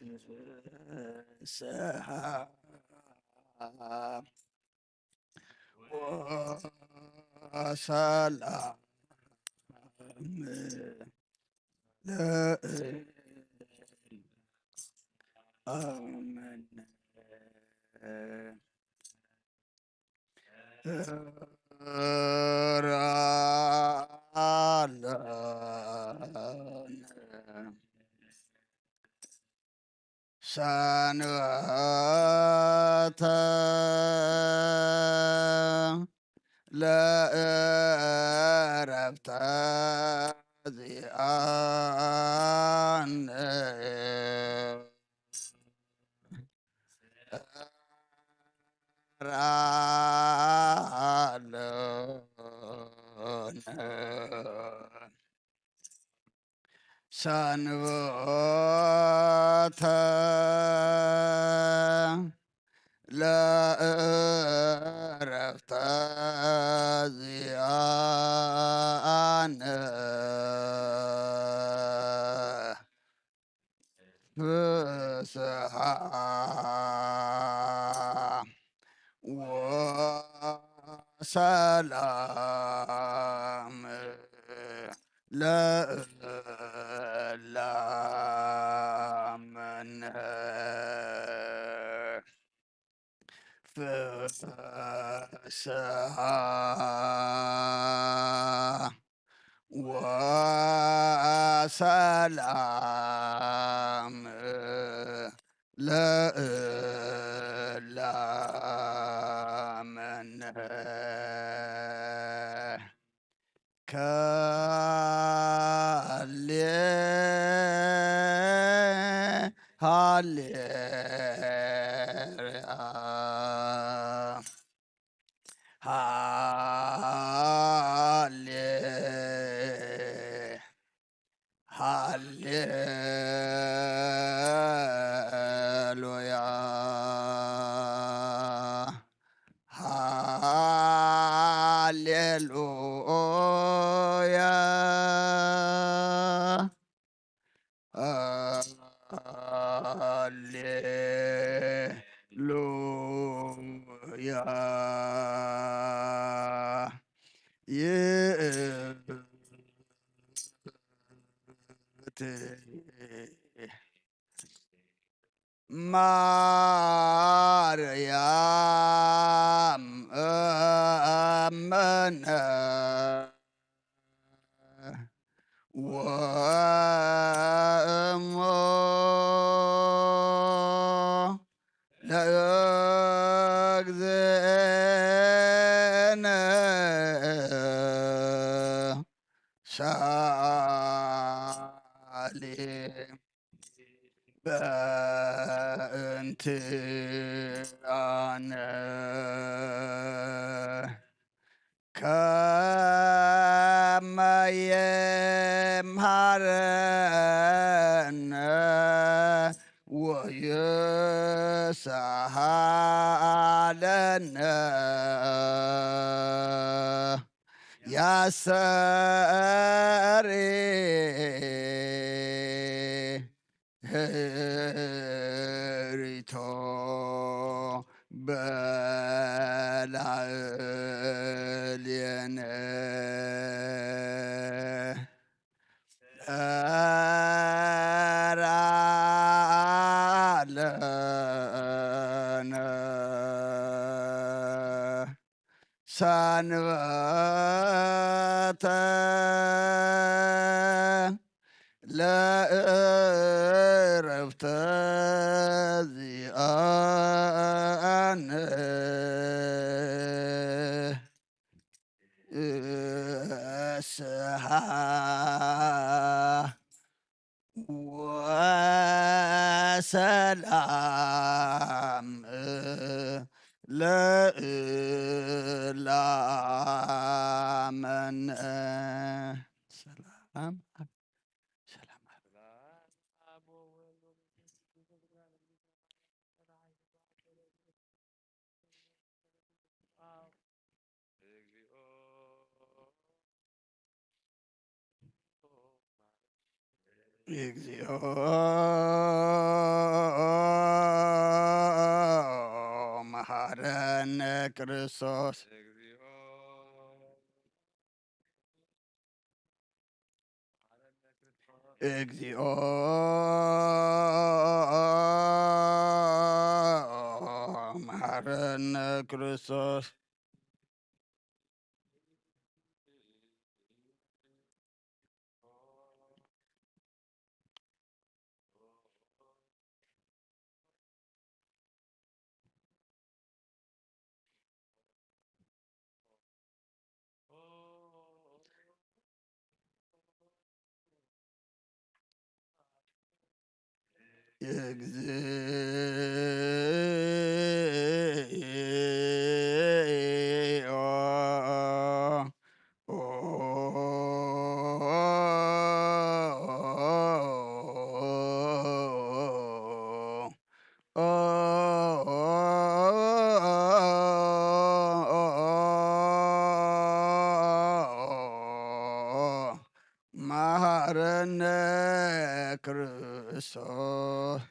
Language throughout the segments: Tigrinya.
ፍስሓ ወሰላም ለእለ አመነ። እራለነ ሰንበተ ለእረፍተ ዚኣነ። ሰንበተ ለእረፍተ ዚኣነ። ፍስሓ ወሰላም ለእላመነ። ፍስሓ ወሰላም ለእላመነ። ከሌ ሃሌ ሃሌ ሃሌሉያ ሃሌሉያ። ሃሌሉያ። ይእቲ ማርያም እምነ ወእሞ ለእግዝእነ ሳሌ በእንትኣነ ከመ የምሃረነ ወይስሃለነ ያሰሪ ህሪቶ በላዕሌነ። እራለነ ሰንበተ ለእረፍተ ዚኣነ። እስሓ ወሰላም ለእላመነ። ሰላም ሰላም። እግዚኦ መሐረነ ክርስቶስ። እግዚኦ መሐረነ ክርስቶስ። እግዚኦ መሐረነ ክርስቶስ።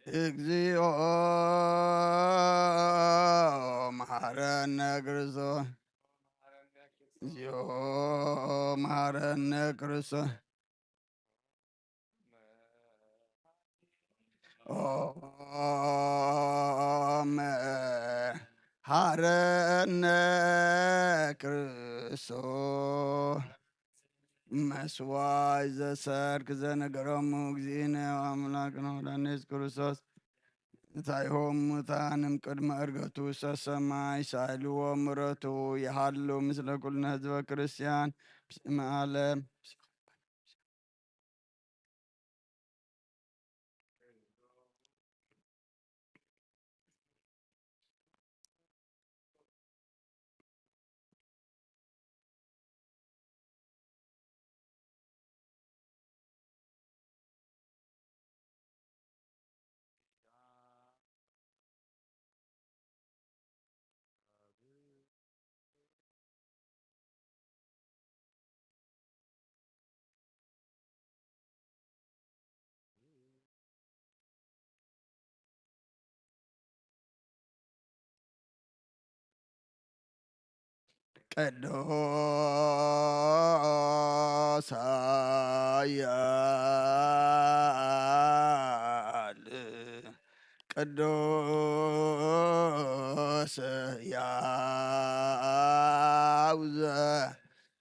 እግዚኦ መሐረነ ክርስቶስ። እግዚኦ መሐረነ ክርስቶስ። ኦ መሐረነ ክርስቶስ። መስዋዕት ዘሰርክ ዘነገሮሙ እግዚእነ አምላክነ ወመድኃኒነ ኢየሱስ ክርስቶስ። እንታይ ሆም ሙታን እምቅድመ ዕርገቱ ውስተ ሰማይ ሳይልዎ ምረቱ ይሃሉ ምስለ ኩልነ ህዝበ ክርስቲያን ምስለ ዓለም። ቅዱስ ኃያል ቅዱስ ሕያው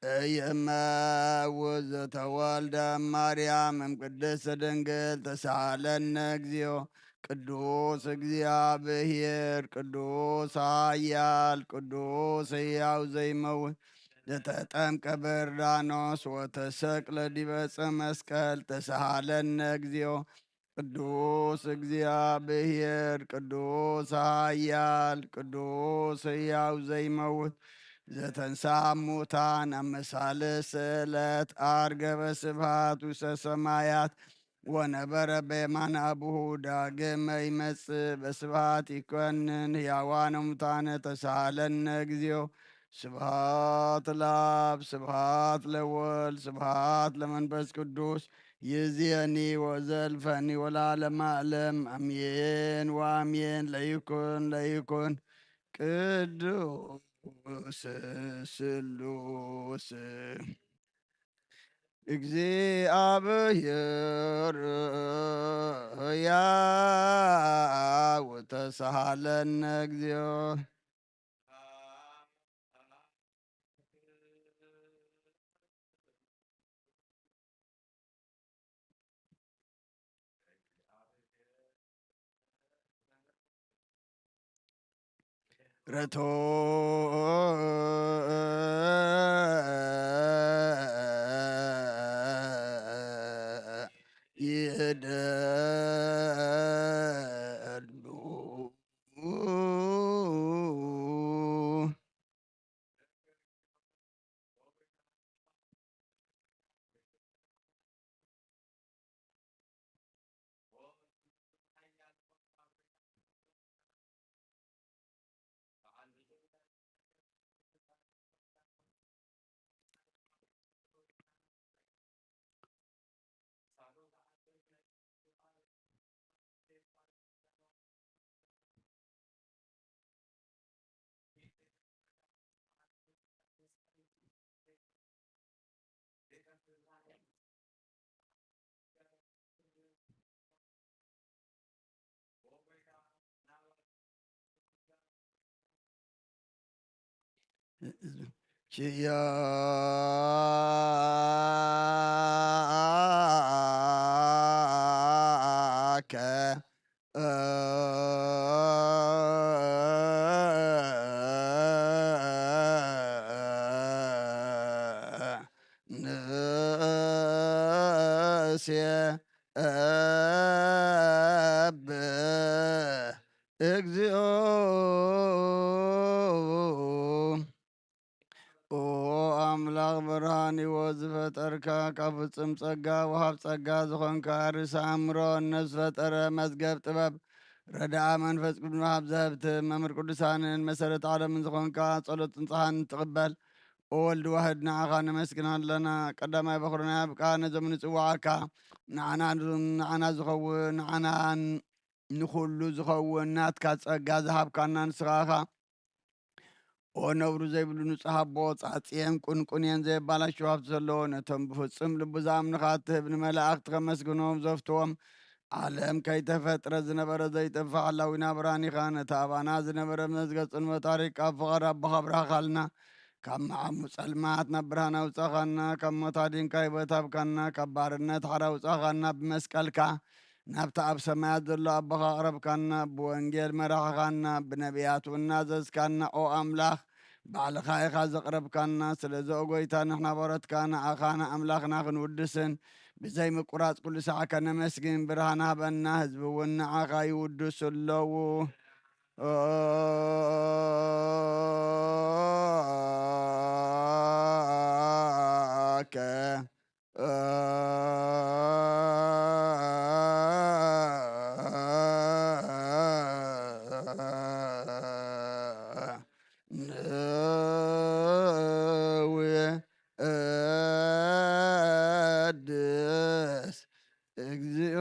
ዘኢይመውት ዘተወልደ ማርያም እምቅድስት ድንግል ተሳሃለነ እግዚኦ። ቅዱስ እግዚአብሔር ቅዱስ ኃያል ቅዱስ ሕያው ዘይመውት ዘተጠምቀ በዮርዳኖስ ወተሰቅለ ዲበ ዕፀ መስቀል ተሳሃለነ እግዚኦ። ቅዱስ እግዚአብሔር ቅዱስ ኃያል ቅዱስ ሕያው ዘይመውት ዘተንሳ ሙታን ኣብ መሳልስት ዕለት አርገበ ስብሐት ውስተ ሰማያት ወነበረ በየማነ አቡሁ ዳግመ ይመጽእ በስብሐት ይኮንን ሕያዋነ ሙታነ ተሳሃለነ እግዚኦ። ስብሐት ለአብ ስብሐት ለወልድ ስብሐት ለመንፈስ ቅዱስ ይእዜኒ ወዘልፈኒ ወለዓለመ ዓለም አሜን ወአሜን። ለይኩን ለይኩን ቅዱስ ስሉስ እግዚአብሔር ሕያው ተሳሃለነ እግዚኦ። ርቱዕ ይደሉ። ኪያከ ንሴብህ እግዚኦ። ኦ ኣምላኽ ብርሃን ህይወት ዝፈጠርካ፣ ካብ ፍጹም ጸጋ ወሃብ ጸጋ ዝኾንካ፣ ርእሲ ኣእምሮ ነፍስ ፈጠረ መዝገብ ጥበብ፣ ረዳኣ መንፈስ ቅዱስ ወሃብ ዘህብቲ መምህር ቅዱሳንን መሰረት ዓለምን ዝኾንካ፣ ጸሎት ንጽሓን ትቕበል። ኦ ወልድ ዋህድ ንዓኻ ነመስግን ኣለና። ቀዳማይ በኹርና ኣብቃ ነዞም ንጽዋዓካ፣ ንዓና ንዓና ዝኸውን ንዓና ንኹሉ ዝኸውን ናትካ ጸጋ ዝሃብካና ንስኻ ኢኻ። ኦ ነብሩ ዘይብሉ ንጹሕ ኣቦ፣ ጻጽየን ቁንቁንየን ዘየባላሽው ሃብቲ ዘለዎ፣ ነቶም ብፍጹም ልቡ ዝኣምኑኻ እትህብ፣ ንመላእኽቲ ከመስግኖም ዘፍትዎም፣ ዓለም ከይተፈጥረ ዝነበረ ዘይጠፍእ ሓላዊና ብርሃን ኢኻ። ነቲ ኣባና ዝነበረ መዝገብ ጽልመት ኣሪቕካ፣ ኣብ ፍቓድ ኣቦኻ ኣብርሃኻልና። ካብ መዓሙ ጸልማት ናብ ብርሃን ኣውጻኻና፣ ካብ ሞት ኣዲንካ ህይወት ሃብካና፣ ካብ ባርነት ሓራ ኣውጻኻና ብመስቀልካ። ናብቲ ኣብ ሰማያት ዘሎ ኣቦኻ ኣቕረብካና፣ ብወንጌል መራሕኻና፣ ብነቢያት እውን ናዘዝካና። ኦ ኣምላኽ፣ ባዕልኻ ኢኻ ዘቕረብካና። ስለዚ ኦ ጐይታ፣ ንሕና ባሮትካ ንዓኻ ንኣምላኽና ክንውድስን ብዘይ ምቁራጽ ኩሉ ሳዕ ከነመስግን ብርሃን ሃበና። ህዝቢ እውን ንዓኻ ይውድሱ ኣለዉ። ኦከ ንውድስ እግዚኦ።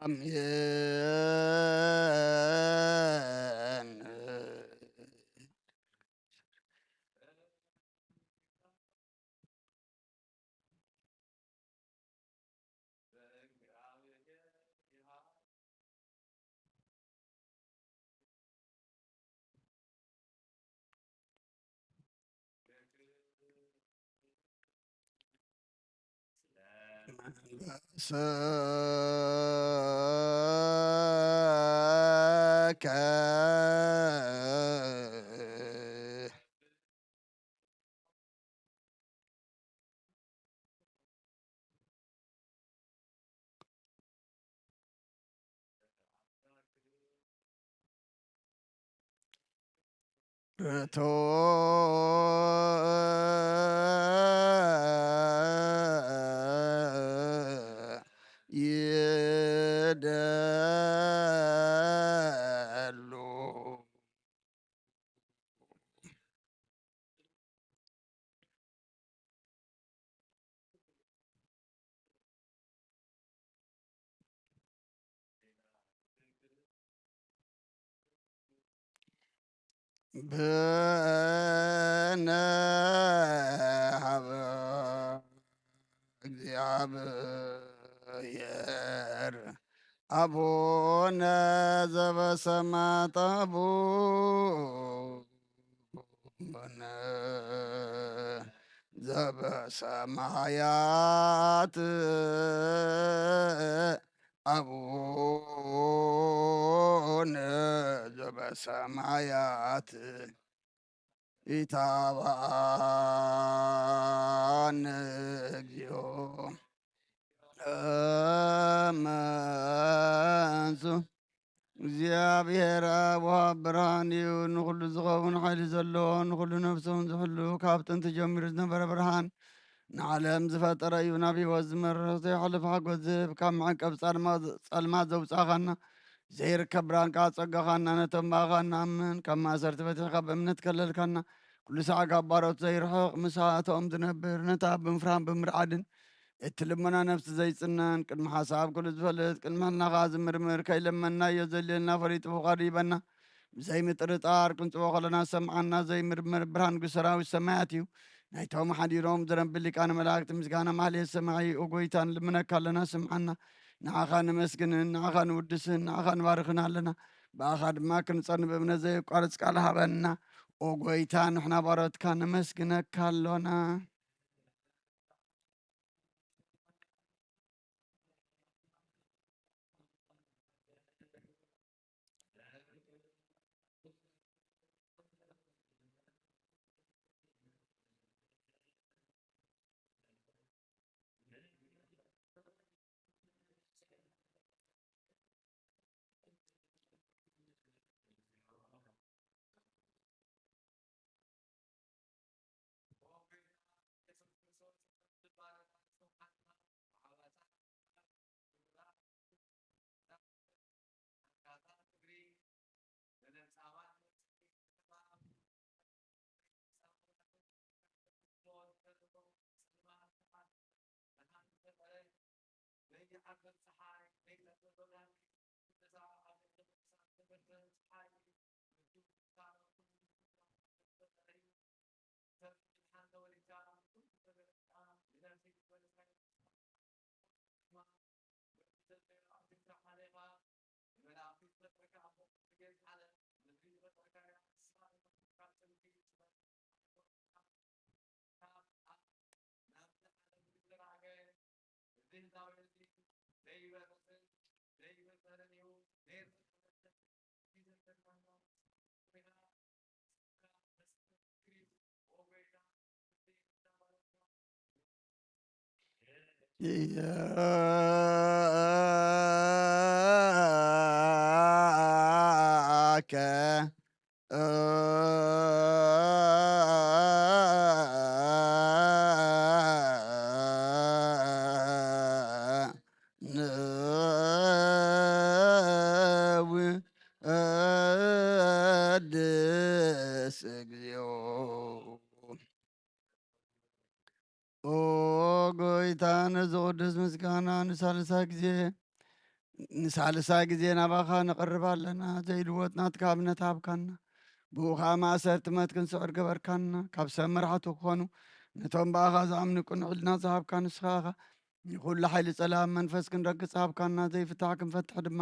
ኣሜን። መንፈስከ ርቱዕ ብነ ሀበ እግዚአብሔር አቡነ ዘበሰማያት፣ አቡነ ዘበሰማያት፣ አቡነ ዘበሰማያት፣ ኢታብአነ እግዚኦ። እመንሱ። እግዚኣብሔር ኣብ ወሃብ ብርሃን እዩ፣ ንኹሉ ዝኸውን ሓይሊ ዘለዎ፣ ንኹሉ ነፍሱ እውን ዝሕሉ፣ ካብ ጥንቲ ጀሚሩ ዝነበረ ብርሃን፣ ንዓለም ዝፈጠረ እዩ። ናብ ህይወት ዝመርሕ፣ ዘይሓልፍ ሓጎስ ዝህብ፣ ካብ መዕቀብ ጸልማ-፣ ጸልማት ዘውጻኻና፣ ዘይርከብ ብርሃን ከኣ ጸጋኻና፣ ነቶም ብኣኻ እንኣምን፣ ካብ ማእሰርቲ ፈቲሕካ ብእምነት ከለልካና፣ ኩሉ ሳዕ ካብ ባሮት ዘይርሕቕ፣ ምሳቶም ዝነብር፣ ነታ ብምፍራን ብምርዓድን እትልመና ነፍሲ ዘይጽነን፣ ቅድሚ ሓሳብ ኩሉ ዝፈልጥ፣ ቅድሚ ሕልናኻ ዝምርምር፣ ከይለመንናዮ ዘድልየና ፈሊጡ ፍቓዱ ይበና። ብዘይምጥርጣር ክንጽቦ ከለና ዝሰምዓና ዘይምርመር ብርሃን ንጉስ ሰራዊት ሰማያት እዩ። ናይቶም ሓዲሮም ዝረንቢ ሊቃነ መላእክት ምስጋና ማህሌት ሰማዒ፣ ኦ ጎይታ፣ ንልምነካ ኣለና፣ ስምዓና። ንዓኻ ነመስግንን፣ ንዓኻ ንውድስን፣ ንዓኻ ንባርኽን ኣለና። ብኣኻ ድማ ክንጸን ብእምነት ዘየቋርጽ ቃል ሃበና። ኦ ጎይታ፣ ንሕና ባሮትካ ነመስግነካ ኣሎና። ኢያከ ንወድስ እግዚኦ። ኦ ጎይታ፣ ነዚ ቅዱስ ምስጋና ንሳልሳይ ግዜ፣ ንሳልሳይ ግዜ ናባኻ ነቕርብ ኣለና። ዘይልወጥ ናትካ እምነት ሃብካና። ብኡ ኸኣ ማእሰርቲ ሞት ክንስዕር ገበርካና። ካብ ሰብ መራሕቲ ክኾኑ፣ ነቶም ብኣኻ ዝኣምኑ ቅኑዕ ሕልና ዝሃብካ ንስኻ ኢኻ። ንኹሉ ሓይሊ ጸላም መንፈስ ክንረግጽ ሃብካና፣ ዘይፍታሕ ክንፈትሕ ድማ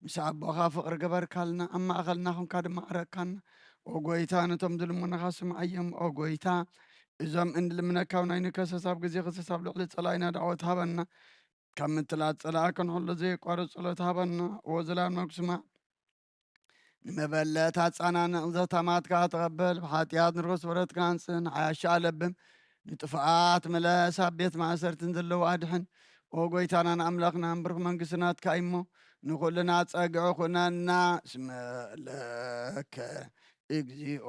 ምስ ኣቦኻ ፍቕሪ ገበርካልና፣ ኣብ ማእከልና ኹንካ ድማ ኣረካና። ኦ ጎይታ፣ ነቶም ዝልምኑኻ ስምዓዮም። ኦ ጎይታ፣ እዞም እንልምነካ ኣብ ናይ ንከሰስ ኣብ ግዜ ክሰስ ኣብ ልዕሊ ጸላኢና ዳዕወት ሃበና። ካብ ምትላል ጸላኢ ክንሕሎ ዘየቋርጽ ጸሎት ሃበና። ኦ ዘላለም ስማዕ። ንመበለት ኣጻናንዕ፣ ዘታማትካ ተቐበል፣ ብሓጢኣት ንርኩስ ወረትካ ኣንጽህ፣ ንዓያሻ ኣለብም፣ ንጥፍኣት ምለስ፣ ኣብ ቤት ማእሰርትን ዘለዉ ኣድሕን። ኦ ጎይታናን ኣምላኽናን፣ ብሩኽ መንግስቲ ናትካ እሞ፣ ንኹልና ጸግዒ ኩነና። እስመ ለከ እግዚኦ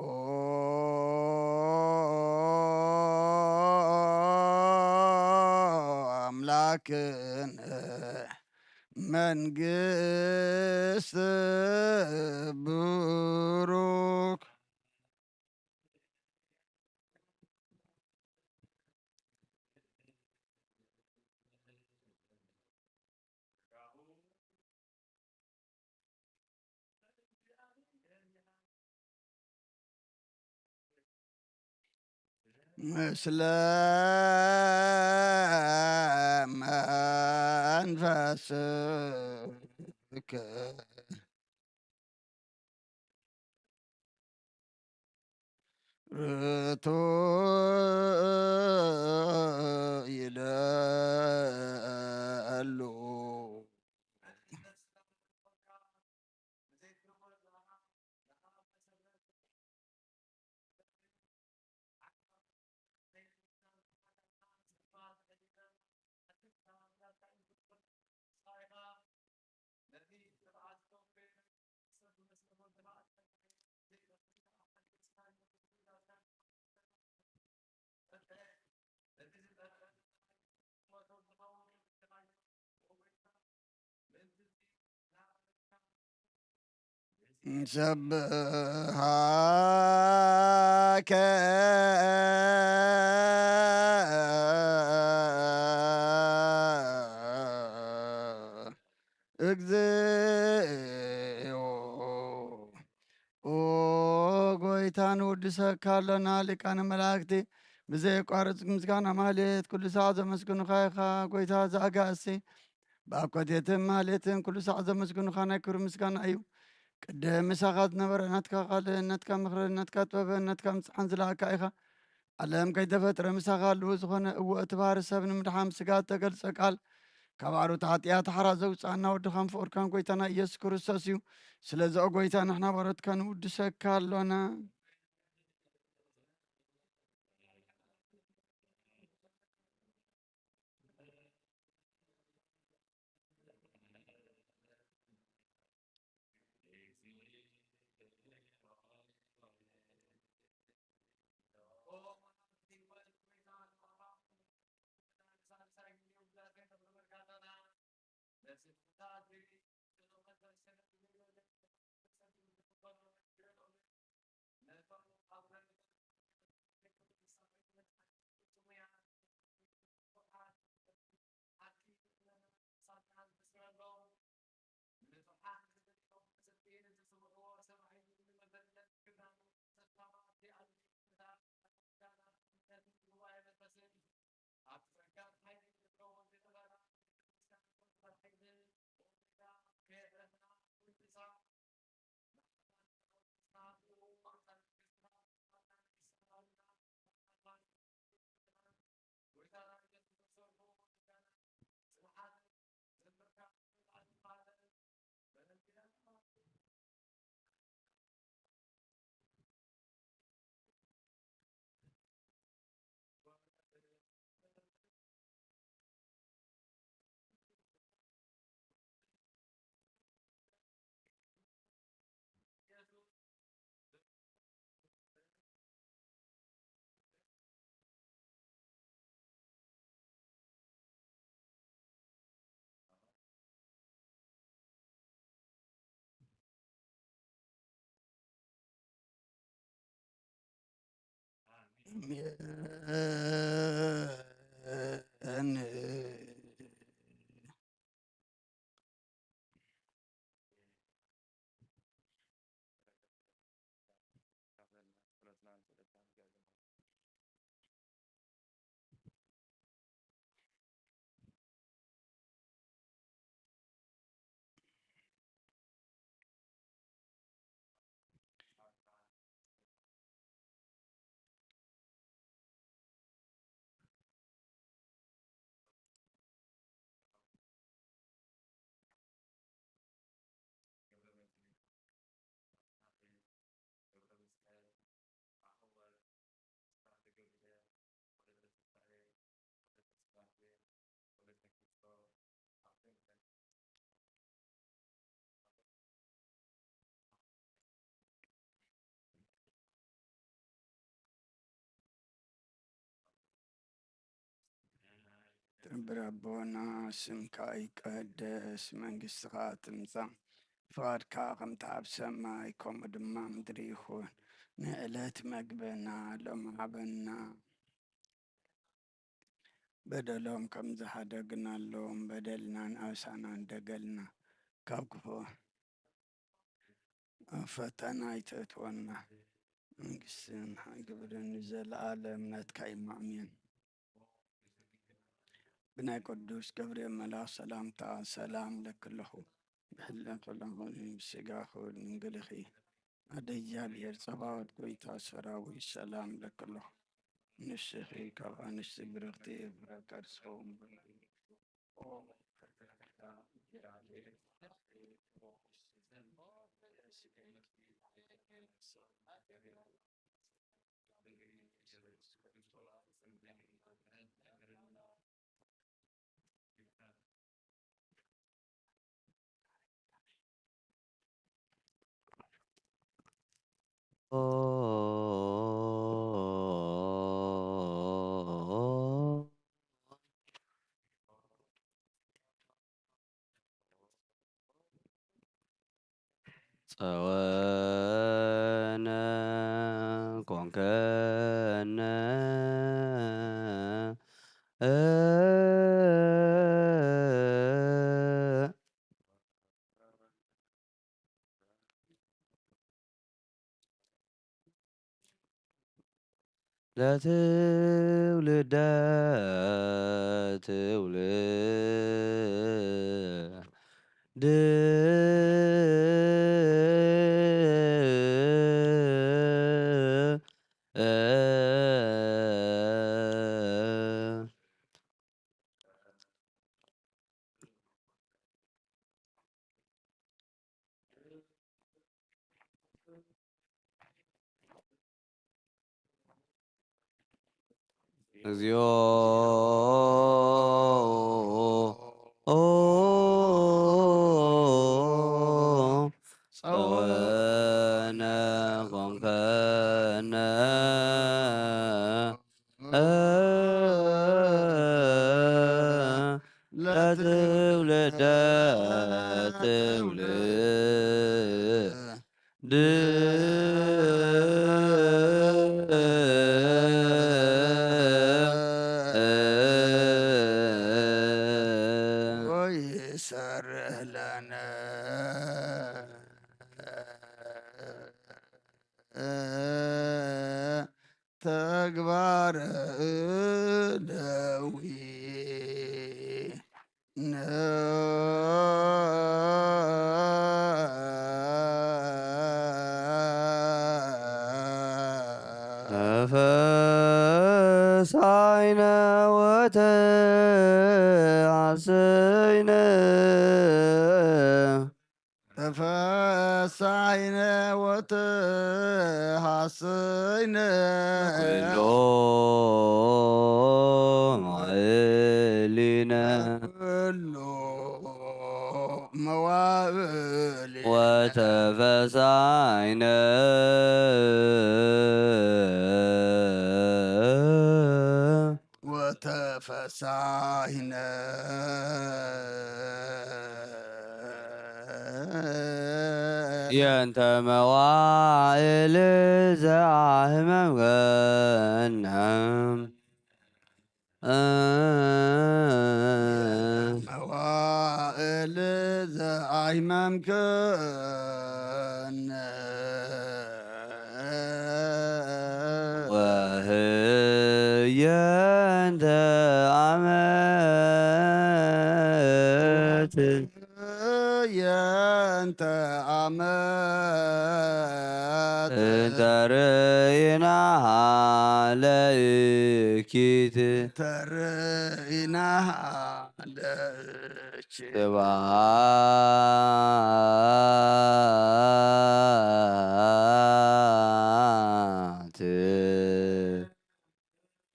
ኣምላክነ መንግስት ብሩክ። ምስለ መንፈስከ ርቱዕ ይደሉ። ንሰብሃከ እግዚኦ። ኦ ጎይታ፣ ንውድሰካ ኣሎና፣ ሊቃነ መላእክቲ ብዘየቋርጽ ምስጋና ማህሌት ኩሉ ሰዓት ዘመስግኑኻ ኢኻ። ጎይታ ዘኣጋእሲ ብኣብ ኮቴትን ማህሌትን ኩሉ ሰዓት ዘመስግኑኻ ናይ ክብሪ ምስጋና እዩ። ቅድም ምሳኻ ዝነበረ ናትካ ቃልን ናትካ ምኽርን ናትካ ጥበብን ናትካ ምጽሓን ዝለኣካ ኢኻ። ዓለም ከይተፈጥረ ምሳኻ ኣለዉ ዝኾነ፣ እወ፣ እቲ ባህሪ ሰብ ንምድሓን ስጋ እተገልጸ ቃል፣ ካብ ኣሮት ሓጢኣት ሓራ ዘውጽኣና ወድኻን ፍቑርካን ጎይታና ኢየሱስ ክርስቶስ እዩ። ስለዚ ኦ ጎይታ፣ ንሕና ባሮትካ ንውድሰካ ኣሎና። ትንብር ኣቦና፣ ስምካ ይቀደስ፣ መንግስትኻ ትምጻእ፣ ፍቓድካ ከምቲ ኣብ ሰማይ ከምኡ ድማ ምድሪ ይኹን። ንዕለት መግበና ሎም ሃበና። በደሎም ከም ዝሓደግናሎም በደልና ንኣሳና እንደገልና፣ ካብ ክፉ ኣብ ፈተና ኣይተእትወና፣ መንግስትን ግብርን ንዘለኣለም ናትካ እዩ። ኣሜን። ብናይ ቅዱስ ገብርኤል መልኣኽ ሰላምታ ሰላም እለኪ ኣለኹ። ብሕልናኺ ብስጋኺ ድንግል ኢኺ። ኣደ እግዚኣብሔር ጸባኦት ጐይታ ሰራዊት ሰላም እለኪ ኣለኹ። ንስኺ ካብ ኣንስቲ ብርኽቲ ፍረ ከርስኺ እውን ብሩኽ እዩ። ጸወነ ኮንከነ ለትውልደ ትውልድ እግዚኦ ጸወነ ኮንከነ ለትውልደ ትውልድ ወይሰርህ ለነ ተግባረ እደዊነ። ተፈሳይነ ወተሐሰይነ። ተፈሳይነ ወተሐሰይነ ኩሎ መዋዕሊነ። ኩሎ መዋዕሊነ። ወተፈሳይነ። ወተፈሳይነ። የንተ መዋዕል ዘአህመም ገነም። መዋዕል ዘአህመምከነ። ወህየንተ አመት። የንተ አመት። ተርእይናሃ ለእኪት። ተርእይናሃ ለእኪት። ስብሐት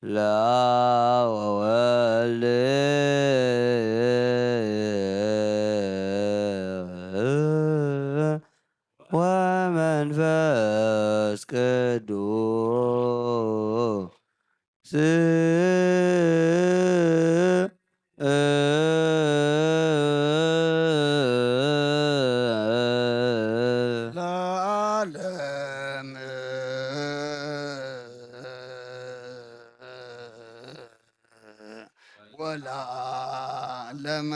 ለአብ ወወልድ ወመንፈስ ቅዱስ። ለዓለም ወለዓለመ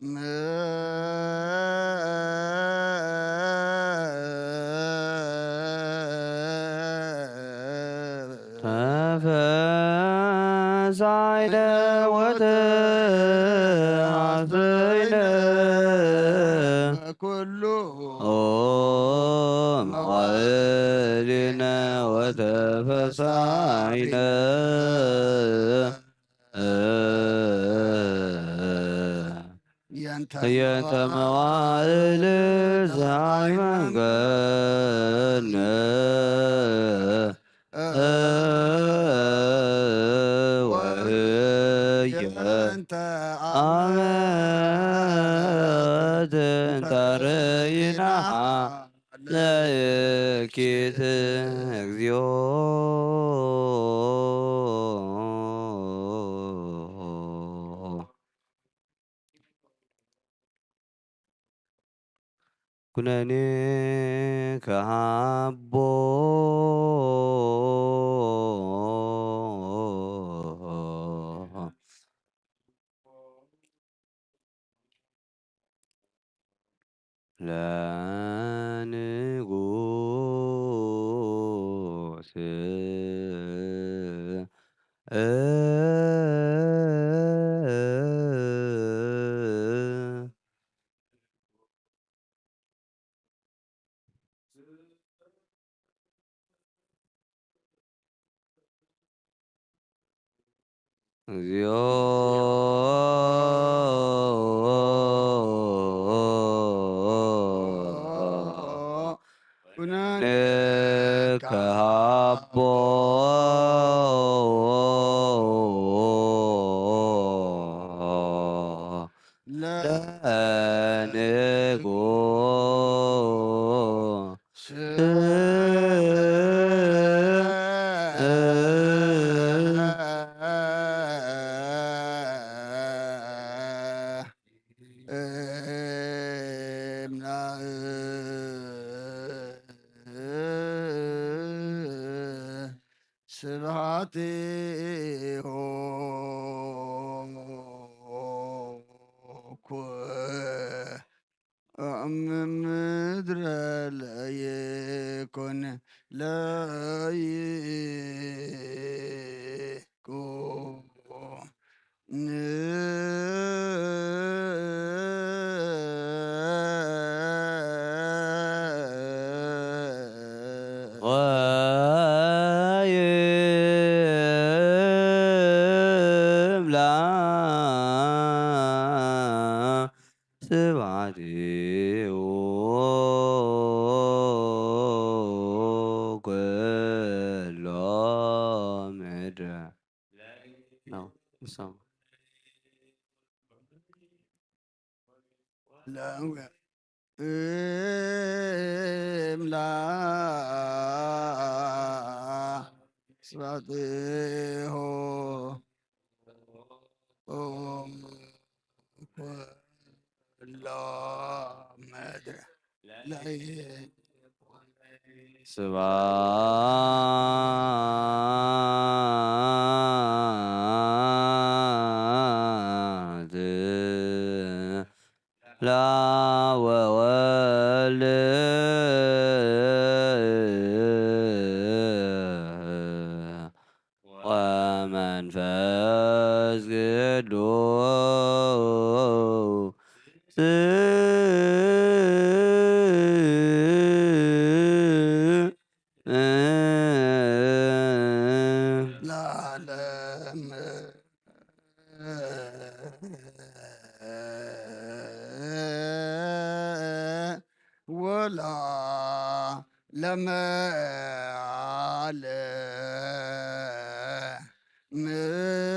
ዓለም። ነሳይነ ወተሐሰይነ ኩሉ መዋዕሊነ ወተፈሳይነ የንተ መዋዕል ፀሓይ መንገነ ወህየ አመት እንተ ርኢናሃ ለኪት እግዚኦ። ኩነኔ ከሃቦ ለንጉስ እግዚኦ ኩነኔ ከሃቦ ለንጉስ ስብሐቲሁ ኩ- ምድረ ለይኩን ለይኩን ወይብላ ስብሐቲሁ ኩሎ ምድር ነው። እምላ ስብሐቲሁ ኩሎ ምድር ስብሐት ለወወልድ ወመንፈስ ቅዱስ ለዓለም ወለዓለመ ዓለም።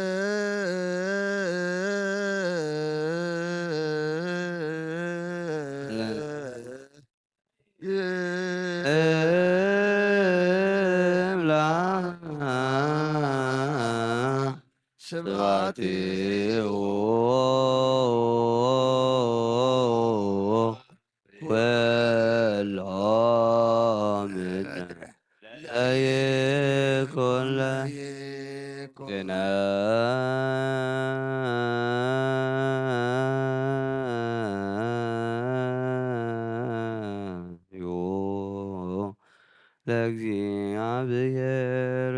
እምላ ስብሐቲሁ ኩሎ ምድር ለይኩን ለይኩን ለእግዚአብሔር።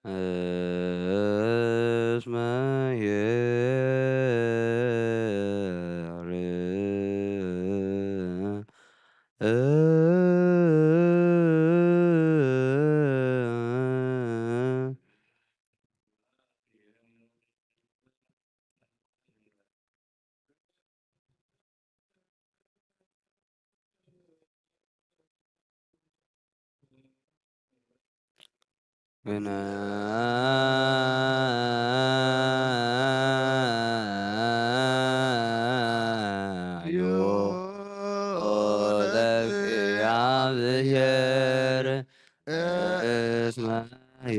እስመ ይር ግናዮ ለእግዚኣብሔር እስመ የ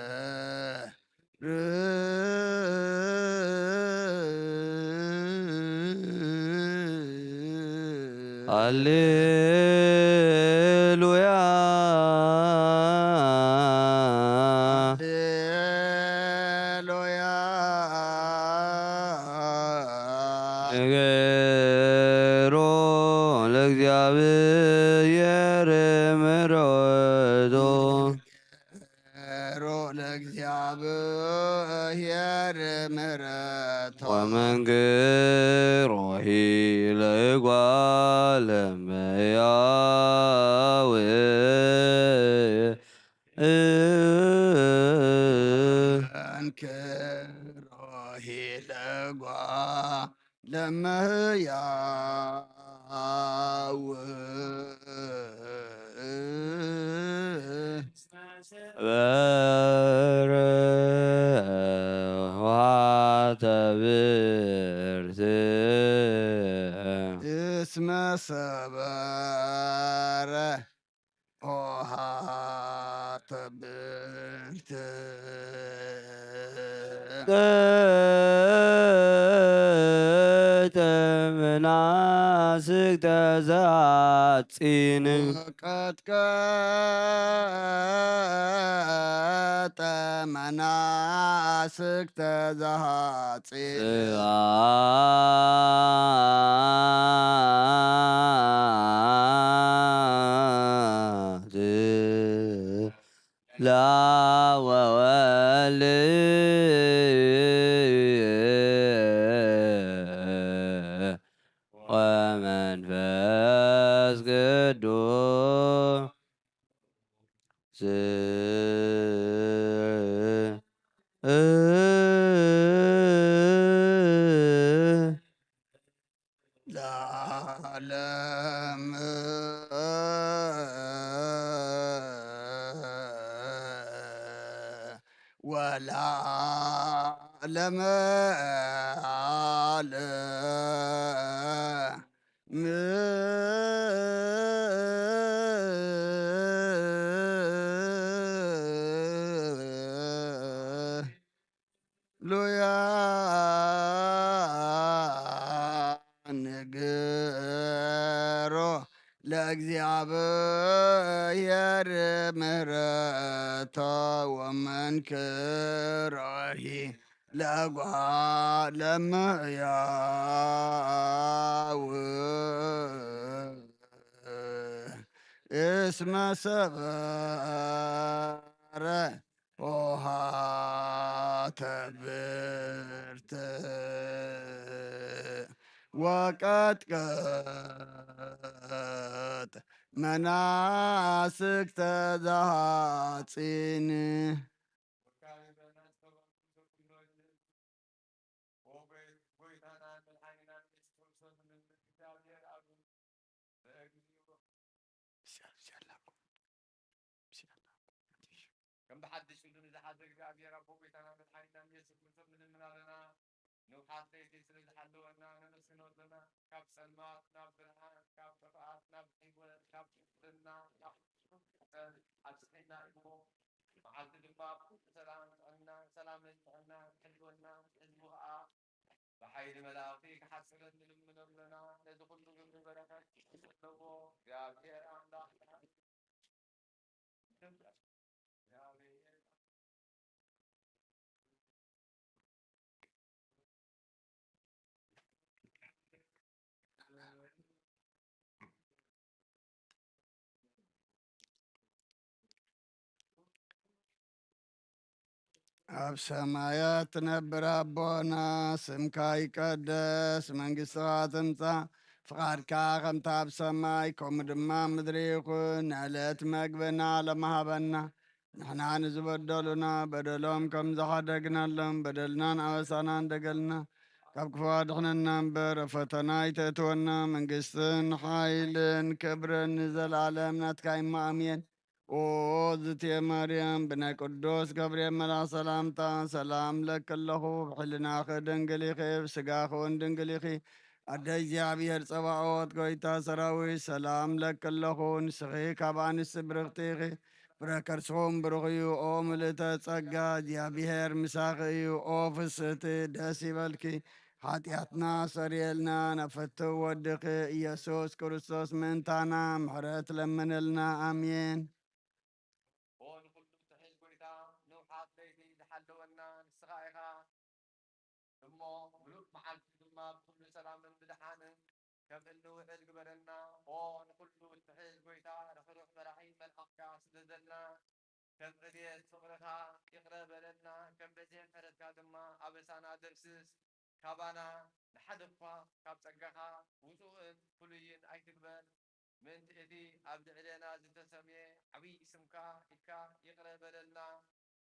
እግዚአብሔር። ሃሌሉያ። ሃሌሉያ። ንገሮ ለእግዚኣብሔር ምሕረቱ። ንገሮ ለእግዚኣብሔር ምሕረቱ። ወመንግሮሂ ለእጓለ እመሕያው። እንክሮሂ ለእጓለ እመሕያው። ሰበረ ውሃተ ብርት። እስመ ሰበረ ውሃተ ብርት። ቀጥቀጠ መናስክተ ዘሐጺን። ቀጥቀጠ መናስክተ ዘሐጺን። ስብሐት ለአብ ወወልድ ወመንፈስ ቅዱስ። ለዓለም ወለዓለመ ዓለም። ሉያ ንገሮ ለእግዚኣብሔር ምሕረቶ ወመንክሮሂ ለጓለ እመሕያው እስመ ሰበረ ኆኃተ ብርት ወቀጥቀጥ መናስክተ ዘሐጺን። ከም ብሓድሽ ኩሉ ንዝሓዘ እግዚኣብሔር ኣቦ ጎይታና መድሓኒና ኢየሱስ ክርስቶስ ንልምን ኣለና። ንውሓት ለይቲ ስለ ዝሓለወና ነመስግኖ ኣለና። ካብ ጸልማት ናብ ብርሃን፣ ካብ ጥፍኣት ናብ ሕይወት፣ ካብ ጭንቅና ናብ ሕይወት ኣብጽሐና እሞ መዓልቲ ድማ ብኩሉ ሰላም ጥዕና፣ ሰላምን ጥዕና ክሕልወና፣ ህዝቡ ኸኣ ሓይሊ መላእኽቲ ክሓጽበን ንልምኖ ኣለና። ነዚ ኩሉ ግብሪ በረኸት ዘለዎ እግዚኣብሔር ኣምላኽ ኣብ ሰማያት ትነብር ኣቦና፣ ስምካ ይቀደስ፣ መንግስትኻ ትምጻእ፣ ፍቓድካ ከምቲ ኣብ ሰማይ ከምኡ ድማ ኣብ ምድሪ ይኹን። ንዕለት መግብና ሎሚ ሃበና፣ ንሕና ንዝበደሉና በደሎም ከም ዝሓደግናሎም በደልናን ኣበሳናን ደገልና ካብ ክፉ ኣድሕነና እምበር፣ ኣብ ፈተና ኣይተእትወና። መንግስትን ሓይልን ክብርን ንዘለኣለም ናትካ እሞ ኣሜን። ኦ ዝትየ ማርያም፣ ብናይ ቅዱስ ገብርኤል መልኣኽ ሰላምታ ሰላም ለኪ ኣለኹ። ብሕልናኺ ድንግል ኢኺ፣ ብስጋኺ እውን ድንግል ኢኺ። ኣደ እግዚኣብሔር ጸባኦት፣ ጎይታ ሰራዊት፣ ሰላም ለኪ ኣለኹ። ንስኺ ካብ ኣንስቲ ብርኽቲ ኢኺ፣ ፍረ ከርስኹም ብሩኽ እዩ። ኦ ምልእተ ጸጋ፣ እግዚኣብሔር ምሳኺ እዩ። ኦ ፍስህቲ፣ ደስ ይበልኪ፣ ሓጢኣትና ሰሪየልና፣ ናብ ፍትው ወድኺ ኢየሱስ ክርስቶስ ምእንታና ምሕረት ለምንልና። ኣሜን። ኦ ንኹሉ ትሕዝ ጎይታ፣ ንውሓት ለይቲ ዝሓለወና ንስኻ ኢኻ። እሞ ምሉእ መዓልቲ ድማ ብኹሉ ሰላምን ብደሓንን ከም እንውዕል ግበረና። ኦ ንኹሉ እትሕዝ ጎይታ፣ ርሕሩሕ መራሒ መልኣኽካ ስደደልና። ከም ዕብየት ፍቕርኻ ይቕረ በለልና፣ ከም በዝሒ ምሕረትካ ድማ ኣበሳና ደምስስ። ካባና ንሓደ እኳ ካብ ጸጋኻ ውጹእን ፍሉይን ኣይትግበር። ምእንቲ እቲ ኣብ ልዕሌና ዝተሰምየ ዓብዪ ስምካ ኢድካ ይቕረ በለልና፣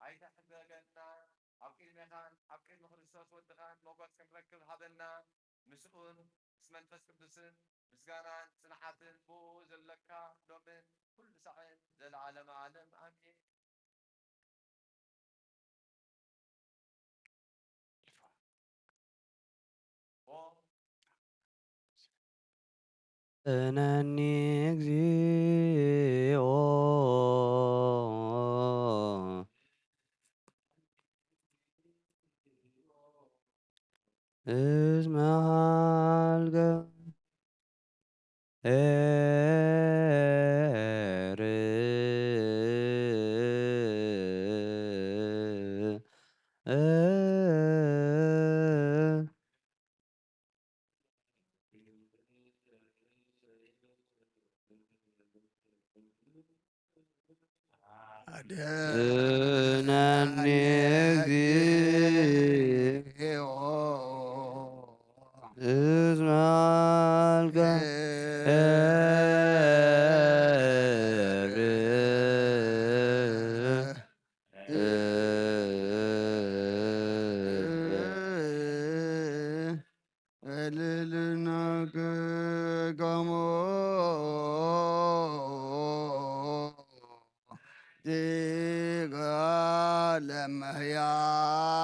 ኣይተሕበገና። ኣብ ቅድሜኻን ኣብ ቅድሚ ክርስቶስ ወድኻን ሞገስ ክንረክብ ሃበና። ምስኡን ምስ መንፈስ ቅዱስን ምስጋናን ጽንዓትን ብኡ ዘለካ ሎምን ኩሉ ሳዕን ዘለዓለመ ዓለም ኣሜን። እነኒ እግዚኦ እስመ ሀልገ ኤር አድነኒ እግዚኦ እስመ ሀልከ ኤር እልልናከ ከሞ ዲጋ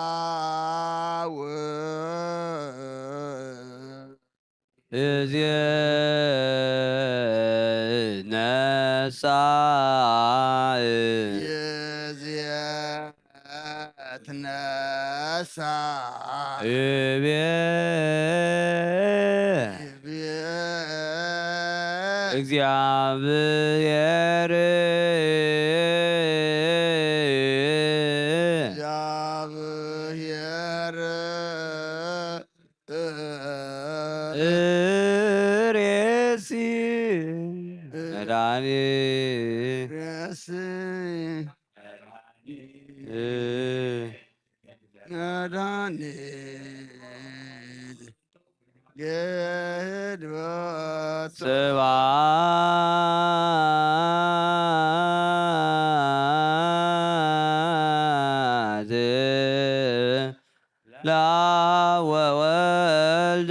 ለመሕያው እዜ ነሳ እዜ ትነሳ እቤ እቤ እግዚኣብሔር ርእሲ መድኃኒት ርእሲ መድኃኒት ገድበት ስብሐት ለአብ ወወልድ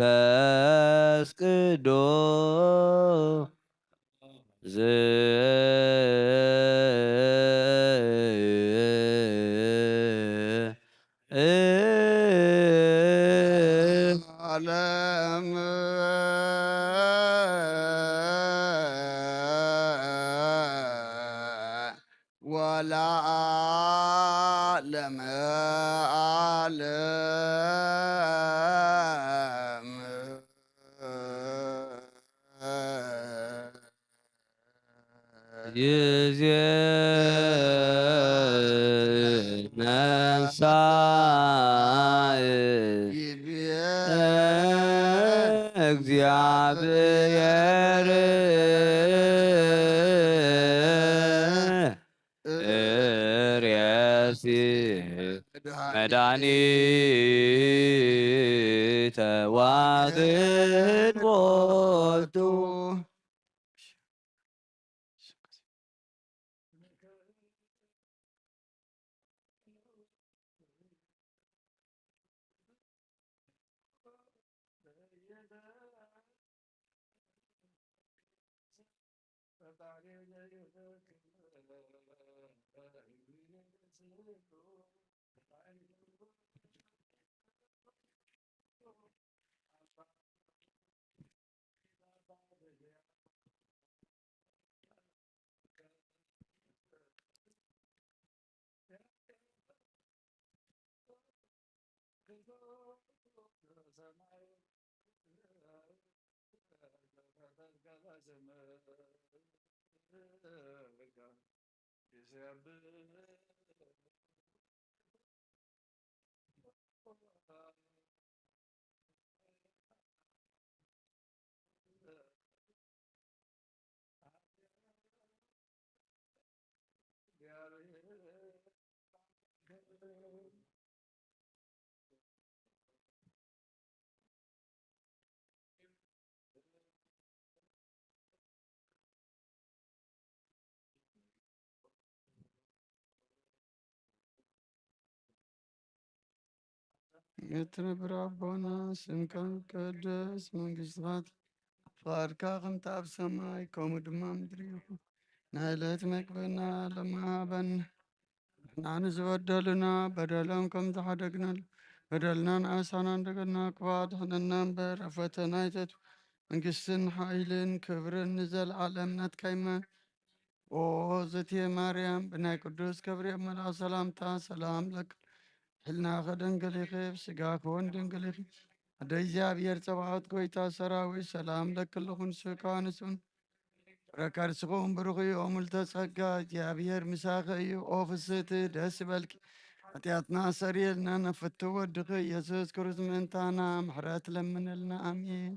ወመንፈስ ቅዱስ ዓለም ይዜ ነሳ ይቤ እግዚአብሔር ርእሲ መድኃኒተ ዋግድ ቦቱ። እትነብር ኣቦና፣ ስምካ ይቀደስ፣ መንግስትኻ ትምጻእ፣ ፍቓድካ ከምቲ ኣብ ሰማይ ከምኡ ድማ ኣብ ምድሪ ይኹን። ናይ ዕለት መግብና ሎሚ ሃበና፣ ንሕና ንዝበደሉና በደሎም ከም ዝሓደግናሉ፣ በደልና ንኣሳና እንደገና ክባ ድሕነና እምበር፣ ኣብ ፈተና ኣይተእትወና፣ መንግስትን ሓይልን ክብርን ንዘለዓለም ናትካ እዩ። ኦ እግዝእትየ ማርያም፣ ብናይ ቅዱስ ገብርኤል መልኣክ ሰላምታ ሰላም ለኪ፣ ሕልናኸ ድንግል ኢኺ፣ ስጋኸ እውን ድንግል ኢኺ። ኣደ እግዚኣብሔር ጸባኦት፣ ጎይታ ሰራዊት፣ ሰላም ለኪ ኩሉ፣ ንስኻ ንጹን ፍረ ከርስኺ እውን ብሩኽ እዩ። ኦ ምልዕተ ጸጋ፣ እግዚኣብሔር ምሳኺ እዩ። ኦ ፍስሕቲ፣ ደስ ይበልኪ፣ ሓጢኣትና ኣስተሰርየልና፣ ናብ ፍትው ወድኺ ኢየሱስ ክርስቶስ ምእንታና ምሕረት ለምንልና። ኣሜን።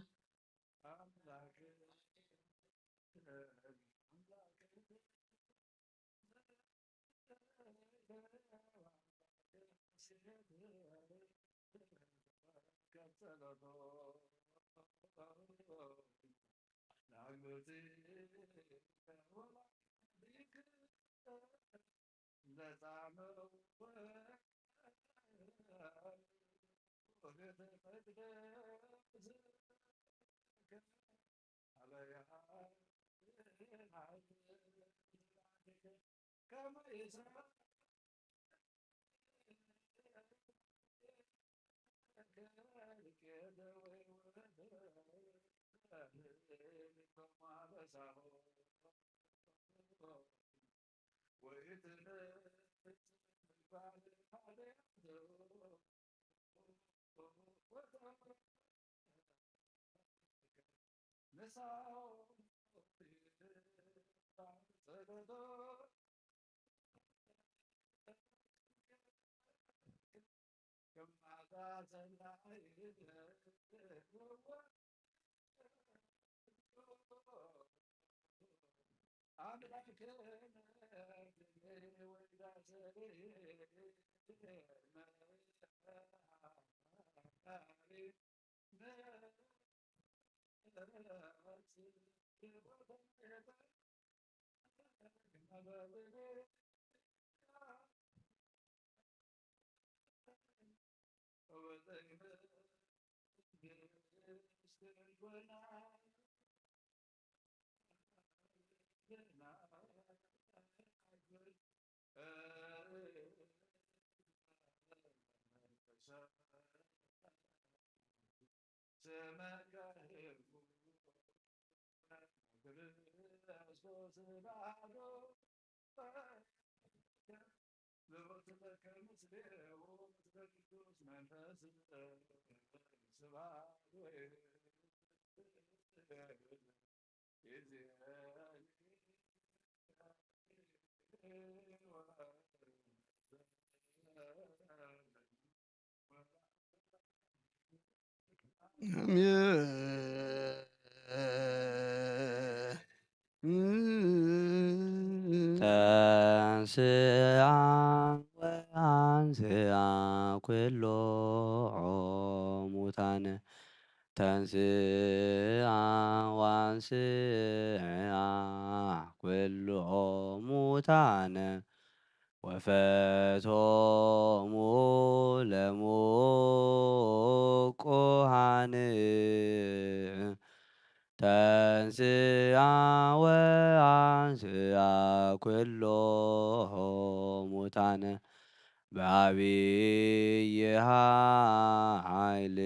ተንስአ ወአንስአ ኩሎ ሙታነ። ተንስአ ወአንስአ ኩሎ ሙታነ ወፈቶሙ ለሙቁሃን። ተንስአ ወአንስአ ኩሎ ሙታነ በዐቢይ ኃይል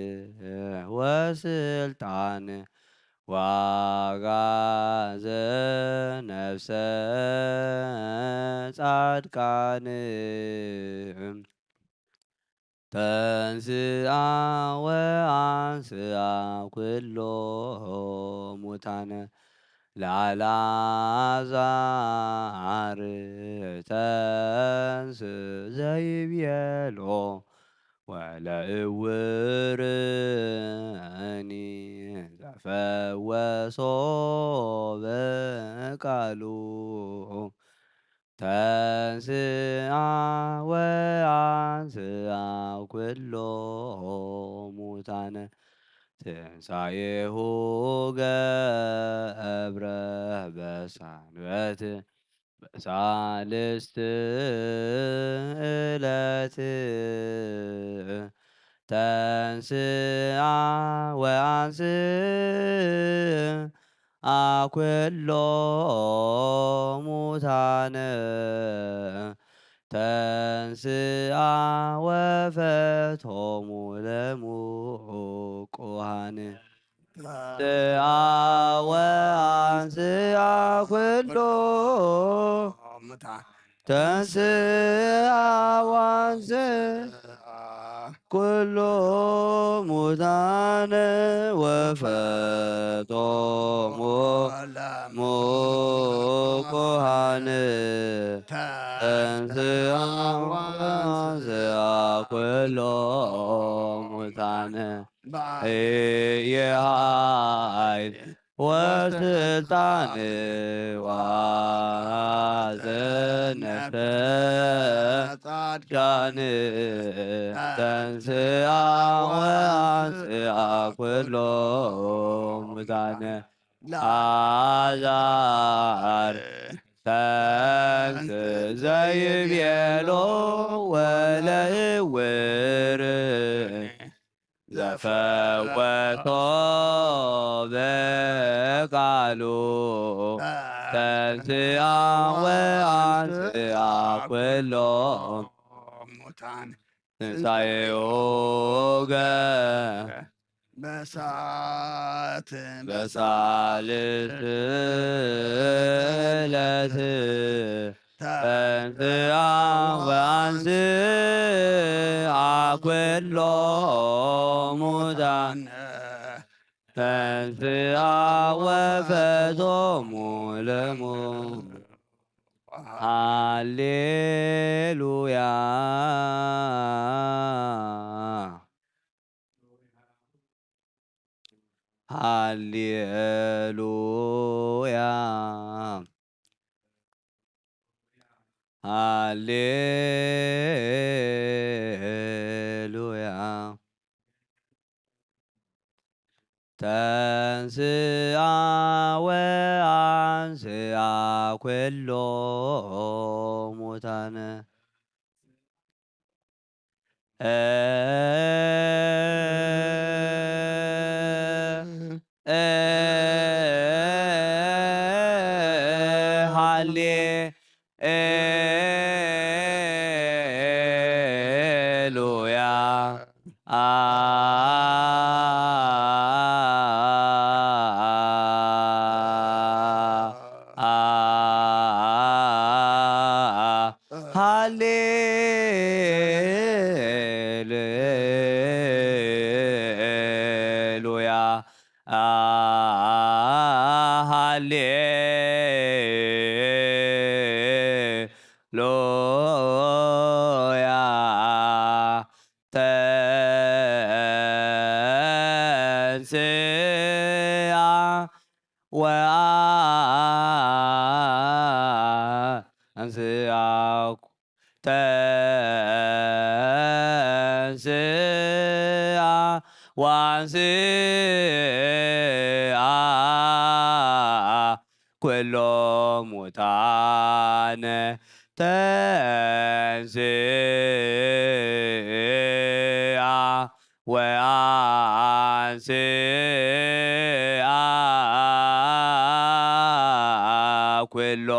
ወስልጣን ወአግዓዘ ነፍሰ ጻድቃን። ተንስአ ወአንስአ ኩሎ ሙታነ ለአልዓዛር ተንስ ዘይቤሎ ወለእውርኒ ዘፈወሶ በቃሉ። ተንስአ ወአንስአ ኩሎ ሙታነ ትንሳኤሁ ገብረ በሰንበት በሳልስት ዕለት። ተንስአ ወአንስአ ኩሎ ሙታነ ተንስአ ወፈቶሙ ለሙቁሃን። ተንስአ ወአንስአ ኩሎ ተንስአ ወአንስአ ኩሎ ሙታነ ወፈቶሙ ለሙቁሃን። ተንስአ ወአንስአ ኩሎ ሙታነ በዐቢይ ኃይል ወስልጣን ወአግዓዘ ነፍሰ ጻድቃን። ተንስአ ወአንስአ ኩሎ ሙታነ ለአልዓዛር ተንስ ዘይቤሎ ወለእውር ዘፈወሶ በቃሉ። ተንስአ ወአንስአ ኩሎ ሙታን ትንሳኤሁ ገ በሳት በሳልስት ዕለት ተንስአ ወአንስአ ኩሎ ሙታን። ተንስአ ወፈቶሙ ለሙ ሃሌሉያ። ሃሌሉያ። ሃሌሉያ። ተንስአ ወአንስአ ኩሎ ሙታነ። ሃሌ ሉያ። ሃሌ ሉያ። ሃሌ ሉያ። ተንስአ ወአንስያ ተንስአ ወአንስአ ኩሎ ሙታነ ተንስአ ወአንስአ ኩሎ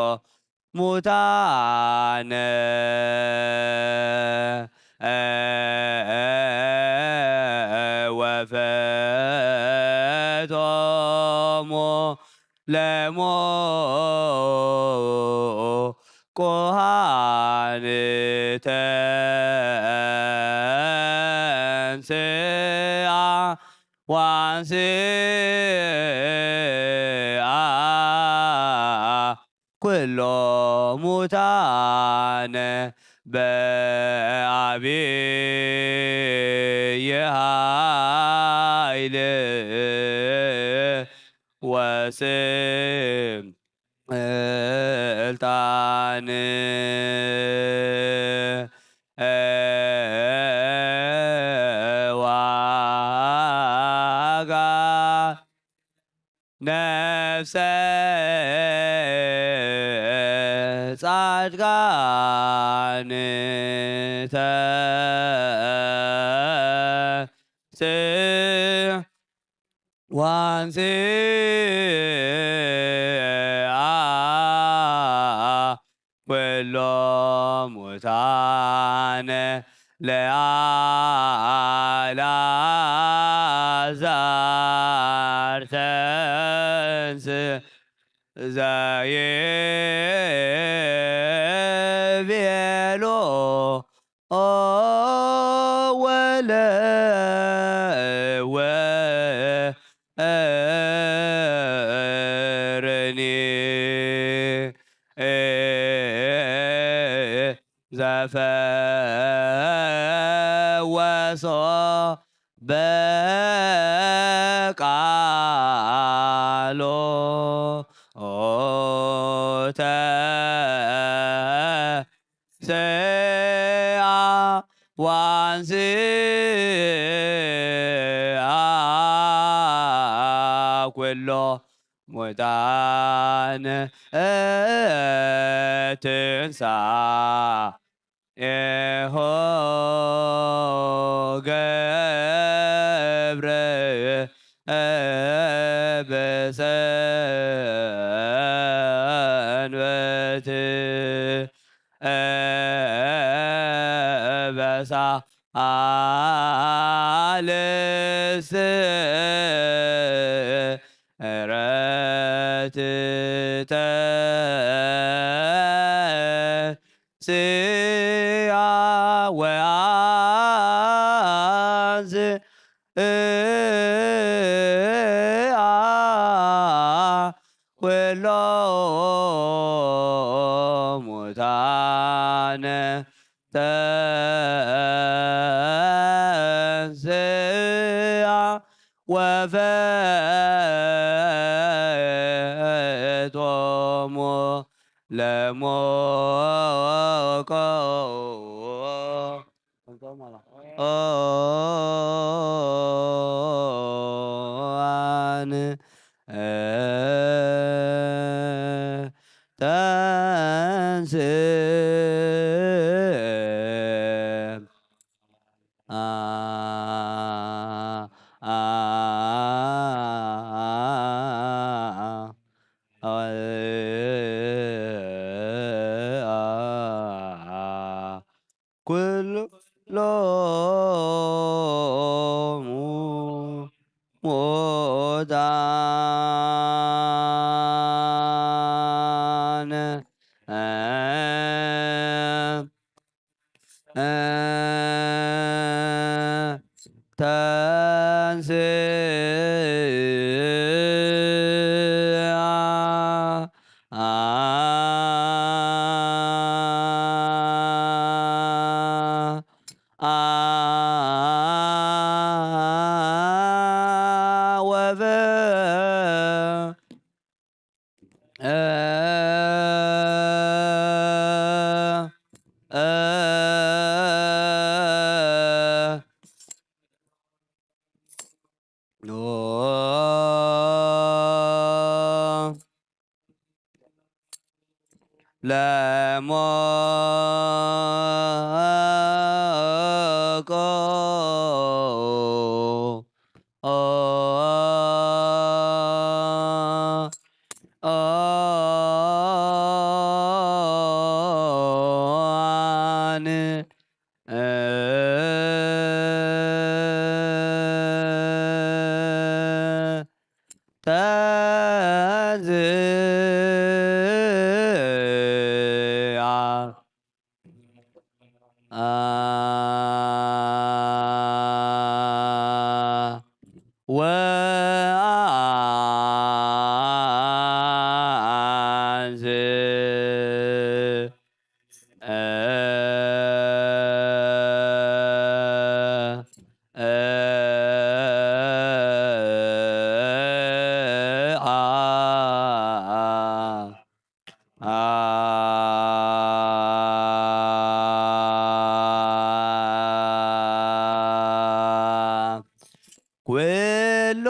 ሙታነ ወፈቶሙ ለሙቁሃን ተንስአ ወአንስአ ኩሎ ሙታነ በአብይ ኃይል ወስም ስልጣን ዋጋ ነፍሰ ጻድቃን ተንስእ ወአንስአ ኩሎ ሙታነ ለአልዓዛር ተንስእ ዘይቤሎ ወለ ወርኒ ዘፈወሶ በቃሎ ተንስአ ወአንስአ ኩሎ ሙታነ ትንሳ ኤሆ ገብረ በሰንበት በሳልስ ዕረትተ ስያ ወአንስአ ኩሎ ሙታነ ተንስአ ወፈቶሙ ለሞቀ ኦዋን ተንስእ ኩሎሙ ሙታነ ተንስአ ለሞቆ ኦን ተንዝአ ወአንዝ ኩሎ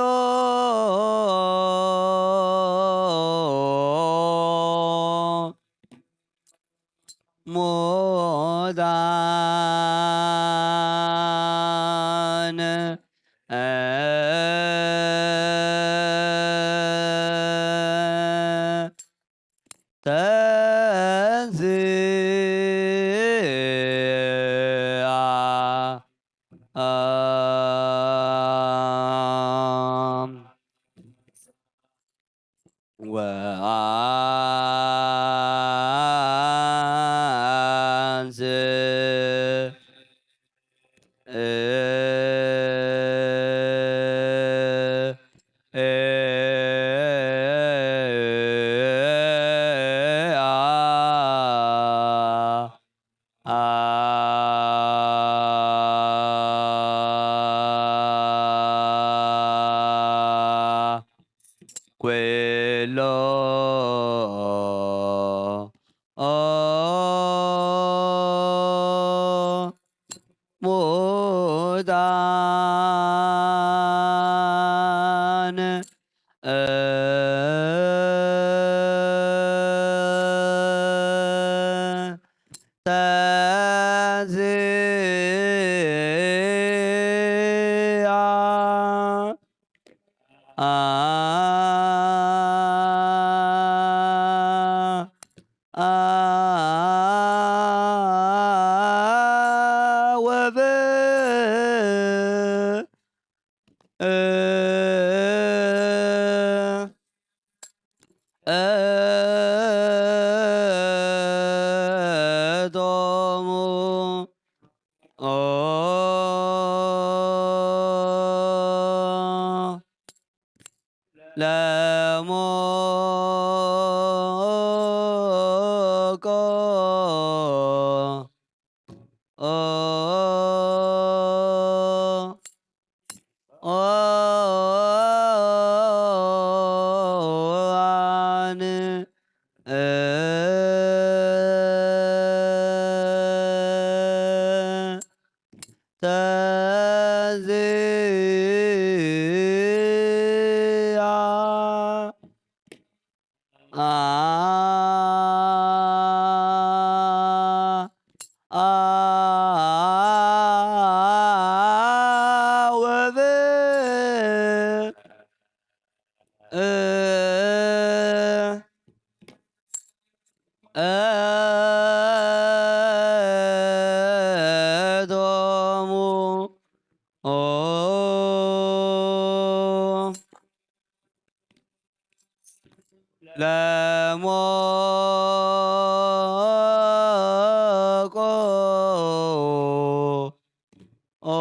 ሙታን ተንስአ ወአንስ ኩሎ ሙታን ተንስአ ወበ እቶሙ ለሞቆ ኦን ተንስአ አ አ ወበ እ እቶሙ ኦ ለሞቆ ኦ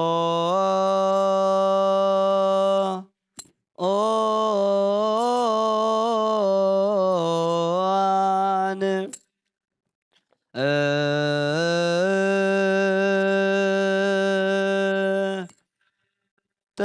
ኦን ተ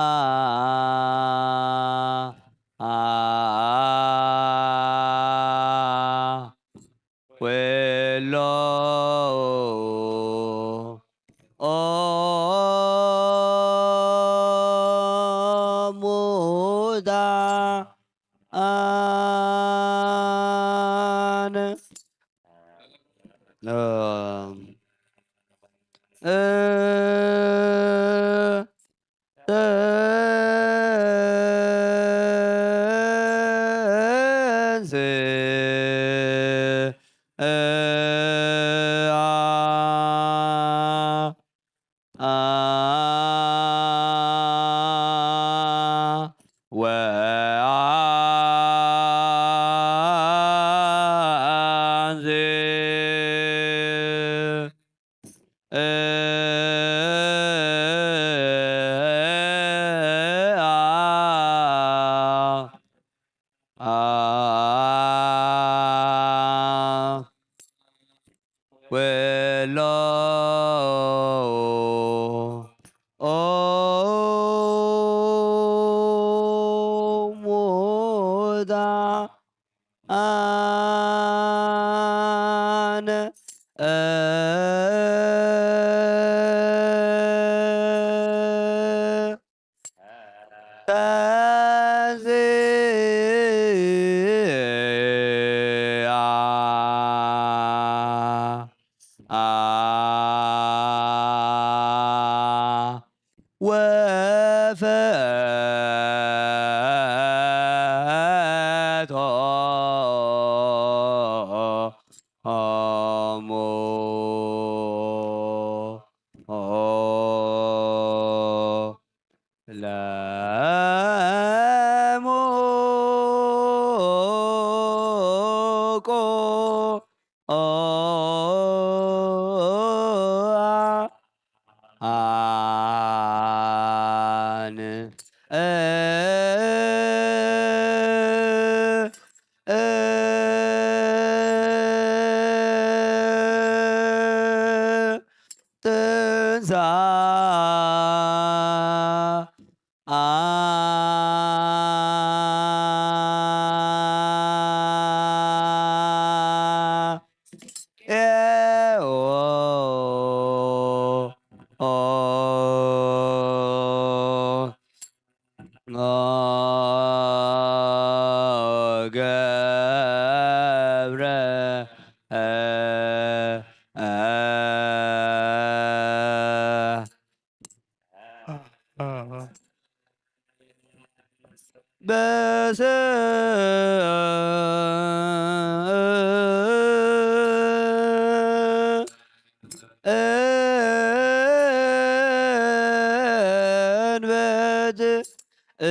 አ- አ- ኩሎ ኦሙዳ ኣነ እ- እ- ተንስ- እ- አ- አ- ወ- አ- ዝ- እ- አ- አ- ወሎ ኦሙዳ ኣነ እ- ተንስ- አ- አ- ወፈ- ቶሙ ለሙቆ አን እ- እ- ትንሳ አ- ኤ- ኦ- ኦ- ኦ- ገብረ እ- እ- በሰ- እንበት እ-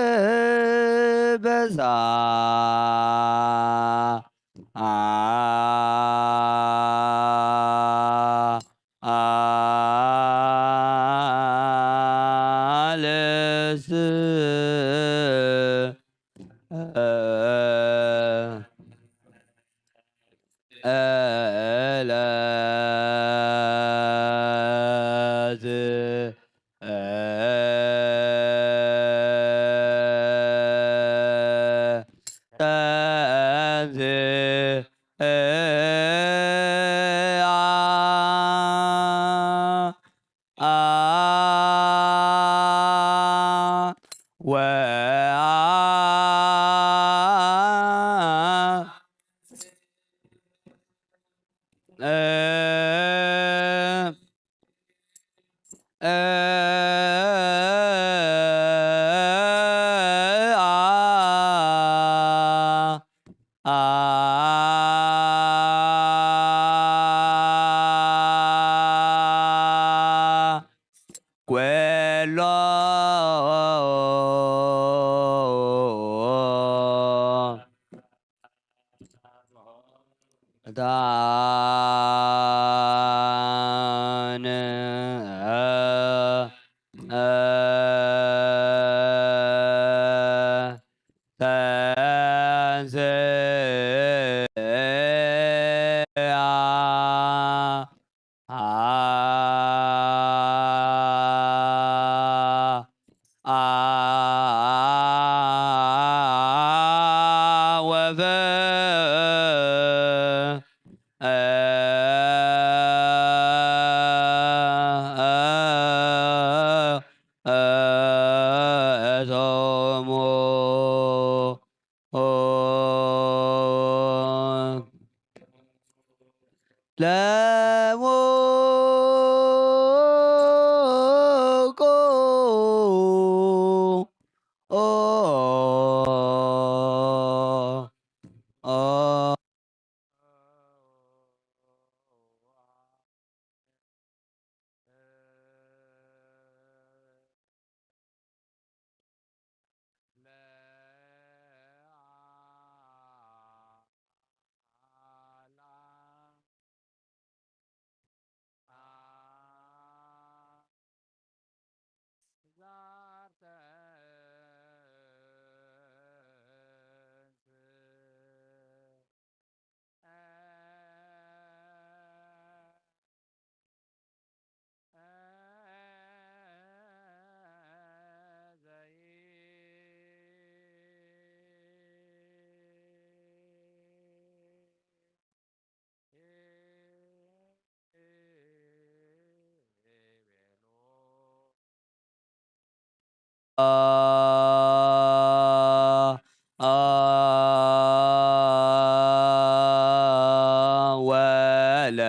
እ- በዛ አ- አ- ልስ እ- ዕለት እ- ተንስ እ- አ- አ- ወ- አ- እ- እ- አ- አ- ጐሎ ዕጣን ተንሥእ ለሞቆ ወለ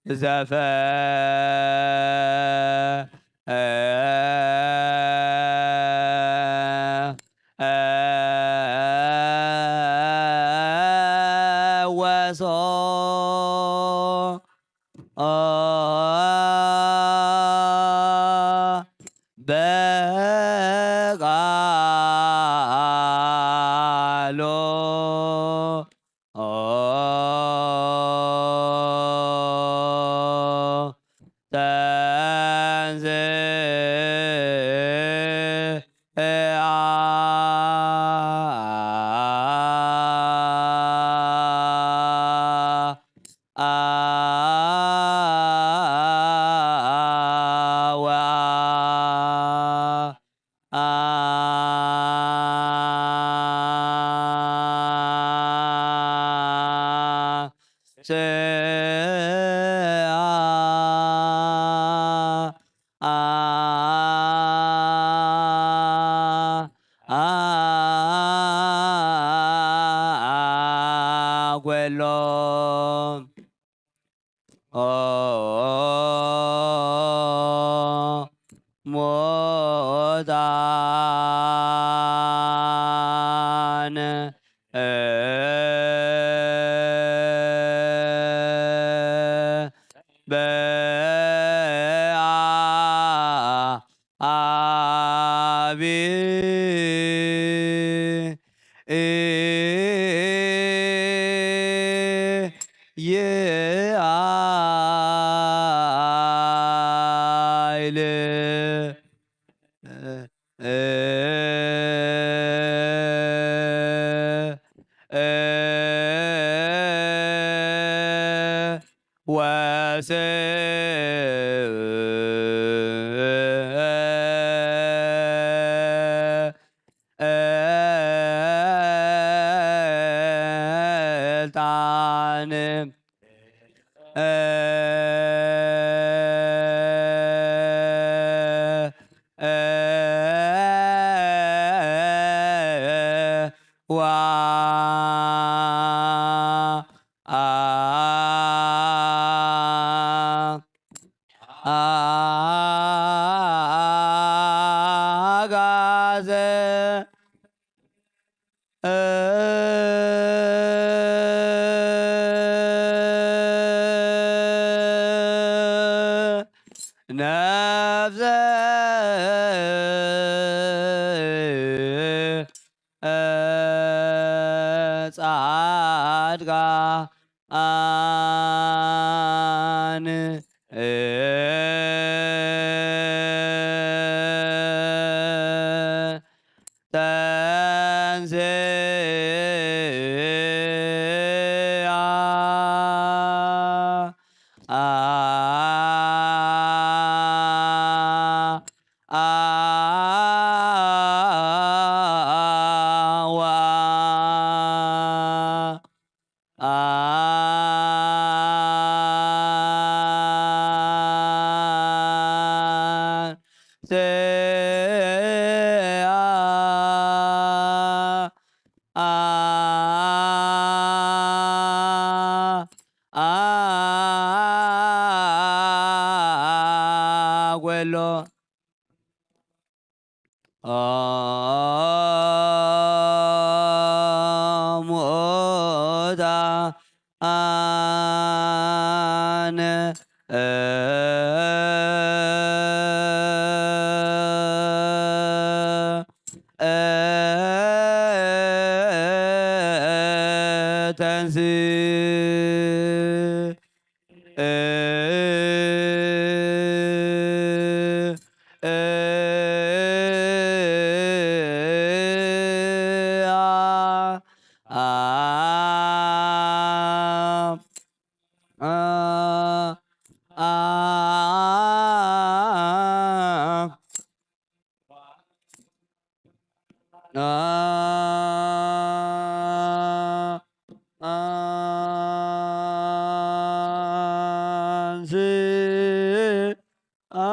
ዘፈ ወሶ በቃሎ ተንስ ነፍሰ ጻድቃን ተንስ አ አ አ ጎሎ አ ሞታ አነ እ እ ተንስ እ እ አ አ አ አ አ አንስ አ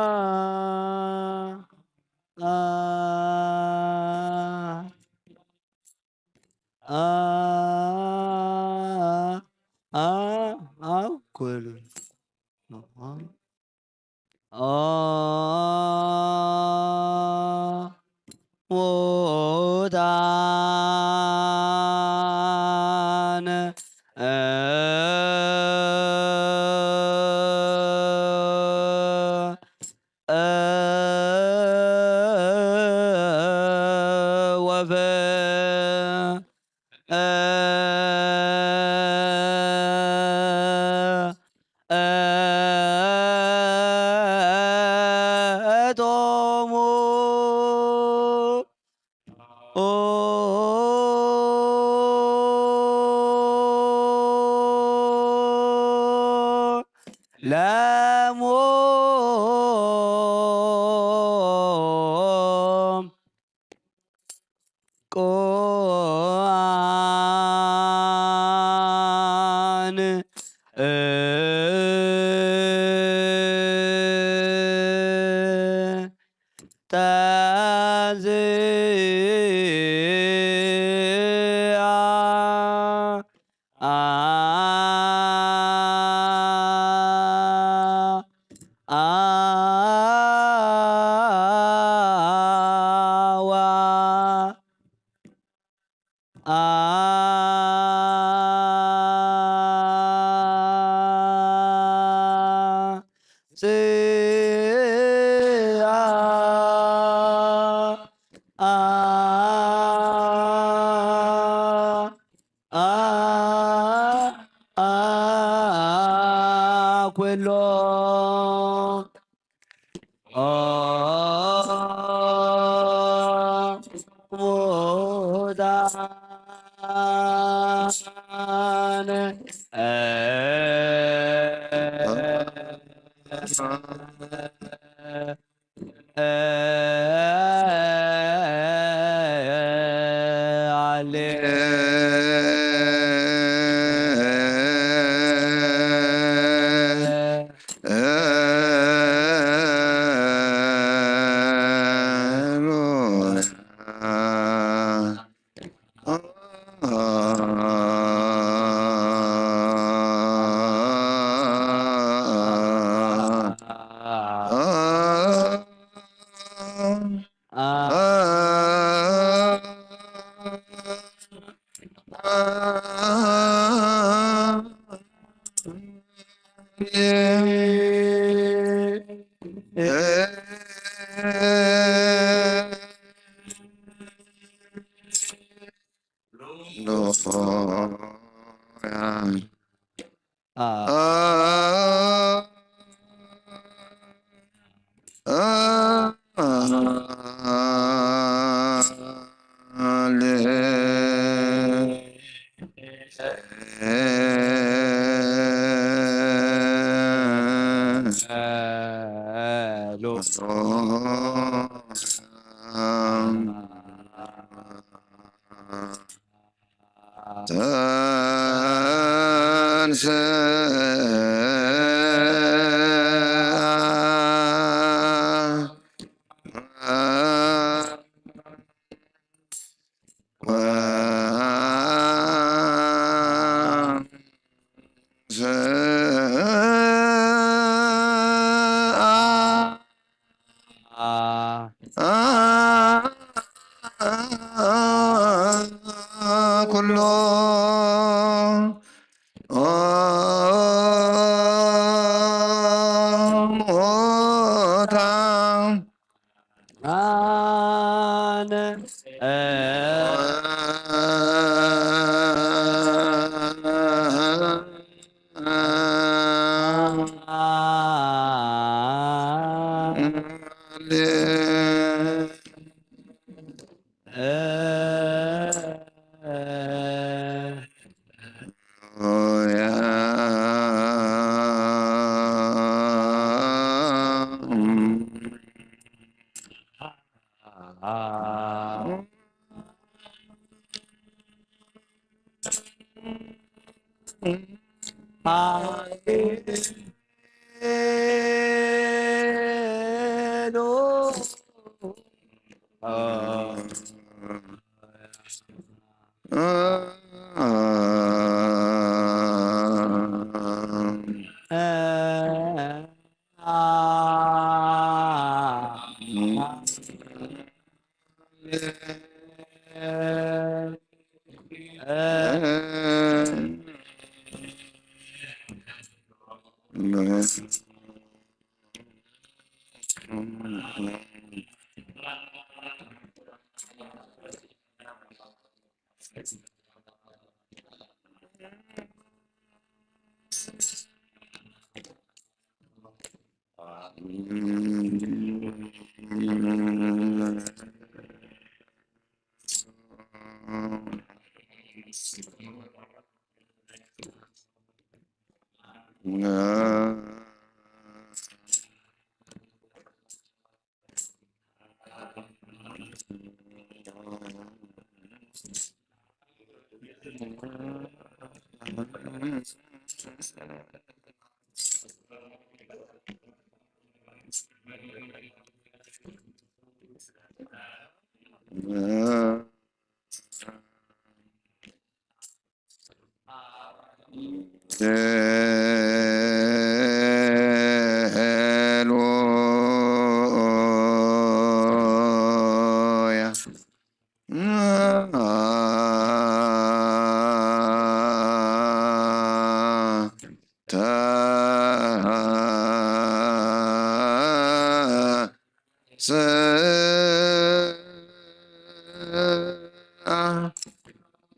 አ አ አ አ ጎሎ አ ሞታ አነ እ እ ወፈ እ እ ጦሙ ኦ ለሞም ቁአን እ ተንዝአ አ አ ዋ አ ጽ አ አ አ አ ኩሎ ኦ ሙታን እ እ አሌ ሄሎ። ተንሥእ ኩሎ ሞታ ኣነ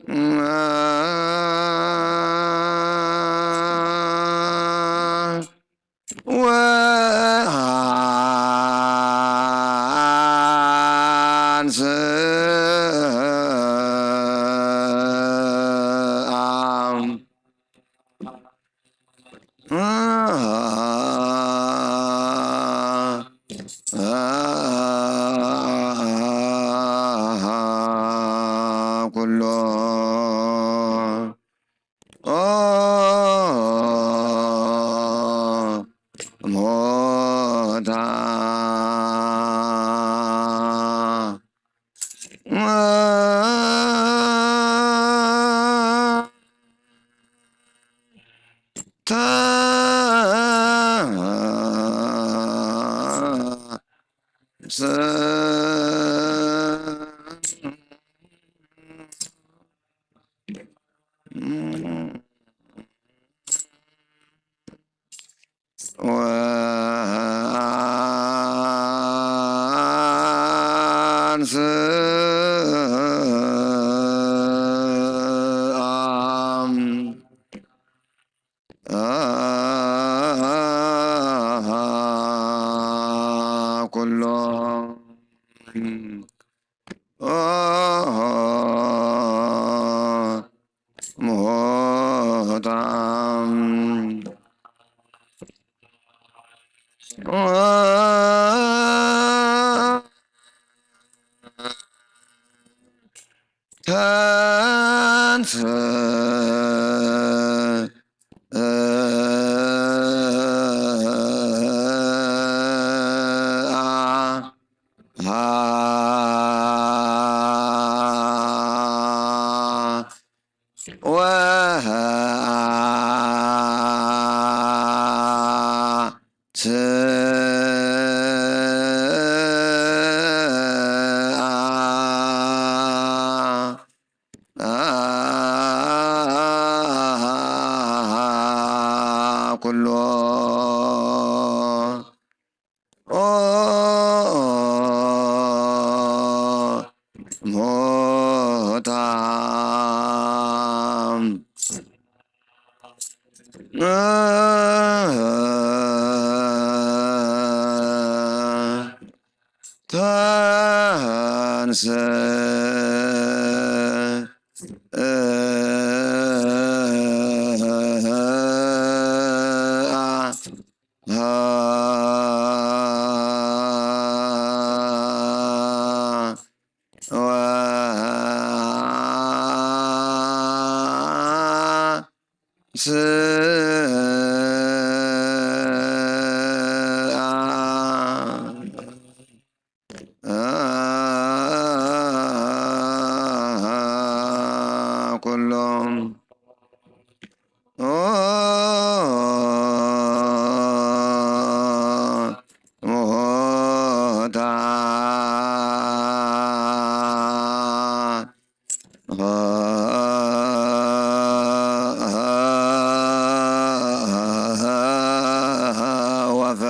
ሃሌሉያ። ወአንስአ ኩሎ ሞታ ወአንስአ ኩሎ ሞታም ተንስ ኩሎ ሞታ ተንስ ኩሎም ሞታ ወፈ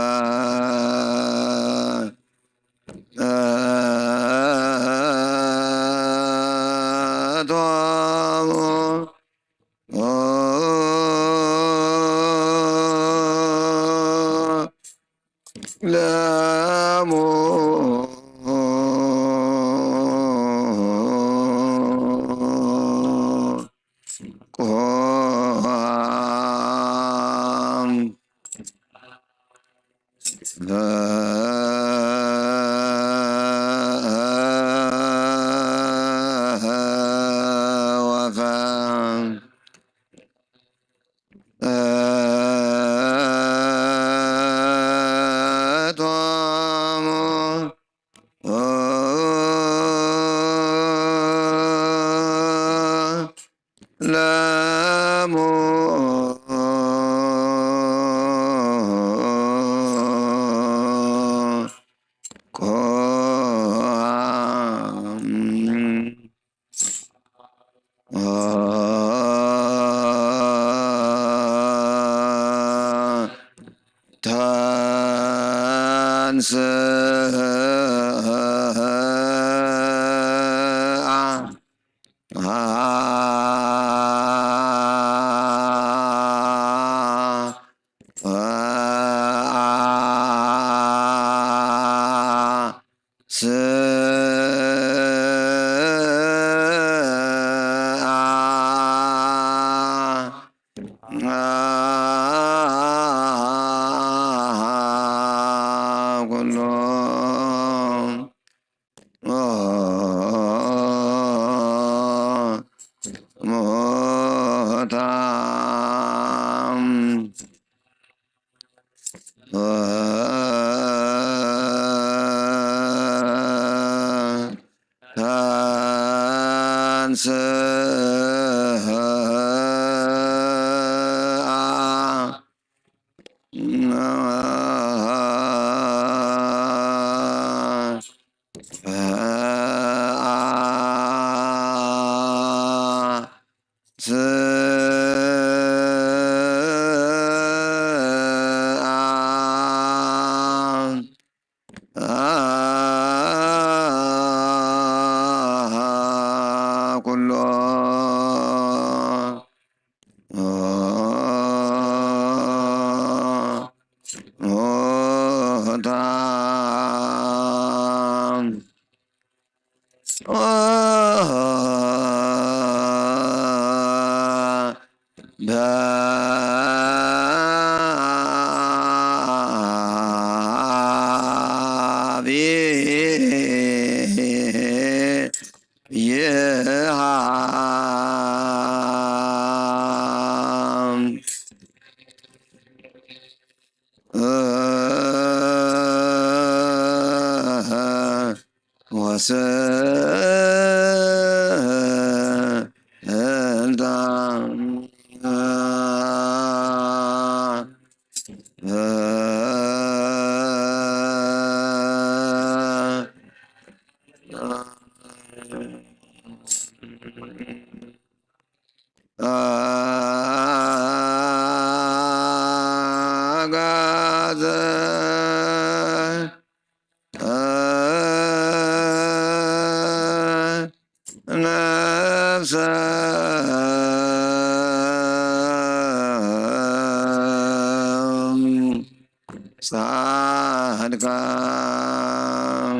ለሙ ቆም ወፈ ቶሙ ለሙ ቆም ተንስአ ኩሎም ሞታ ተንስአ ኩሎ ሞታ በአብይ ይሃ ወስልጣን አጋዘ ነፍሰ ጻድቃን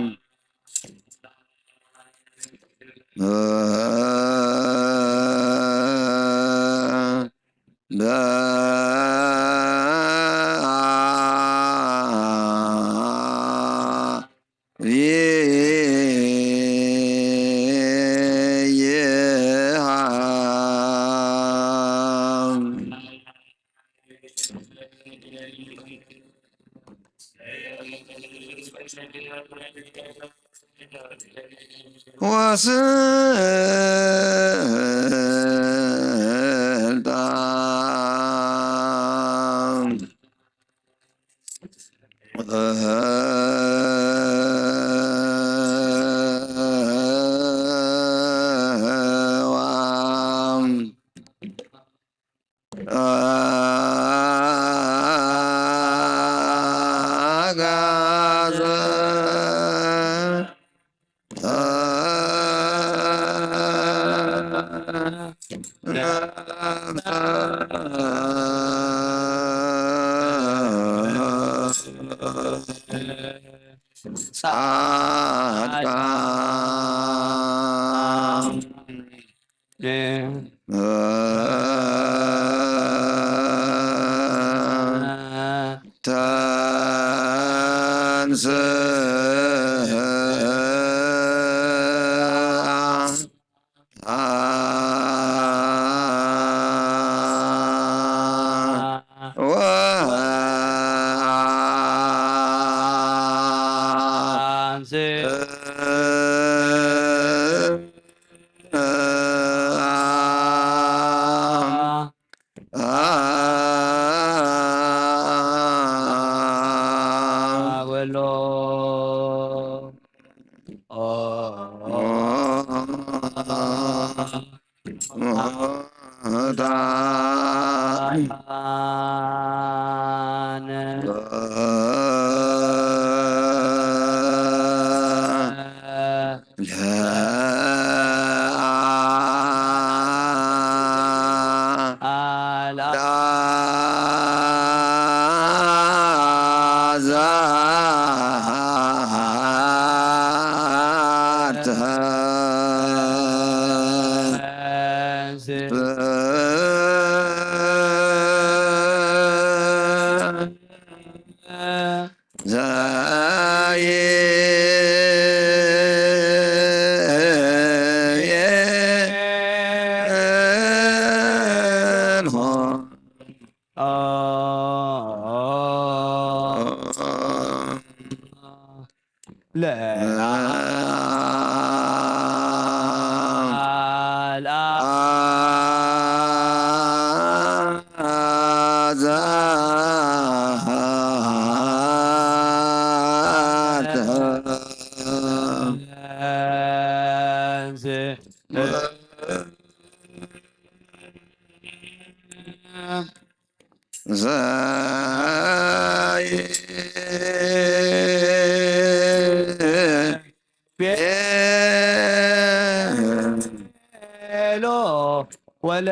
ወስልጣን አጋዘ ጻድቃን ተንሥአ ወአንስ ወሎ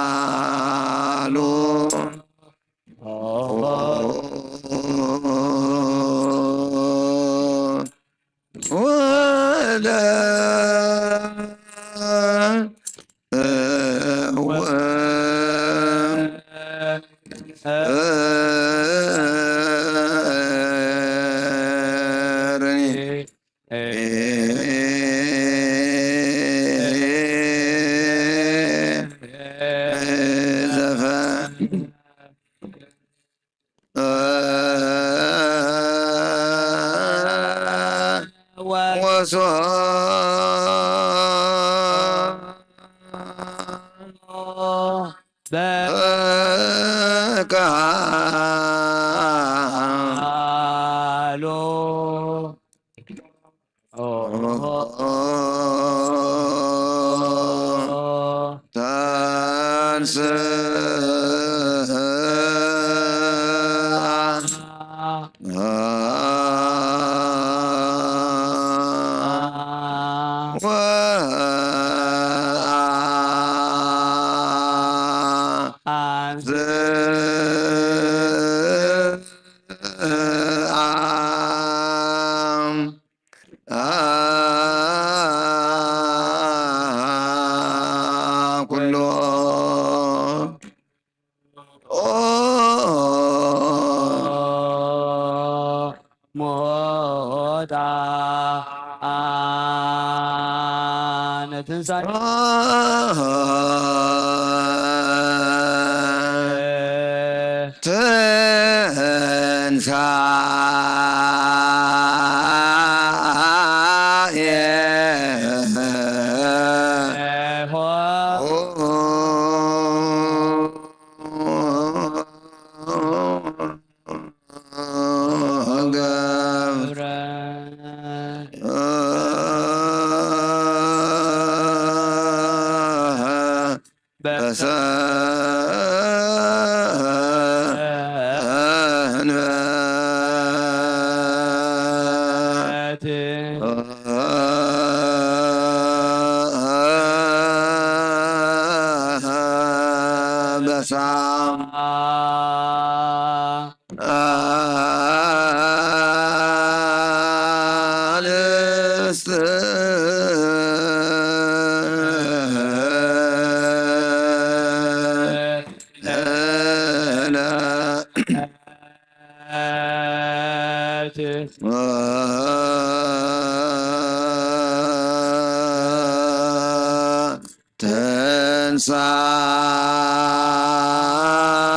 በቃሉ ወለ ኩሎ ሞታ ነትንሳኤ ተንሳኤ ገብረ በሰንበት በሳም ሳልስት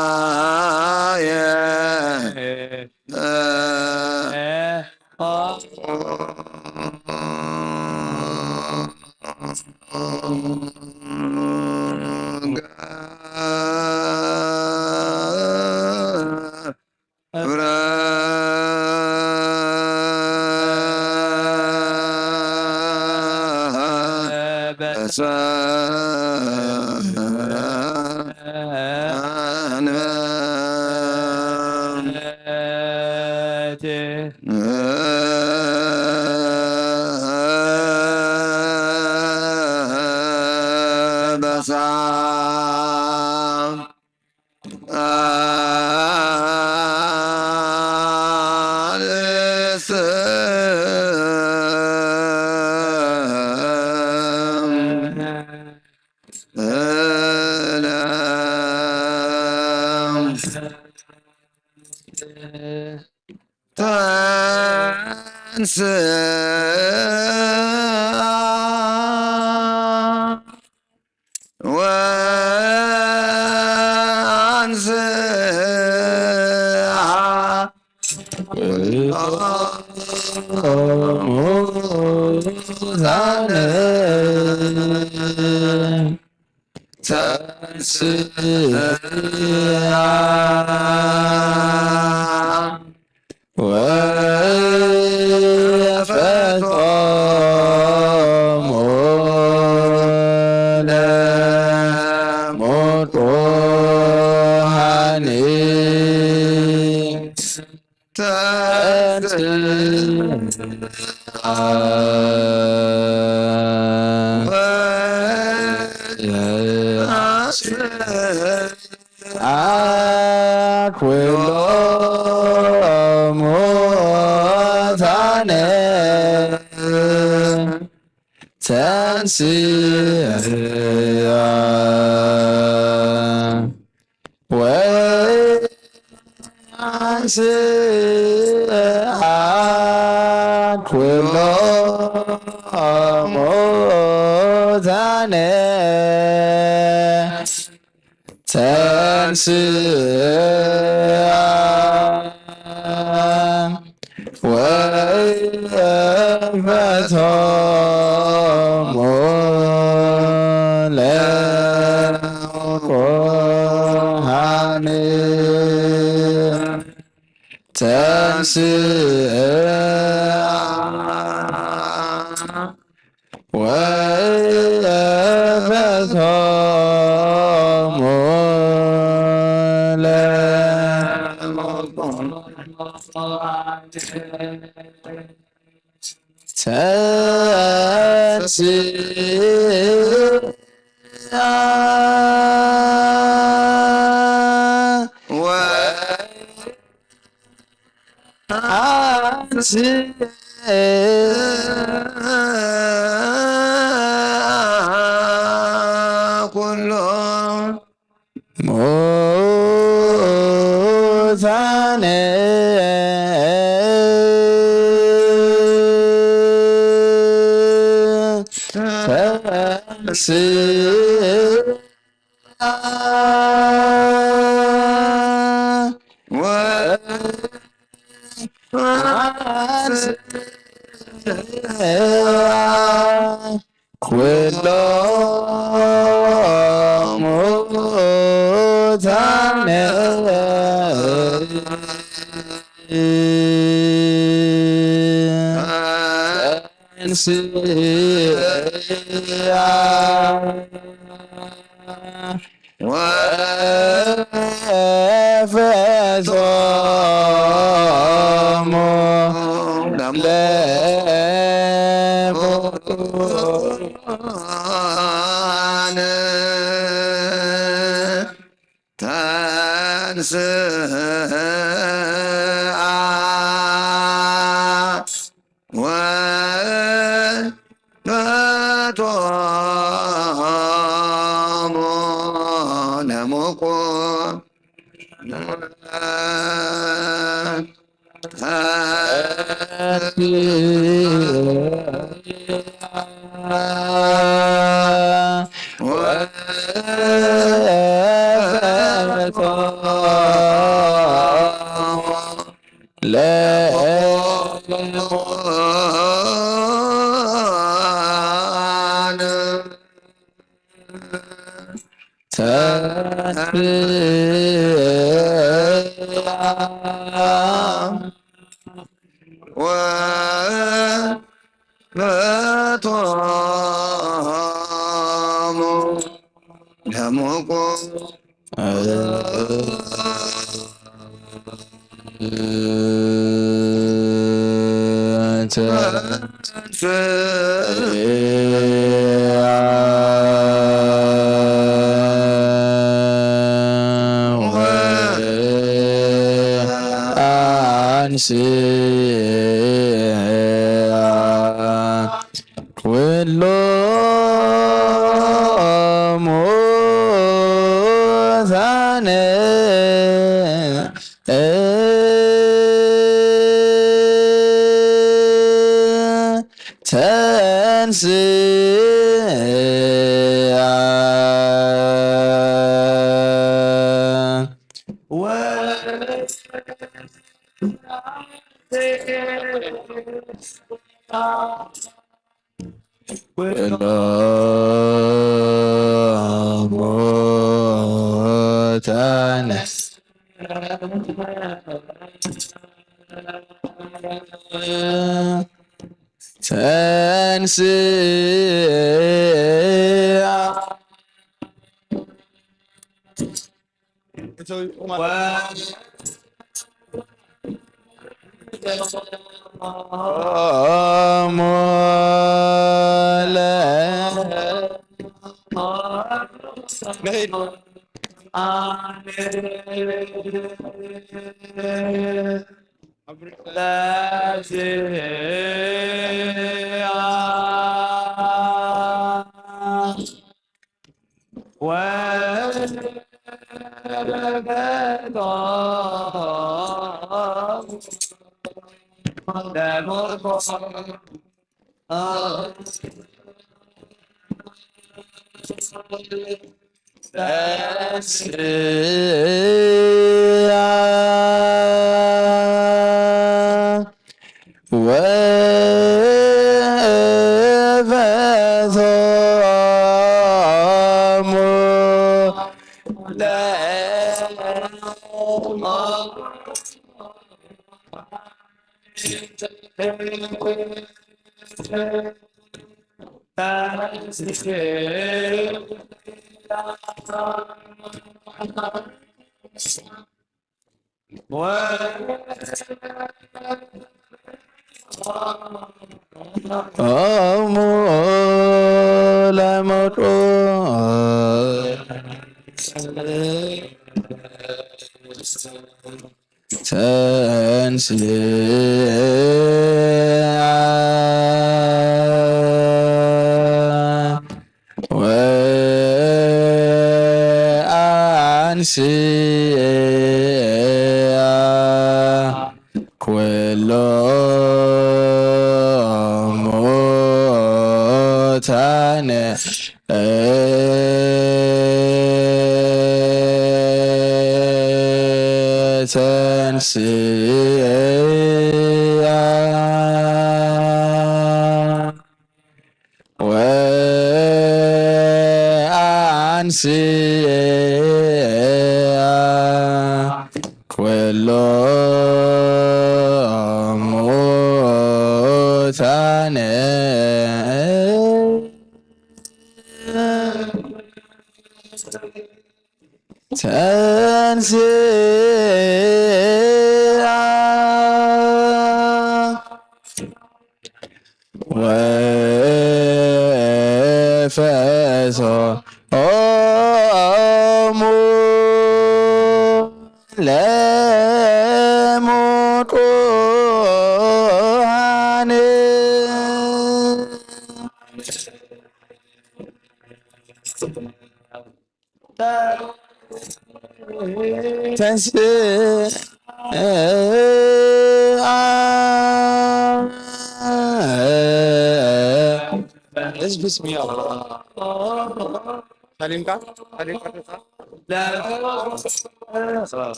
ተንሳየ ገብረ ሰንበት በሳም ወአንስአ ተንስአ ወፈጾሙ ለሙቁሃኒ ኩሎ ሙታነ ተንስአ ወአንስአ ኩሎ ሙታነ ተንስአ ወፈቶሙ ለኩሃን ተንስአ ወፈቶሙ ለኩሃን ተንስአ ወአንስአ ኩሎ ሙታነ ተንስአ ወአንስአ ኩሎ ሙታነ ተንስአ ወፈቶሙ ለኩሃን ተንስአ ወፈቶሙ ለኩሃን ተንስአ ወፈቶሙ ለኩሃን ወአንስአ ኩሎ ሙታነ ተንስአ ኩሎ ሙታነ ተንስአ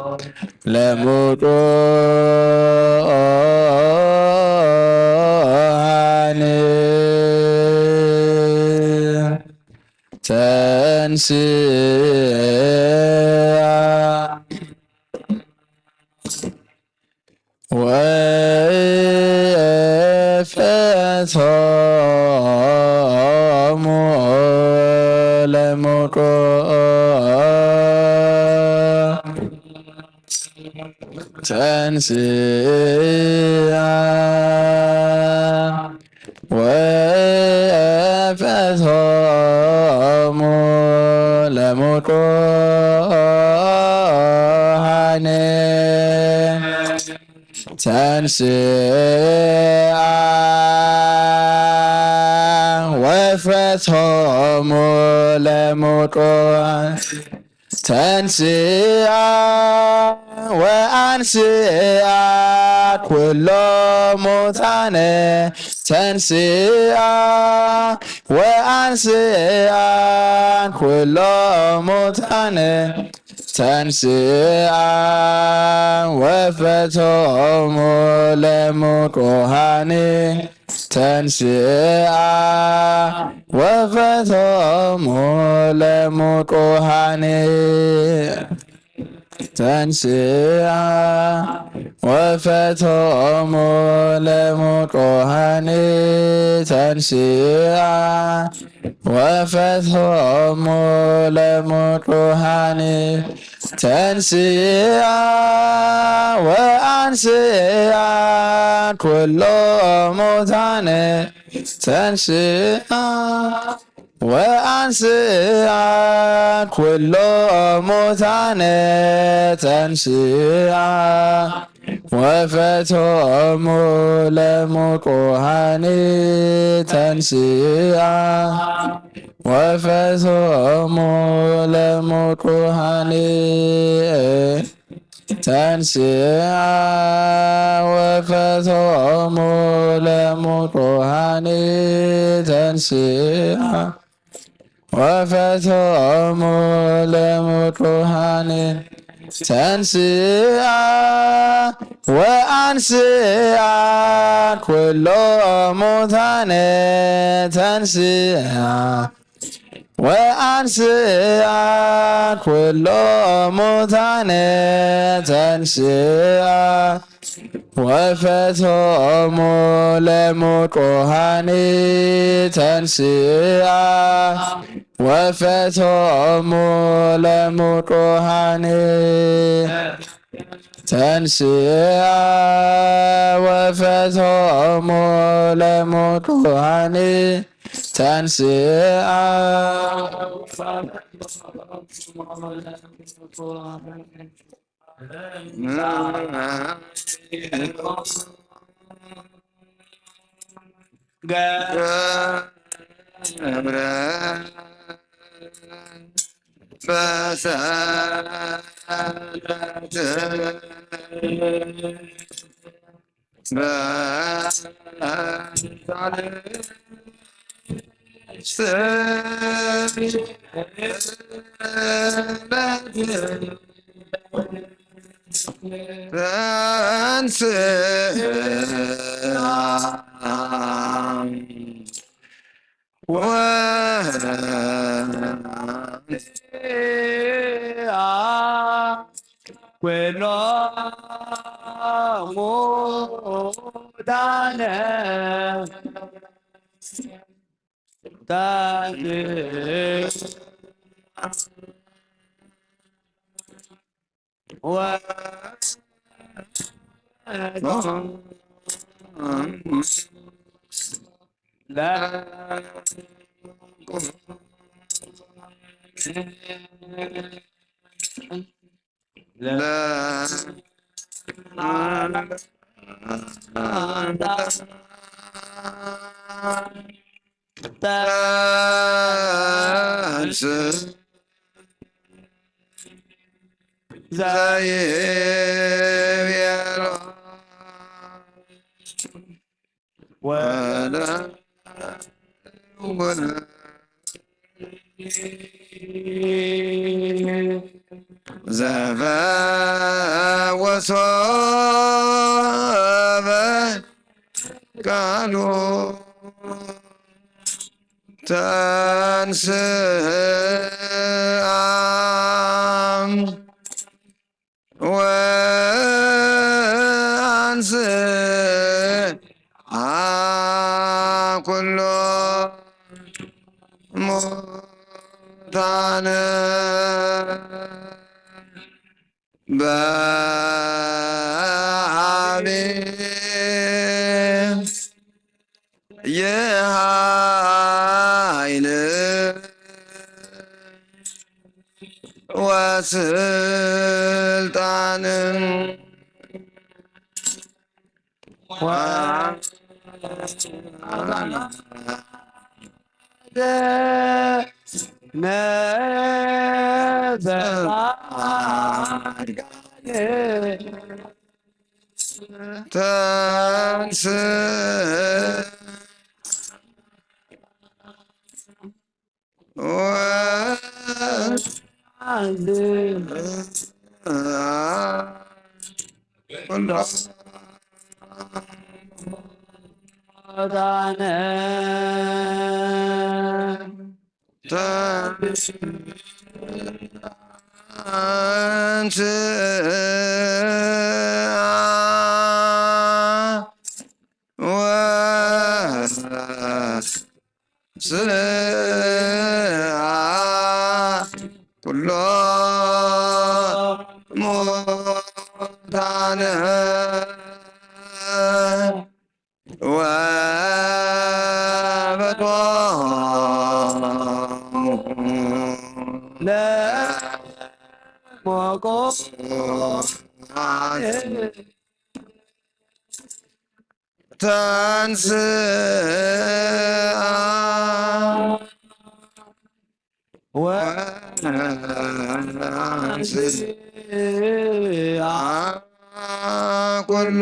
ንኺድ። ለምጡሃኒ ተንስአ ወፈትሖሙ ለምጡሃኒ ተንስአ ወፈትሖሙ ለምጡሃኒ ተንስአ ወፈትሖሙ ለምጡሃኒ ተንስአ ወአንስአ ኩሎ ሙታነ ተንስአ ወአንስአ ኩሎ ሙታነ ተንስአ ወፈትሖሙ ለምጡሃኒ ተንስአ ወፈትሖሙ ለምጡሃኒ ተንስአ ወፈትሖሙ ለምጡሃኒ ተንስአ ወፈትሖሙ ለምጡሃኒ ተንስአ ወአንስአ ኩሎ ሙታነ ተንስአ ወአንስአ ኩሎ ሙታነ ተንስአ ወፈትሖሙ ለምጡሃኒ ተንስአ ወፈትሖሙ ለምጡሃኒ ተንስአ ወፈትሖሙ ለምጡሃኒ ተንስአ ወፈትሖሙ ለምጡሃኒ ተንስአ ወአንስአ ኩሎ ሙታነ ተንስአ ወአንስአ ኩሎ ሙታነ ተንስአ ወፈትሖሙ ለምጡሃኒ ተንስአ ወፈትሖሙ ለምጡሃኒ ተንስአ ወፈትሖሙ ለምጡሃኒ ተንስአ ገብረ በሰለት ኩሎ ሙታነ ዘፈወሶ በቃሉ ተንስአ ወአንስአ ኩሎ ሙታነ በአቢ የኃይል ወስልጣን ተንስ ስአ ኩሎ ሙታነ ወበጦሙ ለሞቆ ተንስአ ወአንስአ ኩሎ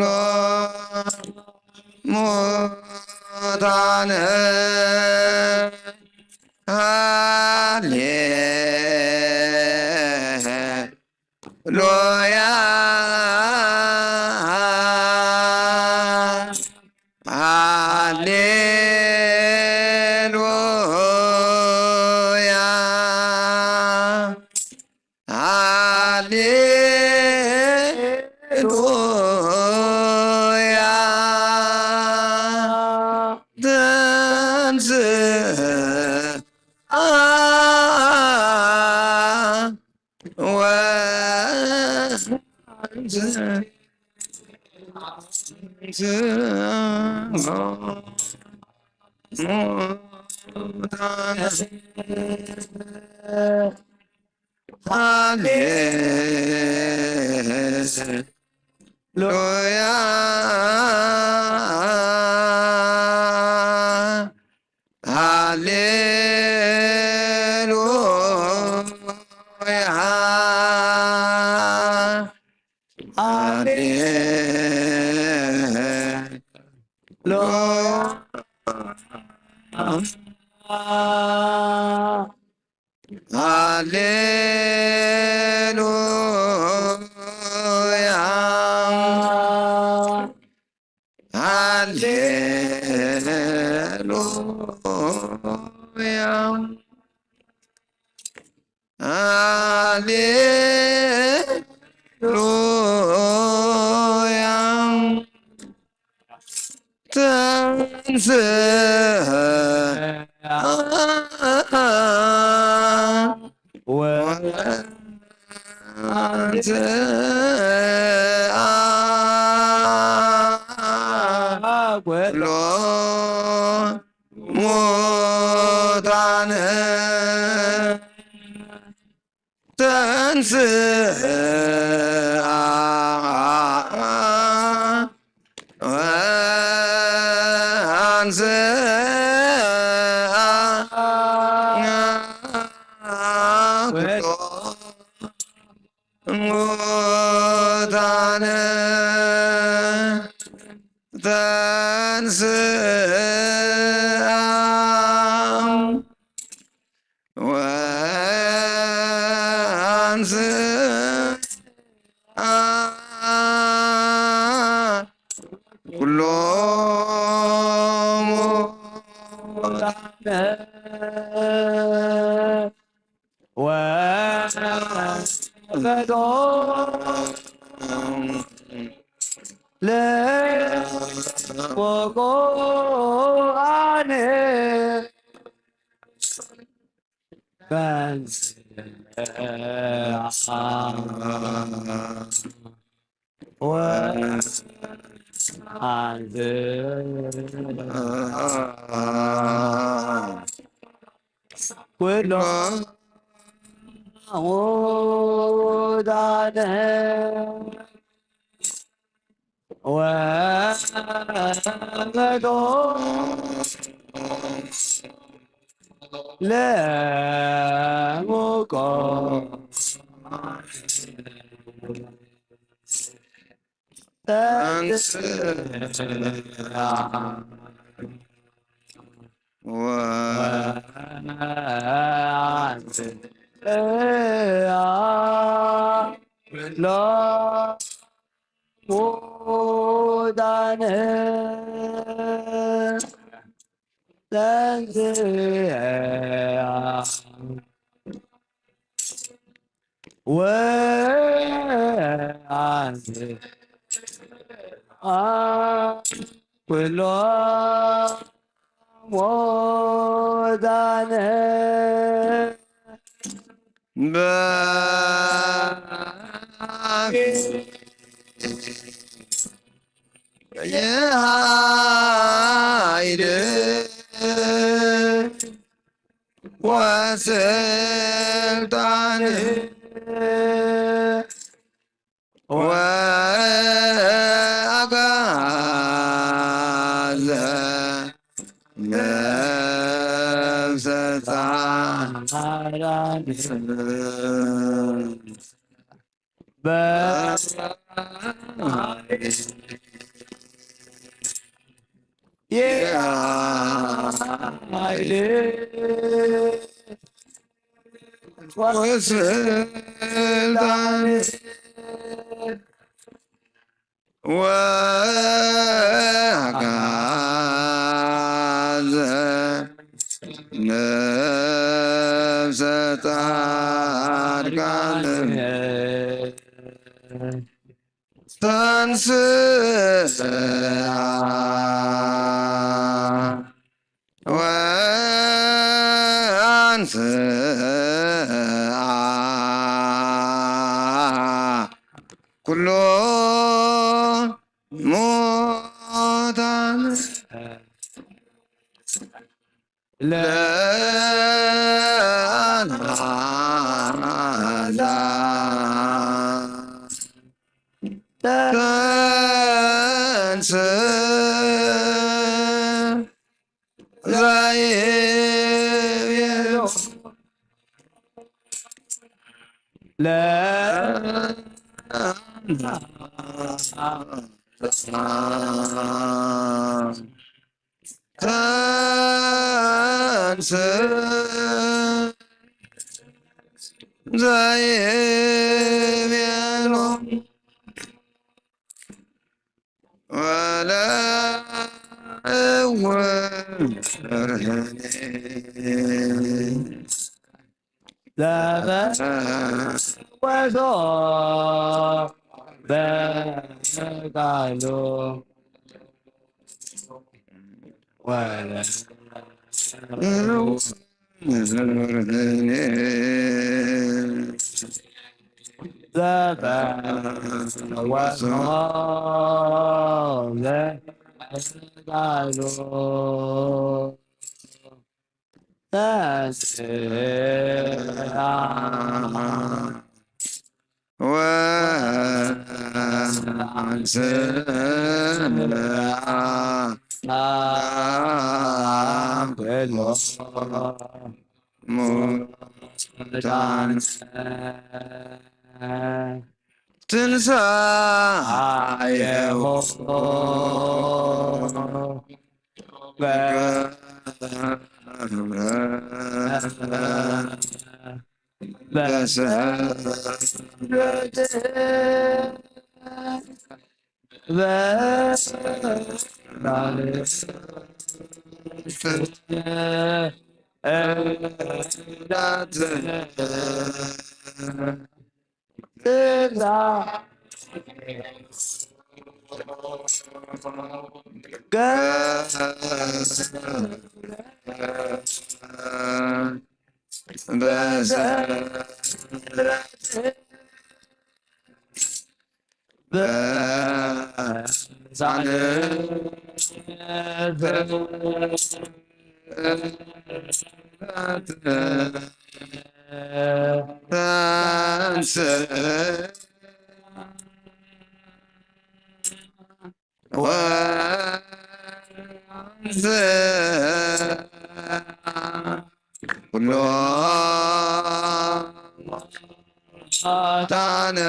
ሙታነ ሃሌ ሉያ ሃሌሉያ ሃሌሉያ ተንስአ ሃሌሉያ ሃሌሉያ ሃሌሉያ ሃሌሉያ ሃሌሉያ ሃሌሉያ ተንስአ ወአንስአ ኩሎ ሙታነ ተንስአ ወአንስአ ኩሎ ሙታነ ተንስአ ወአንስአ ለወቆ ኣነ ኩሎ ወዳነ ወመዶ ለሙቆ ወአንተ ኩሎ ሞዳነ በአፌ የኃይል ወስልጣን ወአግዓዘ ነፍሰ ጻዕራን በኃይል ወስልጣን ወአግዓዘ ነፍሰ ጻድቃን ተንሥአ ወአንሥአ ኩሎ ሙታን ለአልዓዛር ተንሥእ ዘይቤሎ ለአልዓዛር ተንሥእ ዘይቤሎ ወለእውር ዘፈወሶ በቃሉ ወለእውር ዘፈወሶ በቃሉ ተንሥአ ወአንሥአ ኩሎ ሙታነ ትንሣኤሁ በሰንበት በማለት እንዳት ትብዛ ኩሎ ታነ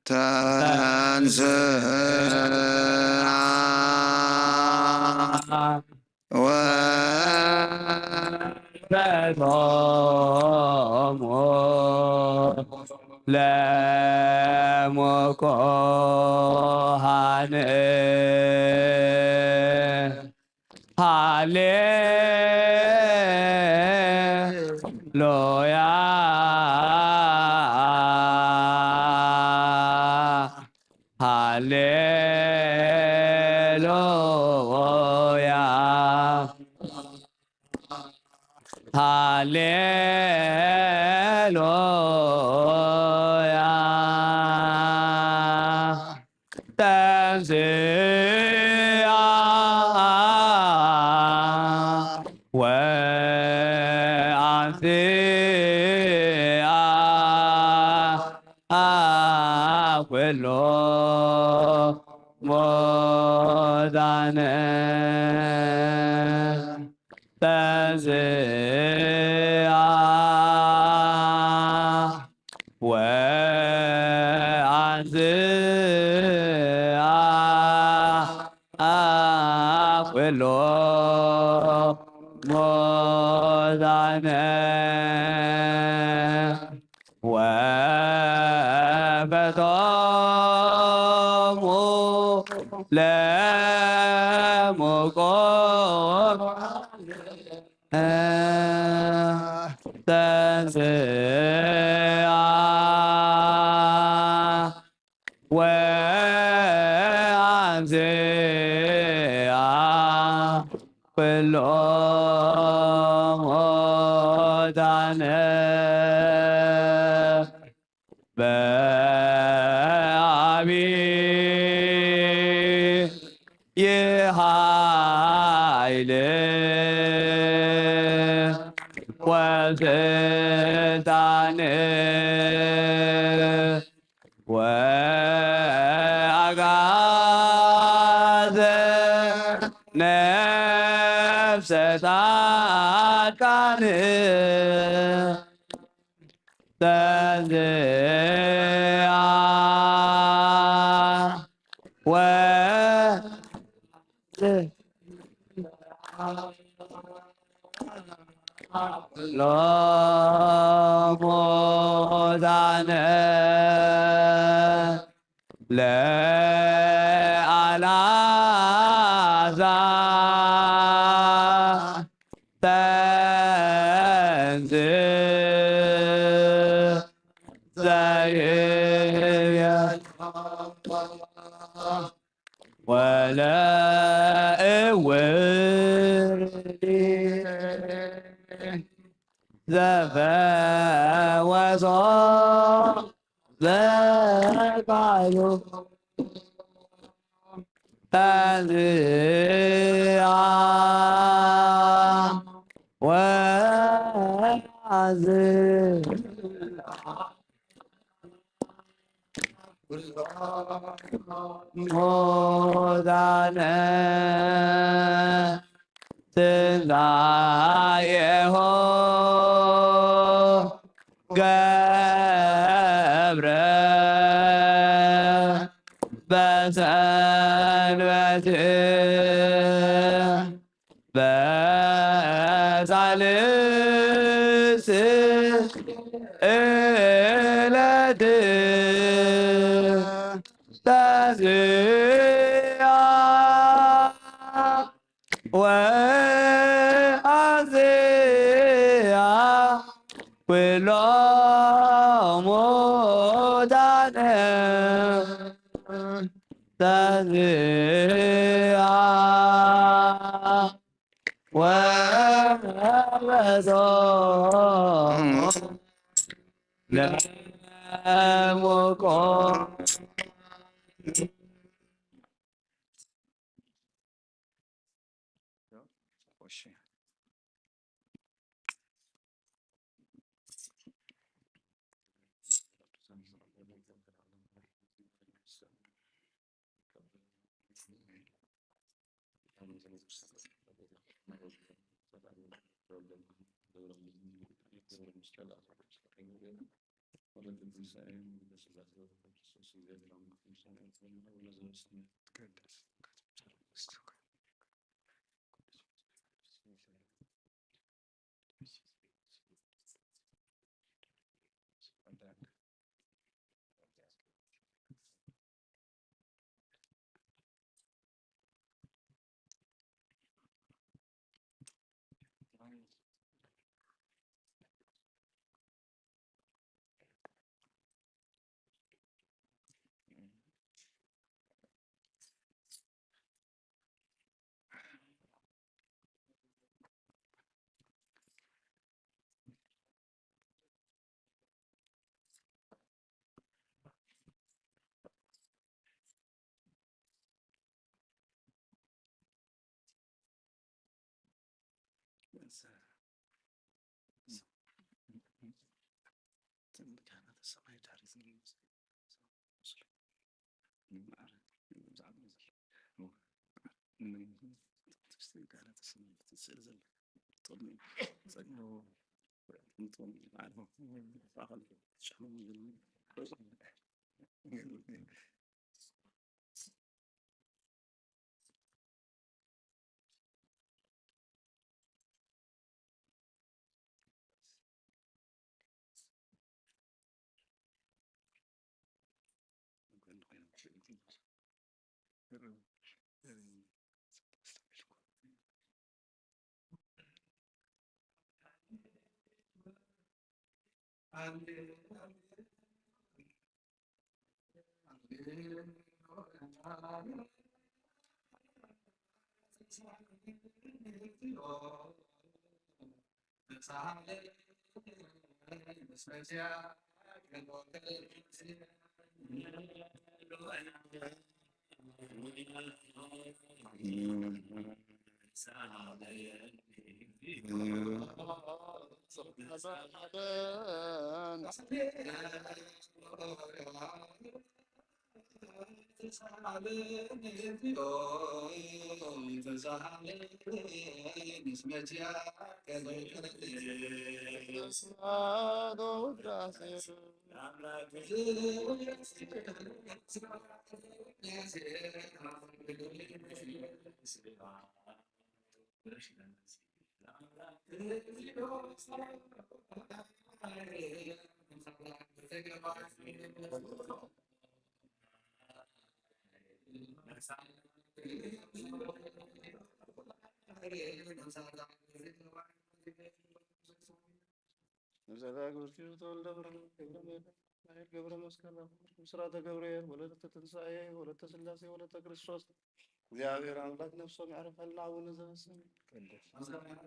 ተንስእ ዘዝኣ ወረዶ ለሙቆ ነብሰ ክብርቲ ዝተወልደ ብርሃን ገብረ መድህን ናይል ገብረ መስቀል፣ ብስራተ ገብርኤል፣ ወለተ ትንሳኤ፣ ወለተ ስላሴ፣ ወለተ ክርስቶስ፣ እግዚኣብሔር ኣምላክ ነፍሶም ያዕርፈልና። አቡነ ዘበሰማያት።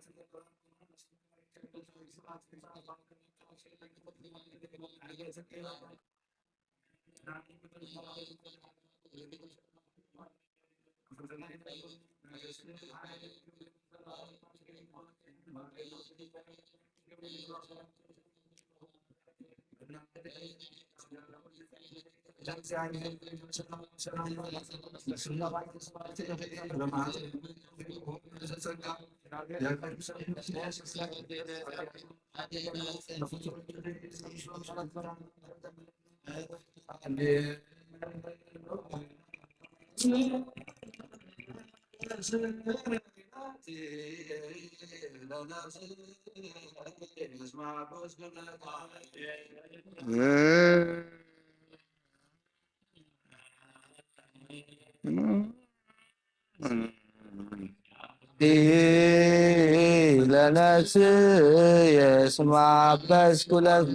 ለነፍስየ ስማ በስኩለት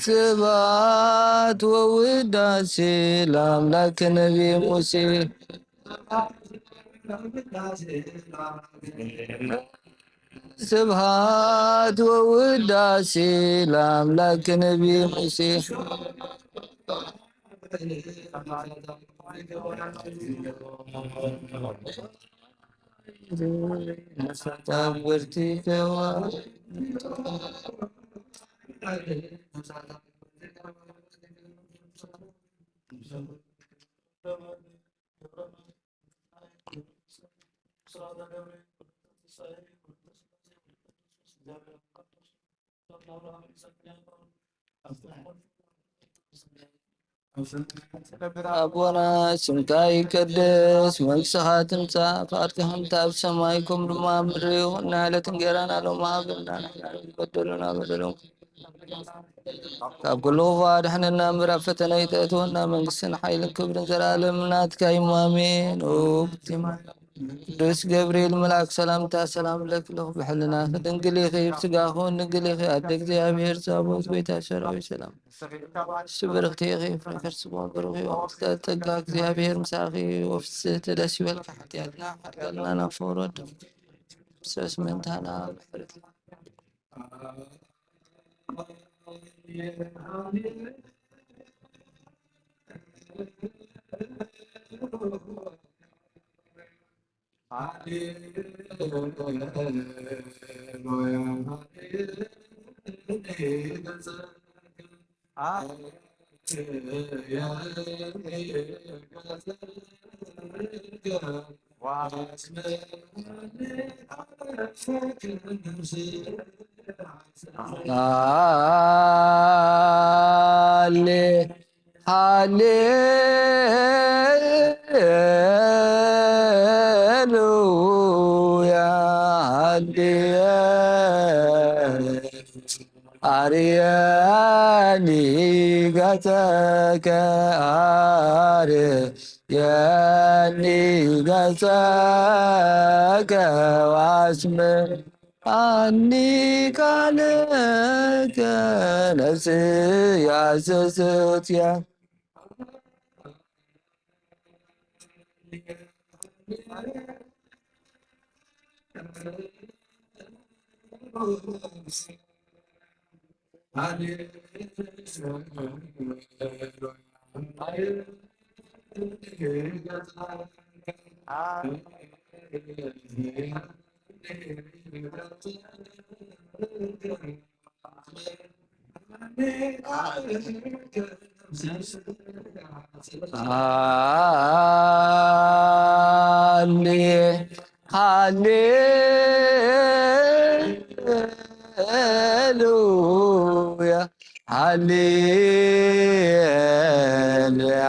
ስብሐት ወውዳሴ ለአምላክ ነቢይ ሙሴ። ስብሐት ወውዳሴ ለአምላክ ነቢይ ሙሴ። አቦና ስምካ ይቀደስ፣ መንግስትኻ ትምጻእ፣ ፍቓድካ ከምቲ ኣብ ሰማይ ከምኡ ድማ ኣብ ምድሪ ይኹን። ናይ ዕለት እንጌራና ሎሚ ሃበና፣ ንሕና ንበደሉና በደሎም ካብ ኩሉ ክፉእ ኣድሕነና እምበር፣ ኣብ ፈተነ ኣይተእትወና። መንግስትን ሓይልን ክብርን ዘለኣለም ናትካ እዩ። ኣሜን። ኦ ብቲ ማርያም ቅዱስ ገብርኤል መልኣክ ሰላምታ ሰላም ለኪ ኣለኹ፣ ብሕልናኺ ድንግል ኢኺ፣ ብስጋኺ እውን ድንግል ኢኺ። ኣደ እግዚኣብሔር ጸባኦት፣ ጎይታ ሰራዊት ሰላም ንሱ ብርኽቲ ኢኺ፣ ፍሬ ከርስኪ እውን ብሩኽ እዩ። ጸጋ እግዚኣብሔር ምሳኺ እዩ። ወፍስሕቲ ደስ ይበልኪ፣ ሓጢኣትና ሓርቀልና፣ ናብ ፍቕሪ ወድኺ ክርስቶስ ምእንታና ምሕረት ሃሌ ሃሌሉያ፣ ሃሌ አርየኒ ገጸከ፣ አርየኒ ገጸከ፣ ወአስምዓኒ ቃለከ፣ ነፍስየ ሐሰሰትከ። ሃሌ ሃሌሉያ፣ ሃሌሉያ።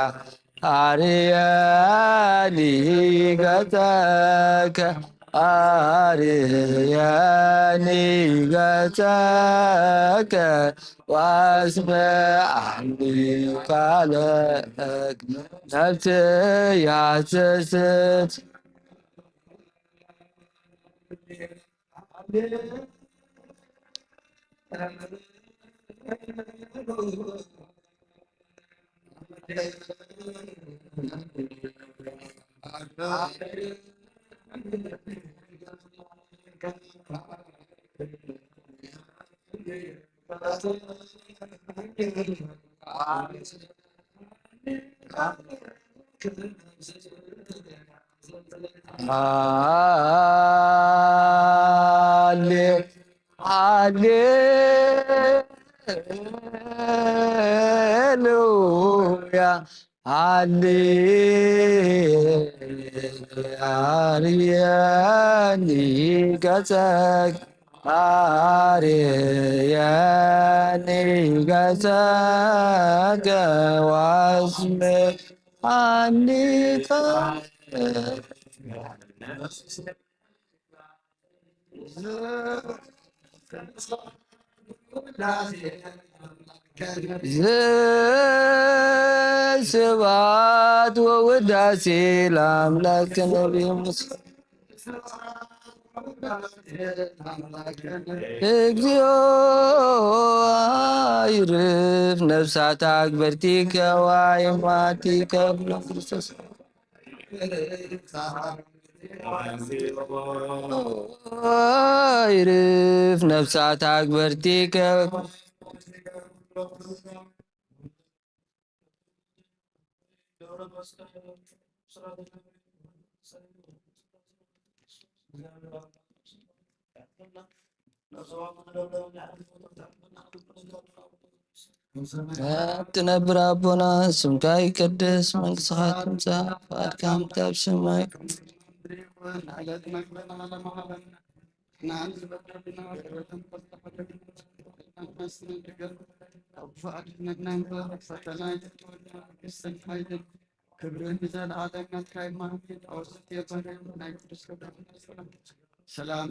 አርየኒ ገጸከ፣ አርየኒ ገጸከ፣ ወአስምዓኒ ቃለከ፣ ነፍስየ ሐሰሰት። ሃሌ ሃሌሉያ፣ ሃሌ አርየኒ ገጸከ፣ አርየኒ ገጸከ፣ ወአስምዓኒ ቃለከ። ስብሐት ወውዳሴ ለአምላክ ነቢይ ሙሴ። እግዚኦ ይርፍ ነፍሳት አግበርቲከ ዋይማቲከ ብሎ ክርስቶስ። ይርፍ ነፍሳት አግበርቲከ። ትነብር ኣቦና፣ ስምካ ይቀደስ፣ መንግስትኻ ትምጻእ፣ ፍቓድካ ከምቲ ኣብ ሰማይ ክብርን ንዘለዓለም ናትካ ይማን። ኦስት የበረ ናይ ቅዱስ ገብርኤል ሰላም ሰላም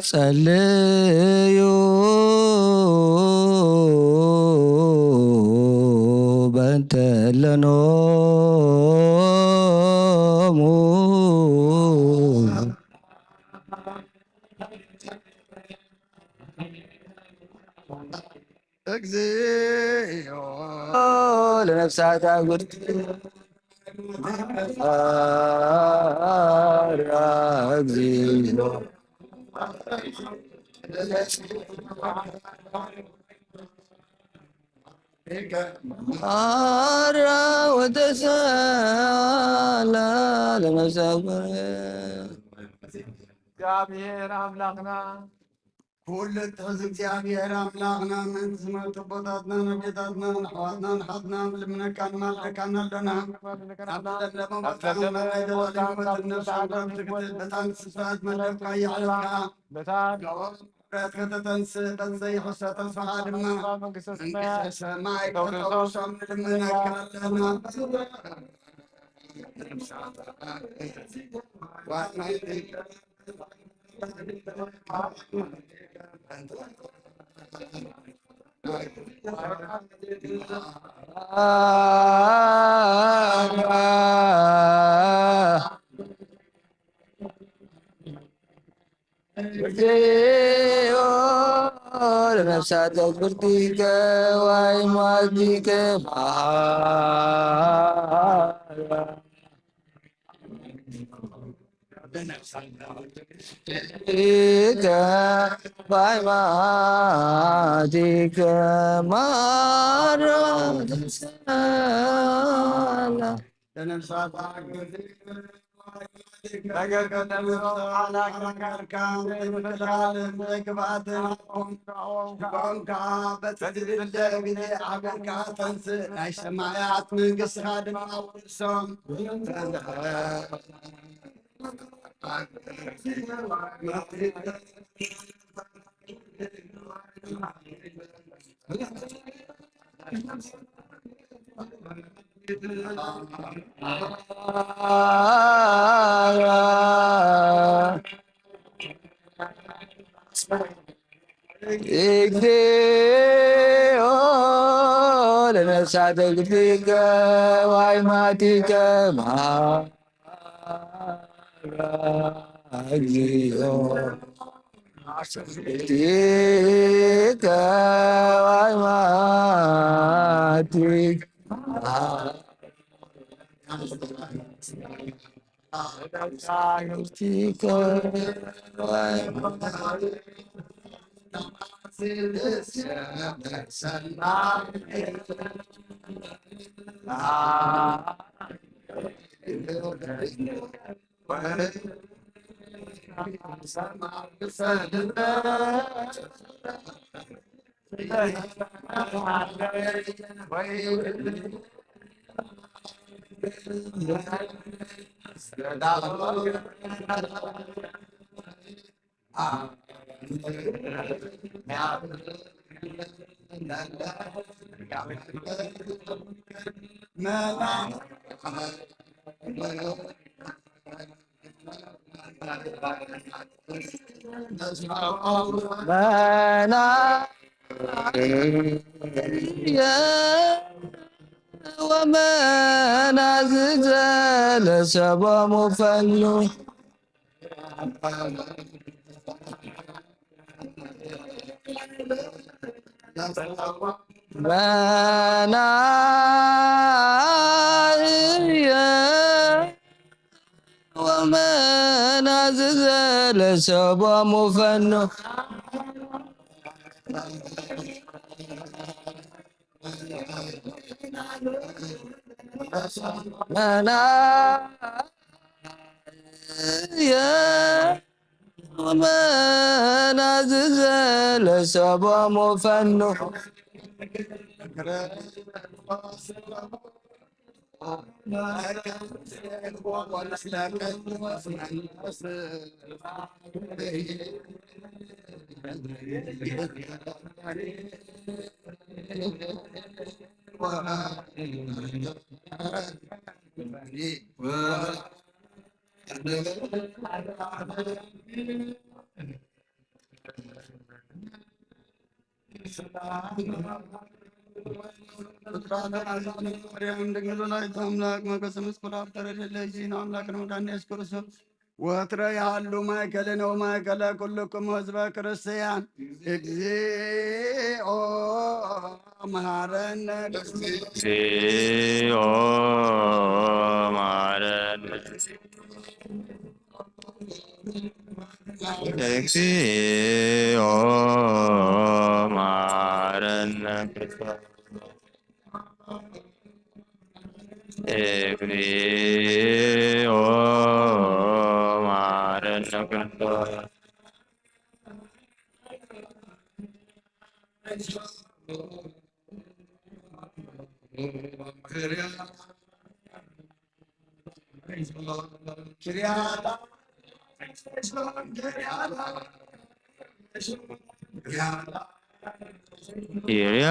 ጸልዩ በእንተ ለኖሙ። እግዚኦ ለነፍሳት አጉድቲ። እግዚኦ አራ ወተሳላ ለመዛጉር። እግዚኣብሔር ኣምላኽና ኩሉ እትሕዝ እግዚኣብሔር ኣምላኽና፣ ምእንቲ ዝመቱ ኣቦታትናን ኣዴታትናን ኣሕዋትናን ኣሓትናን ልምነካ ንማልደካን ኣሎና። ኣብ ዘለሞ ቦታ ናይ ዘላለም ህይወትን ነፍስን ረብቲ ክትብል በታ ንስፍራት መደብካ የዕልልካ። በታ ንዕኦም ምሕረት ከተተንስእ በቲ ዘይሕሰ ተስፋኻ ድማ መንግስተ ሰማይ ከተውርሶም ንልምነካ ኣለና። እግዚኦ ለነፍሳት ፍርቲከ ዋይ ሟቲከ መሃራ። ሊቀ ባይማቲከ ማራ ተሰላ። ለነፍሳት አግዝ ነገር ከተምሮ አላክ መካርካ ዘይምክልኻል ዘይክፍኣትን ኮንካ በቲ ዝድለ ግዜ ኣበርካ ተንስእ ናይ ሰማያት መንግስትኻ ድማ ውርሶም። እግዚኦ ለነፍሳተ ግብርከ ዋይማቲከ ማራ እግዚኦ ቲከ ዋይማቲከ መናየ ወመናዝዘ ለሰቦሙ ፈኑ። መናየ ወመናዝዘ ለሰቦሙ ፈኑ። መናየ ወመናዝዘ ለሰቦሙ ፈኑ። ማርያም ድንግል ወላዲተ አምላክ መከሰ ምስኩላ ተረደለይ ዜና አምላክ ነው ዳንኤል ክርስቶስ ወትረ ያሉ ማእከልን ወማእከለ ኩልክሙ ህዝበ ክርስቲያን። እግዚኦ መሐረነ። እግዚኦ መሐረነ። እግዚኦ መሐረነ ክርስቶስ። እግዚኦ መሐረነ ክርስቶስ። ኪርያ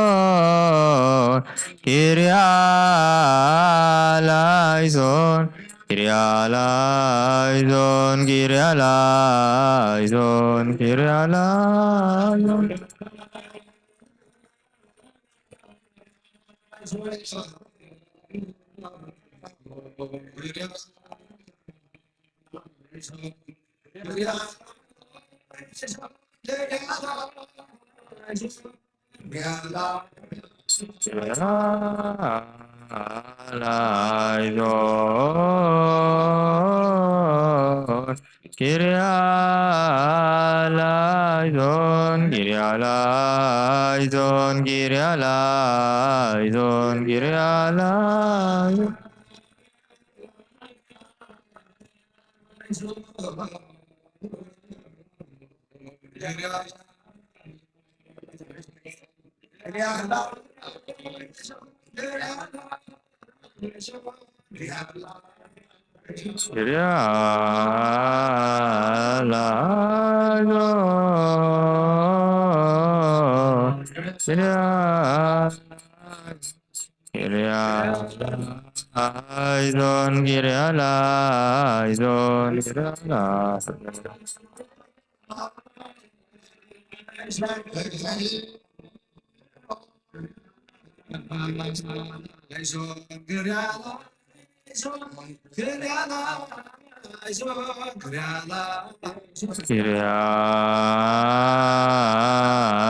ላይሶን፣ ኪርያ ላይሶን፣ ኪርያ ላይሶን፣ ኪርያ ላይሶን፣ ኪርያ ላይሶን። ላይዞን ኪርያ ላይዞን ኪርያ ላይዞን ኪርያ ላይዞን ኪርያ ላይዞን ኪርያ ላይዞን ኪርያ ኪርያ ላይዞን ኪርያ ላይዞን ኪርያ ላይዞን ኪርያ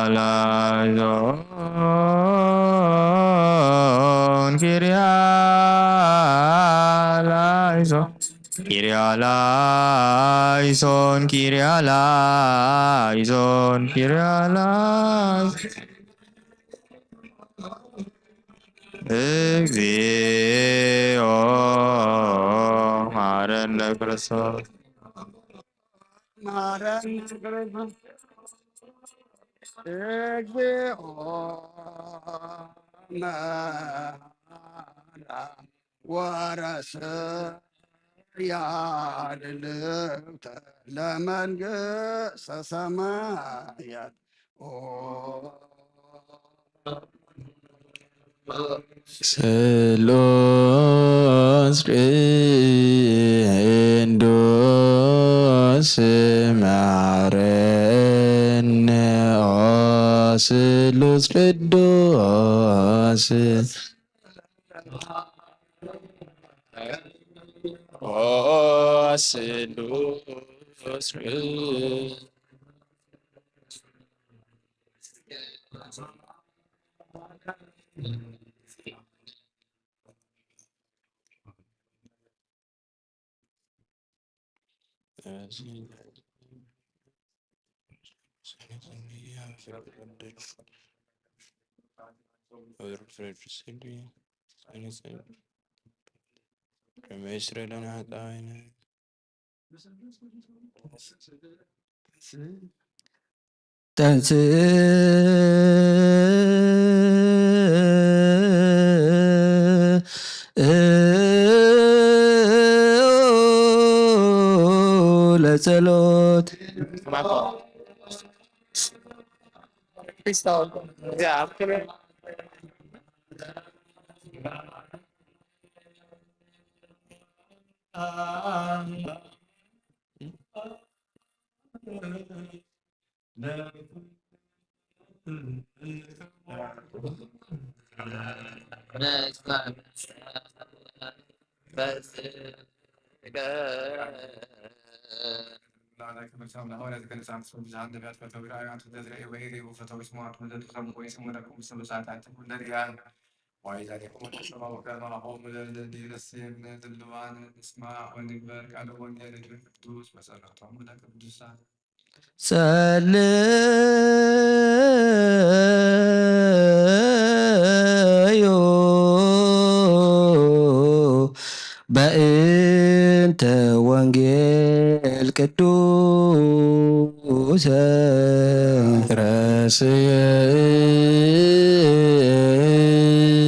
ላይዞን ኪርያ ላይዞን ኪርያ ላይሶን ኪርያ ላይሶን ኪርያ ላይሶን እግዚኦ መሐረነ ክርስቶስ። መሐረነ ክርስቶስ። እግዚኦ መሐረነ ወረስ ያድልውተ ለመንግስተ ሰማያት። ኦ ስሉስ ቅዱስ መሐረነ። ኦ ስሉስ ቅዱስ ኦ ስሉስ ተንስ ለጸሎት ጸልዩ በእንተ ወንጌል ቅዱሰ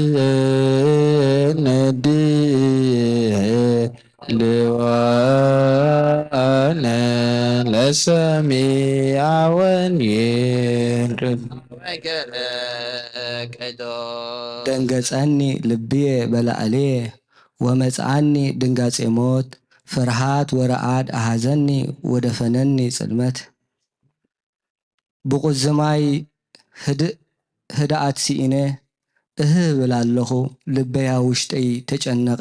ረስየነ ድልዋነ ለሰሚዐ ወንጌል። ደንገጸኒ ልብየ በላዕልየ፣ ወመጽኣኒ ድንጋጼ ሞት፣ ፍርሃት ወረዓድ ኣሃዘኒ፣ ወደፈነኒ ጽልመት። ብቑዝማይ ህድእ ህድኣት ስኢነ እህ እብል ኣለኹ፣ ልበይ ኣብ ውሽጠይ ተጨነቐ፣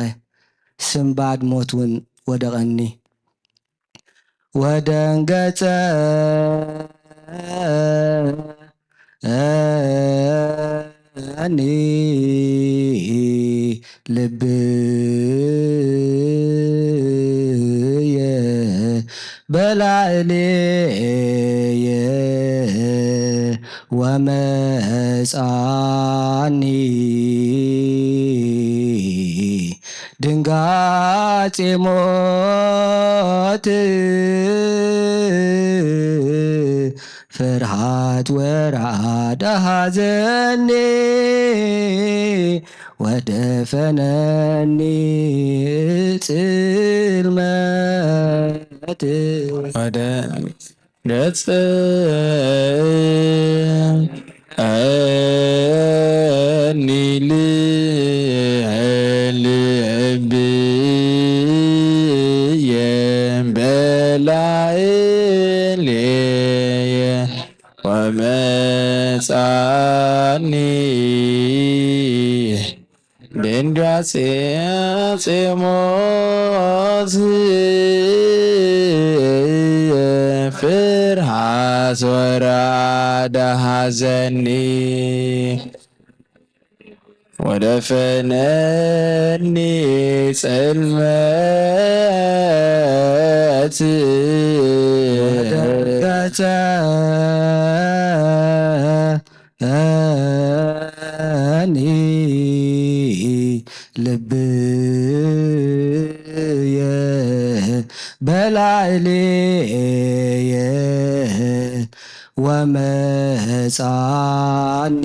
ስንባድ ሞት እውን ወደቐኒ። ወደንገጸ ኒ ልብየ በላዕሌየ ወመጻኒ ድንጋጼ ሞት ፍርሃት ወራዳ ሐዘኒ ወደፈነኒ ጽልመት ወደ ገጽ እኒ ልብየ በላዕሌየ ወመጻኒ ድንጋጼ ሞት ፍርሃት ወራዳ ሐዘኒ ወደፈነኒ ጽልመት ወደንገጸ እኒ ልብየ በላዕሌየ ወመጻኒ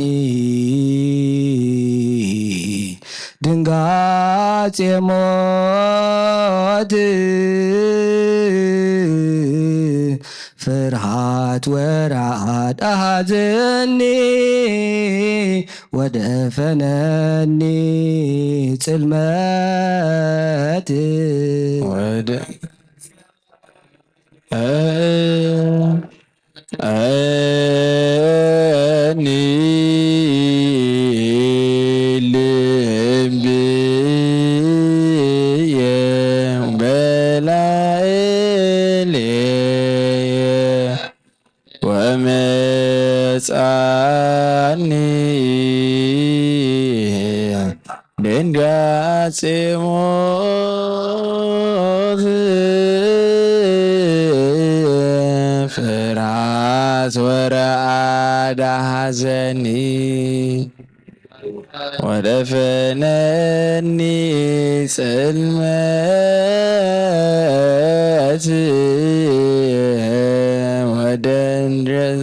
ድንጋጼ ሞት ፍርሃት ወራዳ ሐዘኒ ወደፈነኒ ጽልመት ወደ እኒ ልብየ በላዕሌየ ወመጻኒ ደንጋጼ ሞት ፍርሃት ወረኣዳ ሐዘኒ ወደፈነኒ ጽልመት ወደንደስ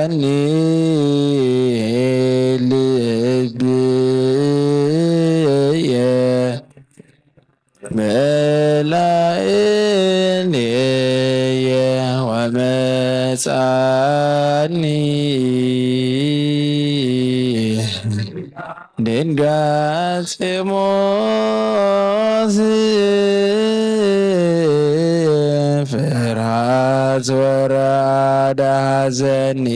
እኒ ልብየ በላዕሌየ ወመጻኒ ድንጋጼ ሞት ፍርሃት ወራዳ ሐዘኒ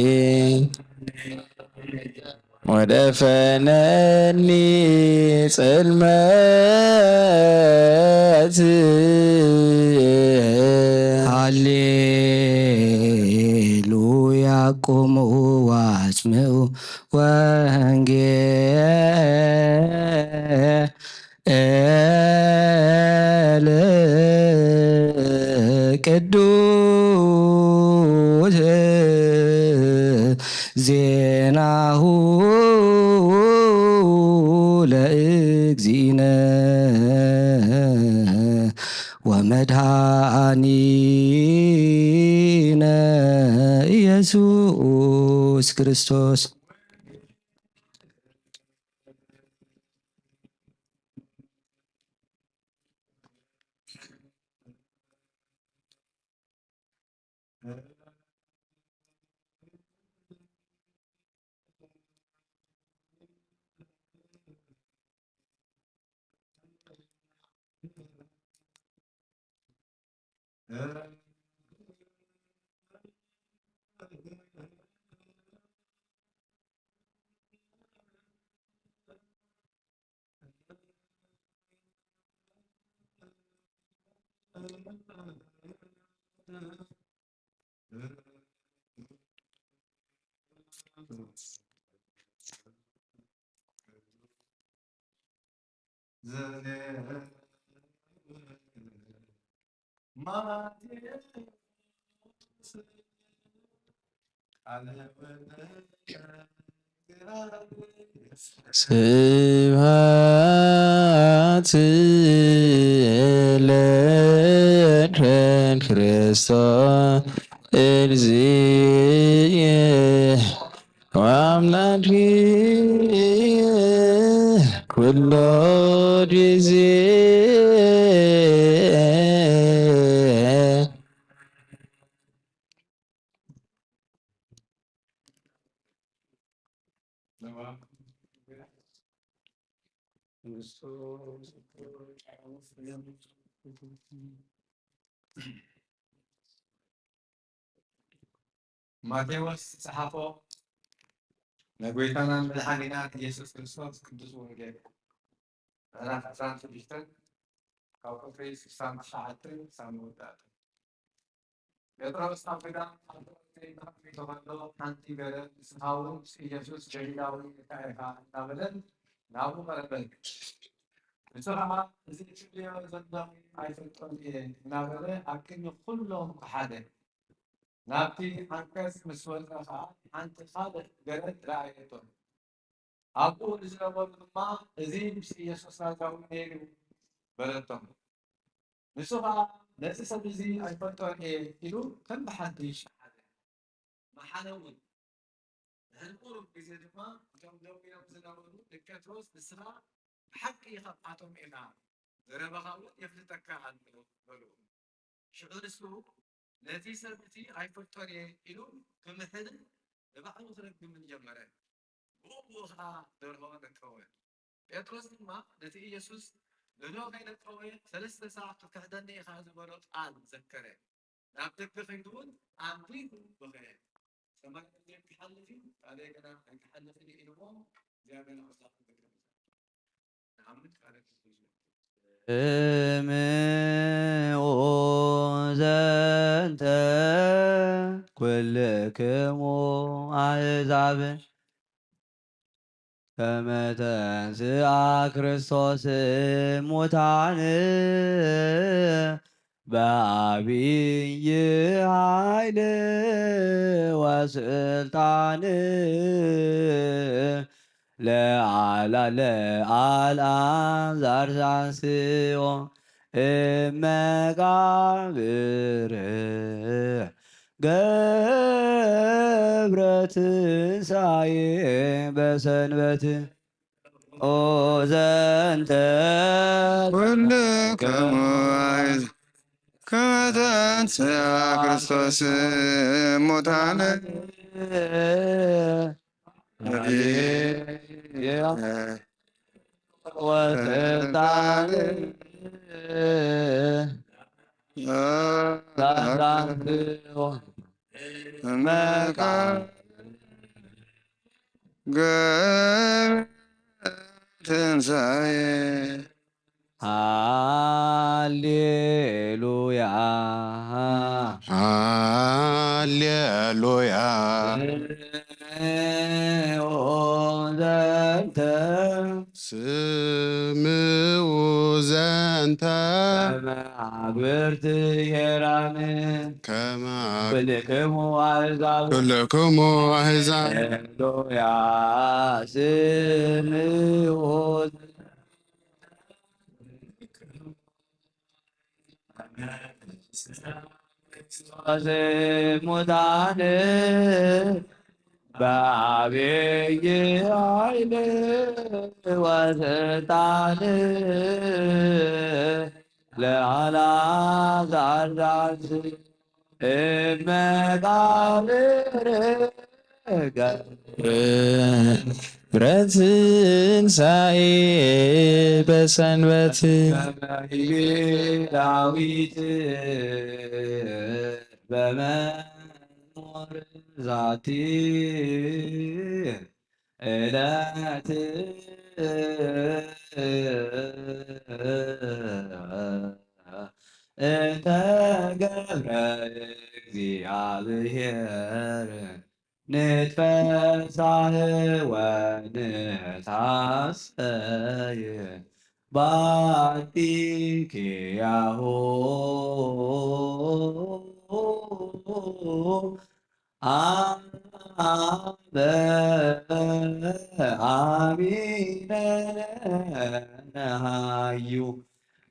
ወደፈነኒ ጽልመት። ሃሌሉያ ቁሙ ዋጽምኡ ወንጌል ቅዱስ ዜናሁ ለእግዚእነ ወመድኃኒነ ኢየሱስ ክርስቶስ። ዘሌ ማቴዎስ ቃለ ወልደ ስብሐት ለወልድ መንፈስ ቅዱስ እግዚእ ወአምላክ ኩሎ ጊዜ። ማቴዎስ ዝጸሓፎ ናይ ጐይታናን መድሓኒናን ኢየሱስ ክርስቶስ ቅዱስ ወንጌል ምዕራፍ ዕስራን ሽዱሽተን ካብ ቁጽሪ ስሳን ትሽዓተን ክሳብ መወዳእታ። ጴጥሮስ ኣብ ገዳም ኣብ ተቐሚጡ ከሎ ሓንቲ ገረድ ንስኻ እውን ምስ ኢየሱስ ገሊላዊ ኢኻ ኢኻ እናበለ ናብኡ ቀረበ። ንሱ ኸዓ እዚ እትብልዮ ዘለኺ ኣይፈልጦን እየ እናበለ ኣብ ቅድሚ ኩሎም ከሓደ። ናብቲ ዓንቀጽ ምስ ወጸ ኸዓ ሓንቲ ካልእ ገረድ ረኣየቶ። ኣብኡ ንዝነበሩ ድማ፣ "እዚ ምስ ኢየሱስ ናዝራዊ ነይሩ" በለቶም። ንሱ ኸዓ፣ "ነዚ ሰብ እዚ ኣይፈልጦን እየ" ኢሉ ከም ብሓድሽ ከሓደ። መሓነ እውን ድሕሪ ቁሩብ ግዜ ድማ እቶም ደው ኢሎም ዝነበሩ ንጴጥሮስ፣ "ንስኻ ብሓቂ ካብኣቶም ኢኻ፣ ዘረባኻ እውን የፍልጠካ ኣሎ" በልዎ። ሽዑ ንሱ ነቲ ሰብ እቲ ኣይፈልጦን እየ ኢሉ ክምሕልን ንባዕሉ ክረግምን ጀመረ። ብኡ ብኡ ኸዓ ደርሆ ነቀወ። ጴጥሮስ ድማ ነቲ ኢየሱስ ንዶ ከይነቀወ ሰለስተ ሳዕ ክትክሕደኒ ኢኻ ዝበሎ ቃል ዘከረ። ናብ ደገ ከይዱ እውን ኣንቢቡ በኸየ። ሰማይ ዘይክሓልፍ እዩ፣ ቃለይ ግና ኣይክሓልፍን እዩ ኢልዎ። እግዚኣብሔር ኣምላኽ ይመስገን። ንኣምን ቃለ ስምዑ ዘንተ ኩልክሙ ኣሕዛብ ከመ ተንሥአ ክርስቶስ እሙታን በዐቢይ ኃይል ወስልጣን ለአላ-፣ ለአልዓዛር ዘአንስኦ እመቃብር ገብረ ትንሣኤ በሰንበት። ኦ ዘንተ ኩልክሙ አሕዛብ ከመ ተንሥአ ክርስቶስ እሙታን ወስልጣን ዛዛንትዮ መቃ ገብረ ትንሣኤ። ሃሌሉያ። ሃሌሉያ። ስምዑ ዘንተ። ስምዑ ዘንተ። ከመ አግብርት ሄራን። ከመ ኩልክሙ አሕዛብ። ኩልክሙ አሕዛብ። ሃሌሉያ። ስምዑ ሙታን በዐቢይ ኃይል ወስልጣን ለአልዓዛር ዘአንስኦ እመቃብር ገብረ ትንሣኤ በሰንበት። ዳዊት በመኖር ዛቲ ዕለት እንተ ገብረ እግዚአብሔር ንትፈሳህ ወንትሐሰይ ባቲ ኪያሁ አበ አሚነ ነሃዩ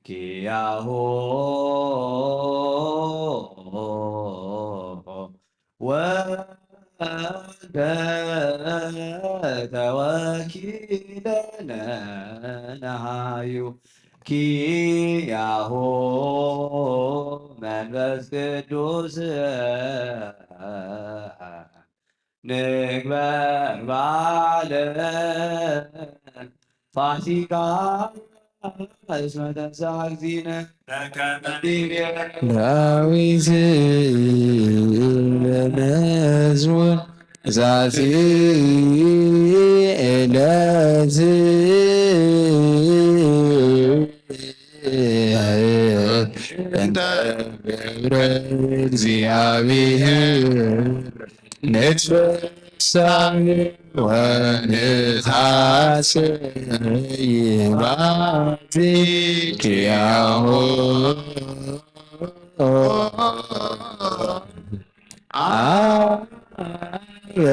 ኪያሁ ወልደ ተወኪለነ ነሃዩ ኪያሁ መንፈስ ቅዱስ ንግበር በዓለ ፋሲካ እስመ ተንሥአ እግዚእነ። ዳዊት በመዝሙር ዛቲ ዕለት እንተ ገብረ እግዚአብሔር ንትፈሳህ ወንትሐሰይ ባቲ ኪያሁ አበ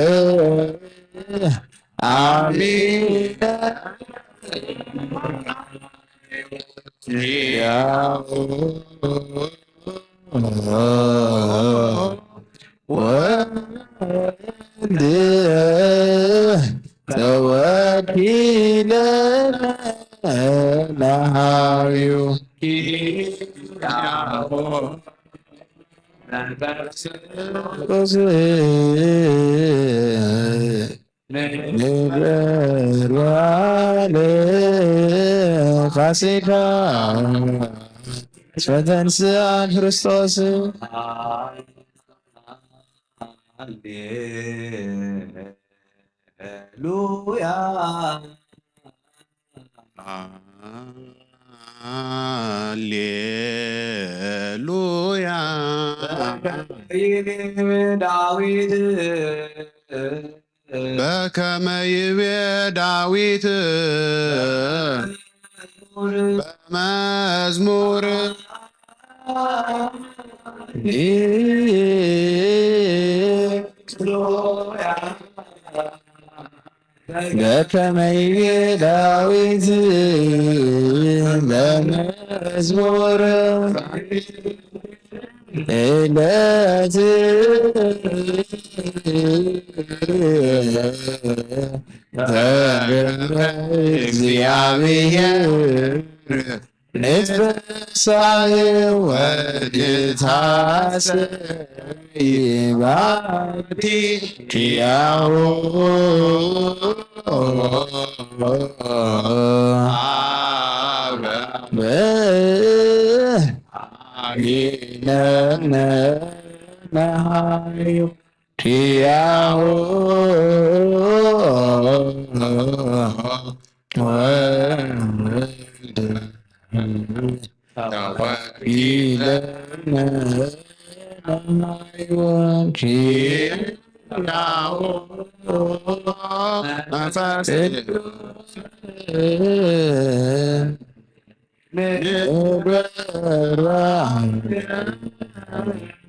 አሚነ ኪያሁ ወልደ ተወኪለ ነሃዩ ኪያሁ መንፈስ ቅዱስ ንግበር በዓለ ፋሲካ እስመ ተንሥአ ክርስቶስ። ሃሌሉያ። ሃሌሉያ። ዳዊት በከመ ይቤ ዳዊት በመዝሙር በከመ ይቤ ዳዊት በመዝሙር ዕለት ተገብረ እግዚአብሔር ንትፈሳህ ወንትሐሰይ ባቲ ኪያሁ አበ አሚነ ነሃዩ ኪያሁ ወልደ ተወኪለ ነሃዩ ኪያሁ መንፈስ ቅዱስ ንግበር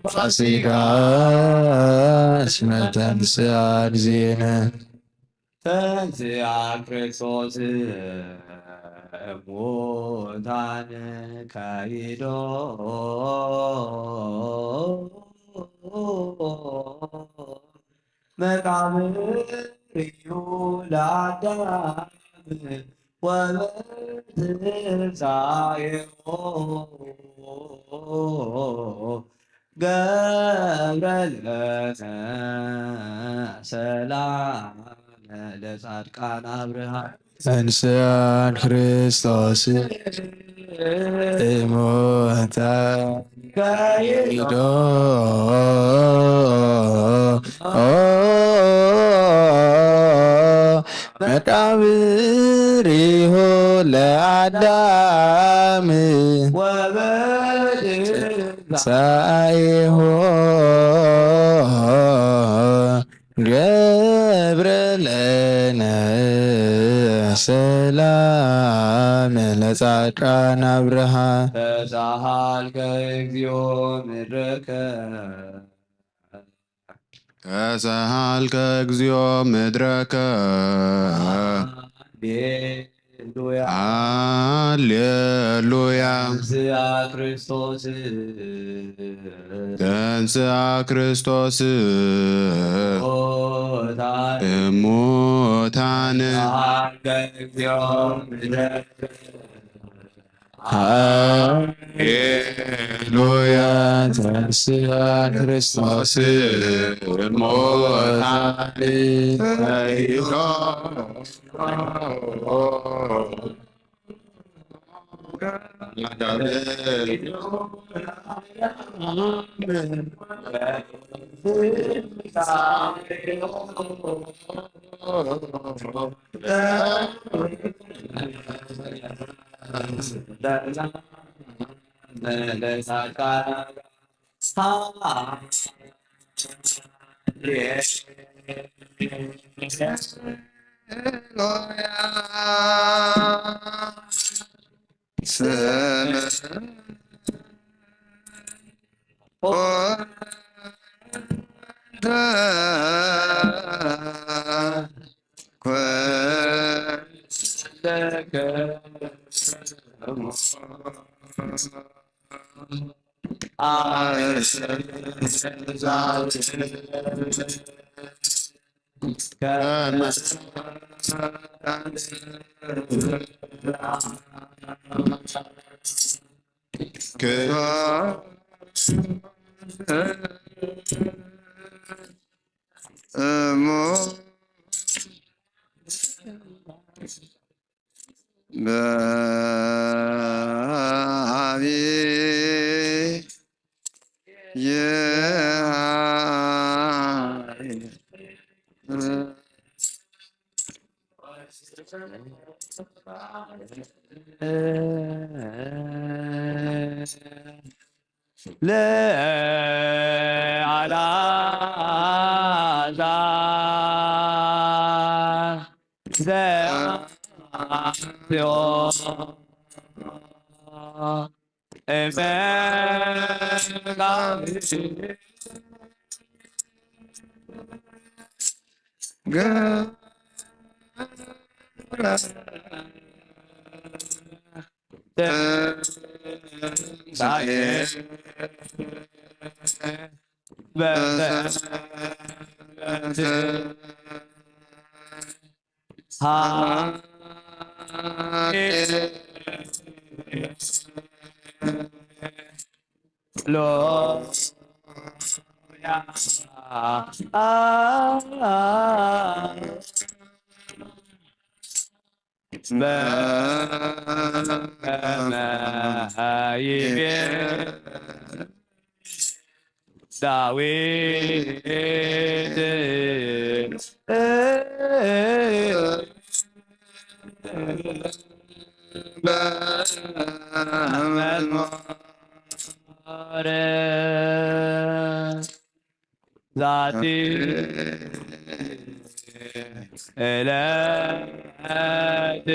ፋሲካ እስመ ተንሥአ እግዚእነ። ተንሥአ ክርስቶስ እሙታን ካይዶ መቃብርዩ ለአዳም ወበትንሳኤሁ ገብረ ለነ ሰላም ለጻድቃን አብርሃም። ተንሥአ ክርስቶስ እሙታን ካይዶ መቃብሪሁ ለአዳም ወበትንሳኤሁ ገብረ ለነ ሰላም ለጻድቃን ኣብርሃ። ተሳሃልከ እግዚኦ ምድረከ። ተሳሃልከ እግዚኦ ምድረከ። ሃሌሉያ። ሃሌሉያ። ተንሥአ ክርስቶስ። ተንሥአ ክርስቶስ። ሙታን። እሙታን። ተሳሃልከ እግዚኦ ምድረከ። ሃሌሉያ። ተንሥአ ክርስቶስ። ሙታን። ለአልዓዛር ዘአንስኦ እመጋቢ በከመ ይቤ ዳዊት በመዝሙር ዛቲ ዕለት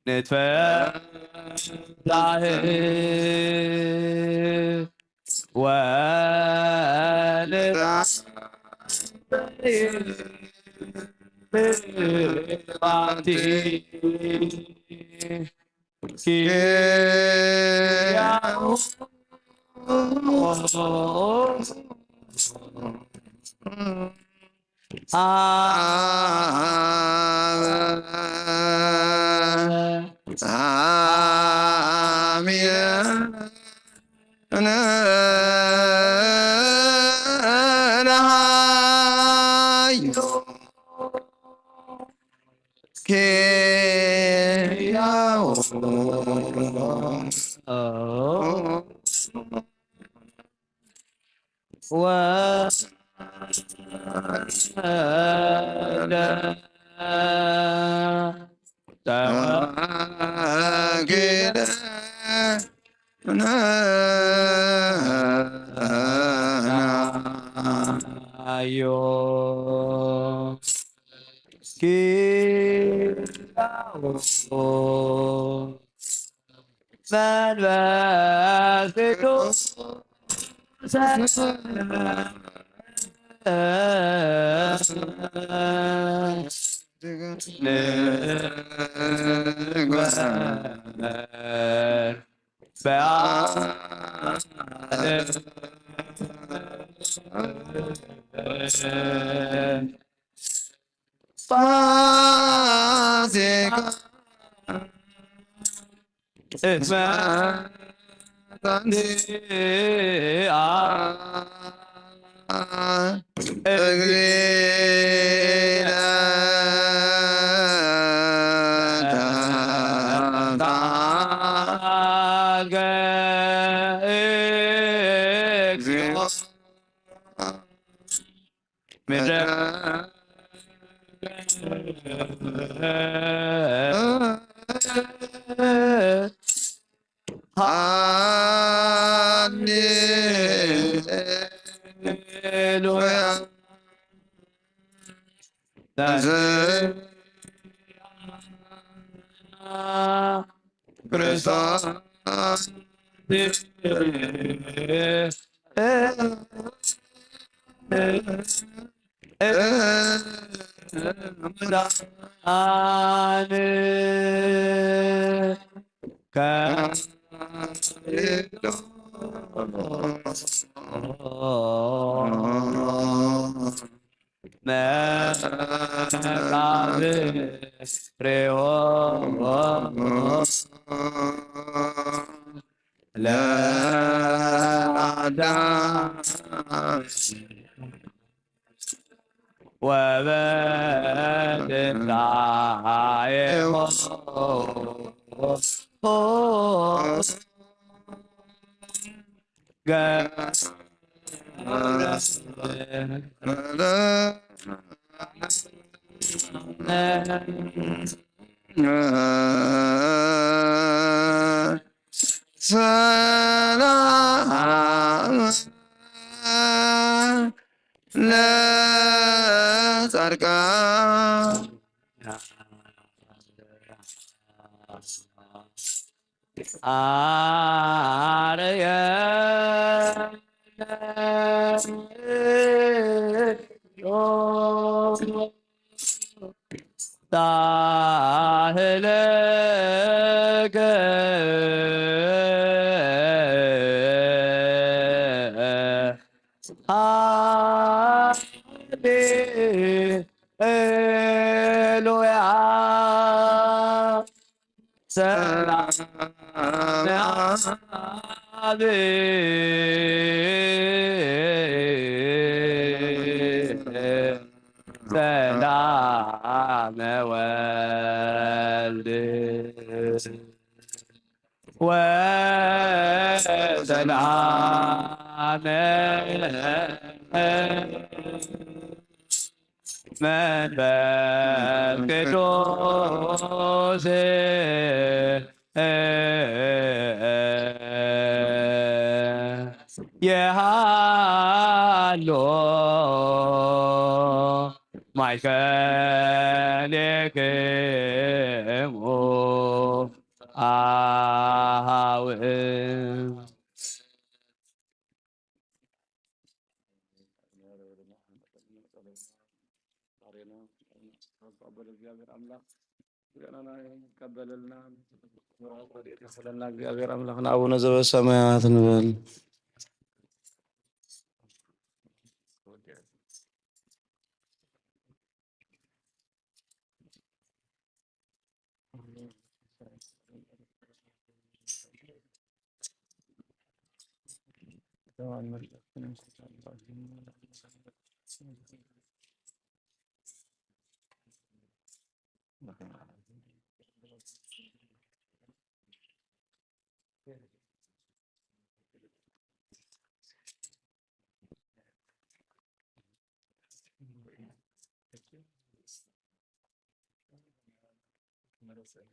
ንትፈታህ ወንትዓበይ ባቲ ኪያሁ ወልደ ተዋሕዶ ኪዳው መንፈስ ቅዱስ ንግበር በዓል ፋሲካ እስመ ተንሥአ እግዚእነ ተንሥአ እግዚኦ ምድረ ሃሌሉያ። ክርስቶስ ለአዳም ወበትንሳኤሁ ሰላም ለጻድቃን አርየ ሳህለከ ሃሌሉያ። ሰላም አብ ሰላም ወልድ ወሰላም መንፈስ ቅዱስ የሃሎ ማእከሌክሙ አሃው። እግዚአብሔር አምላክ ይቀበለልና። እግዚአብሔር አምላክ አቡነ ዘበሰማያት ንበል። ሰላም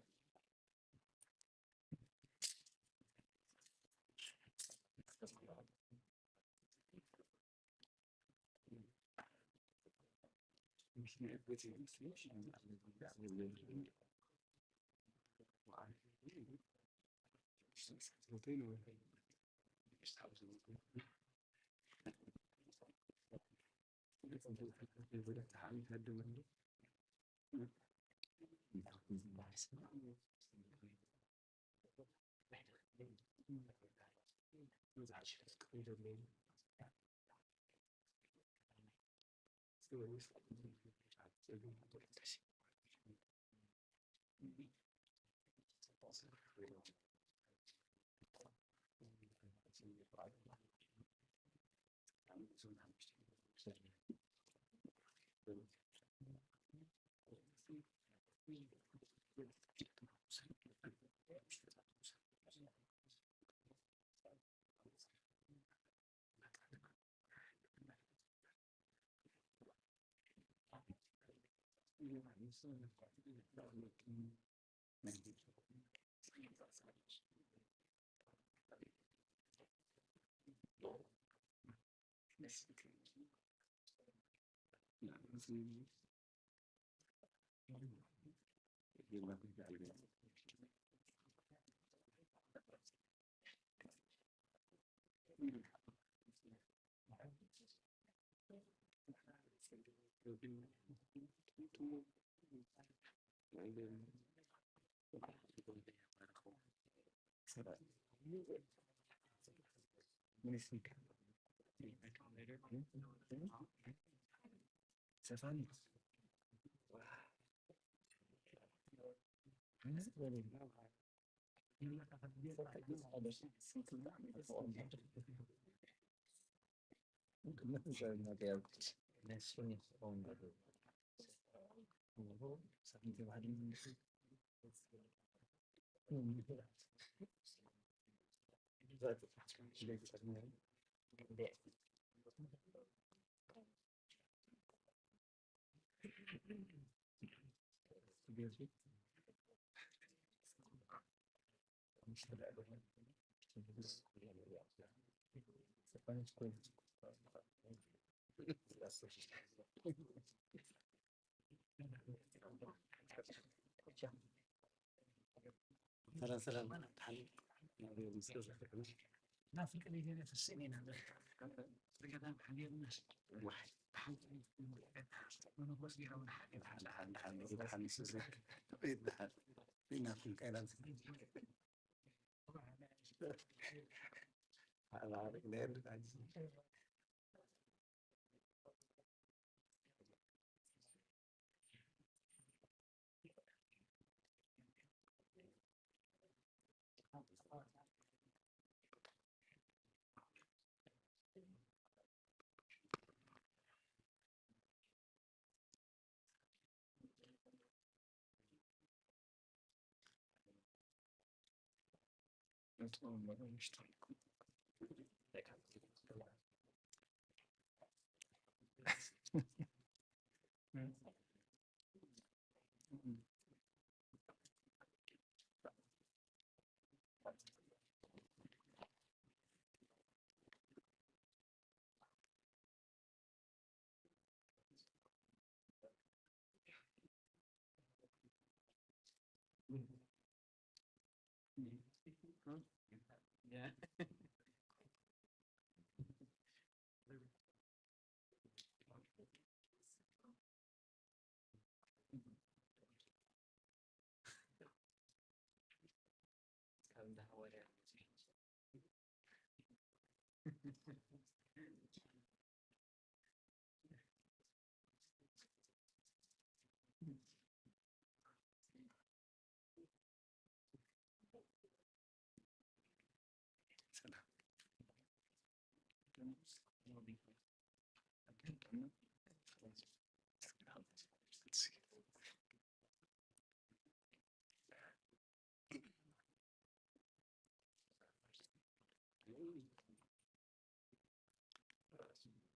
ሰላም።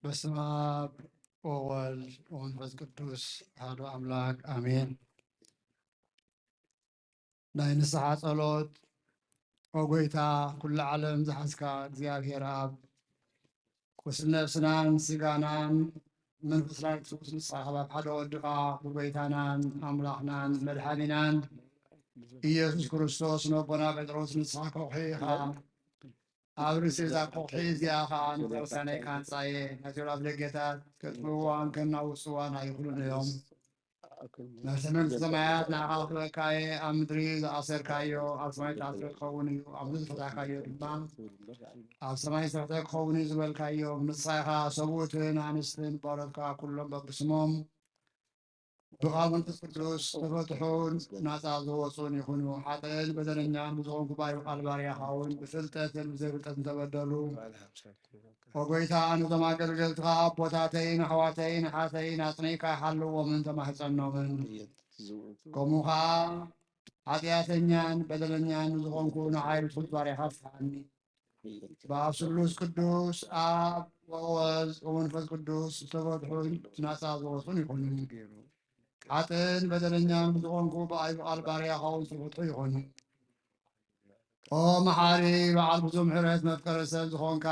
በስመ አብ ወወልድ ወመንፈስ ቅዱስ አሐዱ አምላክ አሜን። ናይ ንስሓ ጸሎት። ኦ ጎይታ፣ ኩሉ ዓለም ዝሓዝካ እግዚኣብሔር ኣብ፣ ቁስል ነፍስናን ስጋናን መንፈስናን ትኩስ ንስኻ ካብ ሓደ ወድኻ ብጎይታናን ኣምላኽናን መድሓኒናን ኢየሱስ ክርስቶስ ነቦና ጴጥሮስ ንስኻ ከውሒ ኢኻ። ኣብ ርእሲ እዛ ከውሒ እዚኣ ኸዓ ንቤተክርስትያነይ ክሃንጻ እየ። ናይ ሲኦል ኣፍደገታት ከጥፍእዋን ከናውጽዋን ኣይኽእሉን እዮም። ነፍሲ መንግስቲ ሰማያት ንዓኻ ክህበካ እየ። ኣብ ምድሪ ዝኣሰርካዮ ኣብ ሰማይ ዝተኣስረ ክኸውን እዩ፣ ኣብ ምድሪ ዝፈታሕካዮ ድማ ኣብ ሰማይ ዝተፈትሐ ክኸውን እዩ ዝበልካዮ፣ ንስኻ ኢኻ ሰብኡትን ኣንስትን ባሮትካ ኩሎም በብስሞም ብቓል መንፈስ ቅዱስ ዝተፈትሑን ናጻ ዝወጹን ይኹኑ። ሓጥእን በደለኛን ብዝኾንኩ ባይ ቃል ባርያኻ እውን ብፍልጠትን ብዘይፍልጠትን ተበደሉ። ኦ ጎይታ፣ ነዞም ኣገልገልትኻ ኣቦታተይን ኣሕዋተይን ኣሓተይን ኣጽኒዕካ ሓልዎምን ተማህጸኖምን። ከምኡ ኸዓ ሓጢኣተኛን በደለኛን ዝኾንኩ ንዓይ ብትሑት ባርያኻ ፍትሓኒ። ብኣብ ስሉስ ቅዱስ ኣብ ወወልድ ወመንፈስ ቅዱስ ዝተፈትሑን ናጻ ዝወጹን ይኹኑ። ሓጥእን በደለኛን ብዝኾንኩ ብኣይ ብቓል ባርያኻ እውን ዝተፈትሑ ይኹኑ። ኦ መሓሪ በዓል ብዙሕ ምሕረት መፍቀሪ ሰብ ዝኾንካ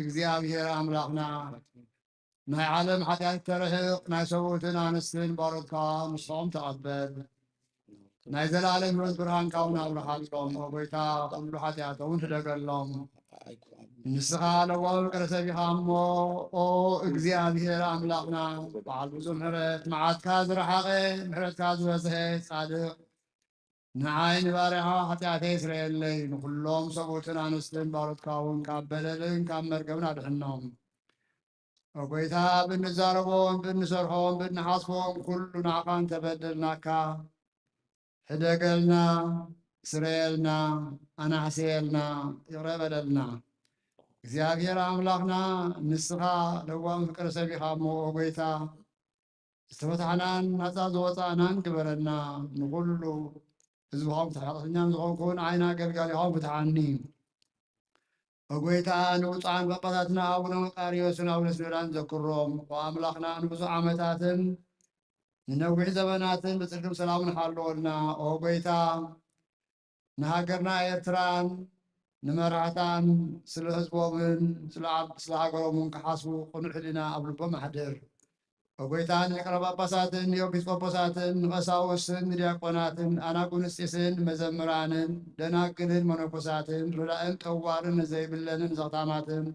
እግዚኣብሔር ኣምላኽና፣ ናይ ዓለም ሓጢኣት ተርሕቕ፣ ናይ ሰብኡትን ኣንስትን ባሮትካ ንስኦም ተቐበል። ናይ ዘላለም ሕይወት ብርሃንካ እውን ኣብርሃሎም። ኦ ጎይታ፣ ኩሉ ሓጢኣቶም እውን ሕደገሎም። ንስኻ ለዋዊ ፍቅረ ሰብ ኢኻ እሞ፣ ኦ እግዚኣብሔር ኣምላኽና፣ በዓል ብዙሕ ምሕረት፣ መዓትካ ዝረሓቐ፣ ምሕረትካ ዝበዝሐ፣ ጻድቕ፣ ንዓይ ንባርያኻ ሓጢኣተይ ስረየለይ፣ ንኹሎም ሰብኡትን ኣንስትን ባሮትካ እውን ካብ በደልን ካብ መርገምን ኣድሕኖም። ኦ ጎይታ፣ ብንዛረቦን ብንሰርሖን ብንሓስቦን ኩሉ ንዓኻ እንተበደልናካ፣ ሕደገልና፣ ስረየልና፣ ኣናሕስየልና፣ ይቕረ በለልና። እግዚኣብሔር ኣምላኽና፣ ንስኻ ለዋም ፍቅሪ ሰብ ኢኻ እሞ፣ ኦ ጎይታ፣ ዝተፈታሕናን ናጻ ዝወጻእናን ግበረና። ንኹሉ ህዝብኻ ፍትሕ፣ ሓጢኣተኛን ዝኾንኩን ዓይና ኣገልጋሊኻውን ፍትሓኒ። ኦ ጎይታ፣ ንብፁዓን ጳጳሳትና ኣቡነ መቃርዮስን ኣቡነ ሲኖዳን ዘክሮም። ኦ ኣምላኽና፣ ንብዙሕ ዓመታትን ንነዊሕ ዘመናትን ብጽድቅን ሰላምን ሓልወልና። ኦ ጎይታ፣ ንሃገርና ኤርትራን ንመራሕታን ስለ ህዝቦምን ስለ ዓድ-፣ ስለ ሃገሮምን ክሓስቡ ቅኑዕ ሕሊና ኣብ ልቦም ኣሕድር። ኦ ጎይታ፣ ንሊቃነ ጳጳሳትን ንኤጲስቆጶሳትን ንቐሳውስትን ንዲያቆናትን ኣናጉንስጢስን መዘምራንን ደናግልን መነኮሳትን ረዳእን ጠዋርን ንዘይብለንን ዘኽታማትን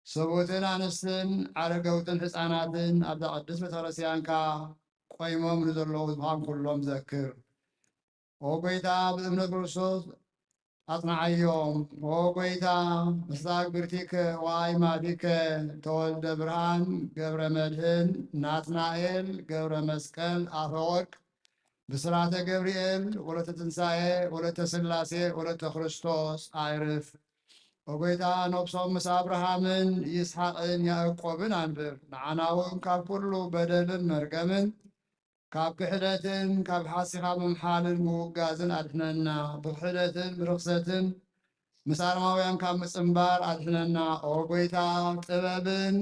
ሰብኡትን ኣንስትን ዓረገውትን ሕፃናትን ኣብዛ ቅድስት ቤተክርስትያንካ ቆይሞም ንዘለዉ ህዝብኻን ኩሎም ዘክር። ኦ ጎይታ፣ ብእምነት ክርስቶስ ኣጽንዓዮም። ኦ ጎይታ፣ ምስለ ኣግብርቲከ ወኣይማቲከ ተወልደ ብርሃን ገብረ መድህን ናትናኤል ገብረ መስቀል ኣፈወርቅ ብስራተ ገብርኤል ወለተ ትንሳኤ ወለተ ስላሴ ወለተ ክርስቶስ ኣይርፍ። ኦ ጎይታ፣ ነብሶም ምስ ኣብርሃምን ይስሓቅን ያዕቆብን ኣንብር። ንዓና እውን ካብ ኩሉ በደልን መርገምን ካብ ክሕደትን ካብ ሓሲኻ ምምሓልን ምውጋዝን ኣድሕነና። ብክሕደትን ብርኽሰትን ምስ ኣረማውያን ካብ ምጽንባር ኣድሕነና። ኦ ጎይታ፣ ጥበብን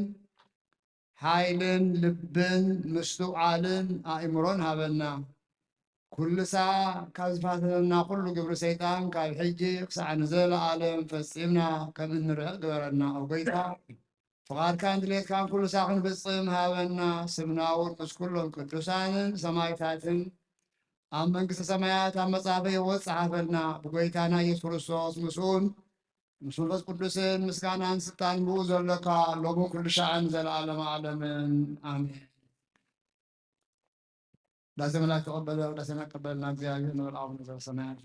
ሓይልን ልብን ምስትውዓልን ኣእምሮን ሃበና። ኩሉ ሳዕ ካብ ዝፋተነና ኩሉ ግብሪ ሰይጣን ካብ ሕጂ ክሳዕ ንዘለኣለም ፈጺምና ከም እንርሕቕ ግበረና። ኦ ጎይታ፣ ፍቓድካን ድሌትካን ኩሉ ሳዕ ክንፍጽም ሃበና። ስምና እውን ምስ ኩሎም ቅዱሳንን ሰማዕታትን ኣብ መንግስተ ሰማያት ኣብ መጽሓፈ ህይወት ጸሓፈልና። ብጎይታና ኢየሱስ ክርስቶስ ምስኡን ምስ መንፈስ ቅዱስን ምስጋናን ስልጣን ብኡ ዘለካ ሎምን ኩሉ ሻዕን ዘለዓለመ ዓለምን ኣሜን። ዳሴ መላእክት ተቀበለ፣ ዳሴና ቀበልና። እግዚኣብሔር ንበል አቡነ ዘበሰማያት።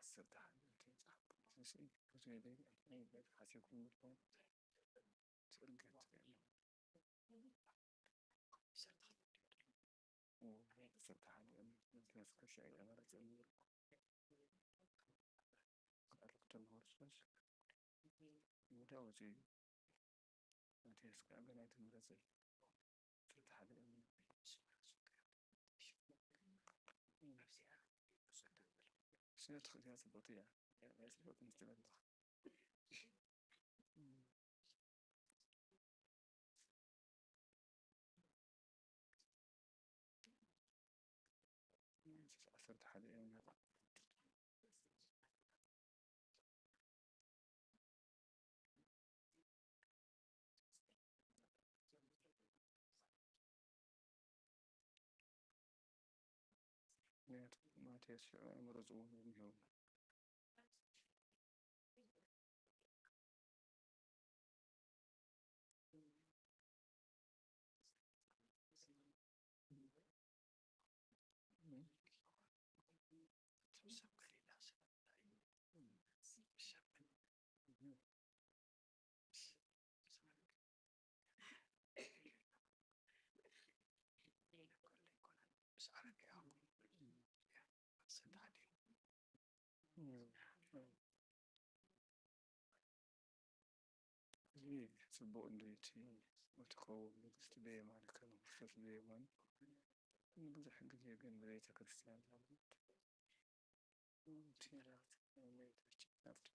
ዓሰርተ ሓደ ሓሲብኩም ዓሰርተ ሓደ እዮም። ማቴዎስ ክልተ ሺሕ እዮም ማለት እዩ። ክዕርፍ ከሎ ክርስቶስ ይሁዳ ወፂኡ እዩ። ማቴዎስ ከዓ ገና ኣይተመረፀን። ዓሰርተ ሓደ እዮም። ስለ ትኽእል እያ፣ ፅብቕቲ እያ። እያ ፅብቕቲ ምስ ትበልዕ። ዓሰርተ ሓደ እዮም። ምክንያቱ ማቴዎስ ሽዑ ኣይመረፅዎን እዮም። እዚ ጽቡቕ እንድዩ፣ እቲ፣ እቲ ክኸውን ንግስቲ ብየማንከ ንክርስቶስ ብየማኑ ንብዙሕ ግዜ ግን ብቤተ ክርስቲያን ማለት እቲ እመቤታችን ናብቲ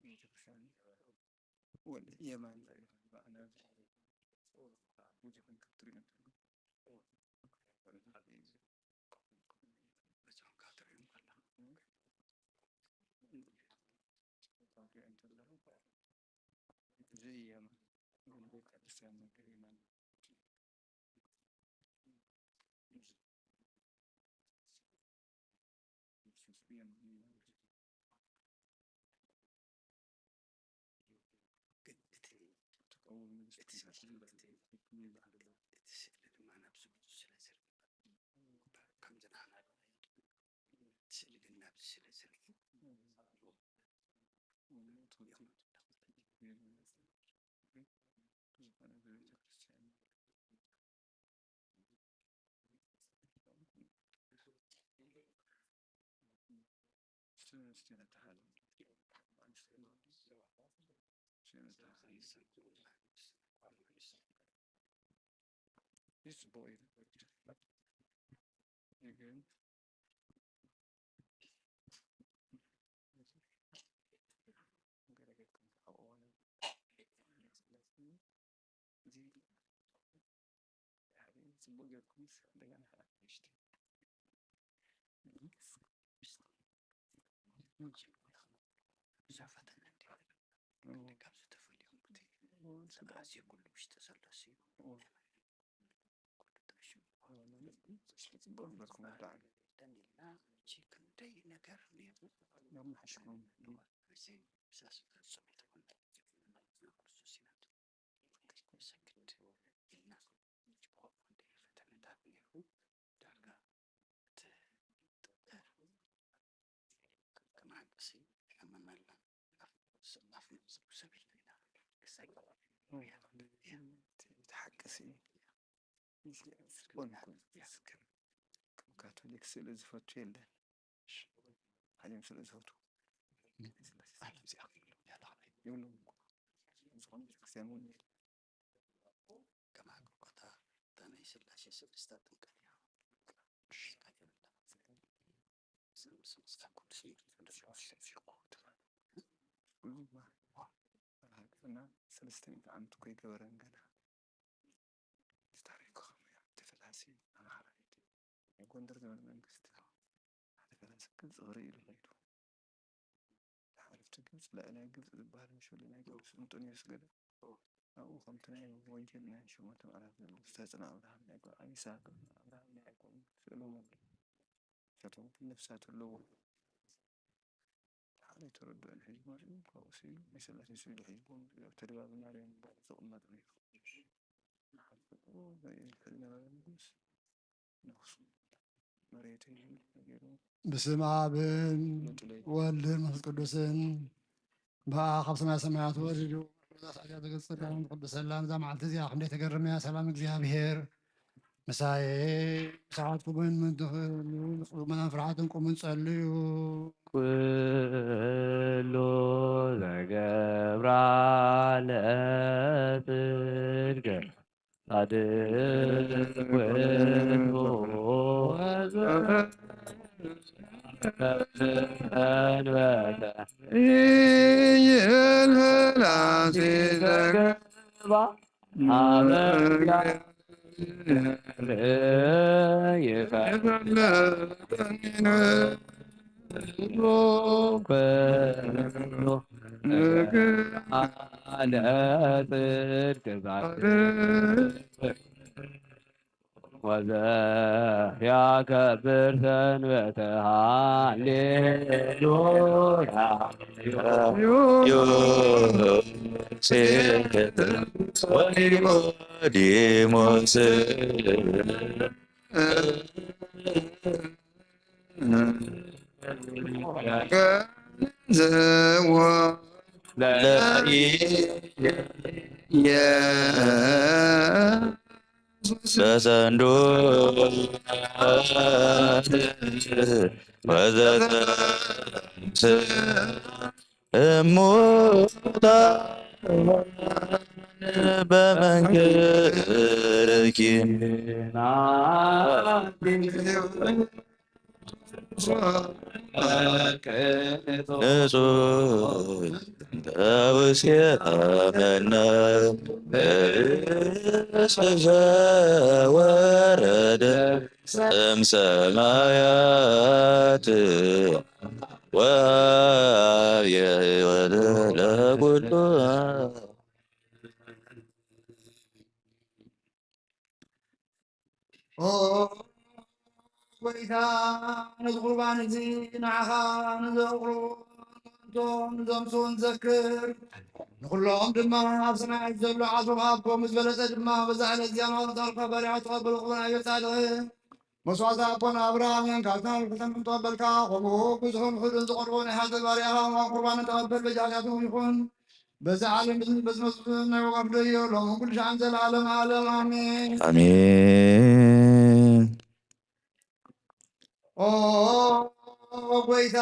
ቤተ ክርስቲያን ወደ የማን በዓል ብዙሕ ክትሪኡ ግን እቲ እቲ ስእሊ እቲ ስእሊ ድማ ናብዚ ብዙ ስለ ዝርከብ ከምዚ ንዓና እቲ ስእሊ ግን ናብዚ ስለ ዝርኢ ዝኾነ ቤተክርስትያን ጽቡቕ ጌርኩምስ እንደገና ንእሽተይ ብዙሕ ፈተና እንዲሁ ካብዚ ተፈልዮም እቲ ኣዝዩ ኩሉ ውሽጢ ዘሎ ሲ ኩሉ ጠሽሙ ጽቡቕ ጌርኩም ብጣዕሚ ደሊልና እቺ ክንደይ ነገር ነይሩ። ነምሓሽኩም እዚ ምሳስ ፍጹም የተኮነ ክርስቶስ ኢና። ሰግድ ኢልና ብኸምኡ ክንደይ ፈተነታት ነይሩ። ዳርጋ እቲ ከመሓንቀሲ ይሕመና ኣላ። ኣፍ ንብሱ ሰብ ኢልና ኢና። ክሳይ ተሓቅሲ። ጽቡቅ ይመስገን። ከም ካቶሊክ ስእሊ ዝፈቱ የለን። ሓዲኦም ስእሊ ዝፈቱ። ዓለም እዚኣ ይብሎም እኮ። ዝኾነ ቤተክርስትያን እውን የለን። ከም ሃገር እኳ እታ፣ እታ ናይ ስላሴ ስእሊ ስታ ጥምቀት እያ። ስጋ የብላን። ስም፣ ስም፣ ስጋ ቅዱስ መንፈስ ቅዱስ። እዚማ ኣብ ሃገርና ሰለስተ ሚእቲ ዓመት እኮ ኣይገበረን ገና። እቲ ታሪክ ከመይ እዩ? እቲ ፈላሲ ኣምሓራይ ናይ ጎንደር ዘመነ መንግስቲ ሓደ ፈላሲ ግብፂ ክርኢ ኢሉ ከይዱ። ሓለፍቲ ግብፂ፣ ላዕላይ ግብፂ ዝበሃል ምሽ ወለ ናይ ቅዱስ እንጦንዮስ ገለ ኣብኡ ከምቲ ናይ ወንጌል ናይ ሸሞንተ ምዕራፍ ዘሎ ዝተጽንዐ ኣብርሃም ናይ ጓል ይስሐቅ ኣብርሃም ናይ ያዕቆብ ስእሎም ኣሎ። ንሳቶም ግን ነፍሳት ኣለዎም። ሓደ ተረድኦን ሒዝዎ መጺኡ፣ ካብኡ ስኢሉ፣ ናይ ስላሴ ስእሊ ሒዝዎ መጺኡ፣ ኣብ ተድባቢ ማርያም ዝቕመጥ ነይሩ። ንሓፍቱ ዝነበረ ንጉስ ነፍሱ መሬተይ ነጊሩ። በስመ ኣብን ወልድን መንፈስ ቅዱስን በኣ ካብ ሰማይ ሰማያት ወሪዱ በዛ ሰዓት እዚኣ ዘገጽ ሰላም ዝቕድሰላ ነዛ መዓልቲ እዚኣ ክንደይ ተገርም እያ። ሰላም እግዚኣብሔር ምሳየ ምሳሓትኩምን ምንትኽሉ ንጽጉመናን ፍርሓትን ቁምን ጸልዩ። ኩሉ ዘገብራ ለጽድቅ ጻድቅ ውእቱ ወዘንበተ ይልላሴ ዘገባ አበያ ይፈለጠኒነ አለ ጽድቅ ዛሬ ወዘያከብር ሰንበተ ሃሌሉያ። ዮሴፍ ወኒቆዲሞስ ገንዘዎ ለኢየሱስ በሰንዱቃት ወዘተንስ እሙታን በመንክርኪ ንጹሕ ተውስየ መና ርእስ ዘወረደ እምሰማያት ወአብየ ሕይወት ለኩሉ። ኦ ጎይታ፣ ነዚ ቁርባን እዚ ንዓኻ ንዘቕርቦ ንዘምስዎ ንዘክር፣ ንኹሎም ድማ ኣብ ሰማያት ዘሎ ዓስቦ ሃብኮም፣ ምስ በለጸ ድማ በዛ ዕለት እዚኣ ናውታ ባርያኻ ተቐበሉ። ክቡር ኣቤት ጻድቕ መስዋዕቲ ኣቦና ኣብርሃምን ካብቲ ናይ ርሑሰን ከም ተቐበልካ፣ ከምኡ ብዙሕን ውሑድን ዝቐርቦ ናይ ሓጢኣት ባርያኻ ሕማም ቁርባንን ተቐበል፣ በጃ ሓጢኣቶም ይኹን። በዚ ዓለም በዚ መጽእ ናይ ወጋፍ ደዮ ሎም ኩሉ ሻዕን ዘለዓለም ዓለም ኣሜን። ኣሜን። ኦ ጎይታ፣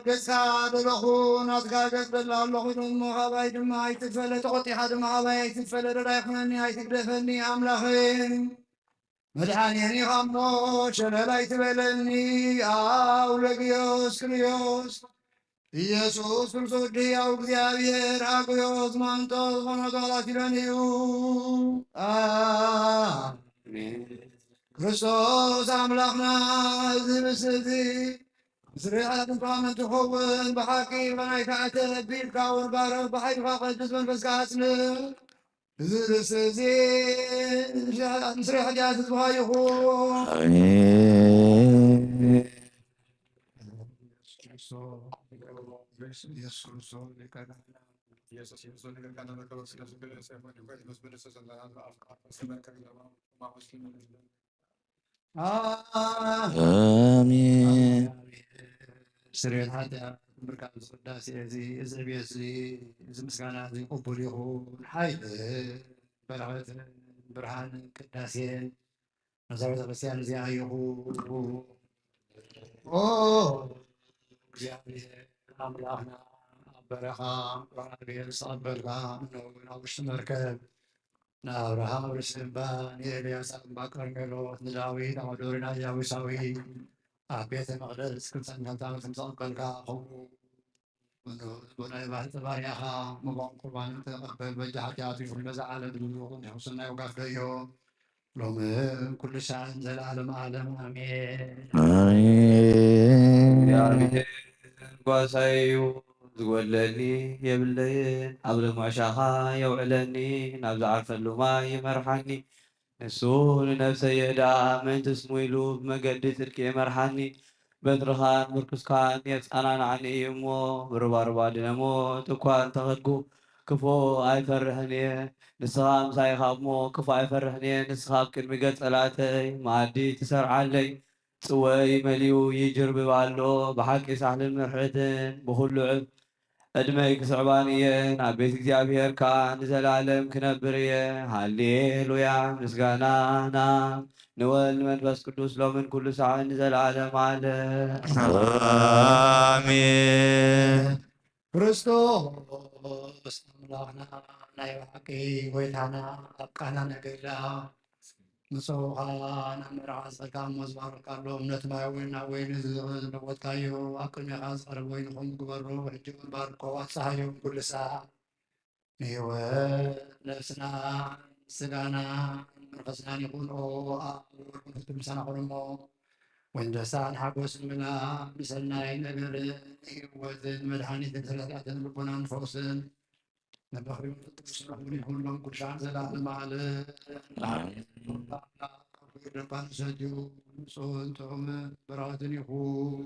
ገጽካ ደለኹ፣ ናትካ ገጽ ደላ ኣለኹ፣ ደሞ ካባይ ድማ ኣይትፈለ፣ ተቖጢኻ ድማ ካባይ ኣይትፈለ፣ ደላይ ኩነኒ፣ ኣይትግደፈኒ ኣምላኸይ። መድሓኔኒ ኻሞ ሸለል ኣይትበለኒ፣ ኣውለግዮስ ክልዮስ ኢየሱስ ክርስቶስ ወዲ ሕያው እግዚኣብሔር ኣግዮስ ማንጦ ዝኾነ ቃላት ኢለን እዩ። ኣሜን። ክርስቶስ ኣምላኽና፣ እዚ ምስ እዚ ምስሪ ሓጢኣትና እንትኸውን ብሓቂ ብናይ ካዕተ ኣቢልካ ወንባረ ብሓይልካ ቅዱስ መንፈስካ ኣጽንዕ። እዚ ርእሲ እዚ ምስሪ ሓጢኣት ህዝብኻ ይኹን። ኣሜን። ኣሜን። ስርየት ሓጢኣት ምርካብ እዚ ቅዳሴ እዚ፣ እዚ ዕብየት እዚ፣ እዚ ምስጋና እዚ ቅቡል ይኹን። ሓይልን በረኸትን ብርሃንን ቅዳሴን ነዛ ቤተ ክርስቲያን እዚኣ ይኹን። ኦ እግዚኣብሔር ኣምላኽና፣ ኣብ በረኻ ቁርባን ዝተቐበልካ፣ እነሆ እውን ኣብ ውሽጢ መርከብ ንኣብርሃም ኣብ ርእሲ እምባ፣ ንኤልያስ ኣብ እምባ ቀርሜሎስ፣ ንዳዊት ኣብ ኣዶርና ኢያቡሳዊ ኣብ ቤተ መቕደስ ክልተ ሚእቲ ዓመት ዝተቐበልካ፣ ከምኡ ንብኡ ናይ ባህቲ ባርያኻ ምባን ቁርባን ተቐበል፣ በጃ ሓጢኣቱ ይኹን በዛ ዓለም ንብኡ ንሕውስና ይውጋፍ ደዮ ሎምን ኩሉ ሳዕን ዘለዓለም ዓለም ኣሜን። ኣሜን። እግዚኣብሔር ጓሳይ እዩ፣ ዝጎድለኒ የብለይን። ኣብ ለምዋሻኻ የውዕለኒ፣ ናብ ዝዓርፈሉ ማይ ይመርሓኒ። ንሱ ንነፍሰይ የህድኣ፣ ምእንቲ ስሙ ኢሉ ብመገዲ ጽድቂ ይመርሓኒ። በትርኻን ምርኩስካን የጸናንዓኒ እዩ እሞ፣ ብርባርባ ድነ ሞት እኳ እንተኸድኩ፣ ክፉእ ኣይፈርሕን እየ። ንስኻ ምሳይ ኢኻ እሞ፣ ክፉእ ኣይፈርሕን እየ። ንስኻ ኣብ ቅድሚ ገጽ ጸላእተይ መኣዲ ትሰርዓለይ። ጽወይ መሊኡ ይጅርብብ ኣሎ፣ ብሓቂ ሳሕልን ምርሕትን ብኹሉ ዕብ-፣ ዕድመይ ክስዕባን እየ፣ ናብ ቤት እግዚኣብሔር ከኣ ንዘለኣለም ክነብር እየ። ሃሌሉያ! ምስጋና ናብ ንወልድ ንመንፈስ ቅዱስ ሎምን ኩሉ ሰዓትን ንዘለኣለም ዓለም። ኣሜን። ክርስቶስ ኣምላኽና ናይ ብሓቂ ጎይታና ኣብ ቃና ነገዳ ምሰውኻ ናብ መርዓ ጸጋ እሞ ዝባረካ ኣሎ። እምነት ማይ ወይን ናብ ወይኒ ዝለወጥካዮ ኣብ ቅድሜኻ ዝቐረበ ወይንኹም ግበሮ። ሕጂ እውን ባርኮ ኣብጽሓዮም ኩሉ ሰዓት ንህይወት ነፍስና ስጋና መንፈስናን ይኹን። ኦ ኣብ ወርቁን ፍቱን ምሳና ኹን እሞ ወይን ደስታን ሓጎስን ምላ ብሰናይ ነገር ህይወትን መድኃኒትን ስለ ኃጢኣትን ልቦናን ፈውስን ንበኽሪ መንፈስ ቅዱስ ርሑን ይኹን ሎም ኩሉ ሻዕ ዘላለም ዓለም። ኣሜን። ደባን ሰጁ ንጹህን ጥዑምን በረኸትን ይኹን።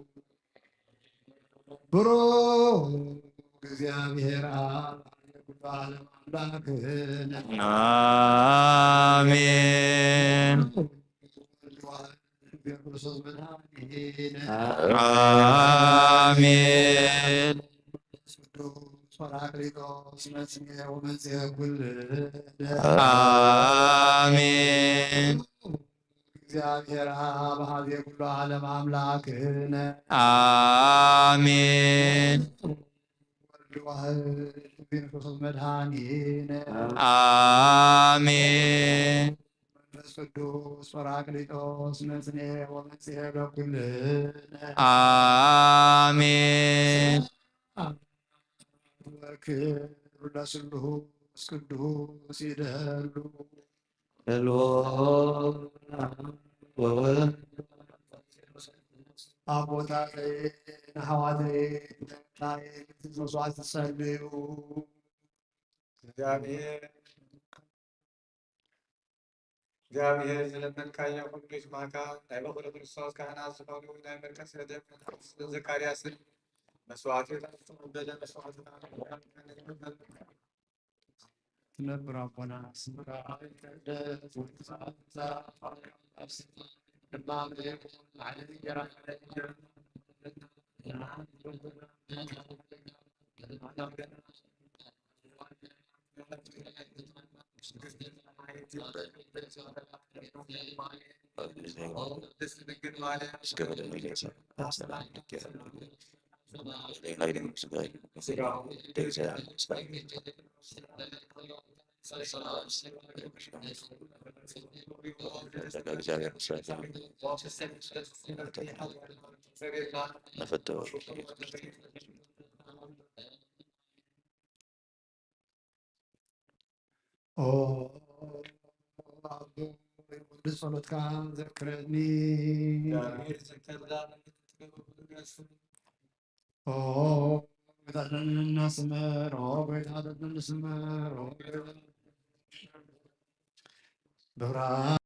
ብሩክ እግዚኣብሔር ኣብ ኩሉ ዓለም ኣምላክነ። ኣሜን። ወልድ ዋሕድ ክርስቶስ መድኃኒነ። ኣሜን። ቅዱስ ጳራቅሊጦስ መጽሔ ወመጽሔ ኩልነ። ኣሜን። እግዚኣብሔር ኣብ ሀዜ ኩሉ ዓለም ኣምላክነ። ኣሜን። ወልድ ዋሕድ ክርስቶስ መድኃኒነ። ኣሜን። መንፈስ ቅዱስ ጳራቅሊጦስ መጽሔ ወመጽሔ ለኩልነ። ኣሜን። ወክብር ለስሉስ ቅዱስ ይደሉ። በልዎ ወወልድ። ኣቦታተይ ንኣሕዋተይ ናይ መስዋዕቲ ጸልዩ። እግዚኣብሔር፣ እግዚኣብሔር ዝለመንካዮ ኩሉ ይስማዕካ። ናይ በኹሪ ክርስቶስ ካህናት ዝኾኑ ናይ መልከ ጼዴቅ ዘካርያስን መስዋዕቲ ተቐበለ መስዋዕቲ ትነብር ኣቦና ስምካ ይትቀደስ፣ ወትምጻእ መንግስትካ፣ ኣብ ሰማይ ከመ በከመ ይኩን፣ ሀበነ ሀበነ እንጀራ ኦ ኣቦ፣ ወዲ ጸሎትካ ዘክረኒ። ኦ ጎይታችን እናስመር፣ ኦ ጎይታችን እንስመር፣ ኦ ብርሃን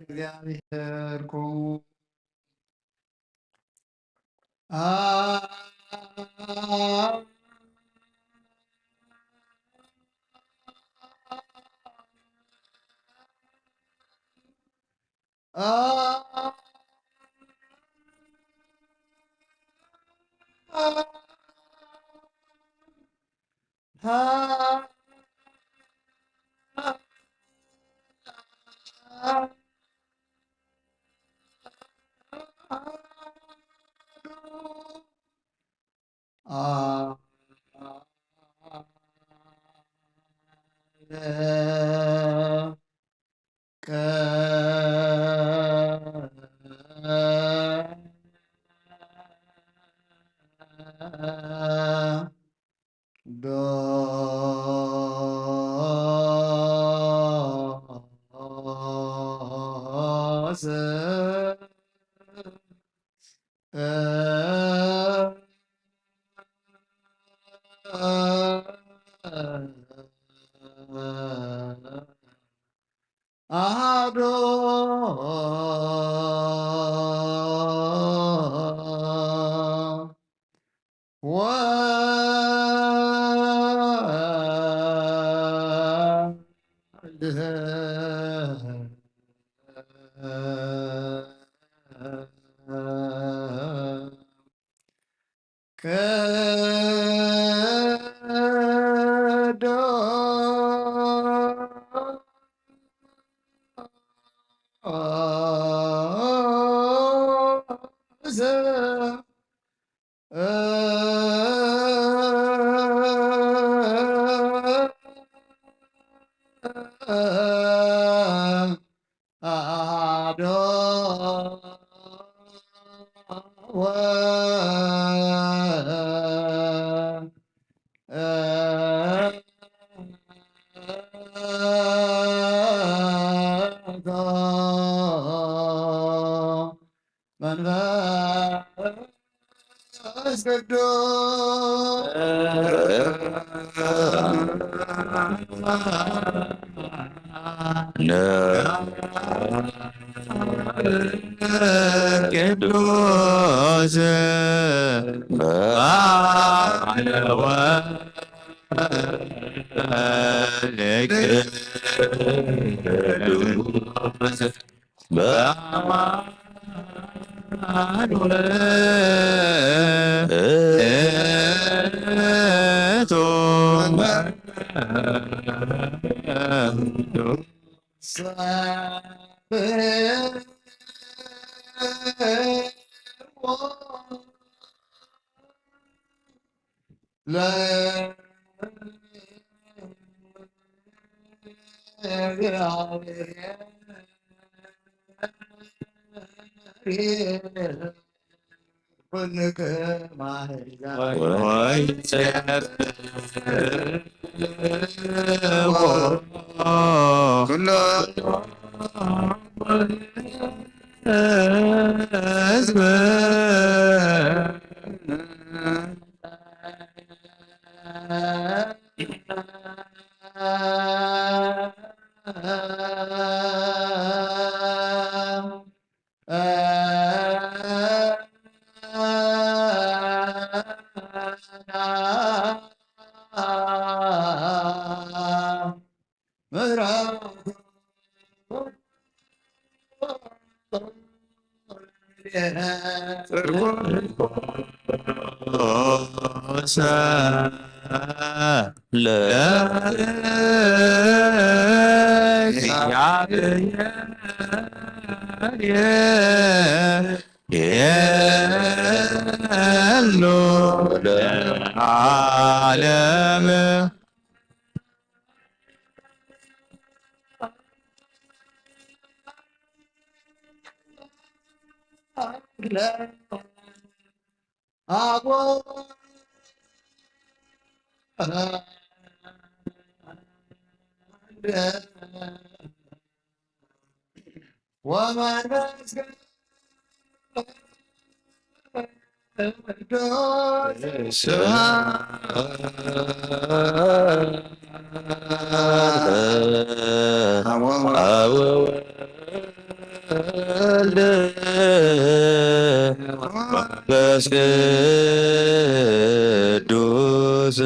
እግዚኣብሔር ኩን። ኣሃዱ ወልድ ቅዱስ ቅዱስ ባለ ወልድ ቅዱስ በአማኑኤል እቱ ኩሉ ህዝብ ለዓለም ወመንፈስ ቅዱስ ስብሐት አብ ወወልድ ወመንፈስ ቅዱስ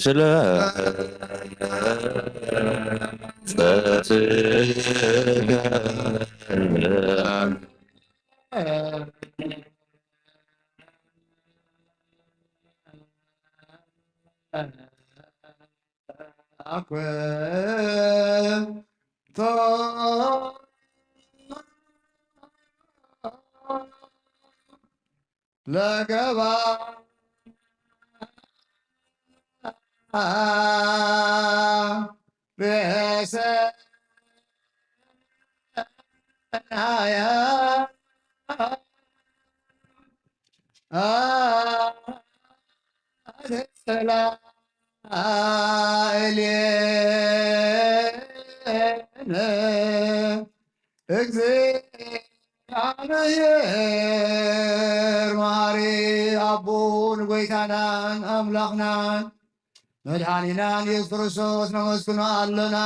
ስለ ጽድቅከ ለገባ ሬሰናያ ሰላእሌነ። እግዚኣብሔር መሓሪ ኣቦን ጐይታናን ኣምላኽናን መድሓኒናን ኢየሱስ ክርስቶስ ነመስግኖ ኣሎና።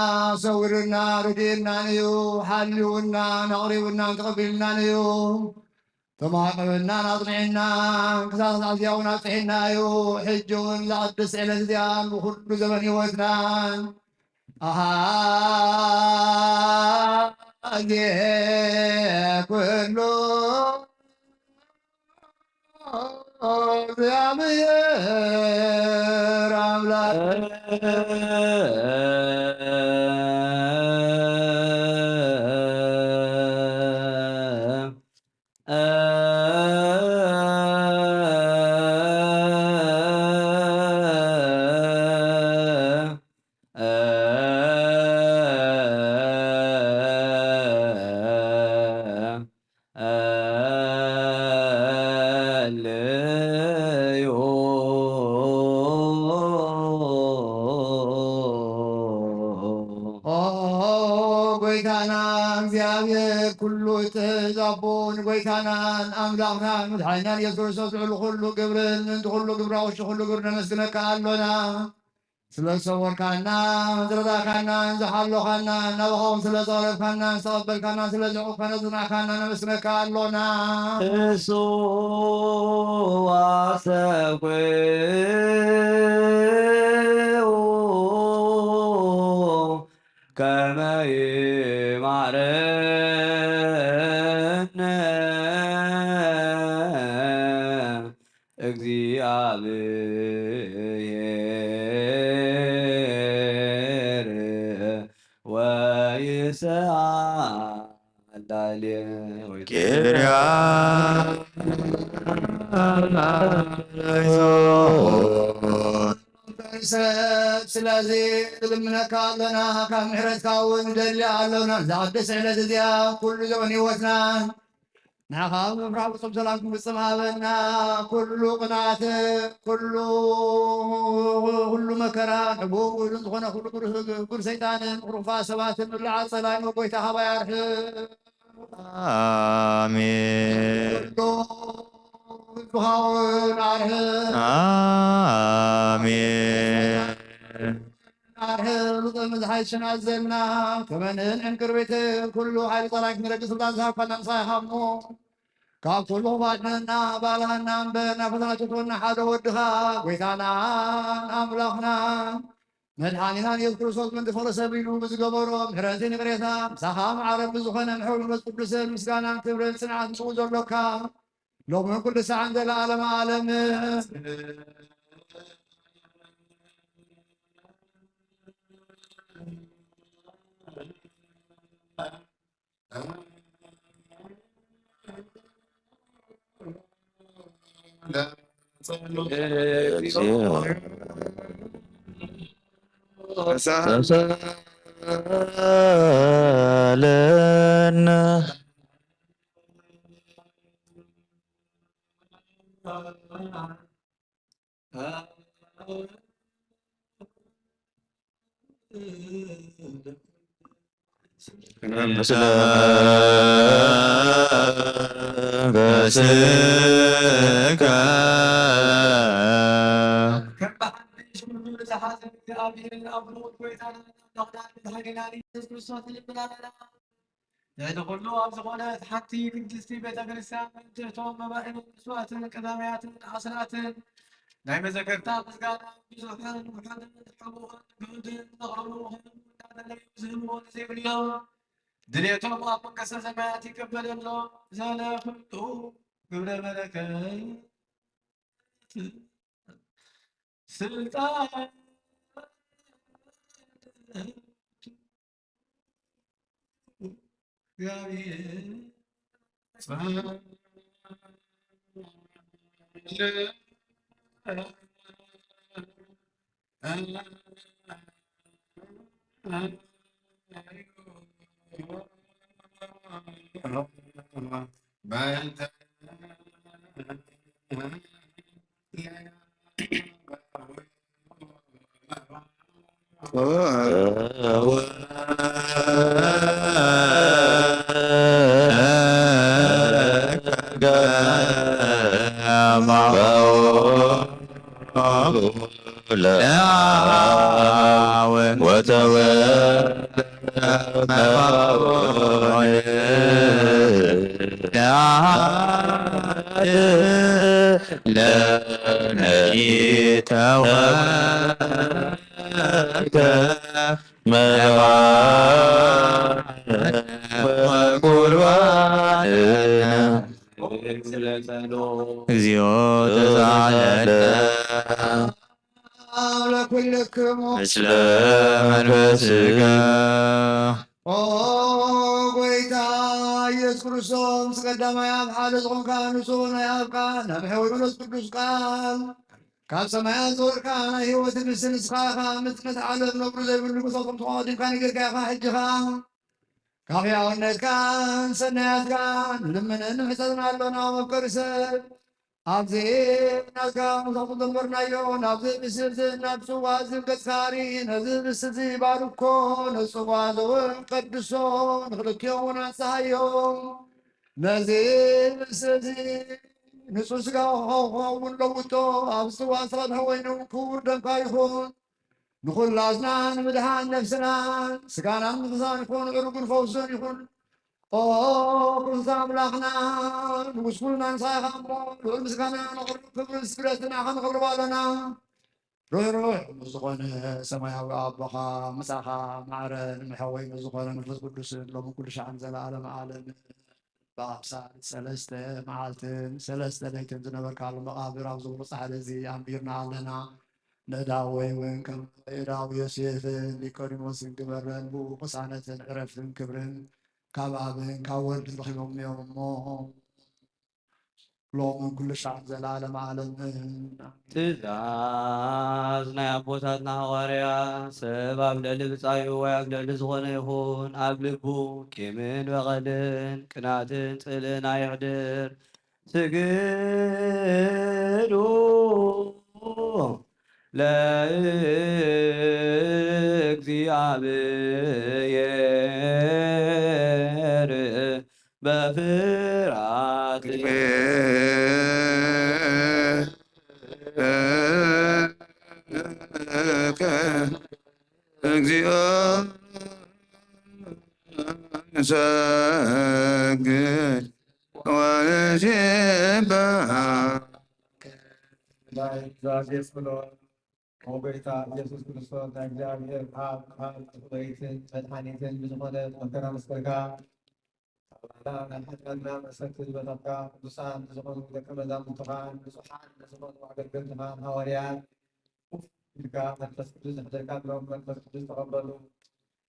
ሰዊሩና ረድኤናን እዩ፣ ሓልዩናን ኣቕሪቡናን ተቐቢልናን እዩ። ተማዕቀበናን ኣጽኒዕናን ክሳብ ኣብዚኣ እውን ኣብጽሒና እዩ። ሕጂ እውን እዛ ቅድስቲ ዕለት እዚኣ ንኹሉ ዘመን ህይወትናን ኣሃዜ ኩሉ እግዚኣብሔር ኣምላክ። ኦ ጎይታና እግዚኣብሔር ኩሉ እትሕዝ ኣቦ ንጎይታናን ኣምላኽናን መድሓኒናን ኢየሱስ ክርስቶስ ልዕሊ ኩሉ ግብርን ምእንቲ ኩሉ ግብራዊ ኩሉ ግብር ነመስግነካ ኣሎና። ስለ ዝሰወርካና፣ ዝረዳእካናን ዝሓሎኻናን፣ ናባኻውን ስለ ዘቕረብካናን ዝተቐበልካናን ስለ ዘዕቆብካና ዝጽናዕካና ነመስግነካ ኣሎና። እሱ ኣሰብኩ ከመ ይማረነ እግዚኣብሔር ወይስዓል ላዕሌነ። ኪርያ ሰብ ስለዚ ንልምነካ ኣሎና፣ ካብ ምሕረትካ እውን ንደሊ ኣሎና። እዛ ቅድስቲ ዕለት እዚኣ ኩሉ ዘመን ህይወትና ንዓኻ ብምፍራሕ ፍጹም ሰላም ክምጽእ ሃበና። ኩሉ ቅንኣት፣ ኩሉ፣ ኩሉ መከራ፣ ዕቡን ውሉን ዝኾነ ኩሉ ግር-፣ ግር ሰይጣንን ክሩፋ ሰባትን ብልዓት ጸላኢ ጎይታ ሃባ ያርሕቕ። ኣሜን። ኩሉ ህዝብኻውን ኣርሕቕ። ኣሜን። ኣርሕቕ፣ ዝጥምዝ ሓይሽን ኣዘና፣ ተመንን ዕንቅርቢትን ኩሉ ሓይሊ ጸላኢ ክንረግጽ ስልጣን ዝሃብካና ንስኻ ኢኻ እሞ፣ ካብ ኩሉ ክፋት ንሕና ባልሃና እምበር፣ ናብ ፈተና ትእትወና ሓደ ወድኻ፣ ጎይታናን ኣምላኽናን መድሓኒናን ኢየሱስ ክርስቶስ ምእንቲ ፍቕሪ ሰብ ኢሉ ብዝገበሮ ምሕረትን ይቕሬታ፣ ምሳኻ ማዕረ ብዝኾነ ምሕው መንፈስ ቅዱስን ምስጋናን ክብርን ጽንዓትን ጽውዕ ዘሎካ፣ ሎምን ኩሉ ሰዓን ዘለዓለመ ዓለምን። ተሳለነ። ልዕሊ ኩሉ ኣብ ዝኾነት ሓንቲ ቅድስቲ ቤተ ክርስቲያን ምእንቲ እቶም መባእን መስዋእትን ቀዳማያትን ኣስራትን ናይ መዘከርታ ምስጋና ብዙሓን ውሑዳት ሓሙኻን ግሁድን ዘቕርቡ ምዃኖም እናተለዩ ዝህብዎ ዘይብሉ እዮም። ድሌቶም ኣብ መንግስተ ሰማያት ይቀበለሎም። ዘለ ኩሉ ግብረ በረከት ስልጣን እግዚኦ ተሳለነ ለኩልክሙ ምስለ መንፈስከ ኦ ጎይታ ኢየሱስ ክርስቶስ ምስ ቀዳማይ ኣብ ሓደ ዝኾንካ ንጹህ ናይ ኣብካ ናይ ሕዊ መንፈስ ቅዱስ ቃል ካብ ሰማያት ዝወርካ ናይ ህይወት ምስል ንስኻ ኢኻ ምጽነት ዓለም ነብሩ ዘይብሉ መሰልኩም ተዋዲምካ ንግርካ ኢኻ ሕጂ ኸኣ ካብ ሕያውነትካን ሰናያትካን ንልምንን ንሕጸንን ኣሎና መፍቀሪ ሰብ ኣብዚ ናትካ ምሳኹም ዘንበርናዮ ናብዚ ምስል እዚ ናብ ጽዋ እዚ ገጽካ ርኢ ነዚ ምስል እዚ ባርኮ ነዚ ጽዋ እዚ እውን ቀድሶ ንክልቲኦም እውን ኣንጽሃዮም ነዚ ምስል እዚ ንጹህ ስጋ ክኸውን ለውጦ ኣብዚ ጽዋ ዝተቐድሐ ወይኑ ክቡር ደምካ ይኹን ንኹላትና ንምድሓን ነፍስና ስጋና ምኽሳን ይኹን ዕሩግን ፈውስን ይኹን ኦ ክርስቶስ ኣምላኽና ንጉስ ኩልና ንስኻ ኢኻ እሞ ልዑል ምስጋና ነቕርብ ክብርን ስግደትን ንዓኻ ነቕርብ ኣለና ርህሩህ ምስ ዝኾነ ሰማያዊ ኣቦኻ ምሳኻ ማዕረ ንምሕወይ ምስ ዝኾነ መንፈስ ቅዱስን ሎሚ ኩሉ ሻዕን ዘለኣለም ዓለም ብኣምሳል ሰለስተ መዓልትን ሰለስተ ለይትን ዝነበርካሉ መቓብር ኣብ ዝብሉ ጻሕሊ እዚ ኣንቢርና ኣለና። ንእዳወይ እውን ከም እዳዊ ዮሴፍን ኒቆዲሞስን ግበረን። ብኡ ቅሳነትን ዕረፍትን ክብርን ካብ ኣብን ካብ ወልድን ረኺቦም እዮም እሞ ሎምን ኩሉ ሻዕ ዘላለም ዓለምን። ትእዛዝ ናይ ኣቦታትና ሃዋርያ ሰብ ኣብ ልዕሊ ብጻዩ ወይ ኣብ ልዕሊ ዝኾነ ይኹን ኣብ ልቡ ቂምን በቐልን ቅናትን ጽልእን ኣየሕድር። ስግዱ ለእግዚኣብሔር በፍርሃት እግዚኦ ንሰግድ ወንሴብሖ። ኦ ጎይታ ኢየሱስ ክርስቶስ ናይ እግዚኣብሔር ኣብ ቃል ጥቕለይትን መድሓኒትን ብዝኾነ መከራ መስቀልካ ኣባና ናይ ሓጢኣትና መሰክር ዝበተኽካ ቅዱሳን ንዝኾኑ ደቀ መዛሙርትኻን ንጹሓን ንዝኾኑ ኣገልገልትኻን ሃዋርያት ኮፍ ኢልካ መንፈስ ቅዱስ ዘሕደርካሎም መንፈስ ቅዱስ ተቐበሉ።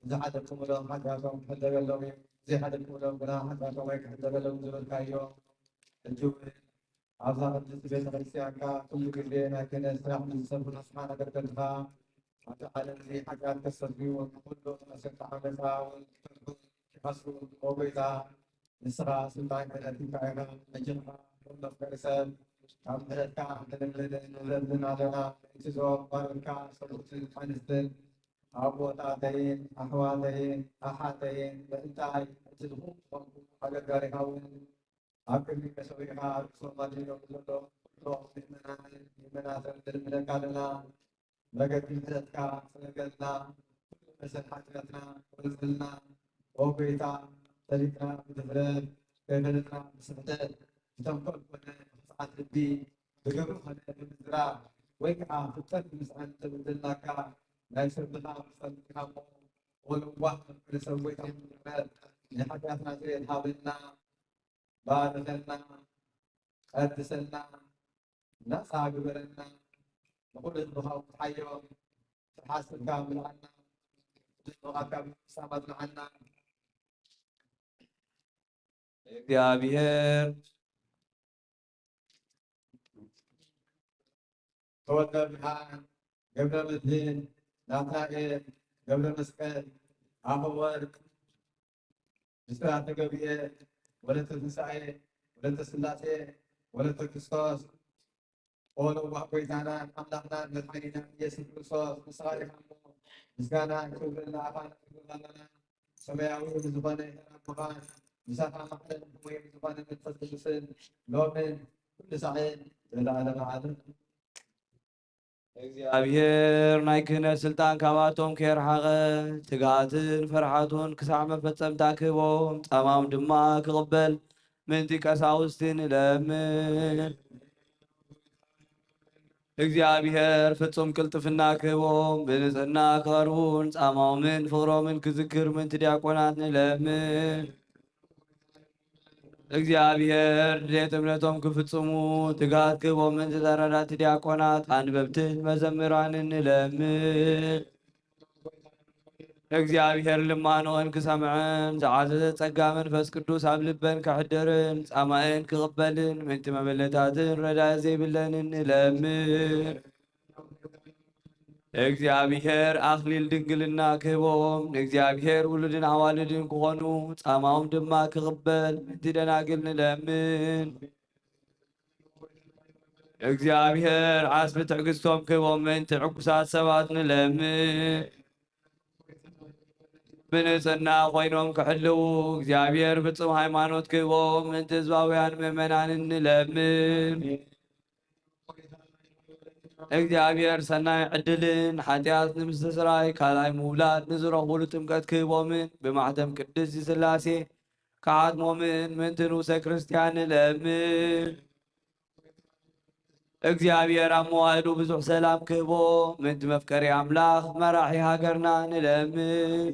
ዝሓደግኩምሎም ሓጢኣቶም ክሕደገሎም እዩ፣ ዘይሓደግኩምሎም ግና ሓጢኣቶም ኣይክሕደገሎም ዝበልካዮ ሕጂ እውን ኣብዛ ቅድስቲ ቤተ ክርስቲያንካ ኩሉ ግዜ ናይ ክህነት ስራሕ ንዝሰርሑ ንስሓን ኣገልገልትኻ ኣብቲ ዓለም እዚ ሓጢኣት ከስተስርዩ ንኹሉ ኣሰርቲ ዓመፃ እውን ክፈርሑ ይኸስሩ። ኦ ጎይታ ንስኻ ስልጣን ክህነት ሂብካ ኢኻ። ሕጂ ኸዓ ኦ መፍቀሪ ሰብ ካብ ምሕረትካ ክንምልእን ንብለልን ኣለና። ምእንቲ እዞም ባሮትካ ሰብኡትን ኣንስትን ኣቦታተይን ኣሕዋተይን ኣሓተይን ምእንታይ እቲ ዝኹን ዝኾንኩ ኣገልጋሊኻ እውን ኣብ ቅድሚት ተሰዊእኻ ርእሶም ኣድንዮም ዘሎ ኩሎም ምእመናንን ምእመናትን ንልምነካ ኣለና። መገዲ ምሕረትካ ጽረገልና፣ ኩሉ መሰል ሓጢኣትና ቁረጸልና። ኦ ጎይታ፣ ፈሊጥና ብድፍረት፣ ከይፈለጥና ብስሕተት፣ ብተንኮል ኮነ ብኽፍኣት ልቢ፣ ብግብሪ ኮነ ብምዝራብ፣ ወይ ከዓ ፍልጠት ምስኣን ትብል ዘላካ ናይ ሰብ ድኻ ክፈልጥካ እሞ፣ ወለዋህ ንሰብ ወይ ከዓ ንበር ናይ ሓጢኣትና ስርየት ሃበና፣ ባርኸና፣ ቀድሰና፣ ናጻ ግበረና፣ ንኹሉ ህዝብኻ ክትሓዮ፣ ስርሓት ስጋ ምልኣና፣ ህዝብኻ ካብ ምሳም ኣጽንዓና። እግዚኣብሔር ተወልደ ብርሃን፣ ገብረ መድህን፣ ናትናኤል፣ ገብረ መስቀል፣ ኣፈወርቅ፣ ብስራተ ገብርኤል፣ ወለተ ትንሳኤ፣ ወለተ ስላሴ፣ ወለተ ክርስቶስ፣ ኦ ለዋህ ጎይታናን ኣምላኽናን መድሓኒናን ኢየሱስ ክርስቶስ፣ ንስኻ ኢኻ እሞ ምስጋናን ክብርን ንኣኻ ነቕርብ ኣለና። ሰማያዊ ብዝኾነ ኣቦኻን ምሳኻ ማዕረ ንሕሙይ ብዝኾነ መንፈስ ቅዱስን ሎምን ኩሉ ሳዕን ዘለዓለመ ዓለም። እግዚኣብሔር ናይ ክህነት ስልጣን ካብኣቶም ከየርሓቐ፣ ትግሃትን ፍርሓቱን ክሳዕ መፈጸምታ ክህቦም፣ ጻማም ድማ ክቕበል ምእንቲ ቀሳውስቲ ንለምን። እግዚኣብሔር ፍጹም ቅልጥፍና ክህቦም፣ ብንጽህና ክቐርቡን ጻማኦምን ፍቕሮምን ክዝክር ምእንቲ ዲያቆናት ንለምን። እግዚኣብሔር ድሌት እምነቶም ክፍጽሙ ትግሃት ክህቦም ምእንቲ ተረዳእቲ ዲያቆናት፣ ኣንበብትን መዘምራንን ንለምን። እግዚኣብሔር ልማኖአን ክሰምዐን፣ ዝዓዘዘ ጸጋ መንፈስ ቅዱስ ኣብ ልበን ከሕድርን፣ ጻማኤን ክቕበልን፣ ምእንቲ መበለታትን ረዳኢ ዘይብለንን ንለምን። እግዚኣብሔር ኣኽሊል ድንግልና ክህቦም፣ ንእግዚኣብሔር ውሉድን ኣዋልድን ክኾኑ፣ ጻማኦም ድማ ክቕበል፣ ምእንቲ ደናግል ንለምን። እግዚኣብሔር ዓስቢ ትዕግስቶም ክህቦም፣ ምእንቲ ዕጉሳት ሰባት ንለምን። ብንጽህና ኮይኖም ክሕልዉ፣ እግዚኣብሔር ፍጹም ሃይማኖት ክህቦም፣ ምእንቲ ህዝባውያን ምእመናንን ንለምን። እግዚኣብሔር ሰናይ ዕድልን ሓጢኣት ንምስትስራይ ካልኣይ ምውላድ ንዝረኽቡሉ ጥምቀት ክህቦምን ብማሕተም ቅድስቲ ስላሴ ክዓጥሞምን ምእንቲ ንኡሰ ክርስቲያን ንለምን። እግዚኣብሔር ኣብ መዋእሉ ብዙሕ ሰላም ክህቦ ምእንቲ መፍቀሪ ኣምላኽ መራሒ ሃገርና ንለምን።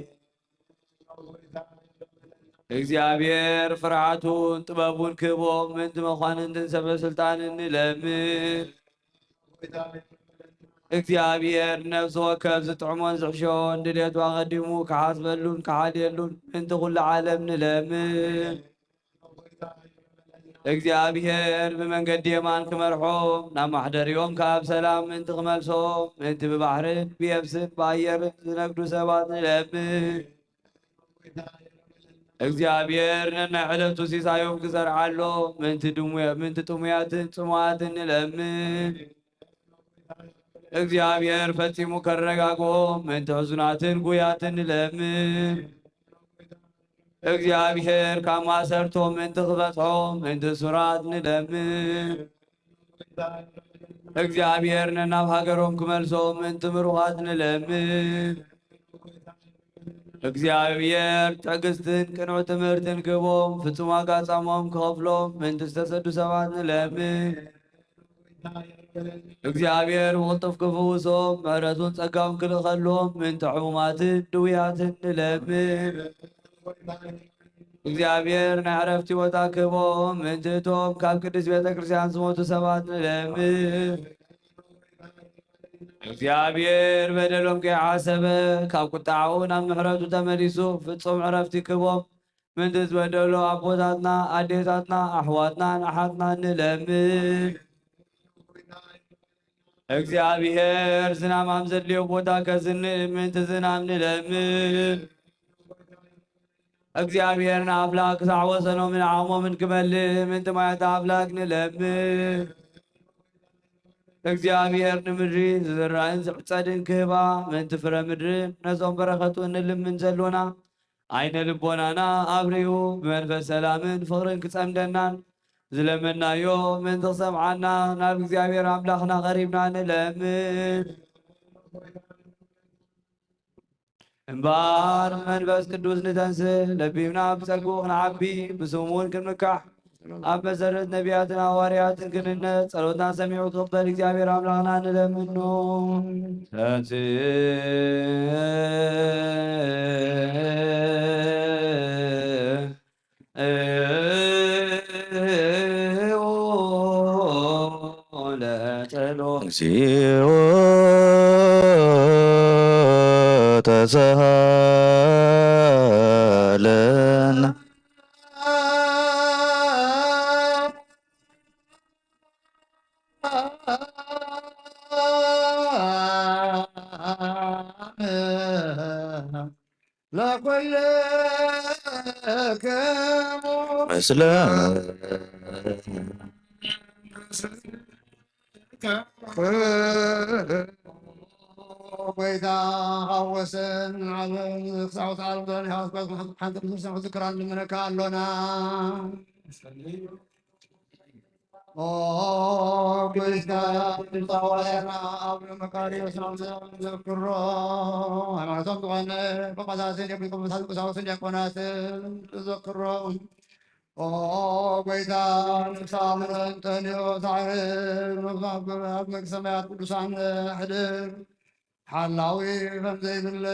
እግዚኣብሔር ፍርሃቱን ጥበቡን ክህቦም ምእንቲ መኳንንትን ሰበ ስልጣንን ንለምን። እግዚኣብሔር ነፍሲ ወከፍ ዝጥዕሞን ዝሕሾን ድሌቱ ኣቐዲሙ ክሓስበሉን ክሓልየሉን ምእንቲ ኩሉ ዓለም ንለምን። እግዚኣብሔር ብመንገዲ የማን ክመርሖም ናብ ማሕደሪኦም ካብ ሰላም ምእንቲ ክመልሶም ምእንቲ ብባሕርን ብየብስን ብኣየርን ዝነግዱ ሰባት ንለምን። እግዚኣብሔር ነናይ ዕለቱ ሲሳዮም ክዘርዓሎም ምእንቲ ድሙ-፣ ምእንቲ ጥሙያትን ጽሙኣትን ንለምን። እግዚኣብሔር ፈጺሙ ከረጋግኦም ምእንቲ ሕዙናትን ጉያትን ንለምን። እግዚኣብሔር ካብ ማእሰርቶም ምእንቲ ክፈትሖም ምእንቲ እሱራት ንለምን። እግዚኣብሔር ነናብ ሃገሮም ክመልሶም ምእንቲ ምሩኻት ንለምን። እግዚኣብሔር ትዕግስትን ቅኑዕ ትምህርትን ክህቦም፣ ፍጹም ዋጋ ጻሞም ክኸፍሎም ምእንቲ ዝተሰዱ ሰባት ንለምን። እግዚኣብሔር ብቕልጡፍ ክፍውሶም፣ ምሕረቱን ጸጋውን ክልእኸሎም ምእንቲ ሕሙማትን ድውያትን ንለምን። እግዚኣብሔር ናይ ዕረፍቲ ቦታ ክህቦም ምእንቲ እቶም ካብ ቅድስት ቤተ ክርስቲያን ዝሞቱ ሰባት ንለምን። እግዚኣብሔር በደሎም ከይሓሰበ ካብ ቁጣዓኡ ናብ ምሕረቱ ተመሊሱ ፍጹም ዕረፍቲ ክህቦም ምእንቲ ዝበደሉ ኣቦታትና፣ ኣዴታትና፣ ኣሕዋትናን ኣሓትናን ንለምን። እግዚኣብሔር ዝናም ኣብ ዘድልዮ ቦታ ከዝንብ ምእንቲ ዝናም ንለምን። እግዚኣብሔር ንኣፍላክ ክሳዕ ወሰኖምን ዓቕሞምን ክመልእ ምእንቲ ማያት ኣፍላክ ንለምን። እግዚኣብሔር ንምድሪ ዝዝራእን ዝዕጸድን ክህባ ምእንቲ ፍረ ምድርን ነዞም በረኸቱ እንልምን ዘሎና ዓይነ ልቦናና ኣብሪሁ ብመንፈስ ሰላምን ፍቕርን ክጸምደናን ዝለመናዮ ምእንቲ ክሰምዓና ናብ እግዚኣብሔር ኣምላኽና ቀሪብና ንለምን። እምበኣር ብመንፈስ ቅዱስ ንተንስእ፣ ለቢብና ብጸግኡ ክንዓቢ፣ ብስሙ እውን ክንምካሕ፣ ኣብ መሰረት ነቢያትን ሃዋርያትን ክንነት ጸሎትና ሰሚዑ ክቕበል እግዚኣብሔር ኣምላኽና ንለምኖ። እግዚኦ ተሳሃለነ። ለኩልክሙ ምስለ ጎይታ ካብ ወሰን ዓለም ክሳዕ ወሰን ዓለም ዘሎ ሓንቲ ቅዱስ ዝክራ ንልምነካ ኣሎና። ኦ ጎይታ፣ ሐዋርያና ኣቡነ መቃርዮስ ናብዘክሮ ሃይማኖቶም ዝኾነ ጳጳሳትን ኤጲስቆጶሳትን ቀሳውስትን ዲያቆናትን ተዘክሮ። ኦ ጎይታ፣ ነፍሳ ምረን ጠንዮ ሳዕርን ኣብ መንግስተ ሰማያት ቅዱሳን ሕድር። ሓላዊ ከም ዘይብልን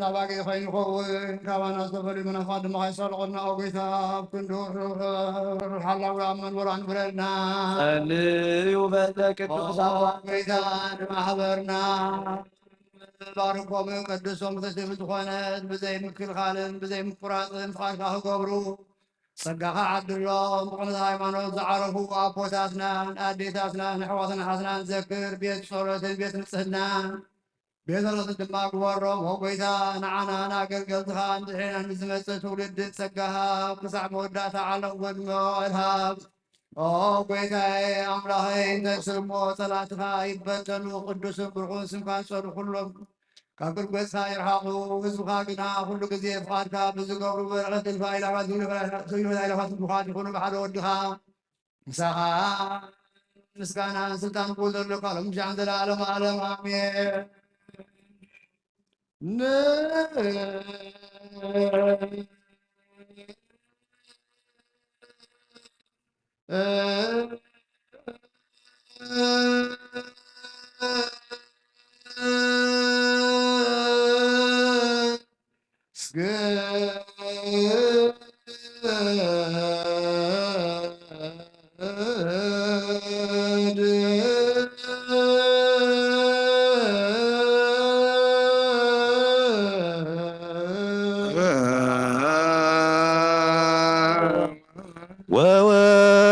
ኣባጊዕ ኮይኑ ይኸውን፣ ካባና ዝተፈልዩ መናፍቓት ድማ ከይሳለቑልና፣ ኦ ጎይታ፣ ኣብ ክንዲ ርሑቕ ሓላዊ ኣብ መንበሩ ኣንብረልና። ጸልዩ በእንተ ቅዱሳን። ኦ ጎይታ፣ ንማሕበርና ባርኮም፣ ቅድስቶም፣ ፍስሕቲ ብዝኾነት ብዘይ ምክልኻልን ብዘይ ምቁራጽን ፍቓድካ ክገብሩ ጸጋኻ ዓድሎም። ብቕንዕቲ ሃይማኖት ዝዓረፉ ኣቦታትናን ኣዴታትናን ኣሕዋትን ኣሓትናን ዘክር። ቤት ጸሎትን ቤት ንጽህናን ቤት ጸሎትን ድማ ግበሮም። ኦ ጐይታ፣ ንዓናን ኣገልገልትኻን ድሒርና ንዝመጽእ ትውልድን ጸጋኻ ክሳዕ መወዳእታ ዓለም ወድሞ ሃብ። ኦ ጐይታዬ ኣምላኸይ፣ እንተ ስሞ ጸላእትኻ ይበተኑ፣ ቅዱስን ብሩኽን ስምካ ዝጸልኡ ኩሎም ካብ ቅድሚ ገጽካ ይርሓቑ። ህዝብኻ ግና ኩሉ ግዜ ፍቓድካ ብዝገብሩ በረኸት እልፍ ኣእላፋት፣ እልፍ ኣእላፋት ብሩኻት ይኹኑ ብሓደ ወድኻ። ምሳኻ ምስጋናን ስልጣን ክቡር ዘሎ ቃሎም ሻዕን ዘለዓለም ዓለም ኣሜን። ን-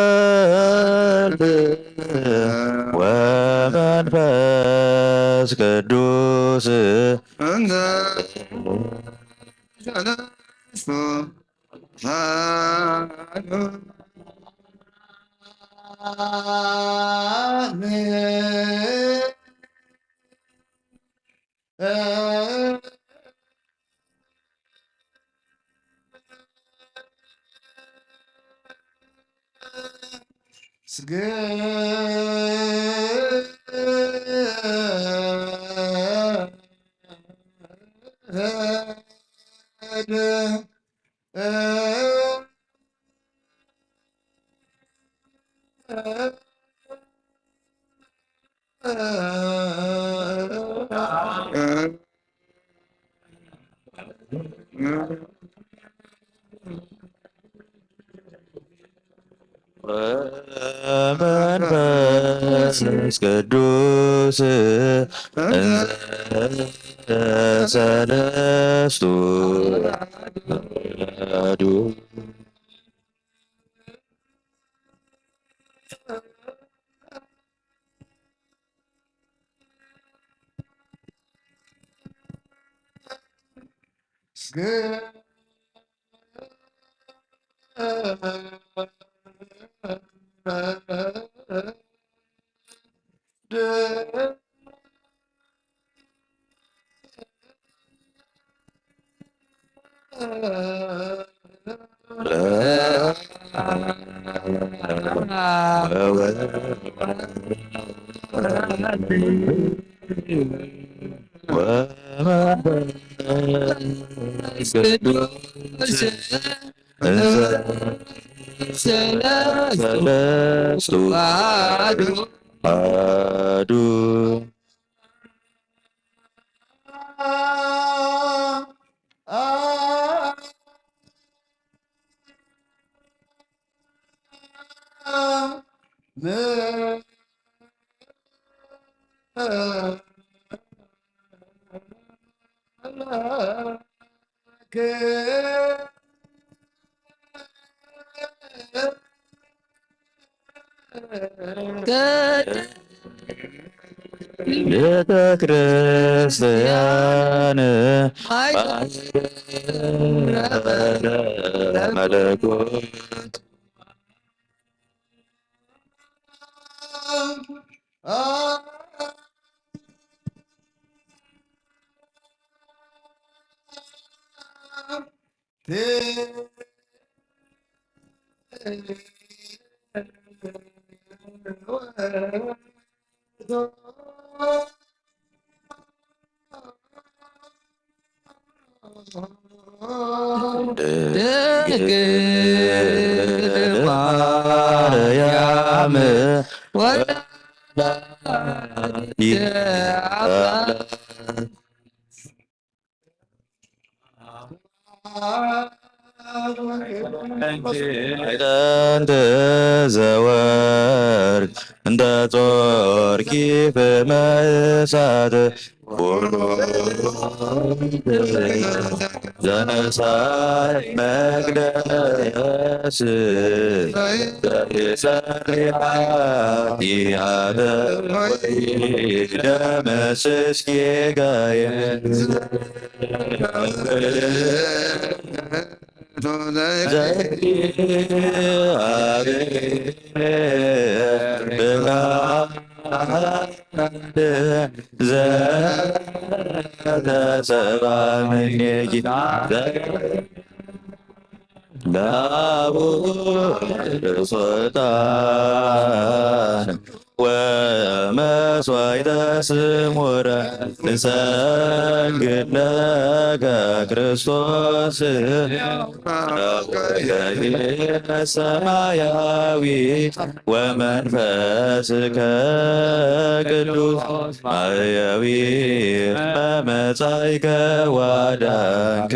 ወወልድ ወመንፈስ ቅዱስ እንተ ሰለስቱ አሐዱ አሜን። ስግድ ወመንፈስ ቅዱስ እንተ ሰለስቱ አሐዱ። ወመንፈስ ቅዱስ እንተ ሰለስቱ ሰለስቱ አሐዱ አሐዱ ቤተ ክርስቲያን ማይደረ መለኮት ድንግል ማርያም ወላዲተ አምላክ ማዕጠንት ዘወርቅ እንተ ጾርኪ ፍመ እሳት ቡሩክ ዘነሳይ መቅደስ ዘይሰሪዓ ይሃተ ወይ ደመስስ ጌጋየ ወመስዋዕተ ስሙረ ንሰግድ ለከ ክርስቶስ ሰማያዊ ወመንፈስከ ቅዱስ ማያዊ መጻይከ ዋዳንከ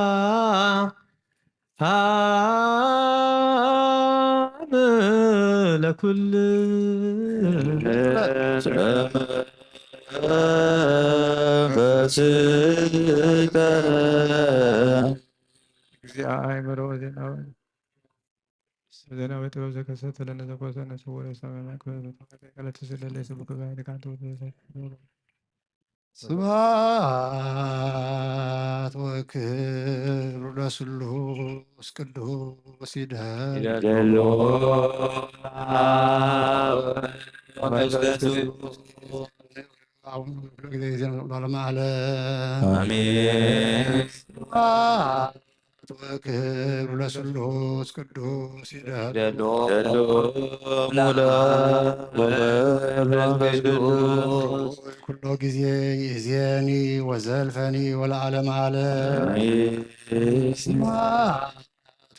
ሰላም ለኩል መንፈስከ እግዚአ አእምሮ ዜናዊ ዜናዊ ጥበብ ዘከሰተ ለነ ዘኮሰ ነስውር ሰማዕና ክብር ቃለ ትስለለ ስቡክ ባሕሪ ካንተ ወተሰ ስብሐት ወክብር ለስሉስ ቅዱስ ይደሉ ይደሉ። መንፈስ ቅዱስ አቡነ ክፍለ ጊዜ ጊዜ ለዓለመ ዓለም አሜን። ስብሐት ወክብር ለስሉስ ቅዱስ ይደሉ ይደሉ። ሙላ ወመንፈስ ቅዱስ ኩሎ ጊዜ ይእዜኒ ወዘልፈኒ ወለዓለመ ዓለም። አሜን። ስብሐት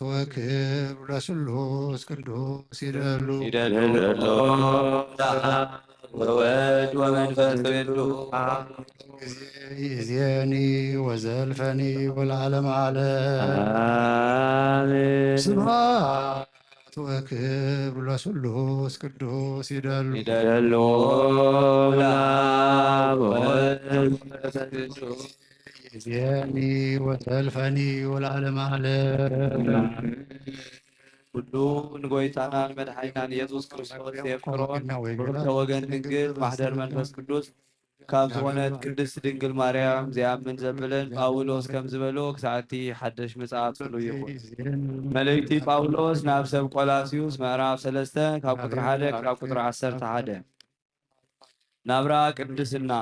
ወክብር ለስሉስ ቅዱስ ይደሉ ይደሉ። ወወልድ ወመንፈስ ቅዱስ ጊዜ ይእዜኒ ወዘልፈኒ ወለዓለመ ዓለም። አሜን። ስብሐት ወክብር ለስሉስ ቅዱስ ይደሉ ይደሉ። ለአብ ወወልድ ወመንፈስ ቅዱስ ዜኒ ወተልፈኒ ወለዓለመ ዓለም። ሁሉ ንጎይታና ንመድኃኒና ንኢየሱስ ክርስቶስ የፍቅሮ ክልተ ወገን ድንግል ማሕደር መንፈስ ቅዱስ ካብ ዝኾነት ቅድስት ድንግል ማርያም ዚኣምን ዘብልን ጳውሎስ ከም ዝበሎ ክሳዕቲ ሓደሽ ምጽኣት ጽሉይ ይኹን። መልእክቲ ጳውሎስ ናብ ሰብ ቆላስዩስ ምዕራፍ ሰለስተ ካብ ቁጽሪ ሓደ ክሳብ ቁጽሪ ዓሰርተ ሓደ። ናብራ ቅድስና።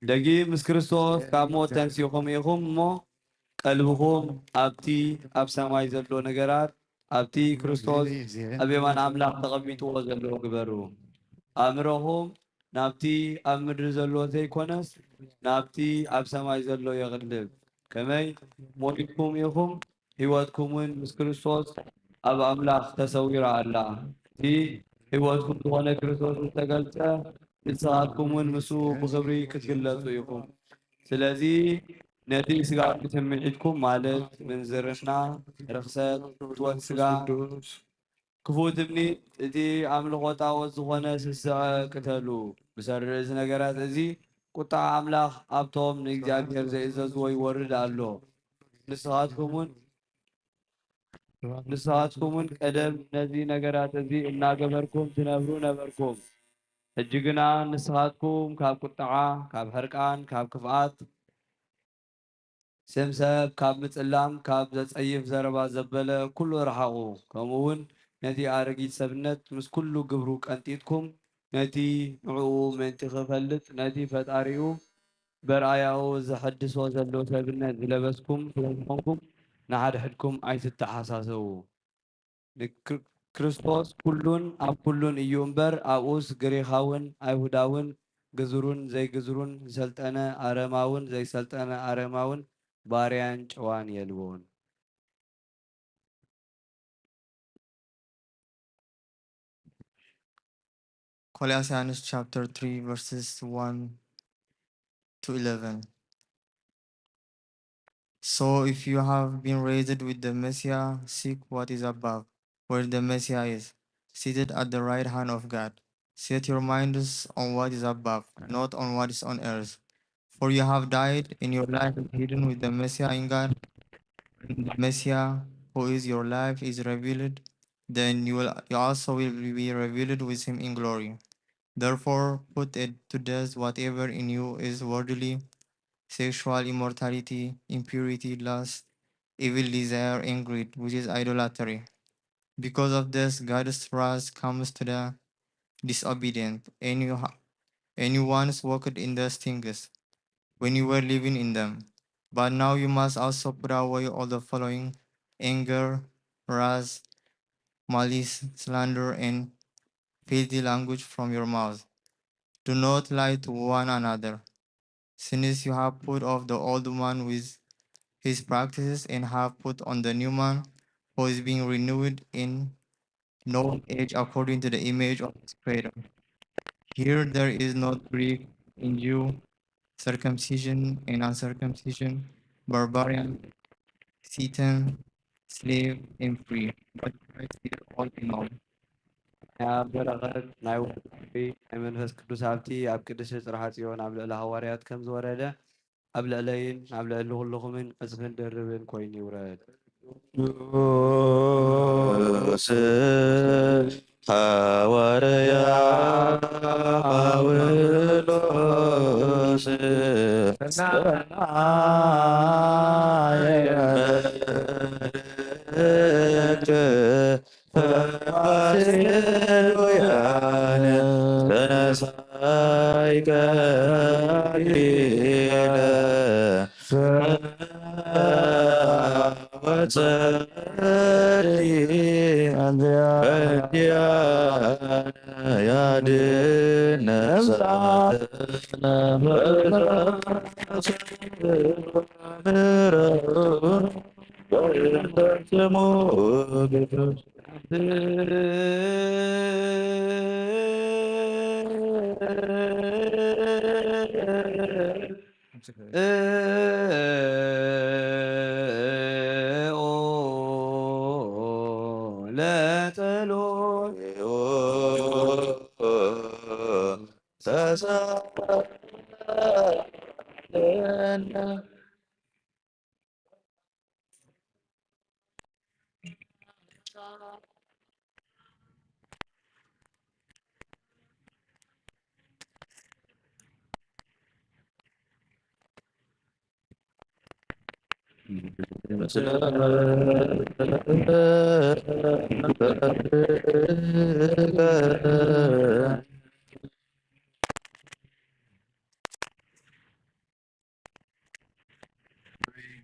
ደጊም ምስ ክርስቶስ ካብ ሞት ተንሲኹም ኢኹም እሞ ቀልብኹም ኣብቲ ኣብ ሰማይ ዘሎ ነገራት ኣብቲ ክርስቶስ ኣብ የማን ኣምላኽ ተቐሚጥዎ ዘሎ ግበሩ። ኣእምሮኹም ናብቲ ኣብ ምድሪ ዘሎ ዘይኮነስ ናብቲ ኣብ ሰማይ ዘሎ የቕልብ። ከመይ ሞይትኩም ኢኹም፣ ህይወትኩም እውን ምስ ክርስቶስ ኣብ ኣምላኽ ተሰዊራ ኣላ። እቲ ህይወትኩም ዝኾነ ክርስቶስ ዝተገልጸ ንስኻትኩም እውን ምስኡ ብኽብሪ ክትግለጹ ኢኹም። ስለዚ ነቲ ስጋዊ ስምዒትኩም ማለት ምንዝርና፣ ርኽሰት፣ ፍትወት ስጋ፣ ክፉእ ትምኒት፣ እቲ ኣምልኾ ጣዖት ዝኾነ ስስዐ ቅተሉ። ብሰሪ እዚ ነገራት እዚ ቁጥዓ ኣምላኽ ኣብቶም ንእግዚኣብሔር ዘይእዘዝዎ ይወርድ ኣሎ። ንስኻትኩምን ንስኻትኩምን ቀደም ነዚ ነገራት እዚ እናገበርኩም ትነብሩ ነበርኩም። ሕጂ ግና ንስኻትኩም ካብ ቁጥዓ፣ ካብ ሕርቃን፣ ካብ ክፍኣት፣ ስም ሰብ ካብ ምጽላም፣ ካብ ዘጸይፍ ዘረባ ዘበለ ኩሉ ርሓቑ። ከምኡ እውን ነቲ ኣረጊት ሰብነት ምስ ኩሉ ግብሩ ቀንጢጥኩም፣ ነቲ ንዕኡ ምእንቲ ክፈልጥ፣ ነቲ ፈጣሪኡ በርኣያኡ ዘሐድሶ ዘሎ ሰብነት ዝለበስኩም ስለ ዝኾንኩም፣ ንሓድሕድኩም ኣይትተሓሳሰቡ። ንክር-፣ ክርስቶስ ኩሉን ኣብ ኩሉን እዩ እምበር፣ ኣብኡስ ግሪኻውን ኣይሁዳውን፣ ግዙሩን ዘይግዙሩን፣ ዝሰልጠነ ኣረማውን ዘይሰልጠነ ኣረማውን፣ ባርያን ጨዋን የልቦን። Colossians chapter three, verses one to eleven. So if you have been raised with the Messiah, seek what is above, where the Messiah is, seated at the right hand of God. Set your minds on what is above, not on what is on earth. For you have died, and your life is hidden with the Messiah in God. When the Messiah, who is your life, is revealed, then you will, you also will be revealed with him in glory. Therefore, put it to death whatever in you is worldly: sexual immorality, impurity, lust, evil desire, and greed, which is idolatry. Because of this, God's wrath comes to the disobedient. And you ha-, and you once walked in those things when you were living in them. But now you must also put away all the following: anger, wrath, malice, slander, and filthy language from your mouth. Do not lie to one another, since you have put off the old man with his practices and have put on the new man, who is being renewed in knowledge according to the image of his Creator. Here there is no Greek and Jew, circumcision and uncircumcision, barbarian, Scythian, slave and free, but Christ is all in all. ናይ ኣብ በረኸት ናይ ወልድ ናይ መንፈስ ቅዱስ ሃብቲ ኣብ ቅድስቲ ጽርሐ ጽዮን ኣብ ልዕሊ ሃዋርያት ከም ዝወረደ ኣብ ልዕለይን ኣብ ልዕሊ ኩልኹምን ዕጽፍን ድርብን ኮይኑ ይውረድ። ቅዱስ ሃዋርያ ጳውሎስ መልእክት ሃሌሉያን ተነሳይከ ኪነ ወጸሊ እንዲያነ ያድን ነፍሳትነ በእሳት ስሙ ቅዱስ ኦ ለጸሎት ተሳለነ።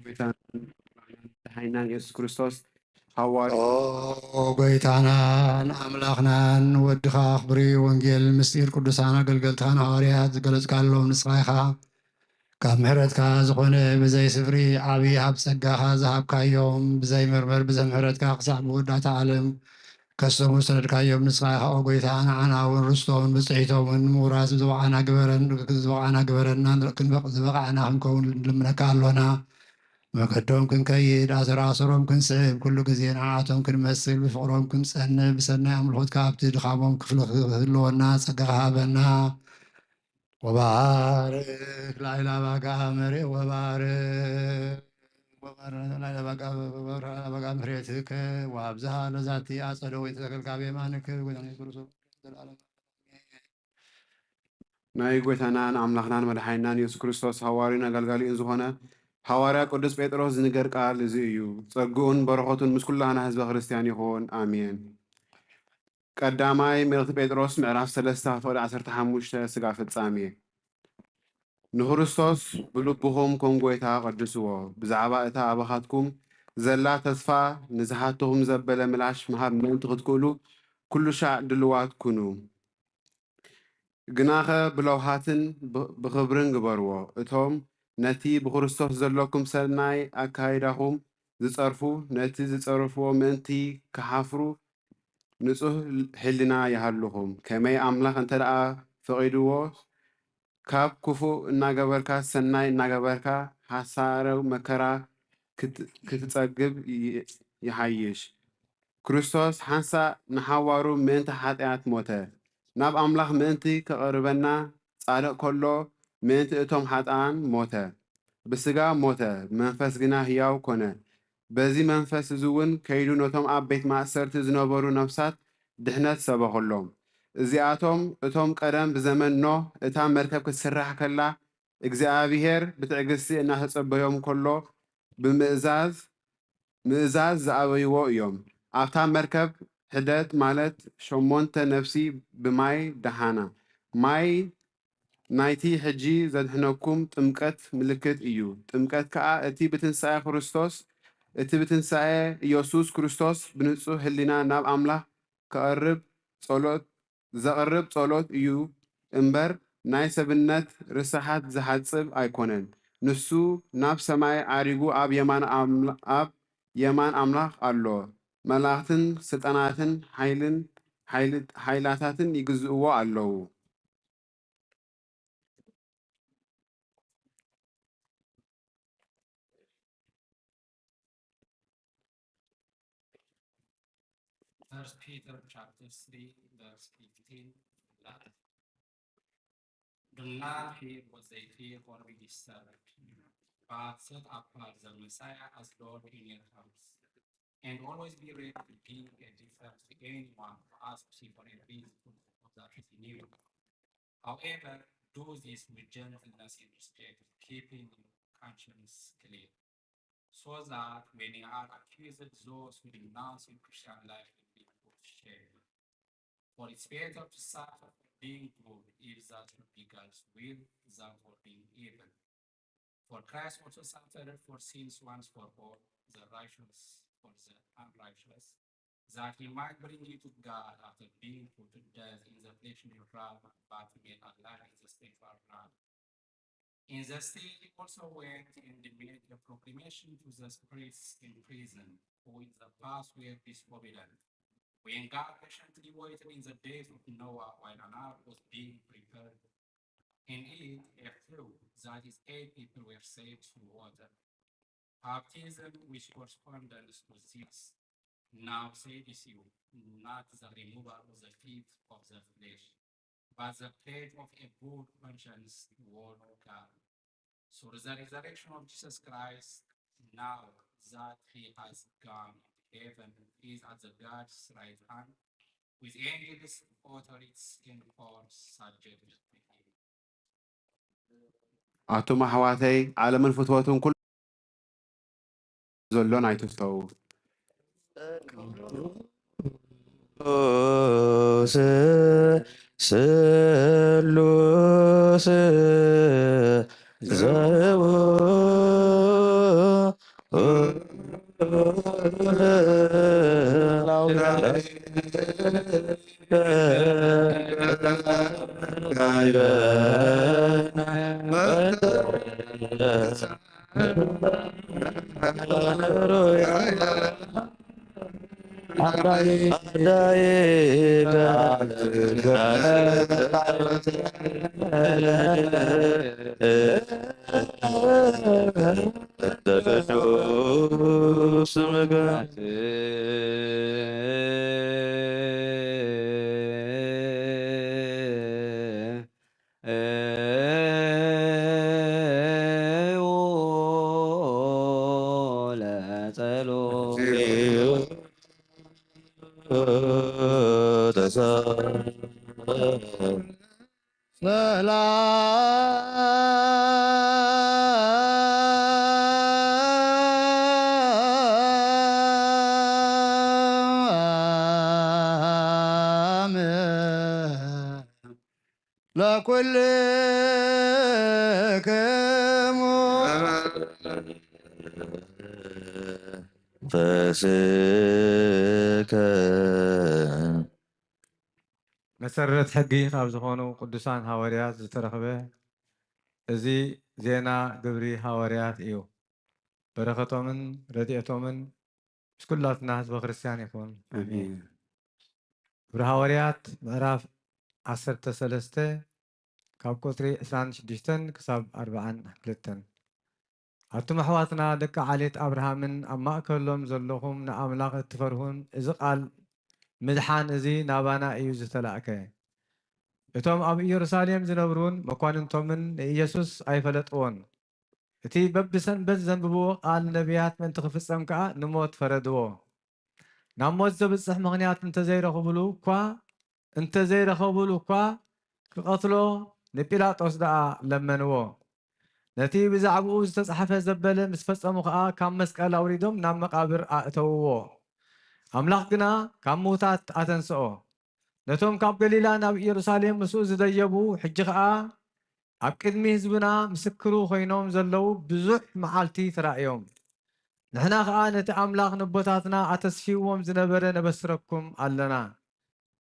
ጎይታን መድሓኒናን የሱስ ክርስቶስ ሃዋርያ ኦ ጎይታናን ኣምላኽናን ወድኻ ኣኽብሪ ወንጌል ምስጢር ቅዱሳን ኣገልገልትኻን ሃዋርያት ዝገለጽካሎም ንስኻ ኢኻ። ካብ ምሕረትካ ዝኾነ ብዘይ ስፍሪ ዓብዪ ሃብ ጸጋኻ ዝሃብካዮም ብዘይ መርመር ብዘይ ምሕረትካ ክሳዕ መወዳእታ ዓለም ከሰሙ ዝሰደድካዮም ንስኻ ኢኻ ኦ ጎይታ። ንዓና እውን ርስቶምን ብጽሒቶምን ንምውራስ ዝበቕዓና ግበረን ዝበቕዓና ግበረና። ክንበቕ ዝበቕዓና ክንከውን ንልምነካ ኣሎና። መገዶም ክንከይድ ኣሰራሰሮም ክንስዕብ ኩሉ ግዜ ንዓኣቶም ክንመስል ብፍቕሮም ክንጸንዕ ብሰናይ ኣምልኾትካ ኣብቲ ድኻሞም ክፍሊ ክህልወና ጸጋኻ ሃበና። ወባርክ ላዕላ ባጋ መሬ ወባርክ ወባርክ ላዕላ ባጋ ወባርክ ላዕላ ባጋ ምሕረትከ ወኣብዝሃ ለዛቲ ኣጸደ ወይን ተተከልካ ብየማንክ ወይን ክርስቶስ ዘላለም ናይ ጎይታናን ኣምላኽናን መድሓኒናን የሱስ ክርስቶስ ሃዋርዩን ኣገልጋሊኡን ዝኾነ ሃዋርያ ቅዱስ ጴጥሮስ ዝንገር ቃል እዚ እዩ። ጸግኡን በረኸቱን ምስ ኩላህና ህዝበ ክርስትያን ይኹን። ኣሜን። ቀዳማይ መልእኽቲ ጴጥሮስ ምዕራፍ ሰለስተ ፍቕዲ ዓሰርተ ሓሙሽተ ስጋ ፍጻሜ። ንክርስቶስ ብልብኹም ከም ጎይታ ቀድስዎ። ብዛዕባ እታ ኣባኻትኩም ዘላ ተስፋ ንዝሃተኹም ዘበለ ምላሽ ምሃብ ምእንቲ ክትክእሉ ኩሉ ሻዕ ድልዋት ኩኑ። ግናኸ ብለውሃትን ብ-፣ ብኽብርን ግበርዎ። እቶም ነቲ ብክርስቶስ ዘለኩም ሰናይ ኣካይዳኹም ዝጸርፉ፣ ነቲ ዝጸርፍዎ ምእንቲ ክሓፍሩ ንጹህ ሕልና ይሃልኹም። ከመይ ኣምላኽ እንተ ደኣ ፈቒድዎ፣ ካብ ክፉእ እናገበርካ ሰናይ እናገበርካ ሓሳረ መከራ ክት-፣ ክትጸግብ ይ-፣ ይሓይሽ። ክርስቶስ ሓንሳእ ንሓዋሩ ምእንቲ ሓጢኣት ሞተ። ናብ ኣምላኽ ምእንቲ ከቐርበና ጻድቕ ከሎ ምእንቲ እቶም ሓጥኣን ሞተ። ብስጋ ሞተ፣ ብመንፈስ ግና ህያው ኮነ። በዚ መንፈስ እዚ እውን ከይዱ ነቶም ኣብ ቤት ማእሰርቲ ዝነበሩ ነፍሳት ድሕነት ሰበኸሎም። እዚኣቶም እቶም ቀደም ብዘመን ኖህ እታ መርከብ ክትስራሕ ከላ እግዚኣብሄር ብትዕግስቲ እናተጸበዮም ከሎ ብምእዛዝ ምእዛዝ ዝኣበይዎ እዮም። ኣብታ መርከብ ሕደት ማለት ሸሞንተ ነፍሲ ብማይ ደሓና። ማይ ናይቲ ሕጂ ዘድሕነኩም ጥምቀት ምልክት እዩ። ጥምቀት ከኣ እቲ ብትንሳኤ ክርስቶስ፣ እቲ ብትንሳኤ ኢየሱስ ክርስቶስ ብንጹህ ህሊና ናብ ኣምላኽ ክቐርብ ጸሎት፣ ዘቕርብ ጸሎት እዩ እምበር ናይ ሰብነት ርስሓት ዝሓጽብ ኣይኮነን። ንሱ ናብ ሰማይ ዓሪጉ ኣብ የማን ኣምላ-፣ ኣብ የማን ኣምላኽ ኣሎ። መላእኽትን ስልጣናትን ሓይልን፣ ሓይል-፣ ሓይላታትን ይግዝእዎ ኣለዉ። First Peter chapter three, verse fifteen, that do not fear what they fear or be disturbed, but set apart the Messiah as Lord in your hearts. And always be ready to give a defense to anyone who asks you for a reason that is new. However, do this with gentleness and respect, keeping your conscience clear, so that when you are accused, those who denounce your Christian life will be put to shame. For it's better to suffer for being good, if that should be God's will, than for being evil. For Christ also suffered for sins once for all, the righteous for the unrighteous, that he might bring you to God after being put to death in the flesh and wrath, but made alive in the spiritual realm. In the state he also went and made a proclamation to the spirits in prison, who in the past were disobedient, when God patiently waited in the days of Noah while an ark was being prepared. In it, a few, that is, eight people, were saved through water. Baptism, which corresponds to this, now saves you, not the removal of the teeth of the flesh, but the pledge of a good conscience toward God. Through the resurrection of Jesus Christ, now that he has gone to heaven, he is at the God's right hand, with angels, authorities, and powers subject to him. ኣቱም ኣሕዋተይ፣ ዓለምን ፍትወቱን ኩሉ ዘሎ ናይ ተስተው ስሉስ ዘው ሰላም ለኩልክሙ ፈስከ መሰረት ሕጊ ካብ ዝኾኑ ቅዱሳን ሃዋርያት ዝተረኽበ እዚ ዜና ግብሪ ሃዋርያት እዩ። በረኸቶምን ረድኤቶምን ምስ ኩላትና ህዝበ ክርስቲያን ይኹን። ኣሜን። ግብሪ ሃዋርያት ምዕራፍ ዓሰርተ ሰለስተ ካብ ቁጽሪ ዕስራን ሽዱሽተን ክሳብ ኣርብዓን ክልተን። ኣቱም ኣሕዋትና ደቂ ዓሌት ኣብርሃምን ኣብ ማእከሎም ዘለኹም ንኣምላኽ እትፈርሁን እዚ ቃል ምድሓን እዚ ናባና እዩ ዝተላእከ። እቶም ኣብ ኢየሩሳሌም ዝነብሩን መኳንንቶምን ንኢየሱስ ኣይፈለጥዎን። እቲ በብሰንበት ዘንብብዎ ቃል ነቢያት ምእንቲ ክፍጸም ከኣ ንሞት ፈረድዎ። ናብ ሞት ዘብጽሕ ምኽንያት እንተዘይረኽብሉ እኳ እንተዘይረኸቡሉ እኳ ክቐትሎ ንጲላጦስ ደኣ ለመንዎ። ነቲ ብዛዕባኡ ዝተጻሕፈ ዘበለ ምስ ፈጸሙ ኸኣ ካብ መስቀል ኣውሪዶም ናብ መቓብር ኣእተውዎ። ኣምላኽ ግና ካብ ምዉታት ኣተንስኦ። ነቶም ካብ ገሊላ ናብ ኢየሩሳሌም ምስኡ ዝደየቡ ሕጂ ኸኣ ኣብ ቅድሚ ህዝብና ምስክሩ ኮይኖም ዘለዉ ብዙሕ መዓልቲ ተራእዮም። ንሕና ኸኣ ነቲ ኣምላኽ ነቦታትና ኣተስፊዎም ዝነበረ ነበስረኩም ኣለና።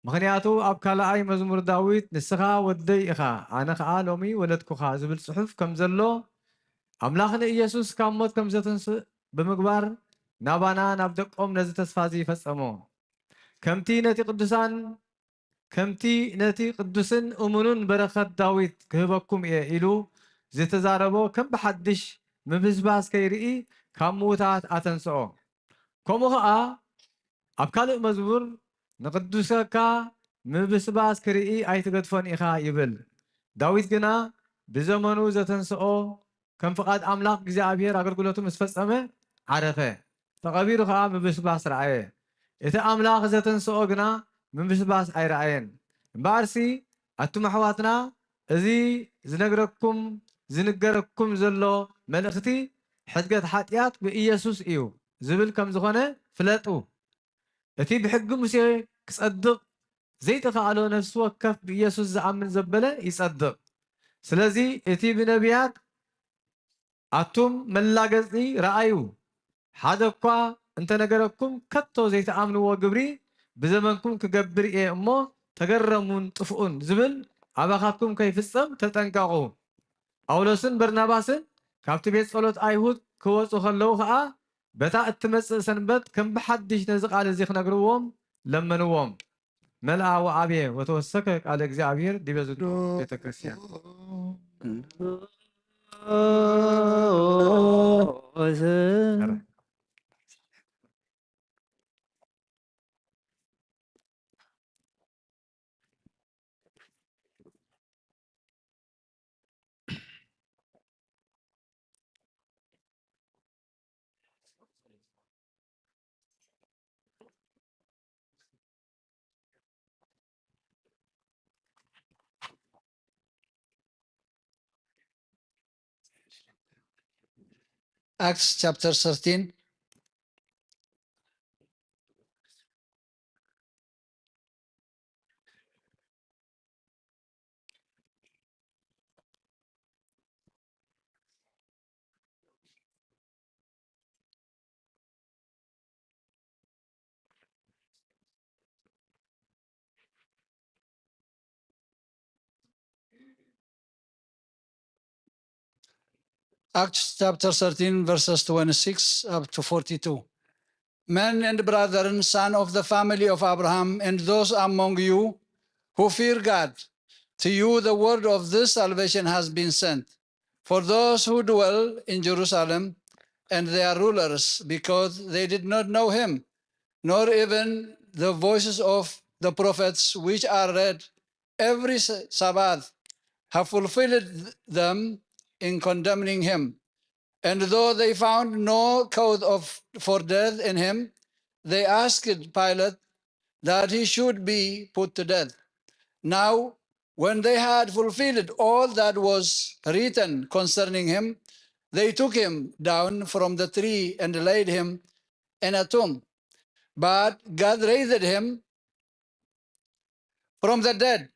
ምኽንያቱ ኣብ ካልኣይ መዝሙር ዳዊት ንስኻ ወደይ ኢኻ፣ ኣነ ኸኣ ሎሚ ወለድኩኻ ዝብል ጽሑፍ ከም ዘሎ ኣምላኽ ንኢየሱስ ካብ ሞት ከም ዘተንስእ ብምግባር ናባና ናብ ደቆም ነዚ ተስፋ እዚ ፈጸሞ። ከምቲ ነቲ ቅዱሳን ከምቲ ነቲ ቅዱስን እሙኑን በረኸት ዳዊት ክህበኩም እየ ኢሉ ዝተዛረቦ ከም ብሓድሽ ምብስባስ ከይርኢ ካብ ምዉታት ኣተንስኦ። ከምኡ ኸኣ ኣብ ካልእ መዝሙር ንቕዱሰካ ምብስባስ ክርኢ ኣይትገድፎን ኢኻ ይብል። ዳዊት ግና ብዘመኑ ዘተንስኦ ከም ፍቓድ ኣምላኽ እግዚኣብሔር ኣገልግሎቱ ምስ ፈጸመ ዓረፈ። ተቐቢሩ ኸኣ ምብስባስ ረኣየ። እቲ ኣምላኽ ዘተንስኦ ግና ምብስባስ ኣይረኣየን። እምበኣርሲ ኣቱም ኣሕዋትና እዚ ዝነግረኩም ዝንገረኩም ዘሎ መልእኽቲ ሕድገት ሓጢኣት ብኢየሱስ እዩ ዝብል ከም ዝኾነ ፍለጡ። እቲ ብሕጊ ሙሴ ክጸድቕ ዘይተኻእሎ ነፍሲ ወከፍ ብኢየሱስ ዝኣምን ዘበለ ይጸድቕ። ስለዚ እቲ ብነቢያት ኣቱም መላገጺ ረኣዩ፣ ሓደ እኳ እንተነገረኩም ከቶ ዘይትኣምንዎ ግብሪ ብዘመንኩም ክገብር እየ እሞ ተገረሙን ጥፍኡን ዝብል ኣባኻትኩም ከይፍጸም ተጠንቀቑ። ጳውሎስን በርናባስን ካብቲ ቤት ጸሎት ኣይሁድ ክወጹ ከለዉ ኸኣ በታ እትመጽእ ሰንበት ከም ብሓድሽ ነዚ ቃል እዚ ክነግርዎም ለመንዎም። መልኣ ወኣብየ ወተወሰከ ቃለ እግዚኣብሔር ዲበ ዝዱ ቤተ ክርስቲያን። Acts chapter thirteen, Acts chapter thirteen, verses twenty-six up to forty-two. Men and brethren, son of the family of Abraham, and those among you who fear God, to you the word of this salvation has been sent. For those who dwell in Jerusalem and their rulers, because they did not know him, nor even the voices of the prophets which are read every Sabbath, have fulfilled them in condemning him. And though they found no cause of, for death in him, they asked Pilate that he should be put to death. Now, when they had fulfilled all that was written concerning him, they took him down from the tree and laid him in a tomb. But God raised him from the dead.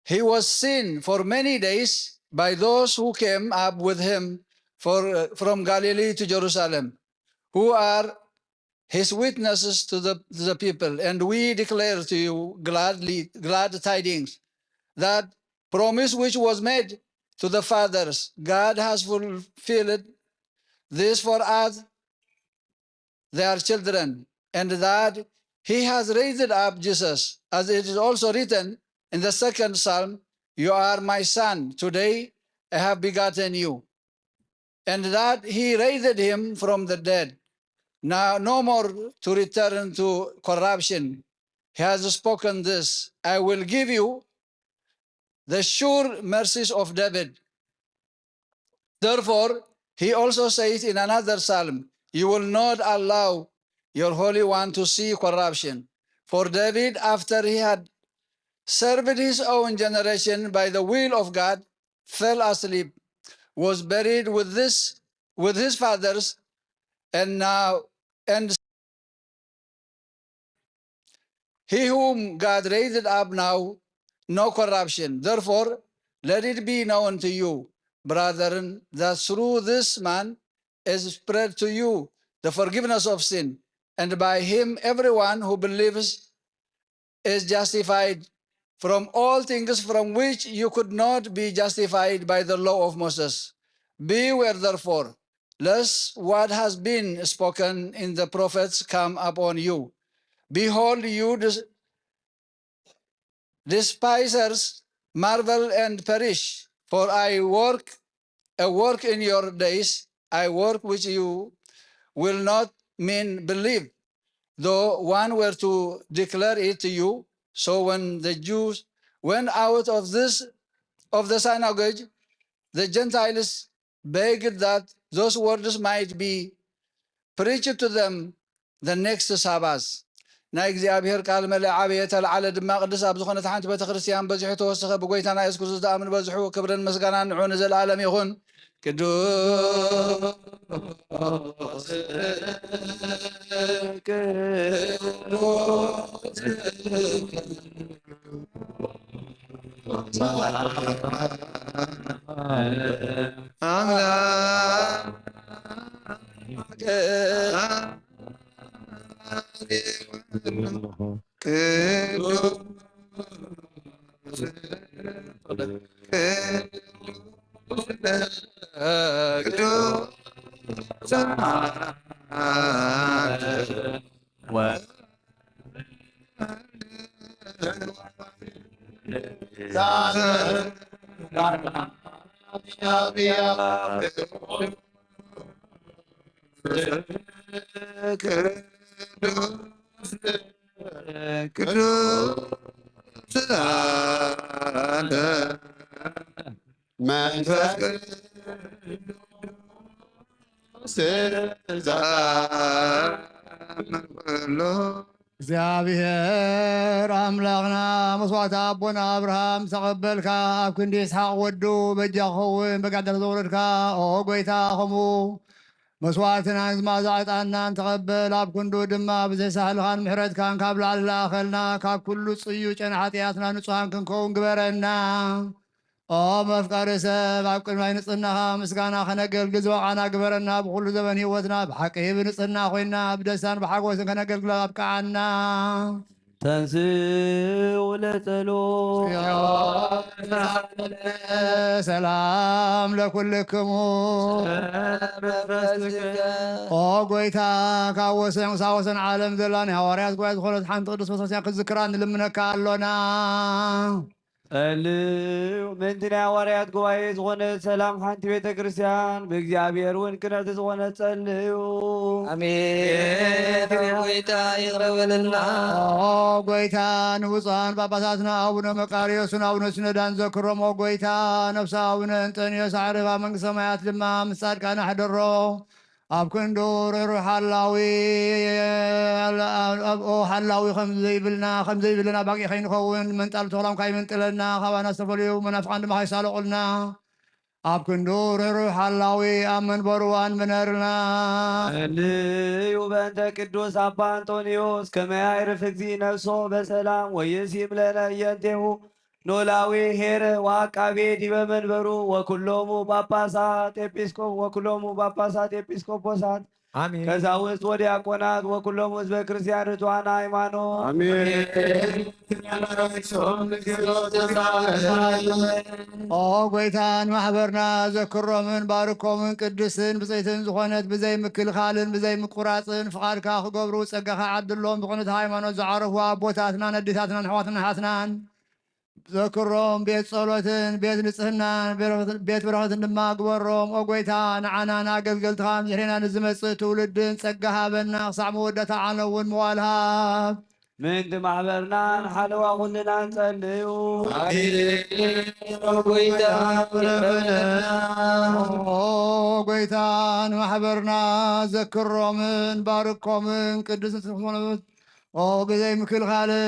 He was seen for many days by those who came up with him for, uh, from Galilee to Jerusalem, who are his witnesses to the, to the people. And we declare to you gladly, glad tidings, that promise which was made to the fathers, God has fulfilled this for us, their children, and that he has raised up Jesus, as it is also written in the second psalm, "You are my son, today I have begotten you." And that he raised him from the dead, now no more to return to corruption. He has spoken this, "I will give you the sure mercies of David." Therefore, he also says in another psalm, "You will not allow your Holy One to see corruption." For David, after he had served his own generation by the will of God, fell asleep, was buried with this, with his fathers, and now, and he whom God raised up now, no corruption. Therefore, let it be known to you, brethren, that through this man is spread to you the forgiveness of sin, and by him everyone who believes is justified from all things from which you could not be justified by the law of Moses. Beware, therefore, lest what has been spoken in the prophets come upon you. Behold, you dis-, despisers marvel and perish, for I work a work in your days, I work which you will not men believe, though one were to declare it to you. So when the Jews went out of this, of the synagogue, the Gentiles begged that those words might be preached to them the next Sabbath. ናይ እግዚኣብሔር ቃል መለ ዓበየ ተለዓለ ድማ ቅድስ ኣብ ዝኾነት ሓንቲ ቤተ ክርስቲያን በዚሑ ተወሰኸ። ብጎይታና የሱስ ክርስቶስ ዝኣምን በዝሑ። ክብርን ምስጋናን ንዑ ንዘለኣለም ይኹን። ቅዱስ እግዚኣብሔር ኣምላኽና መስዋዕቲ ኣቦና ኣብርሃም ዝተቐበልካ፣ ኣብ ክንዲ ይስሓቅ ወዱ በጃ ክኸውን በጋዳር ዘውረድካ፣ ኦ ጎይታ፣ ከምኡ መስዋዕትናን ዝማዛ ዕጣንናን ተቐበል። ኣብ ክንዱ ድማ ብዘይ ሳህልኻን ምሕረትካን ካብ ላዕሊ ለኣኸልና፣ ካብ ኩሉ ጽዩጨን ሓጢኣትና ንጹሃን ክንከውን ግበረና። ኦ መፍቀሪ ሰብ፣ ኣብ ቅድማይ ንጽህናኻ ምስጋና ከነገልግል ዝበቓና ግበረና። ብኹሉ ዘበን ህይወትና ብሓቂ ብንጽህና ኮይና ብደስታን ብሓጎስን ከነገልግል ኣብቅዓና። ተንሥኡ ለጸሎት። ሰላም ለኩልክሙ። ኦ ጎይታ፣ ካብ ወሰን ክሳብ ወሰን ዓለም ዘላ ናይ ሃዋርያት ጉባኤ ዝኾነት ሓንቲ ቅድስት ቤተክርስትያን ክትዝክራ ንልምነካ ኣሎና። ጸልዩ። ምእንቲ ናይ ሃዋርያት ጉባኤ ዝኾነት ሰላም ሓንቲ ቤተ ክርስቲያን ብእግዚኣብሔር እውን ቅንዕቲ ዝኾነት ጸልዩ። ኣሜን። ጎይታ ይቕረ በለልና። ኦ ጎይታ፣ ንብፁዓን ጳጳሳትና ኣቡነ መቃርዮስን ኣቡነ ሲኖዳን ዘክሮም። ኦ ጎይታ፣ ነፍሲ ኣቡነ እንጠንዮስ ኣዕርፋ መንግስተ ሰማያት ድማ ምስ ጻድቃን ኣሕደሮ። ኣብ ክንዱ ርህሩህ ሓላዊ፣ ኣብ ሓላዊ ከም ዘይብልና፣ ከም ዘይብልና ባቂ ከይንኸውን፣ መንጣል ተኹላም ካይመንጥለና፣ ካባና ዝተፈልዩ መናፍቃን ድማ ከይሳለቑልና፣ ኣብ ክንዱ ርህሩህ ሓላዊ ኣብ መንበሩ ኣንብነርና። ጸልዩ በእንተ ቅዱስ ኣባ እንጦንዮስ ከመ ያዕርፍ እግዚእ ነፍሶ በሰላም ወይሲም ለነ እየንቴሁ ኖላዊ ኄር ወዐቃቤ ዲበ መንበሩ ወኩሎሙ ጳጳሳት ኤጲስቆ-፣ ወኩሎሙ ጳጳሳት ኤጲስቆጶሳት አሜን። ቀሳውስት ወዲያቆናት ወኩሎሙ ህዝበ ክርስቲያን ርቱዓነ ሃይማኖት። አሜን። ኦ ጎይታ፣ ንማሕበርና ዘክሮምን ባርኮምን ቅድስትን ብፅዕትን ዝኾነት ብዘይ ምክልኻልን ብዘይ ምቁራፅን ፍቓድካ ክገብሩ ጸጋኻ ዓድሎም። ብቕንዕቲ ሃይማኖት ዝዓረፉ ኣቦታትናን ኣዴታትናን ኣሕዋትናን ኣሓትናን ዘክሮም። ቤት ጸሎትን ቤት ንጽህናን ቤት በረኸትን ድማ ግበሮም። ኦ ጎይታ፣ ንዓናን ኣገልገልትኻን ድሕሬና ንዝመጽእ ትውልድን ጸጋ ሃበና። ክሳዕ መወዳእታ ዓለም እውን መዋል ሃብ። ምእንቲ ማሕበርናን ሓለዋ ኩልና ንጸልዩ። ጎይታ፣ ኦ ጎይታ፣ ንማሕበርና ዘክሮምን ባርኮምን ቅዱስ ዝኾነ ኦ ብዘይ ምክልኻልን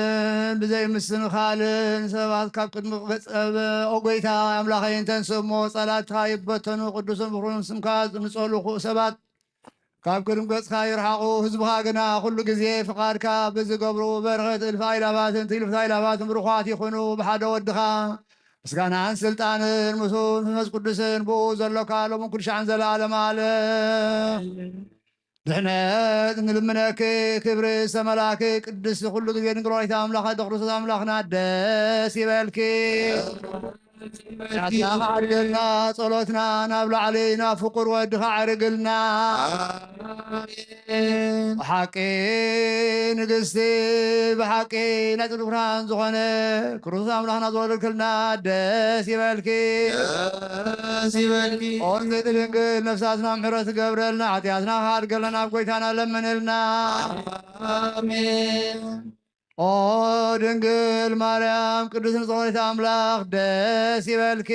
ብዘይ ምስንኻልን ሰባት ካብ ቅድሚ ገጸ-፣ ኦ ጎይታ ኣምላኸይ እንተንስእሞ ጸላትካ ይበተኑ። ቅዱስን ብሩርን ስምካ ንጸሉ ኩ-፣ ሰባት ካብ ቅድሚ ገጽካ ይርሓቑ። ህዝብኻ ግና ኩሉ ግዜ ፍቓድካ ብዝገብሩ በረኸት እልፍ ኣእላፋትን ትእልፍት ኣእላፋትን ብሩኻት ይኹኑ። ብሓደ ወድኻ ምስጋናን ስልጣንን ምስኡ መንፈስ ቅዱስን ብኡ ዘሎካ ሎምን ኩሉ ሻዕን ዘለዓለም ኣለ። ድሕነት ንልምነኪ፣ ክብሪ ዝተመላኪ ቅድስቲ ኩሉ ግዜ ድንግል ወላዲተ ኣምላኽ ኣደ ክርስቶስ ኣምላኽና ደስ ይበልኪ። ሻትና ዓድልና ጸሎትና ናብ ላዕሊ ናብ ፍቁር ወድኻ ኣዕርግልና። ብሓቂ ንግስቲ፣ ብሓቂ ናይ ጽድቂ ብርሃን ዝኾነ ክርስቶስ ኣምላኽና ዝወለድክልና ደስ ይበልኪ። ደስ ይበልኪ። ኦ ንጽሕቲ ድንግል ነፍሳትና ምሕረት ትገብረልና፣ ሓጢኣትና ክሓድገልና ናብ ጎይታና ለምንልና። ኣሜን። ኦ ድንግል ማርያም ቅድስት ንጽሕቲ ኣምላኽ ደስ ይበልኪ።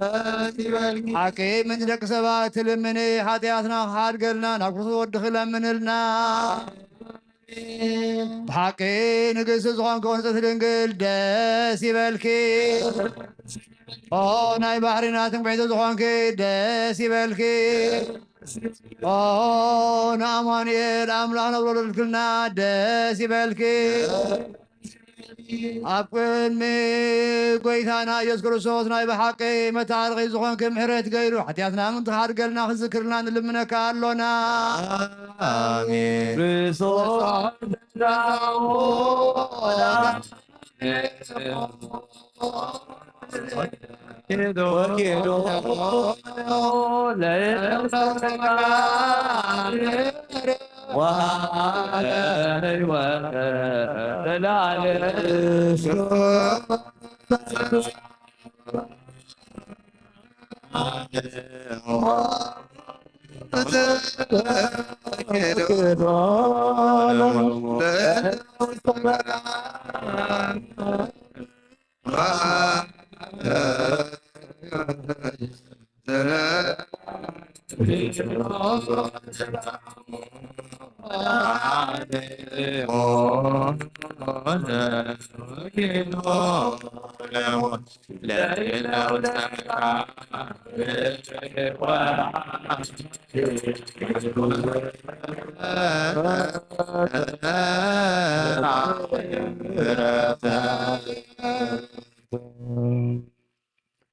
ደስ ይበልኪ። ሓቂ ምእንቲ ደቂ ሰባት ትልምኒ፣ ሓጢኣትና ክሓድገልና ናብ ክርስቶስ ወድኺ ለምንልና። ብሓቂ ንግስቲ ዝኾንኪ ንጽሕቲ ድንግል ደስ ይበልኪ። ኦ ናይ ባሕሪና ትንቢት ዝኾንኪ ደስ ይበልኪ። ኦ ንኣማኑኤል ኣምላኽ ናብ ወለድክልና ደስ ይበልኪ። ኣብ ቅድሚ ጎይታና ኢየሱስ ክርስቶስ ናይ ብሓቂ መታረቒ ዝኾንኪ ምሕረት ገይሩ ሓጢኣትና ምንትሓድገልና ክዝክርልና ንልምነካ ኣሎና። ኣሜን። ክርስቶስ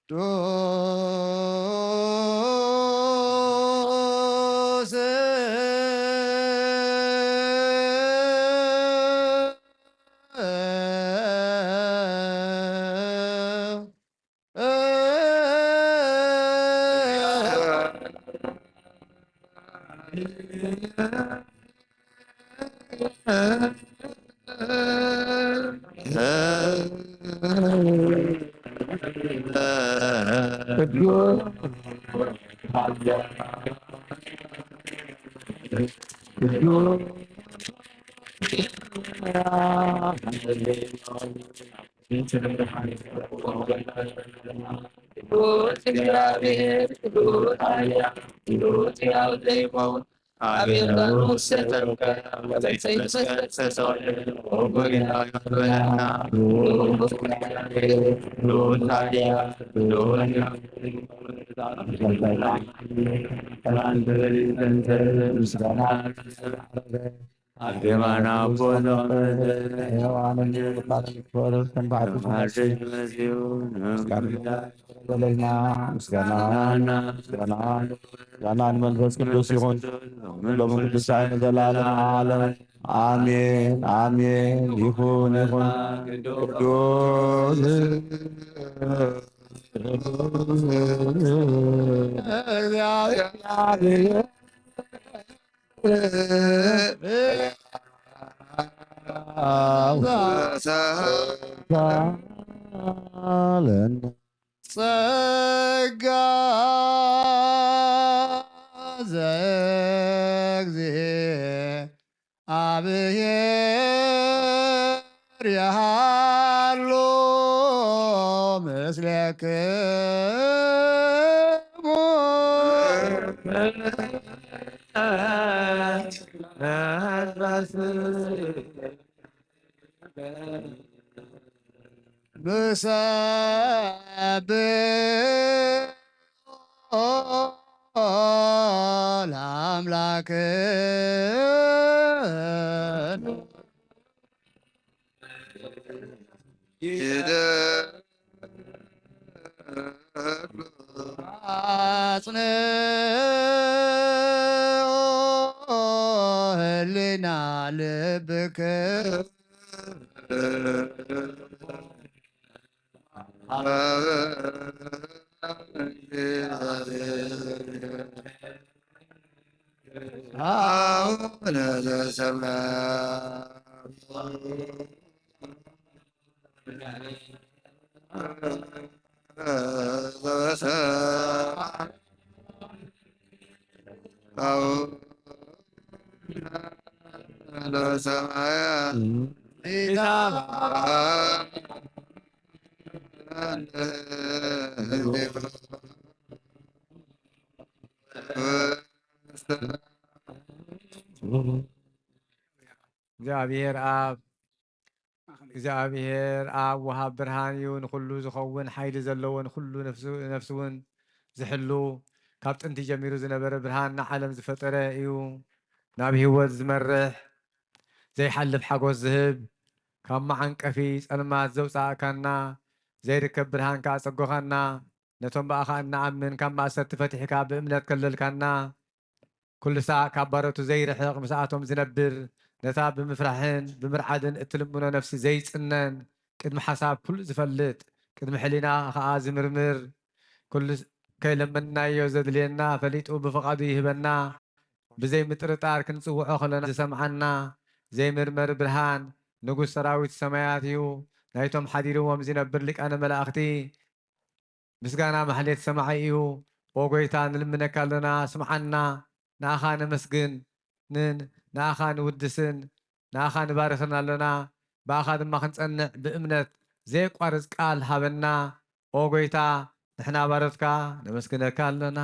ቅዱስ ቅዱስ እግዚአብሔር ቅዱስ ኃያል ቅዱስ ሕያው ዘይመውት አቤቱ ንሰብከ ወለይትመስገን ሰሶል ወጉግና ያበለና ቅዱስ ኃያል ቅዱስ ምስጋና አብ ዜማና አቦ ዘወረደ ሔዋንን የምታል ክብር ተንባዕቱ ተማርሽ መሲሁ ምስጋና በለና። ምስጋና ምስጋና ምስጋና ንመንፈስ ቅዱስ ይኹን ሎሚ ቅዱሳን ዘላለም ዓለም ኣሜን ኣሜን። ይኹን ይኹን ቅዱስ እግዚአብሔር ጸጋ ዘእግዚአብሔር የሃሉ ምስሌክሙ። ንሰብሖ ለአምላክነ። አጽንኦ ህሊና ልብክ አቡነ ዘበሰማያት አቡነ ዘበሰማያት እግዚኣብሔር ኣብ እግዚኣብሔር ኣብ ወሃብ ብርሃን እዩ። ንኹሉ ዝኸውን ሓይሊ ዘለዎ፣ ንኹሉ ነፍሱ እውን ዝሕሉ፣ ካብ ጥንቲ ጀሚሩ ዝነበረ ብርሃን ንዓለም ዝፈጠረ እዩ። ናብ ህይወት ዝመርሕ ዘይሓልፍ ሓጎስ ዝህብ፣ ካብ መዓንቀፊ ጸልማት ዘውጻእካና፣ ዘይርከብ ብርሃን ከኣ ጸጎኻና፣ ነቶም ብኣኻ እንኣምን ካብ ማእሰርቲ ፈቲሕካ ብእምነት ከለልካና፣ ኩሉ ሳዕ ካብ ባሮቱ ዘይርሕቕ ምስኣቶም ዝነብር፣ ነታ ብምፍራሕን ብምርዓድን እትልምኖ ነፍሲ ዘይጽነን፣ ቅድሚ ሓሳብ ኩሉ ዝፈልጥ፣ ቅድሚ ሕሊና ኸኣ ዝምርምር፣ ኩሉ ከይለመንናዮ ዘድልየና ፈሊጡ ብፍቓዱ ይህበና። ብዘይ ምጥርጣር ክንጽውዖ ከለና ዝሰምዓና ዘይምርመር ብርሃን ንጉስ ሰራዊት ሰማያት እዩ። ናይቶም ሓዲርዎም ዝነብር ሊቃነ መላእኽቲ ምስጋና ማሕሌት ሰማዒ እዩ። ኦ ጎይታ፣ ንልምነካ ኣሎና፣ ስምዓና። ንኣኻ ነመስግንን ንኣኻ ንውድስን ንኣኻ ንባርኽን ኣሎና። ብኣኻ ድማ ክንጸንዕ ብእምነት ዘየቋርጽ ቃል ሃበና። ኦ ጎይታ፣ ንሕና ባሮትካ ነመስግነካ ኣሎና።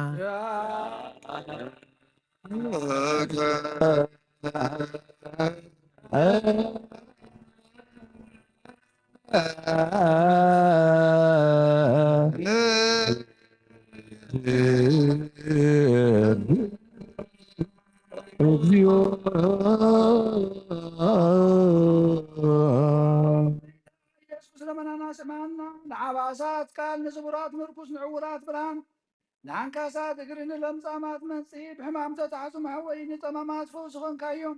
እግዚኦ። ኢየሱስ ለመናና ስምዓና፣ ንዓባሳት ቃል፣ ንስቡራት ምርኩስ፣ ንዕውራት ብርሃን፣ ንዓንካሳት እግሪ፣ ንለምጻማት መንጽሂ፣ ብሕማም ዝተታሕዙ መሕወዪ፣ ንጸማማት ፈውሲ ኾንካዮም።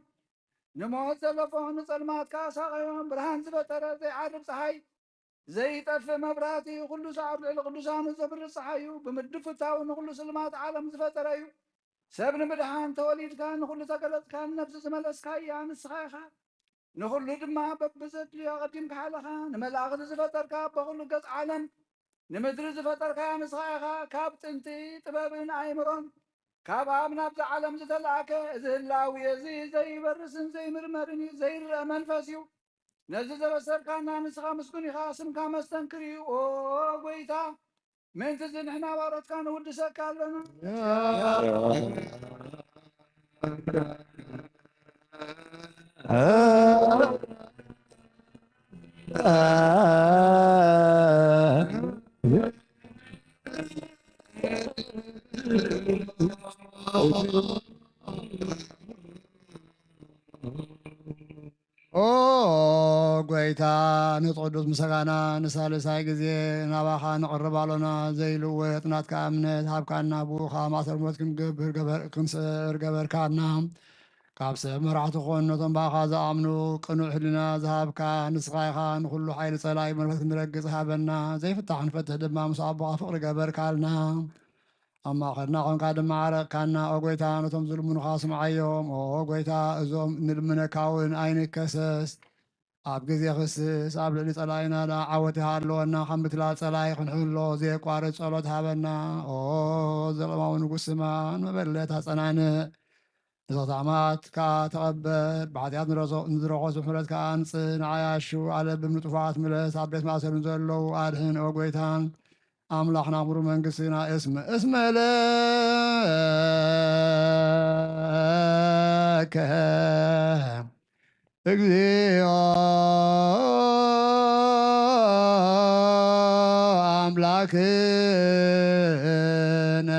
ንሞት ዘለፎ ንጸልማት ከኣ ሳቐዮም። ብርሃን ዝፈጠረ ዘይዓርብ ጸሓይ፣ ዘይጠፍእ መብራህቲ፣ ኩሉ ሳዕ ኣብ ልዕሊ ቅዱሳኑ ዘብርህ ጸሓይ እዩ። ብምድፍታው ንኹሉ ስልማት ዓለም ዝፈጠረ እዩ። ሰብ ንምድሓን ተወሊድካ፣ ንኹሉ ተገለጽካ፣ ንነፍሲ ዝመለስካያ ንስኻ ኢኻ። ንኹሉ ድማ በብዘድልዮ ኣቐዲምካ ሓለኻ። ንመላእኽቲ ዝፈጠርካ፣ በኹሉ ገጽ ዓለም ንምድሪ ዝፈጠርካያ ንስኻ ኢኻ። ካብ ጥንቲ ጥበብን ኣእምሮን ካብ ኣብ ናብዛ ዓለም ዝተላእከ፣ እዚ ህላዌ እዚ ዘይበርስን ዘይምርመርን እዩ፣ ዘይረአ መንፈስ እዩ። ነዚ ዘበሰርካና ንስኻ ምስጉን ኢኻ፣ ስምካ መስተንክር እዩ። ኦ ጎይታ፣ ምእንቲ እዚ ንሕና ባሮትካ ንውድሰካ ኣለና። ኦ ጎይታ፣ ነቲ ቅዱስ ምስጋና ንሳልሳይ ግዜ ናባኻ ንቕርብ ኣሎና። ዘይልወጥ ናትካ እምነት ሃብካና፣ ብኡኻ ማእሰር ሞት ክንገብር ገበር-፣ ክንስዕር ገበርካና። ካብ ሰብ መራሕቲ ኾን ነቶም ብኣኻ ዝኣምኑ ቅኑዕ ህልና ዝሃብካ ንስኻ ኢኻ። ንኹሉ ሓይሊ ጸላኢ መርፈት ክንረግጽ ሃበና። ዘይፍታሕ ክንፈትሕ ድማ ምስ ኣቦኻ ፍቕሪ ገበርካልና። ኣብ ማእኸልና ኾንካ ድማ ዓረቕካና። ኦ ጎይታ፣ ነቶም ዝልምኑኻ ስምዓዮም። ኦ ጎይታ፣ እዞም ንልምነካ እውን ኣይንከሰስ። ኣብ ግዜ ክስስ ኣብ ልዕሊ ጸላኢና ደኣ ዓወት ይሃለወና። ካብ ምትላል ጸላኢ ክንሕሎ ዘየቋርጽ ጸሎት ሃበና። ኦ ዘለማዊ ንጉስ ስማን መበለት ኣጸናንዕ። ንዘኽታማት ከኣ ተቐበል። ብሓጢኣት ንረዞ-፣ ንዝረኸሱ ምሕረት ከኣ ኣምጽእ። ንዓያሹ ኣለብም ንጥፉኣት ምለስ። ኣብ ቤት ማእሰርን ዘለዉ ኣድሕን ኦ ጎይታን። ኣምላኽና ክብሩ መንግስትና እስመ እስመ ለከ እግዚኦ ኣምላክነ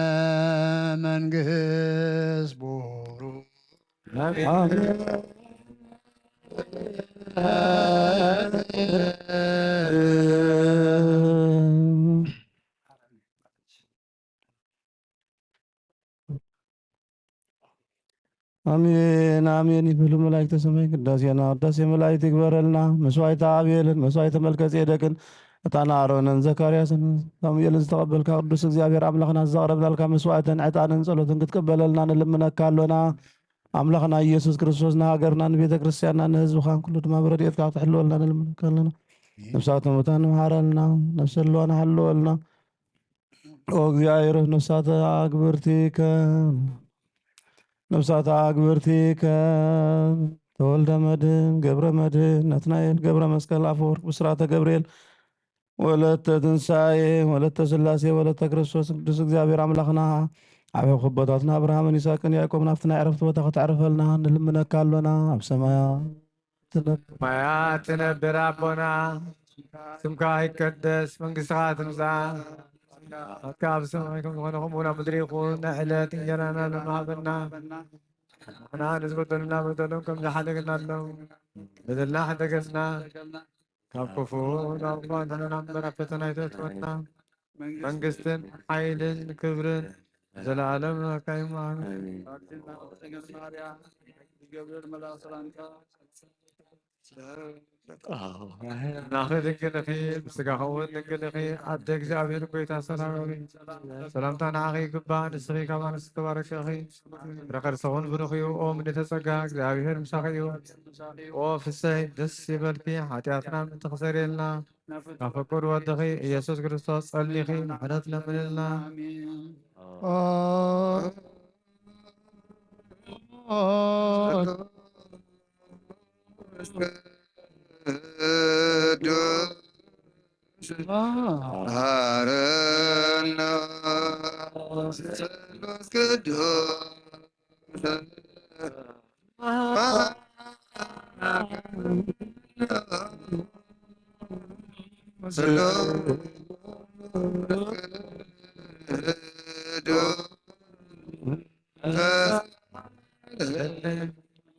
መንግስት ቡሩ ኣሜን ኣሜን ይበሉ መላእክተ ሰማይ። ቅዳሴና ቅዳሴ መላእክት ይግበረልና። መስዋዕተ ኣቤልን መስዋዕተ መልከ ጼዴቅን ዕጣን ኣሮንን ዘካርያስን ሳሙኤልን ዝተቐበልካ ቅዱስ እግዚኣብሔር ኣምላኽና፣ ዘቕረብናልካ መስዋዕትን ዕጣንን ጸሎትን ክትቅበለልና ንልምነካ ኣሎና። ኣምላኽና ኢየሱስ ክርስቶስ ንሃገርና ንቤተ ክርስቲያንና ንህዝብኻን ኩሉ ድማ ብረድኤትካ ክትሕልወልና ንልምነካ ኣሎና። ነፍሳተ ሙታን ምሓረልና፣ ነፍሰ ለዋና ሓልወልና። ኦ እግዚኣብሔር ነፍሳተ ኣግብርቲከ ነፍሳተ ኣግብርቲከ ተወልደ መድን ገብረ መድን ናትናኤል ገብረ መስቀል ኣፈወርቅ ብስራተ ገብርኤል ወለተ ትንሳኤ ወለተ ስላሴ ወለተ ክርስቶስ ቅዱስ እግዚኣብሔር ኣምላኽና ኣብ ሕቦታት ንኣብርሃምን ይስሐቅን ያዕቆብን ኣብቲ ናይ ዕረፍቲ ቦታ ከተዕርፈልና ንልምነካ ኣሎና። ኣብ ሰማያ ትነብር ሰማያት ትነብር ኣቦና፣ ስምካ ይቀደስ፣ መንግስትኻ ትምጻእ፣ ፈቃድካ ኣብ ሰማይ ከም ዝኾነ ከምኡ እውን ኣብ ምድሪ ይኹን። ናይ ዕለት እንጀራና ሎሚ ሃበና። ንሕና ንዝበደሉና በደሎም ከም ዝሓደግናሎም በደልና ሓደገልና። ካብ ክፉ ናብ እባ ንሕና እምበር ኣብ ፈተና ኣይተእትወና። መንግስትን ሓይልን ክብርን ዘለኣለም ናትካ እዩ። ኣሜን። ኣሜን። ገብርኤል መልኣክ ሰላምታ ኣምላኽ ድንግል ኢኺ፣ ብስጋኺ እውን ድንግል ኢኺ፣ ኣደ እግዚኣብሔር ጎይታ ሰላም ኢኺ። ሰላምታ ንዓኺ ይግባእ፣ ንስኺ ካብ ኣንስቲ ተባረኪ ኢኺ፣ ፍረ ከርስኺ እውን ብሩኽ እዩ። ኦ ምልዕተ ጸጋ፣ እግዚኣብሔር ምሳኺ እዩ። ኦ ፍስሐይ ደስ ይበልኪ፣ ሓጢኣትና ምእንቲ ክሰርየልና፣ ካብ ፍቁር ወድኺ ኢየሱስ ክርስቶስ ጸሊኺ ምሕረት ለምንልና። ኦ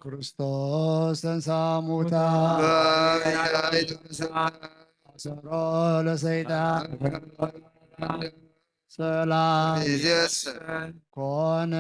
ክርስቶስ ተንሳ ሙታ ኣሰሮ ለሰይጣን ሰላም ኮነ።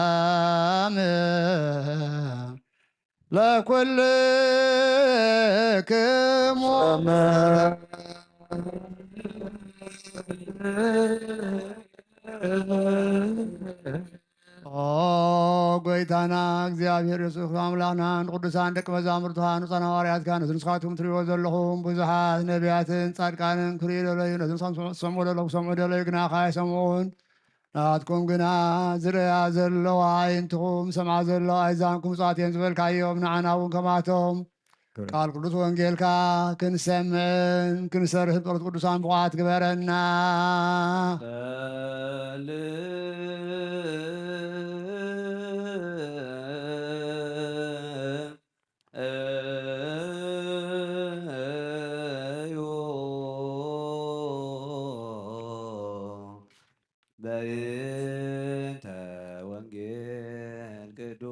ሰላም ለኩልክሙ። ኦ ጎይታና እግዚኣብሔር የሱስ ኣምላኽና፣ ንቅዱሳን ደቂ መዛሙርትኻ፣ ንጹሓን ሃዋርያትካ፣ ነዚ ንስኻትኩም ትርእይዎ ዘለኹም ብዙሓት ነቢያትን ጻድቃንን ክርእዩ ደለዩ፣ ነዚ ንስኻትኩም ትሰምዑ ዘለኹም ክሰምዑ ደለዩ፣ ግናኻ ኣይሰምዑን። ናትኩም ግና ዝርእያ ዘለዋ ኣዒንትኹም፣ ዝሰምዓ ዘለዋ ኣእዛንኩም ብፁዓት እየን ዝበልካዮም፣ ንዓና እውን ከማቶም ቃል ቅዱስ ወንጌልካ ክንሰምዕን ክንሰርሕን ጸሎት ቅዱሳን ብቑዓት ግበረና። በእንተ ወንጌል ቅዱስ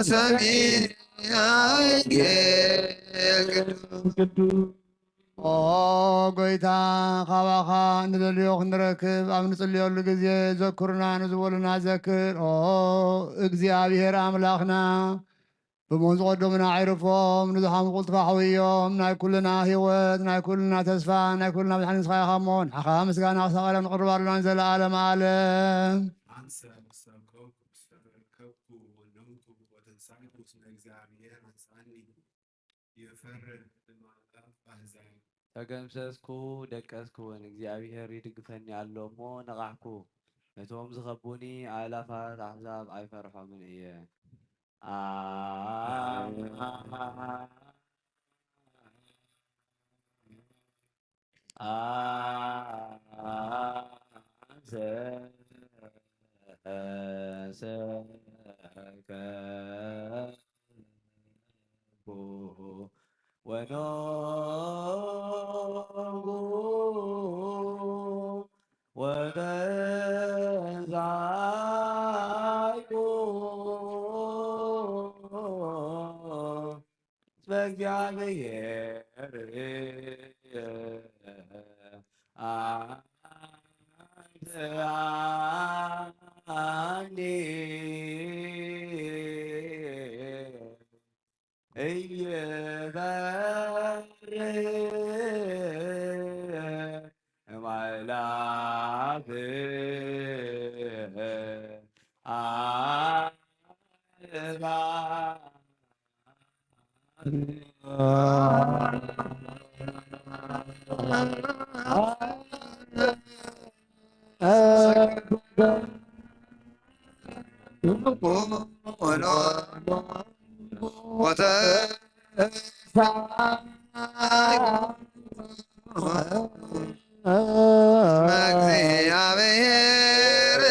ሰሚዐ ወንጌል ቅዱስ ኦ ጎይታ፣ ካባኻ ንደልዮ ክንረክብ ኣብ ንጽልየሉ ግዜ ዘክሩና ንዝበሉና ዘክር። ኦ እግዚኣብሔር ኣምላኽና፣ ብሞት ዝቐደሙና ኣዕርፎም፣ ንዝሓሙ ቁልጥፋ ሕውዮም። ናይ ኩልና ህይወት፣ ናይ ኩልና ተስፋ፣ ናይ ኩልና መድሓኒ ንስኻ ኢኻ እሞ፣ ንዓኻ ምስጋና ክሳብ ኣለም ንቕርብ ኣሎና ንዘለኣለም ኣለም። ኣንሰ ሰከብኩ፣ ሰከብኩ ወነምኩ ወተንሳእኩ እስመ እግዚኣብሔር አንሳኒ። ይፈርድ እምአእላፍ አሕዛብ። ተገምሰስኩ ደቀስኩ እውን፣ እግዚኣብሔር ይድግፈኒ ኣሎ እሞ ነቓሕኩ። ነቶም ዝኸቡኒ ኣእላፋት ኣሕዛብ ኣይፈርሖምን እየ። አ-፣ አ-፣ ሰከብኩ ወኖምኩ ወተንሳእኩ እስመ እግዚአብሔር አንስአኒ። እይፈርህ እምአእላፍ አእላፍ። እግዚአብሔር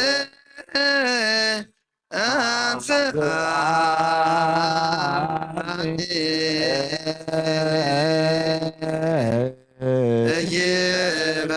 አንስአኒ። እይበ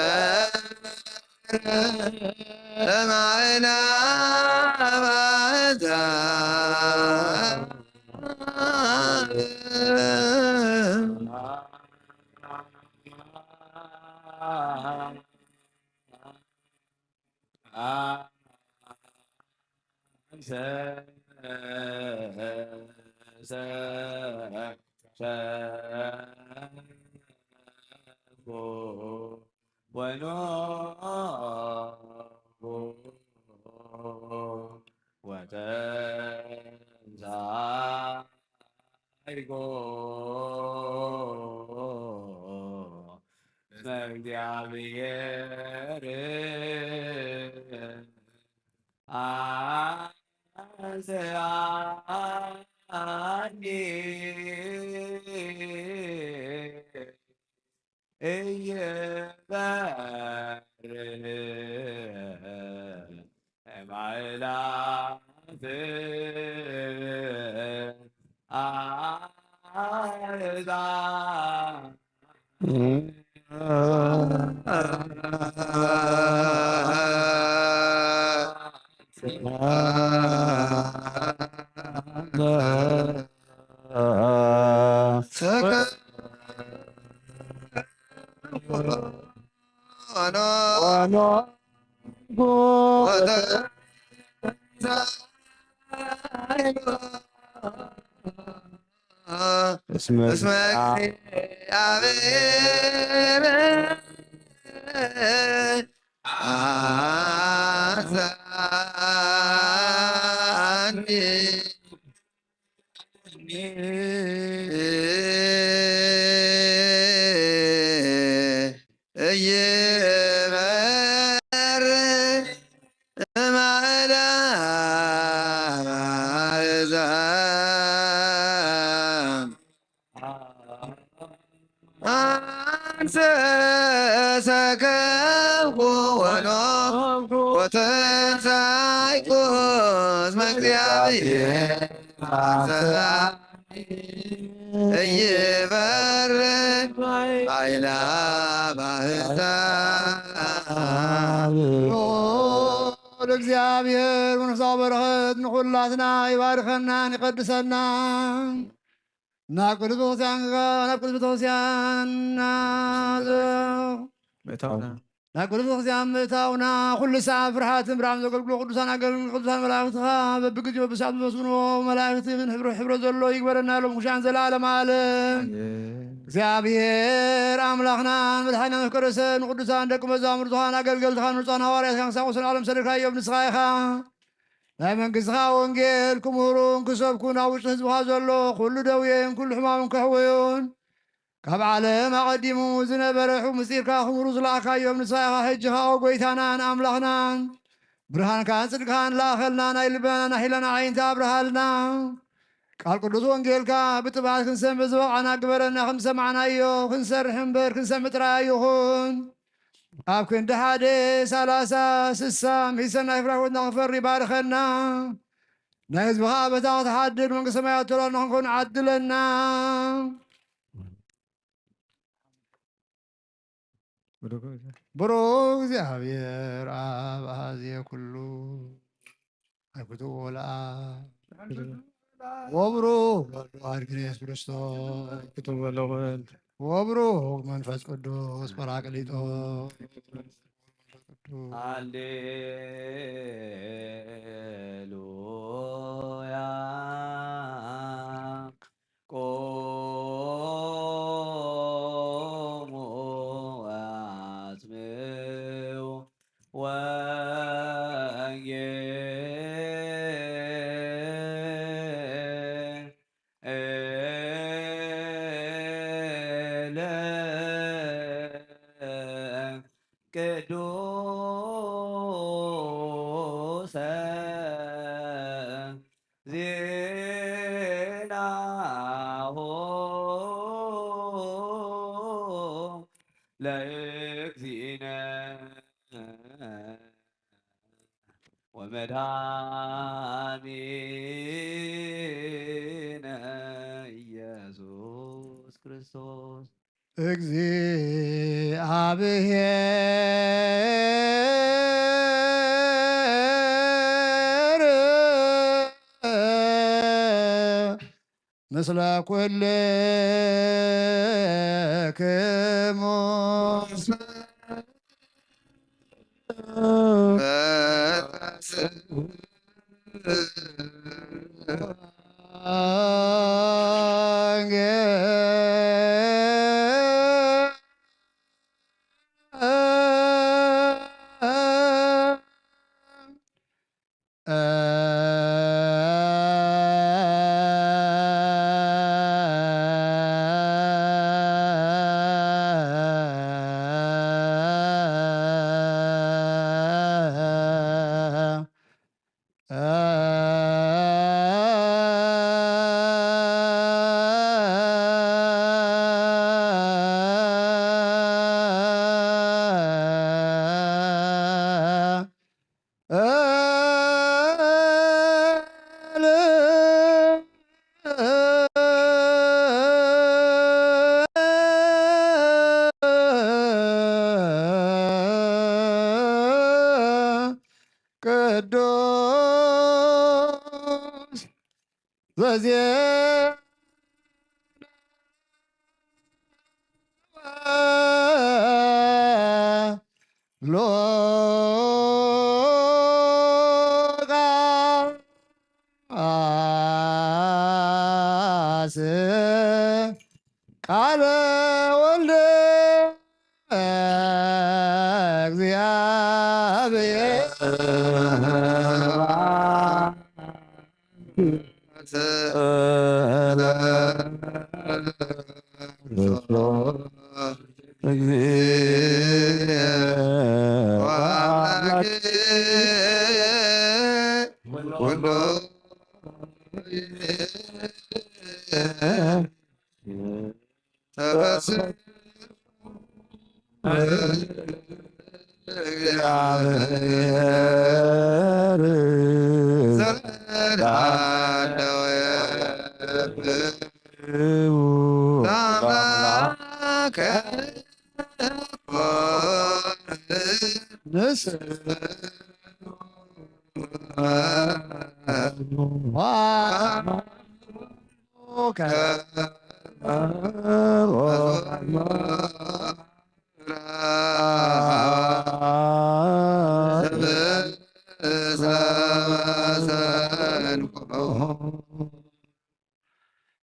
ወኖኩ ወተንሳይኮ እስመ እግዚአብሔር አንስአኒ። እይበርህ እምአእላፍ እስመ እስመ እግዚአብሔር አዛኒ እይበር እማእላ ማእዛ አንሰ ሰከብኩ ወኖምኩ ወተንሳይኩ እስመ እግዚአብሔር አሰራ እይበርድ ባይላ ባህታ ለእግዚአብሔር መንፈሳዊ በረኸት ንኹላትና ይባርከናን ይቐድሰናን። ናብ ቅዱስ ቤተክርስቲያን ናብ ቅዱስ ቤተክርስቲያን ምእታውና ናብ ቅዱስ ቤተክርስቲያን ምእታውና ኩሉ ሰዓት ፍርሃትን ብርሃን ዘገልግሎ ቅዱሳን ኣገልግል ቅዱሳን መላእክትኻ በብግዜኡ በብሰዓቱ ዘመስግንዎ መላእክቲ ግን ሕብረ ሕብረ ዘሎ ይግበረና ሎም ኩሻን ዘለዓለም ዓለም። እግዚኣብሔር ኣምላኽናን መድሓኒና መፍቀረሰ ንቅዱሳን ደቂ መዛሙርትኻን ኣገልገልትኻን ንርፃን ሃዋርያትካን ክሳብ ወሰን ዓለም ሰደድካዮም ንስኻ ኢኻ። ናይ መንግስትኻ ወንጌል ክምህሩን ክሰብኩን ኣብ ውሽጢ ህዝብኻ ዘሎ ኩሉ ደውየን ኩሉ ሕማምን ከሕወዮን ካብ ዓለም ኣቐዲሙ ዝነበረ ሕው ምስጢርካ ክምህሩ ዝለኣካዮም ንስኻ ኢኻ። ሕጂ ኸኣ ጎይታናን ኣምላኽናን ብርሃንካን ጽድቅኻን ለኣኸልና፣ ናይ ልብናን ናይ ሒላና ዓይንቲ ኣብርሃልና። ቃል ቅዱስ ወንጌልካ ብጥብዓት ክንሰምዕ ዝበቕዓና ግበረና። ከም ዝሰማዕናዮ ክንሰርሕ እምበር ክንሰምዕ ጥራይ ኣይኹን። ኣብ ክንዲ ሓደ ሰላሳ ስሳ ሚእቲ ሰናይ ፍረ ሕይወትና ክፈሪ ባርኸና። ናይ ህዝብኻ ኣበታ ክትሓድር መንግስተ ሰማያት ተሎና ክንኮን ዓድለና። ብሩክ እግዚኣብሔር ኣብ ኣዜ ኩሉ ኣይኩቱ ወለኣ ወብሩክ ወልድ ዋሕድ ክርስቶስ ኣይኩቱ ወለወልድ ወብሩክ መንፈስ ቅዱስ ጳራቅሊጦስ። ሃሌሉያ። ቆሙ አስምዑ ወንጌል ቅዱሰ ዜናሁ ለእግዚእነ ወመድኃኒነ ኢየሱስ ክርስቶስ። እግዚአብሔር ምስለ ኩልክሙ። ዘዜም ሉቃስ ቃለ ወልደ እግዚአብሔር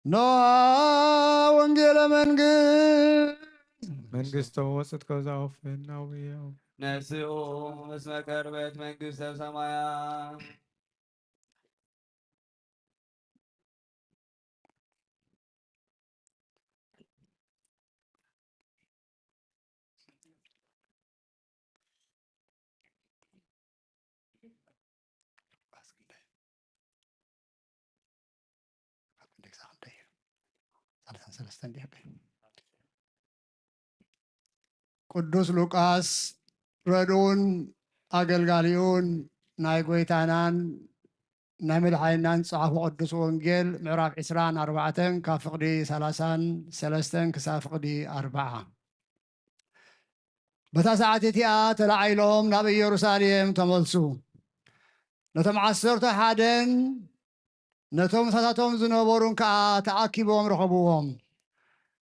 ኖ ወንጌለ መንግስት መንግስቶ ወጽት ከዛውፍናው እዮም። ነፍስኡ እስመ ቀርበት መንግስተ ሰማያ። ቅዱስ ሉቃስ ረድኡን ኣገልጋሊኡን ናይ ጐይታናን ናይ መድሓኒናን ዝጸሓፎ ቅዱስ ወንጌል ምዕራፍ ዕስራን ኣርባዕተን ካብ ፍቕዲ ሰላሳን ሰለስተን ክሳብ ፍቕዲ ኣርብዓ። በታ ሰዓት እቲኣ ተላዒሎም ናብ ኢየሩሳሌም ተመልሱ። ነቶም ዓሰርተ ሓደን ነቶም ምሳታቶም ዝነበሩን ከኣ ተኣኪቦም ረኸብዎም።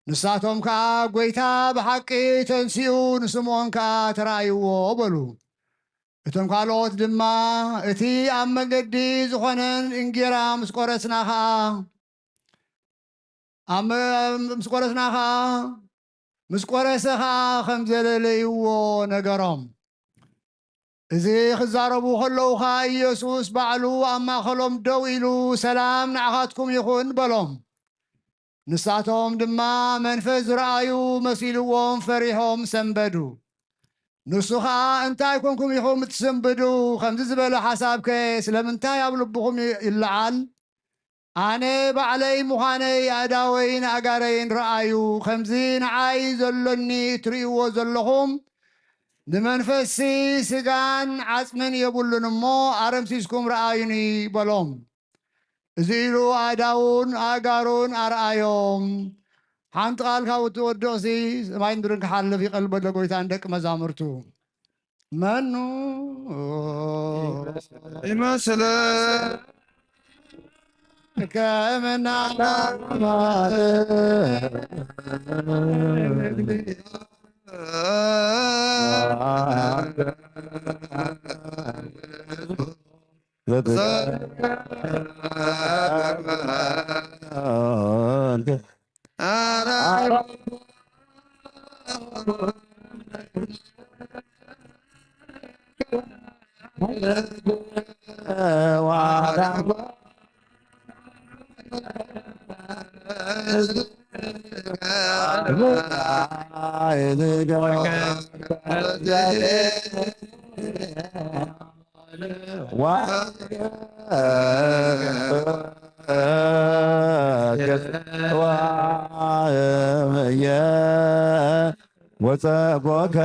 ንሳቶም ከኣ፣ "ጐይታ ብሓቂ ተንሲኡ ንስምዖን ከኣ ተራእይዎ" በሉ። እቶም ካልኦት ድማ፣ "እቲ ኣብ መገዲ ዝኾነን እንጌራ ምስ ቈረስና ኸኣ፣ ኣብ መ-፣ ምስ ቈረስና ኸኣ፣ ምስ ቈረሰ ኸኣ ከም ዘለለይዎ ነገሮም።" እዚ ክዛረቡ ከለዉ ኸኣ ኢየሱስ ባዕሉ ኣብ ማእከሎም ደው ኢሉ፣ "ሰላም ንዓኻትኩም ይኹን" በሎም። ንሳቶም ድማ መንፈስ ዝረኣዩ መሲልዎም ፈሪሖም ሰንበዱ። ንሱ ኸኣ፣ "እንታይ ኰንኩም ኢኹም እትስንብዱ? ከምዚ ዝበለ ሓሳብከ ስለምንታይ ኣብ ልብኹም ይ-፣ ይለዓል? ኣነ ባዕለይ ምዃነይ ኣእዳወይን ኣእጋረይን ረኣዩ፣ ከምዚ ንዓይ ዘሎኒ እትርእይዎ ዘለኹም፣ ንመንፈስሲ ስጋን ዓጽምን የብሉን እሞ፣ ኣረምሲስኩም ረኣዩኒ" በሎም። እዚ ኢሉ ኣእዳዉን ኣእጋሩን ኣርኣዮም። ሓንቲ ቃል ካብ እትወድቕሲ ሰማይ ምድርን ክሓልፍ ይቐልበሎ ጐይታ ንደቂ መዛሙርቱ። መኑ ይመስል ከምና ወጸጎከና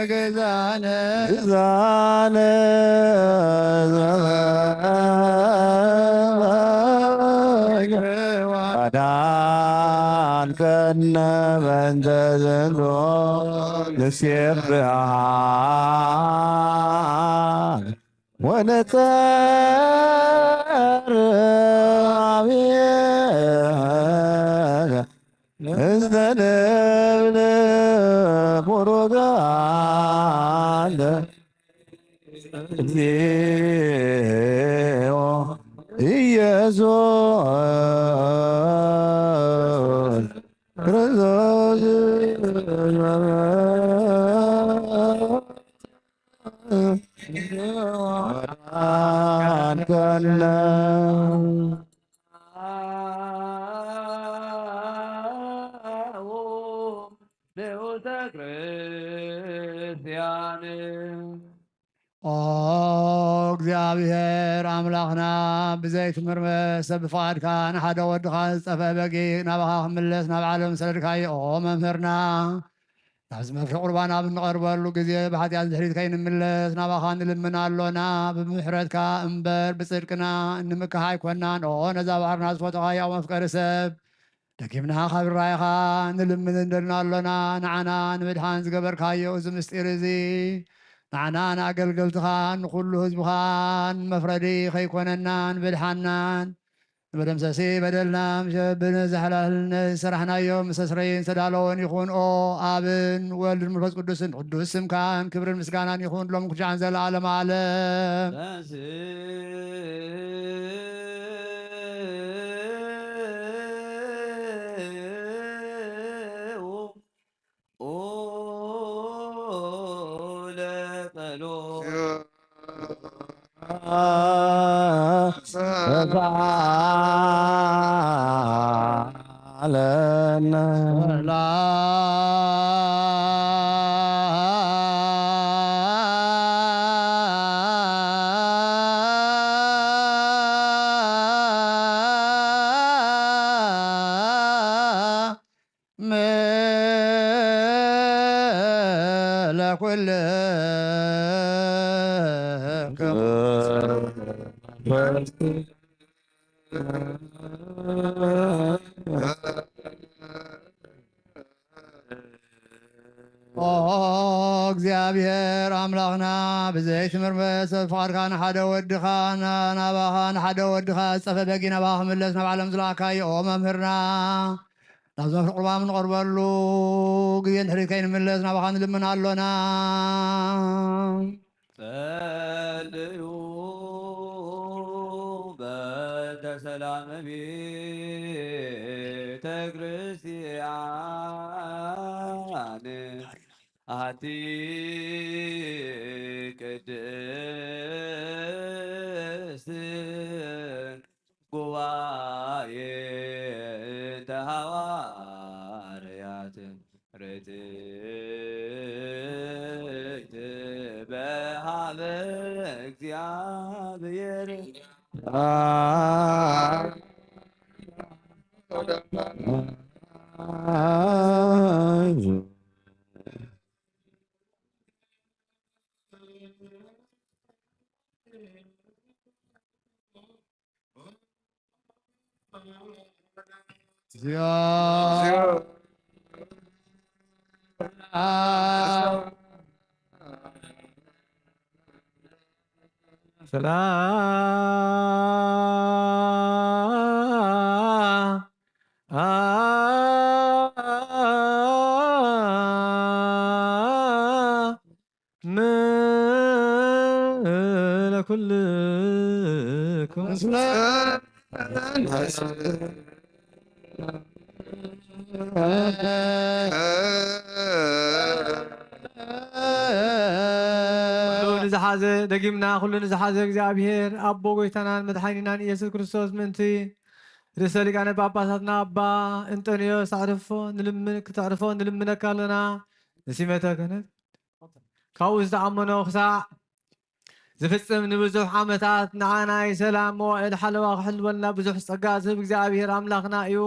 ግዛነ ግዛነ አንከነ በእንተ ዝንቱ ንሴብሐ ወነጸር አብየ እንተ ንብል ቡሩክ አንተ እግዚኦ ኢየሱስ ክርስቶስ አድከነ። ንዑ ንዑተ ክርስቲያን። ኦ እግዚኣብሔር ኣምላኽና፣ ብዘይትምርመስ ብፍቓድካ ንሓደ ወድኻ ዝጠፍአ በጊዕ ናባኻ ክምለስ ናብ ዓለም ሰደድካዮ። ኦ መምህርና፣ ናብዚ መፍረ ቁርባን ኣብ እንቐርበሉ ግዜ ብሓጢኣት ድሕሪት ከይንምለስ ናባኻ ንልምን ኣሎና። ብምሕረትካ እምበር ብጽድቅና እንምክሕ ኣይኮናን። ኦ ነዛ ባሕርና ዝፈተኻዮ መፍቀሪ ሰብ፣ ደጊምና ካብ ራእይኻ ንልምን እንደልና ኣሎና። ንዓና ንምድሓን ዝገበርካዮ እዚ ምስጢር እዚ፣ ንዓና ንኣገልገልትኻን ንኹሉ ህዝብኻን መፍረዲ ከይኮነናን ምድሓናን ንመደምሰሲ በደልና ምሸብን ዘሕላልነት ዝሰራሕናዮ ምስ ኣስረይን ዝተዳለወን ይኹን። ኦ ኣብን ወልድን መንፈስ ቅዱስን ቅዱስ ስምካን ክብርን ምስጋናን ይኹን ሎም ኩጃን ዘለዓለም ዓለም። ተንሥኡ ለጸሎት። ኦ እግዚኣብሔር ኣምላኽና፣ ብዘይ ትምርመስ ፍቓድካ ንሓደ ወድኻ፣ ና-፣ ናባኻ ንሓደ ወድኻ ዝጸፈ በጊ ናባኻ ክምለስ ናብ ዓለም ዝለኣካዮ፣ ኦ መምህርና፣ ናብዚ መፍረ ቁርባን ንቐርበሉ ግዜ ንድሕሪት ከይንምለስ ናባኻ ንልምን ኣሎና። ጸልዩ በእንተ ሰላመ ቤተ ክርስቲያን አቲ ቅድስት ጉባኤ እንተ ሐዋርያት ርትዕት በሃበ እግዚአብሔር። ሰላም ለኩልኩም። ኩሉ ንዝሓዘ፣ ደጊምና ኩሉ ንዝሓዘ እግዚኣብሔር ኣቦ ጎይታናን መድሓኒናን ኢየሱስ ክርስቶስ ምእንቲ ርእሰ ሊቃነ ጳጳሳትና ኣባ እንጠንዮስ ኣዕርፎ ንልምን፣ ክተዕርፎ ንልምነካ ኣለና። ንሲመተ ክህነት ካብኡ ዝተኣመኖ ክሳዕ ዝፍጽም ንብዙሕ ዓመታት ንዓናይ ሰላም መዋእል ሓለዋ ክሕልወልና ብዙሕ ጸጋ ዝህብ እግዚኣብሔር ኣምላኽና እዩ።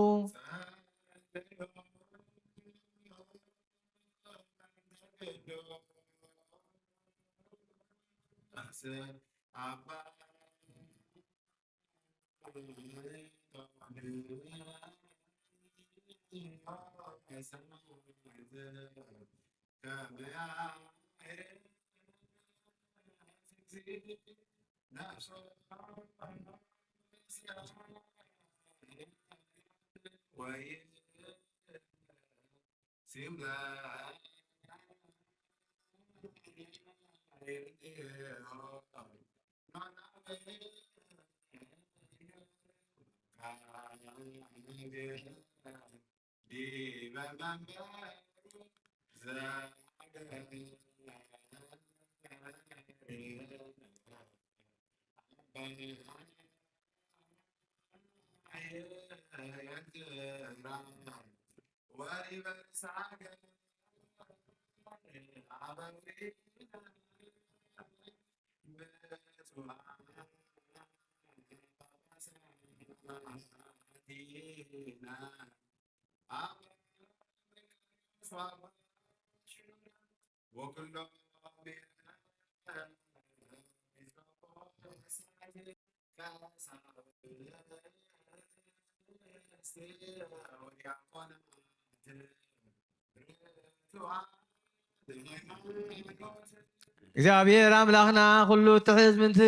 እግዚኣብሔር ኣምላኽና ኩሉ እትሕዝ ምእንቲ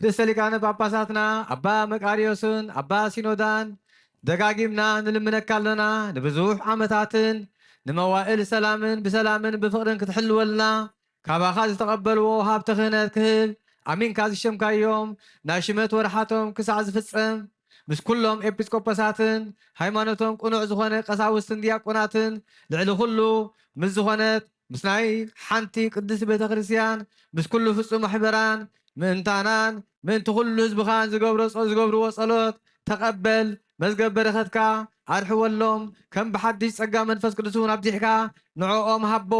ርእሰ ሊቃነ ጳጳሳትና ኣባ መቃርዮስን ኣባ ሲኖዳን ደጋጊምና ንልምነካ ኣሎና። ንብዙሕ ዓመታትን ንመዋእል ሰላምን ብሰላምን ብፍቕርን ክትሕልወልና ካባኻ ዝተቐበልዎ ሃብተ ክህነት ክህብ ኣሚንካ ዝሸምካዮም ናይ ሽመት ወርሓቶም ክሳዕ ዝፍጸም ምስ ኩሎም ኤጲስቆጶሳትን ሃይማኖቶም ቅኑዕ ዝኾነ ቀሳውስትን ዲያቆናትን ልዕሊ ኩሉ ምስ ዝኾነት ምስ ናይ ሓንቲ ቅድስቲ ቤተ ክርስቲያን ምስ ኩሉ ፍጹም ማሕበራን ምእንታናን ምእንቲ ኩሉ ህዝብኻን ዝገብሮ ጸ- ዝገብርዎ ጸሎት ተቐበል። መዝገብ በረኸትካ ኣርሕወሎም። ከም ብሓድሽ ጸጋ መንፈስ ቅዱስ እውን ኣብዚሕካ ንዕኦም ሃቦ።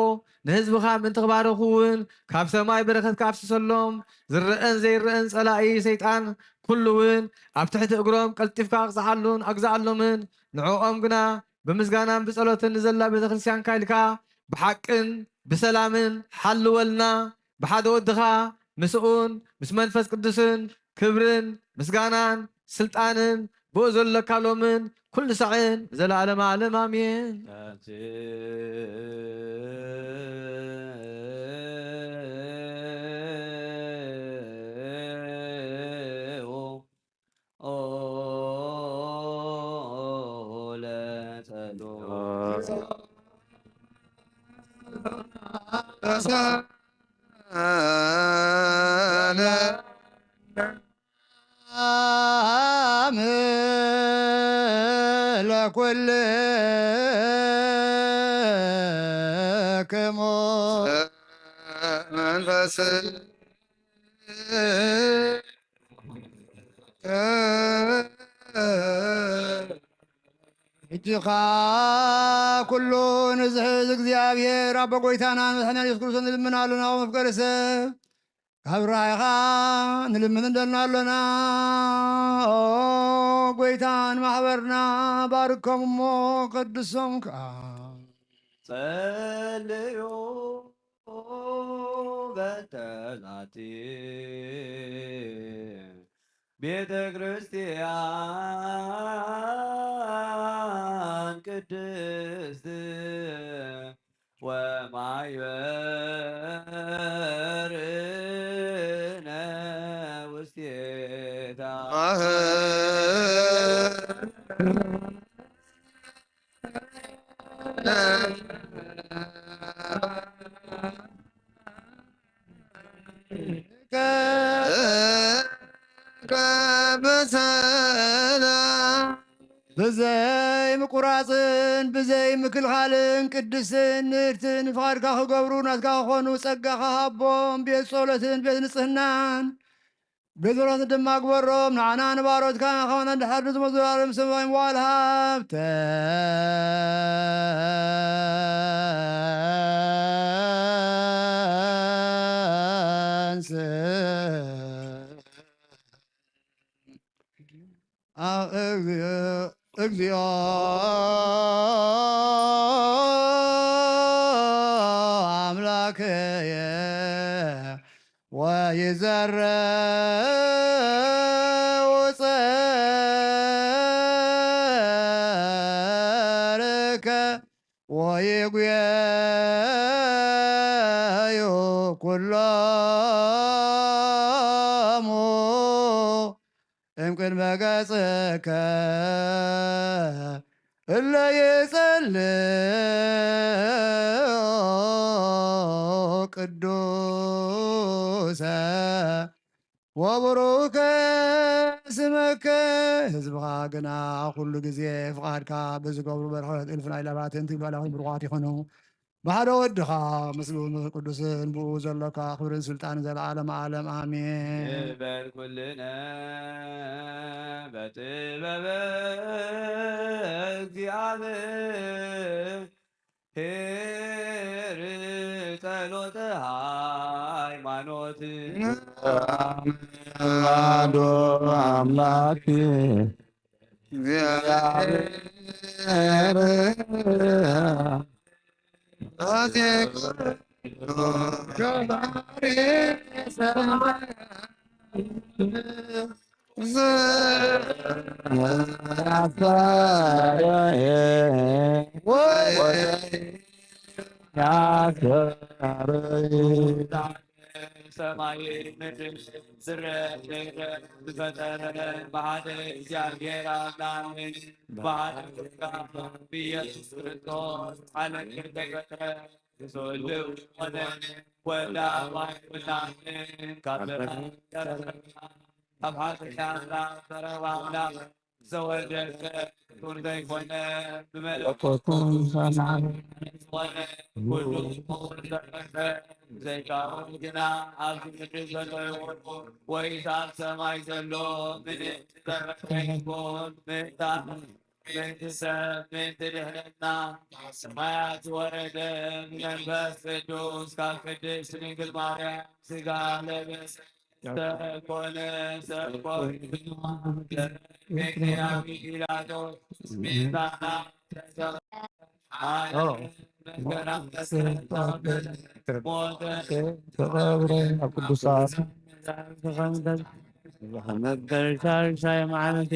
ንህዝብኻ ምእንቲ ክባረኹ እውን ካብ ሰማይ በረኸትካ ኣፍስሰሎም። ዝረአን ዘይረአን ጸላኢ ሰይጣን ኩሉ እውን ኣብ ትሕቲ እግሮም ቀልጢፍካ ኣቕጽዓሉን ኣግዝኣሎምን። ንዕኦም ግና ብምስጋናን ብጸሎትን ንዘላ ቤተ ክርስቲያንካ ኢልካ ብሓቅን ብሰላምን ሓልወልና። ብሓደ ወድኻ ምስኡን ምስ መንፈስ ቅዱስን ክብርን ምስጋናን ስልጣንን ብኡ ዘለካ ሎምን ኩሉ ሳዕን ዘለዓለመ ዓለም ኣሜን። ለኩልክሙ መንፈስ ሕጂ ኸኣ ኩሉ ንዝሕዝ እግዚኣብሔር ኣቦ ጐይታና መድሓኒና ኢየሱስ ክርስቶስ ንልምን ኣሎና። ኦ መፍቀሪ ሰብ ካብ ራእይኻ ንልምን እንደልና ኣሎና። ኦ ጐይታ ንማሕበርና ባርኮም እሞ ቀድሶም ከኣ። ጸልዩ በእንተ ዛቲ ቤተ ክርስቲያን ቅድስት ወማይበርነ ውስቴታ። ብዘይ ምቁራፅን ብዘይ ምክልኻልን ቅድስትን ንእድትን ፍቓድካ ክገብሩ ናትካ ክኾኑ ጸጋኻ ሃቦም። ቤት ጸሎትን ቤት ንጽህናን ቤት ጸሎትን ድማ ግበሮም። ንዓና ንባሮትካ ከማና ድሓር ንዝመ ዘላለም ሰማይ መዋል ሃብተ እግዚኦ አምላክየ ወይዘርኡ ወይጉየዩ ኩሎሙ እምቅድመ ገጽከ እለ ይጸልኡ ቅዱሰ ወቡሩከ ስመከ። ህዝብኻ ግና ኩሉ ግዜ ፍቓድካ ብዝገብሩ በረኸት እልፍን ኣእላፋትን ትብሉ ኣእላፋት ብሩኻት ይኹኑ። ብሓደ ወድኻ ምስሉ ቅዱስን ብኡ ዘሎካ ክብርን ስልጣን ዘለዓለም ዓለም ኣሜን። ንበል ኩልነ በጥበበ እግዚኣብሔር ጸሎተ ሃይማኖት። አሐዱ አምላክ እግዚአብሔር ሰማይ ምድር ዝረአ ዘይረአ ዝፈጠረ ብሓደ እግዚኣብሔር ኣምላክ ብሓደ ወልድካ ብኢየሱስ ክርስቶስ ዓለም ዝተፈጥረ ዝህሉ ዝኾነ ወልድ ኣባይ ኩላን ካብ ብርሃን ተረፈ። ካብ ሓጢኣት ኣምላኽ ተረባ ኣምላኽ ዘወደሰ ክቡር ዘይኮነ ብመለኮቱ ዝኾነ ኩሉ ዝተረፈ ዘይካውን ግና ኣብዚ ምድሪ ዘሎ ይኹን ወይስ ኣብ ሰማይ ዘሎ ምንም ዝተረፈ ይኹን ምእንታ ምእንቲ ሰብ ምእንቲ ድሕነትና ሰማያት ዝወረደ ብመንፈስ ቅዱስ ካብ ቅድስት ድንግል ማርያም ስጋ ለበሰ ተኮነ ሰብ ኮይኑ ሜክንያዊ ፒላጦስ ቤዛና ተሰ- ተቐብረ ኣብ ቅዱሳት መበል ሳልሳይ መዓልቲ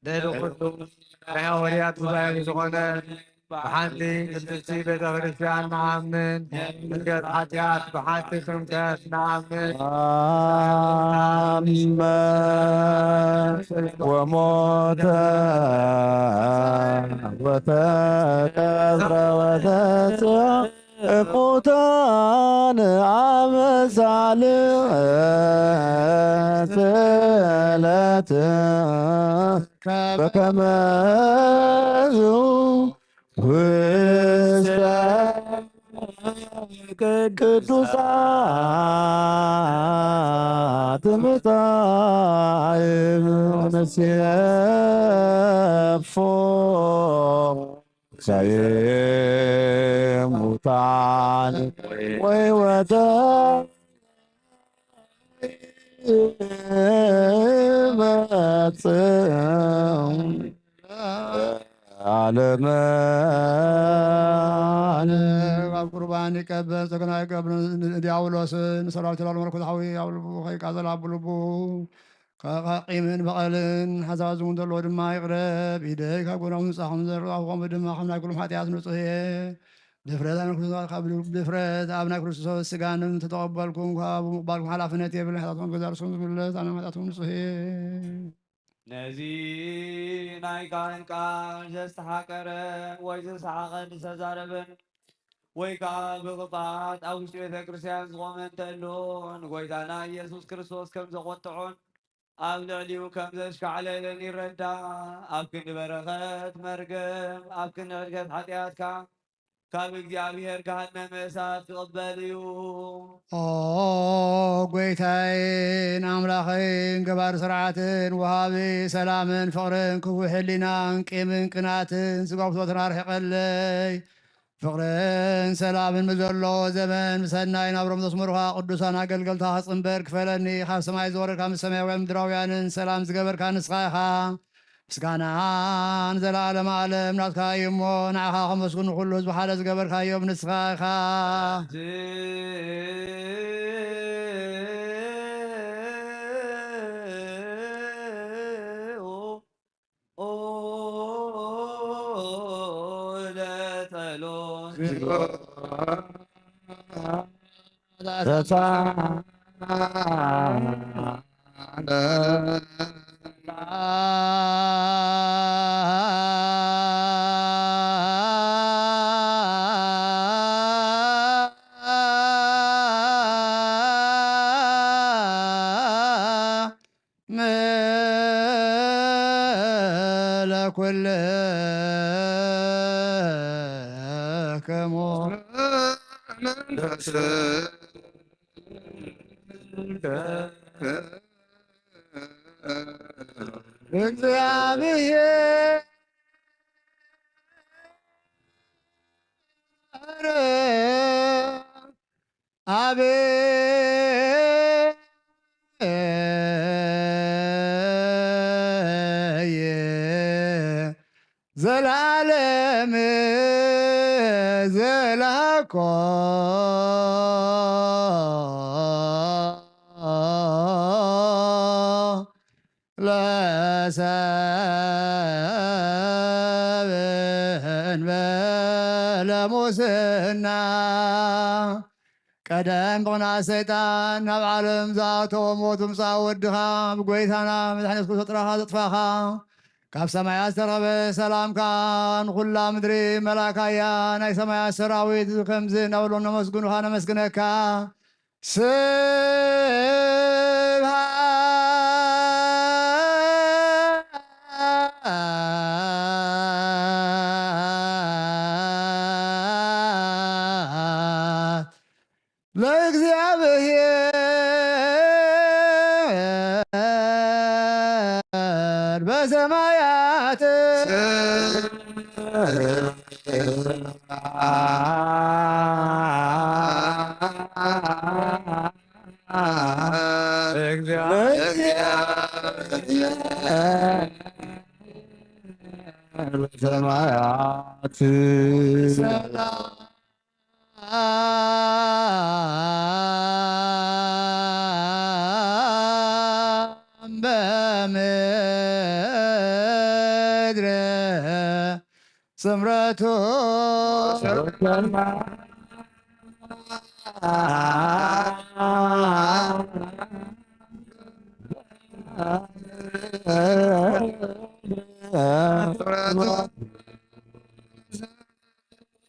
ልዕሊ ኩሉ ናይ ሃዋርያት ጉባኤ ዝኾነ ብሓንቲ ቅድስቲ ቤተ ክርስቲያን ንኣምን። ምሕረት ሓጢኣት ብሓንቲ ጥምቀት ንኣምን። አመ ወሞተ ወተቀብረ ወተንሥአ እሙታን አበ ሳልስት ዕለት በከመ ውስተ ቅዱሳት መጻሕፍት ንሴፎ ትንሳኤ ሙታን ወሕይወተ መጽእ ዓለመ ዓለም። ኣብ ቁርባን ይቀበል ጸገና ይገብር ዲያብሎስን ሰራዊት ላሉ መለኮት ሓዊ ኣብ ልቡ ከይቃጸል ኣብ ልቡ ቂምን በቐልን ሓሳባት ዝውን ዘለዎ ድማ ይቕረ። ብኢደይ ካብ ጎኖም ምጻኹም ዘረባኹም ድማ ከም ናይ ኩሎም ሓጢኣት ንጹህ እየ። ድፍረት ኣብ ናይ ክርስቶስ ካብ ድፍረት ኣብ ናይ ክርስቶስ ስጋን ተተቐበልኩም ካብ ምቕባልኩም ሓላፍነት የብልን። ሓጢኣትኩም ገዛ ርእስኩም ዝምለስ ኣነ ሓጢኣትኩም ንጹህ እየ። ነዚ ናይ ካህን ቃል ዘስተሓቀረ ወይ ዘሰሓቐ ዝተዛረበን ወይ ከዓ ብቕብኣት ኣብ ውሽጢ ቤተ ክርስቲያን ዝኾመ እንተሎ ንጎይታና ኢየሱስ ክርስቶስ ከም ዘቖጥዖን ኣብ ልዕሊኡ ከም ዘሽካዕለለን ይረዳእ። ኣብ ክንዲ በረኸት መርገም ኣብ ክንዲ ሕድገት ሓጢኣት ከዓ ካብ እግዚኣብሔር ገሃነመ እሳት ክቕበል እዩ። ኦ ጎይታይን ኣምላኸይን ገባሪ ስርዓትን ወሃቢ ሰላምን ፍቕርን ክፉእ ሕሊናን ቂምን ቅናትን ስጋ ብሶትን ኣርሕቐለይ። ፍቕርን ሰላምን ብዘሎ ዘመን ብሰናይ ናብሮም ዘስመሩኻ ቅዱሳን ኣገልገልትኻ ጽንበር ክፈለኒ። ካብ ሰማይ ዝወረድካ ምስ ሰማያውያን ምድራውያንን ሰላም ዝገበርካ ንስኻ ኢኻ። ምስጋናን ዘለዓለመ ዓለም ናትካ እዩ እሞ፣ ንዓኻ ከመስግኑ ኩሉ ህዝቢ ሓደ ዝገበርካዮም ንስኻ ኢኻ። ለኩልክሙ እግዚአብሔር አበየ ዘላለም ዘላኮ ለሰብ እንበለ ሙስና። ቀደም ብቕንዓት ሰይጣን ናብ ዓለም ዝኣተወ ሞት ብምጻእ ወድኻ ብጎይታና መድሓኒ የሱስ ክርስቶስ ጥራኻ ዘጥፋኻ፣ ካብ ሰማያት ዝተረኸበ ሰላምካ ንኹላ ምድሪ መላእካያ። ናይ ሰማያት ሰራዊት ከምዚ እናበሉ ነመስግኑኻ ነመስግነካ። ስብሐት ለእግዚአብሔር በሰማያት። በሰማያት ሰላም በምድር ስምረቱ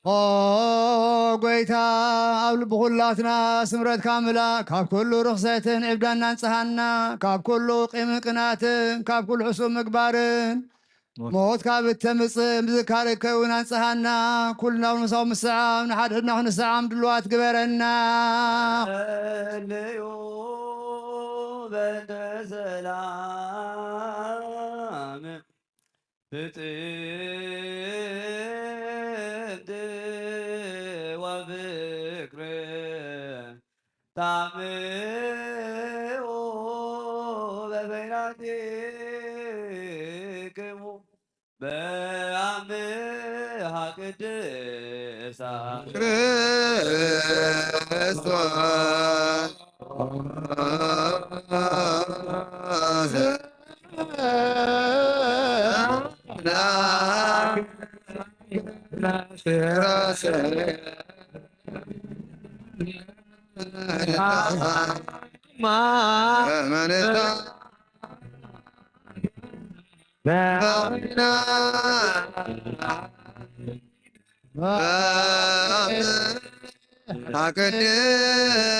ኦ ጎይታ፣ ኣብ ልቢ ኩላትና ስምረትካ ምላእ፣ ካብ ኩሉ ርኽሰትን ዕብዳን ኣንጽሃና፣ ካብ ኩሉ ቂምን ቅንኣትን፣ ካብ ኩሉ ሕሱም ምግባርን፣ ሞት ካብ እተምጽእ ምዝካር እከውን ኣንጽሃና። ኩልና ንሳው ምስዓም፣ ንሓድሕድና ክንስዓም ድልዋት ግበረና። ጸልዩ በእንተ ሰላም ብጽምድ ወፍቅር ታምኡ በበይናቲክሙ በአምሃ ቅድሳ ክርስቶስ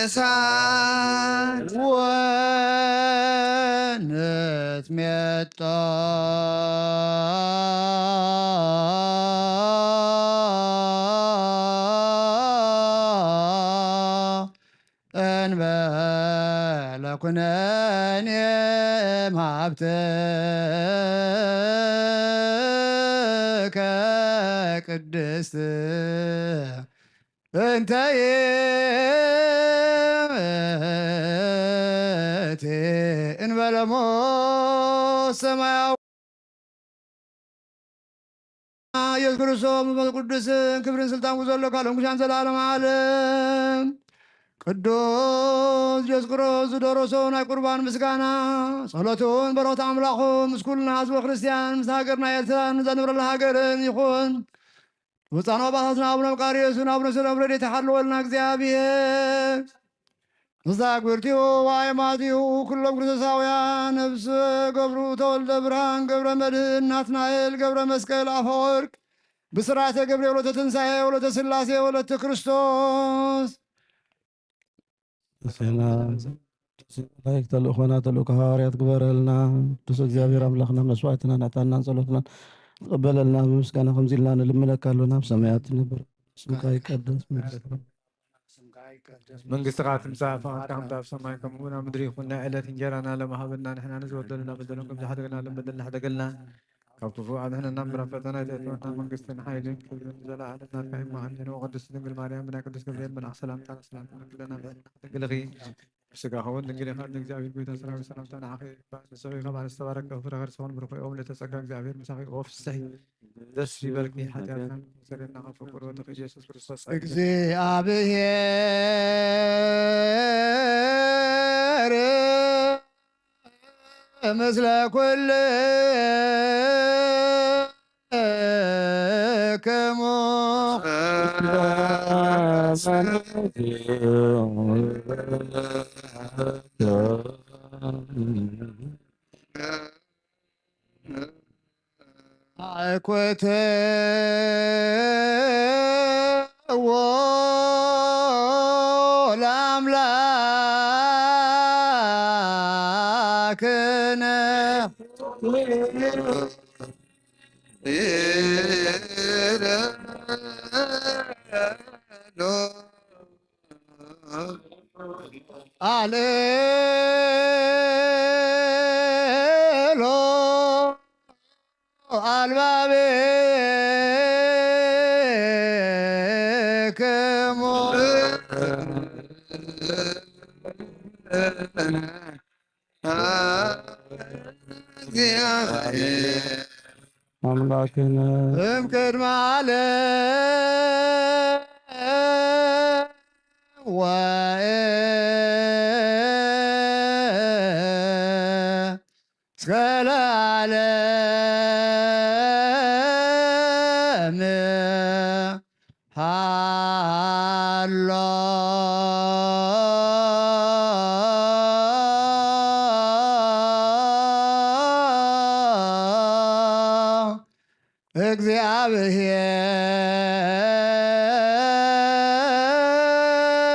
ቅድሳት ወንትሜጦ እንበለ ኩነኔ እምሃብትከ ቅድስት እንተ ይእቲ እንበለሞ ሰማያዊ ኢየሱስ ክርስቶስ፣ መንፈስ ቅዱስን ክብርን ስልጣን ዘለካ፣ ሎም ክሻን ዘላለም ዓለም። ቅዱስ ኢየሱስ ክርስቶስ ዝደረሶ ናይ ቁርባን ምስጋና፣ ጸሎቱን በረኸት ኣምላኹ ምስ ኩልና ህዝበ ክርስቲያን፣ ምስ ሃገርና ኤርትራን፣ ንዘንብረላ ሃገርን ይኹን። ብፁዓን ኣባታትና ኣቡነ መቃርዮስን ኣቡነ ሰሎም ረድኤት ይሓልወልና እግዚኣብሔር። መዛግብርቲሁ ወኣይማቲሁ ኩሎም ክርስቶሳውያን ነፍስ ገብሩ፣ ተወልደ ብርሃን፣ ገብረ መድህን፣ ናትናኤል፣ ገብረ መስቀል፣ ኣፈወርቅ፣ ብስራተ ገብርኤል፣ ወለተ ትንሳኤ፣ ወለተ ስላሴ፣ ወለተ ክርስቶስ። ሴና መላእክት ተልእኾና ተልእኮ ሃዋርያት ግበረልና። ቅዱስ እግዚኣብሔር ኣምላኽና መስዋዕትናን ዕጣንናን ጸሎትናን ተቐበለልና። ብምስጋና ከምዚ ኢልና ንልምነካ ኣሎና፣ ኣብ ሰማያት ትነብር ስምካ ይቀደስ፣ መንግስትካ መንግስትኻ ትምጻእ፣ ፍቓድካ ከምቲ ኣብ ሰማይ ከምኡ እውን ኣብ ምድሪ ይኹን። ናይ ዕለት እንጀራና ሎም ሃበና፣ ንሕና ንዝበደሉና በደሎም ከም ዝሓደግና ሎም በደልና ሕደገልና፣ ካብ ክፉእ ኣድሕነና እምበር፣ ኣብ ፈተና ኣይተእትወና፣ መንግስትን ሓይልን ክብርን ንዘለኣለም ናትካ እዩ። እሞ ኣሜን። ወቅድስት ድንግል ማርያም ብናይ ቅዱስ ገብርኤል መልኣኽ ሰላምታ ሰላምታ ንግለና ድንግል ኢኺ። ብስጋኺ እውን ድንግል ኢኻ፣ ንእግዚኣብሔር ጎይታ ሰራዊት ሰላምታ ንዓኺ ይግባእ። ንስኺ ካብ ኣንስቲ ዝተባረክቲ ፍረ ከርሥኺ እውን ብሩኽ እዩ። ኦም ለተጸጋ እግዚኣብሔር ምሳኺ፣ ኦ ፍስሒ ደስ ይበልኪ፣ ሓጢኣትና ዘሬና ከፈቁር ወተኺ ኢየሱስ ክርስቶስ። እግዚኣብሔር ምስለ ኩልክሙ። አኩትዎ ለአምላክነ። አልዕሎ አልባቤክሙ። አምላክነ እምቅድመ ዓለም ወእስከ ለዓለም ሃሎ።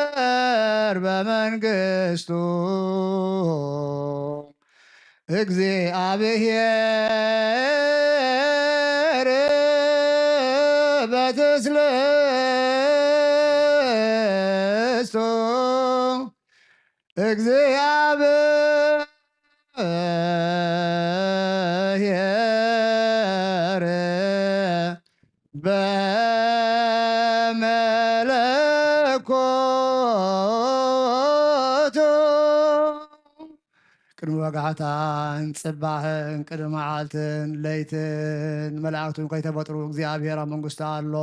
እግዚአብሔር በመንግስቱ፣ እግዚአብሔር በትስልስቱ፣ እግዚአብሔር በመለኮቱ። ቅድሚ ወጋሕታን ጽባሕን፣ ቅድሚ መዓልትን ለይትን፣ መላእክቱን ከይተፈጥሩ እግዚኣብሔር ኣብ መንግስቱ ኣሎ።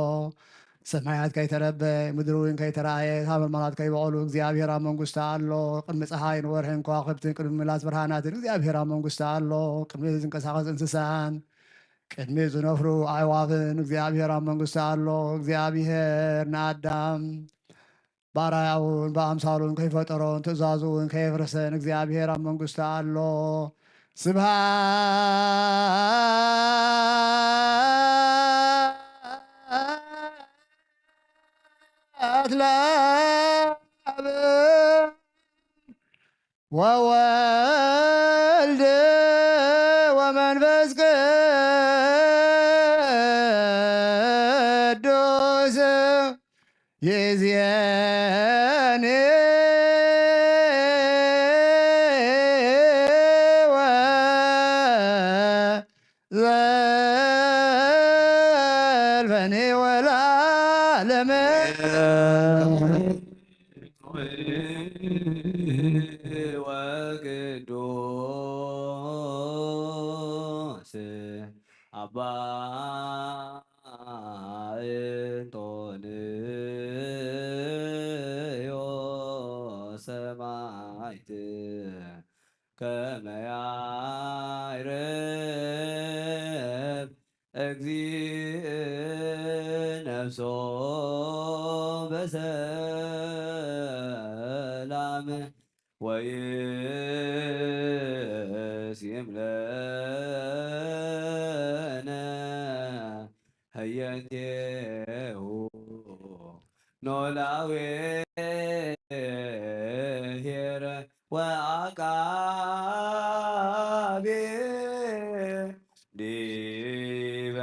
ሰማያት ከይተረበ፣ ምድሪ እውን ከይተራእየ፣ ሓመልማላት ከይበቐሉ እግዚኣብሔር ኣብ መንግስቱ ኣሎ። ቅድሚ ጸሓይን ወርሕን ከዋኽብትን፣ ቅድሚ ምላስ ብርሃናትን እግዚኣብሔር ኣብ መንግስቱ ኣሎ። ቅድሚ ዝንቀሳቐስ እንስሳን፣ ቅድሚ ዝነፍሩ ኣዕዋፍን እግዚኣብሔር ኣብ መንግስቱ ኣሎ። እግዚኣብሔር ንኣዳም ብኣርኣያኡን ብኣምሳሉን ከይፈጠሮን ትእዛዙ እውን ከየፍረሰን እግዚኣብሔር ኣብ መንግስቱ ኣሎ። ስብሐት ለአብ ወወልድ ወመንፈስ ቅዱስ። ይእዜኒ ወዘልፈኒ ወቅዱስ አባ እንጦንዮስ ሰማዕት ከመ ያዕርፍ እግዚእ ነፍሶ በሰላም ወይስየም ለነ ህየንቴሁ ኖላዊ ኄር ወአቃቤ ዲበ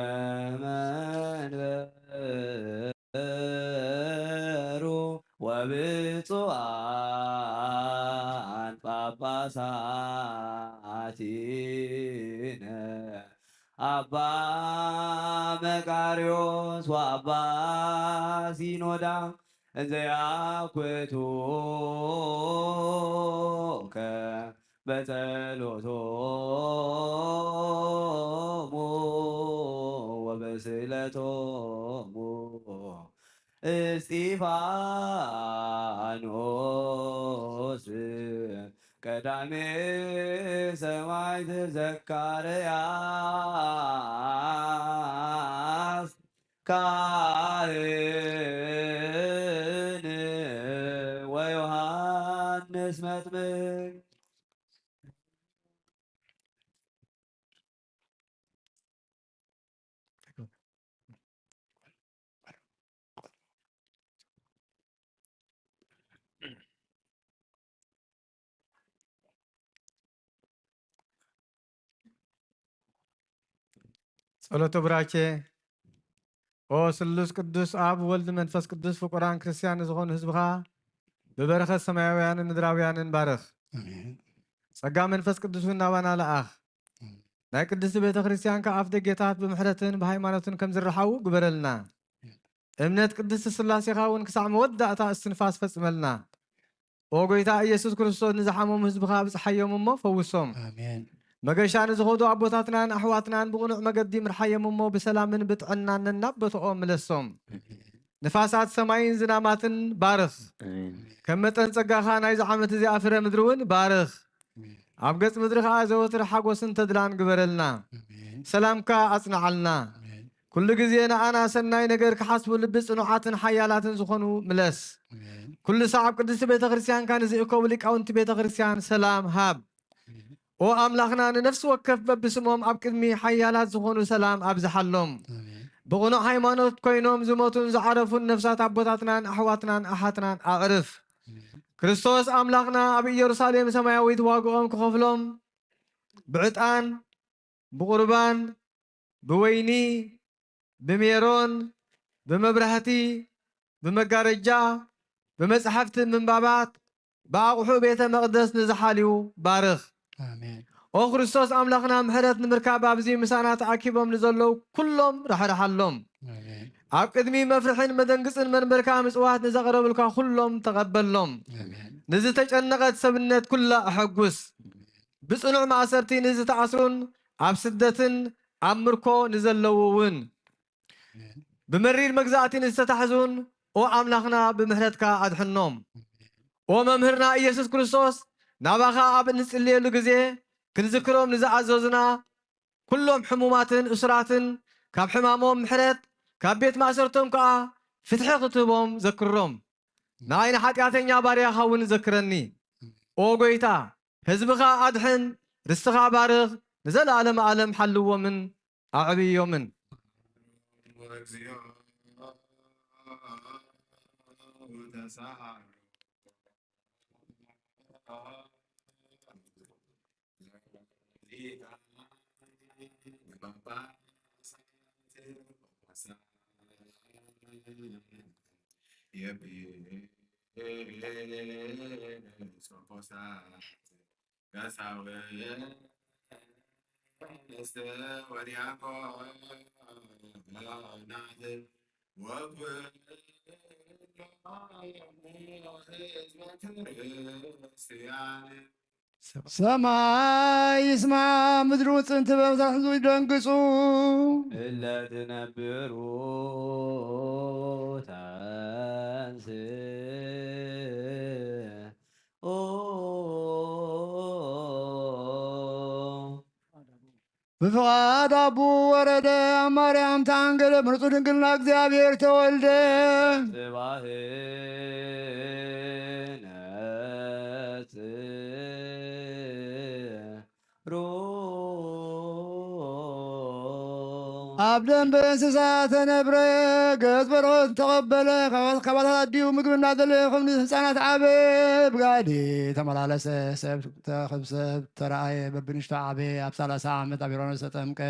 መንበሩ ወብፁዓን ጳጳሳቲነ አባ መቃርዮስ ወአባ ሲኖዳ እንዘ ያኩቱከ በጸሎቶሙ ወበስእለቶሙ እስጢፋኖስ ቀዳሜ ሰማዕት ዘካርያስ ካህን ወዮሐንስ መጥምቅ። ጸሎተ ቡራኬ። ኦ ስሉስ ቅዱስ ኣብ ወልድ መንፈስ ቅዱስ ፍቁራን ክርስቲያን ንዝኾኑ ህዝብኻ ብበረኸት ሰማያውያንን ምድራውያንን ባርኽ። ኣሜን። ጸጋ መንፈስ ቅዱስ እውን ናባና ለኣኽ። ኣሜን። ናይ ቅድስቲ ቤተ ክርስቲያን ከኣ ኣፍ ደጌታት ብምሕረትን ብሃይማኖትን ከም ዝረሓዉ ግበረልና። እምነት ቅድስቲ ስላሴኻ እውን ክሳዕ መወዳእታ እስትንፋስ ፈጽመልና። ኦ ጎይታ ኢየሱስ ክርስቶስ፣ ንዝሓመሙ ህዝብኻ ኣብጽሓዮም እሞ ፈውሶም። ኣሜን። መገሻ ንዝኸዱ ኣቦታትናን ኣሕዋትናን ብቕኑዕ መገዲ ምርሓዮም እሞ ብሰላምን ብጥዕናን ነናብ ቦትኦም ምለሶም። ኣሜን። ንፋሳት ሰማይን ዝናማትን ባርኽ። ኣሜን። ከም መጠን ጸጋኻ ናይዚ ዓመት እዚኣ ፍረ ምድሪ እውን ባርኽ። ኣሜን። ኣብ ገጽ ምድሪ ኸኣ ዘወትር ሓጎስን ተድላን ግበረልና። ኣሜን። ሰላምካ ኣጽንዓልና። ኣሜን። ኩሉ ግዜ ንኣና ሰናይ ነገር ክሓስቡ ልቢ ጽኑዓትን ሓያላትን ዝኾኑ ምለስ። ኣሜን። ኩሉ ሳዕ ኣብ ቅድስቲ ቤተ ክርስቲያንካ ንዝእከቡ ሊቃውንቲ ቤተ ክርስቲያን ሰላም ሃብ። ኣሜን። ኦ ኣምላኽና፣ ንነፍሲ ወከፍ በብስሞም ኣብ ቅድሚ ሓያላት ዝኾኑ ሰላም ኣብዝሓሎም። ኣሜን። ብቕኑዕ ሃይማኖት ኮይኖም ዝሞቱን ዝዓረፉን ነፍሳት ኣቦታትናን ኣሕዋትናን ኣሓትናን ኣዕርፍ። ኣሜን። ክርስቶስ ኣምላኽና ኣብ ኢየሩሳሌም ሰማያዊት ዋግኦም ክኸፍሎም ብዕጣን፣ ብቑርባን፣ ብወይኒ፣ ብሜሮን፣ ብመብራህቲ፣ ብመጋረጃ፣ ብመጻሕፍቲ ምንባባት፣ ብኣቑሑ ቤተ መቕደስ ንዝሓልዩ ባርኽ። ኣሜን። ኦ ክርስቶስ ኣምላኽና፣ ምሕረት ንምርካብ ኣብዚ ምሳና ተኣኪቦም ንዘለዉ ኩሎም ራሕርሓሎም። ኣሜን። ኣብ ቅድሚ መፍርሕን መደንግጽን መንበርካ ምጽዋት ንዘቕረብልካ ኩሎም ተቐበሎም። ኣሜን። ንዝተጨነቐት ሰብነት ኩላ ኣሐጉስ። ብጽኑዕ ማእሰርቲ ንዝተኣስሩን ኣብ ስደትን ኣብ ምርኮ ንዘለዉ እውን፣ ኣሜን። ብመሪር መግዛእቲ ንዝተታሕዙን፣ ኦ ኣምላኽና፣ ብምሕረትካ ኣድሕኖም። ኦ መምህርና ኢየሱስ ክርስቶስ፣ ናባኻ ኣብ እንጽልየሉ ግዜ ክንዝክሮም ንዝኣዘዙና ኩሎም ሕሙማትን እሱራትን ካብ ሕማሞም ምሕረት፣ ካብ ቤት ማእሰርቶም ከኣ ፍትሒ ክትህቦም ዘክሮም። ንኣይ ንሓጢኣተኛ ባርያኻ እውን ዘክረኒ። ኦ ጎይታ፣ ህዝብኻ ኣድሕን፣ ርስትኻ ባርኽ፣ ንዘለኣለመ ኣለም ሓልዎምን ኣዕብዮምን። ኤጲስቆጶሳት፣ ቀሳውስት ወዲያቆናት ሰማይ ይስማዕ፣ ምድሪ ውፅን ትበል፣ መሳርሕቱ ይደንግጹ። እለ ትነብሩ ተንስኡ። ብፍቓድ ኣቡ ወረደ፣ ኣብ ማርያም ተኣንገደ፣ ምርጹ ድንግልና እግዚኣብሔር ተወልደ። ጽባህ ነጽሩ። ኣብ ደንበ እንስሳ ተነብረ፣ ገጽ በረኸት ተቐበለ፣ ካብ፣ ካባታት ኣዲኡ ምግቢ እናደለየ ከም ህፃናት ዓበ። ብጋዲ ተመላለሰ፣ ሰብ ተኽብ ሰብ ተረኣየ፣ በብንሽቶ ዓበየ፣ ኣብ ሰላሳ ዓመት ኣብ ዮርዳኖስ ተጠምቀ።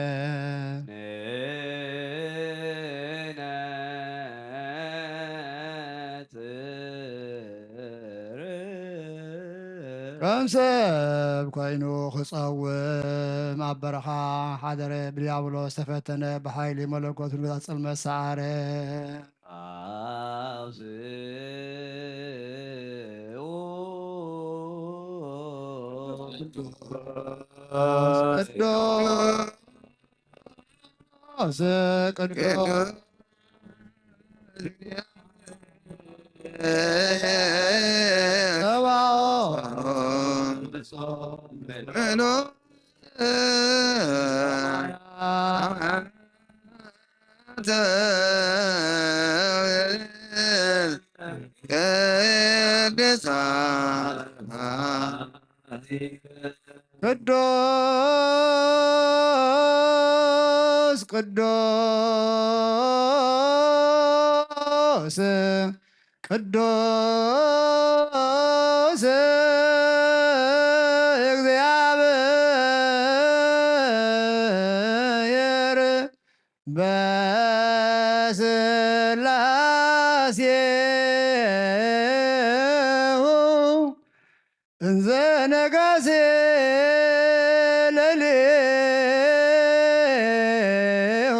ከም ሰብ ኮይኑ ክጸውም ኣብ በረኻ ሓደረ። ብዲያብሎስ ተፈተነ፣ ብሓይሊ መለኮት ንጉሳት ጽልመት ሰዓረ። ቅዱስ ቅዱስ ጸባኦት ቅዱስ ቅዱስ ቅዱስ እግዚአብሔር በስላሴሁ እንዘ ነጋሴ ለሌሁ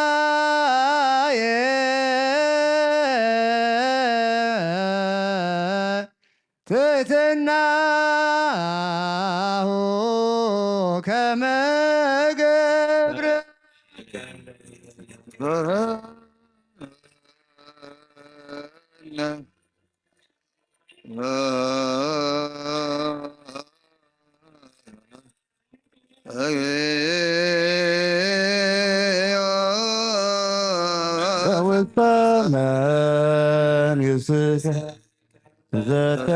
አርአየ ትሕትናሁ ከመ ገብረ። ውስተ መንግሥትከ ዘተ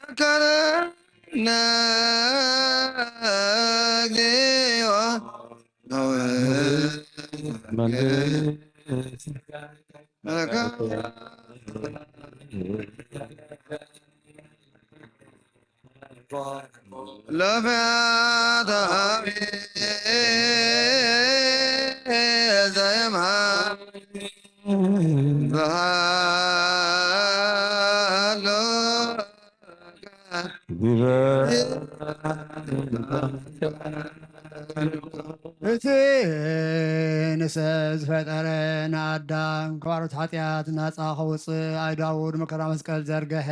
ተዘከረነ እግዚኦ። ለፈያታዊ ዘየምሃር ብሃሎ። እቲ ንሰብ ዝፈጠረ ንኣዳም ካብ ባርነት ሓጢኣት ናጻ ከውጽእ ኣእዳዉ ንመከራ መስቀል ዘርግሐ።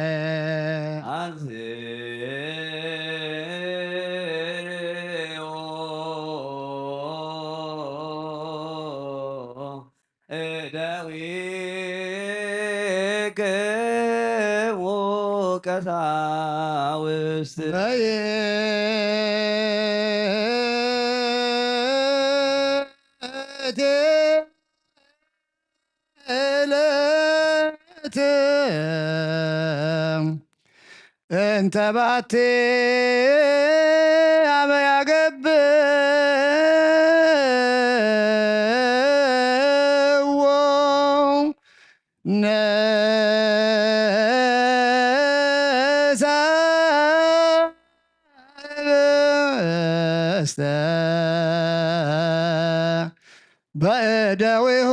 እደዊክሙ ቀሳውስት። በይእቲ ዕለት እንተ ባቲ ኣበ ያገብእዎ ነ በእደዊሁ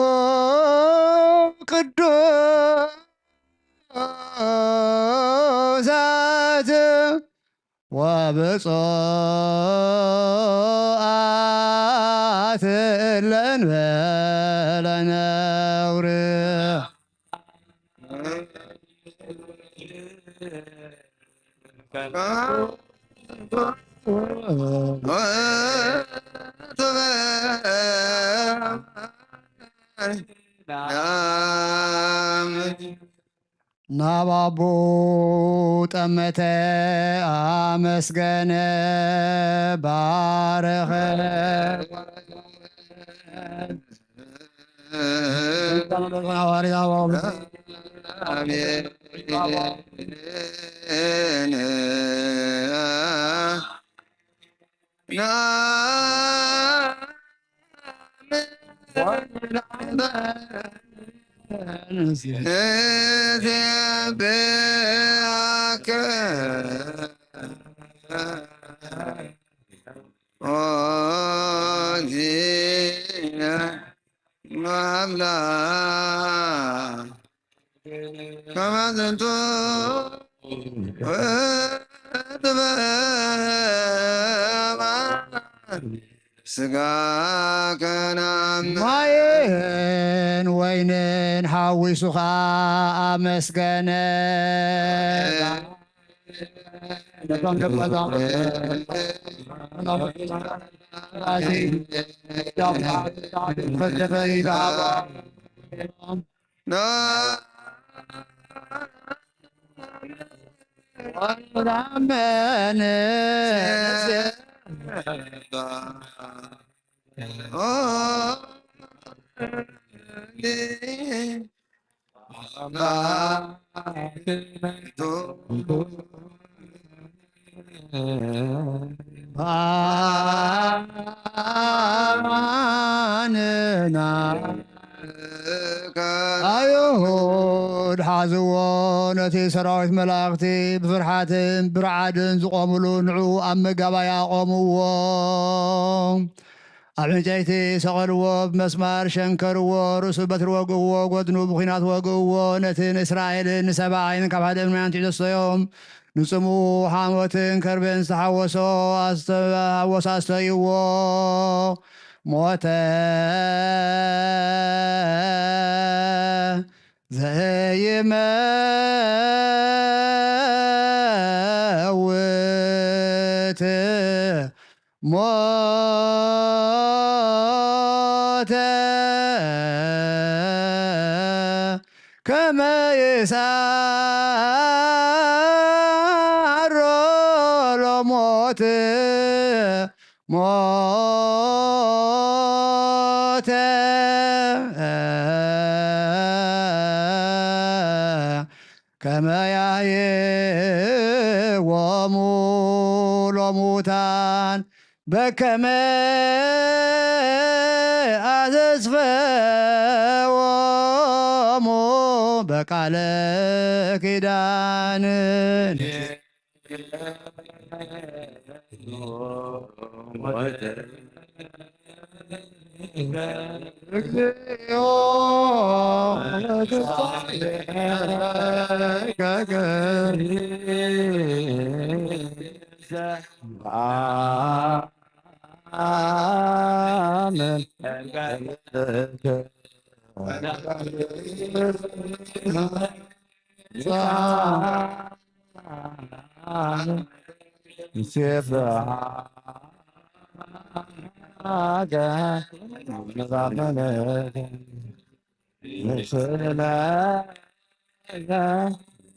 ቅዱሳት ወብፁዓት እለ እንበለ ነውር። ናብ ኣቦኡ ጠመተ፣ ኣመስገነ፣ ባረኸ። ከመ ዝንቱ ወጥበብ ስጋ ከናም ማየን ወይንን ሓዊሱ ኸዓ ኣመስገነ። ኣማንና ኣይሁድ ሓዝዎ፣ ነቲ ሰራዊት መላእኽቲ ብፍርሓትን ብርዓድን ዝቖምሉ ንዕኡ ኣብ መጋባእያ ኣቖምዎ። ኣብ ዕንጨይቲ ሰቐልዎ፣ ብመስማር ሸንከርዎ፣ ርእሱ በትሪ ወግእዎ፣ ጎድኑ ብኲናት ወግእዎ። ነቲ ንእስራኤልን ንሰብኣይን ካብ ሓደ እምኒ ኣንቲዑ ዘስተዮም፣ ንጽምኡ ሓሞትን ከርቤን ዝተሓወሶ ኣስተ-፣ ሓወስ ኣስተይዎ። ሞተ ዘይመውት ሞተ ከመ ይሳሮ ለሞት ሞተ ከመ ያህይዎሙ ለሙታን በከመ አዘዝፈዎሙ በቃለ ኪዳን። እግዚኦ አሜን።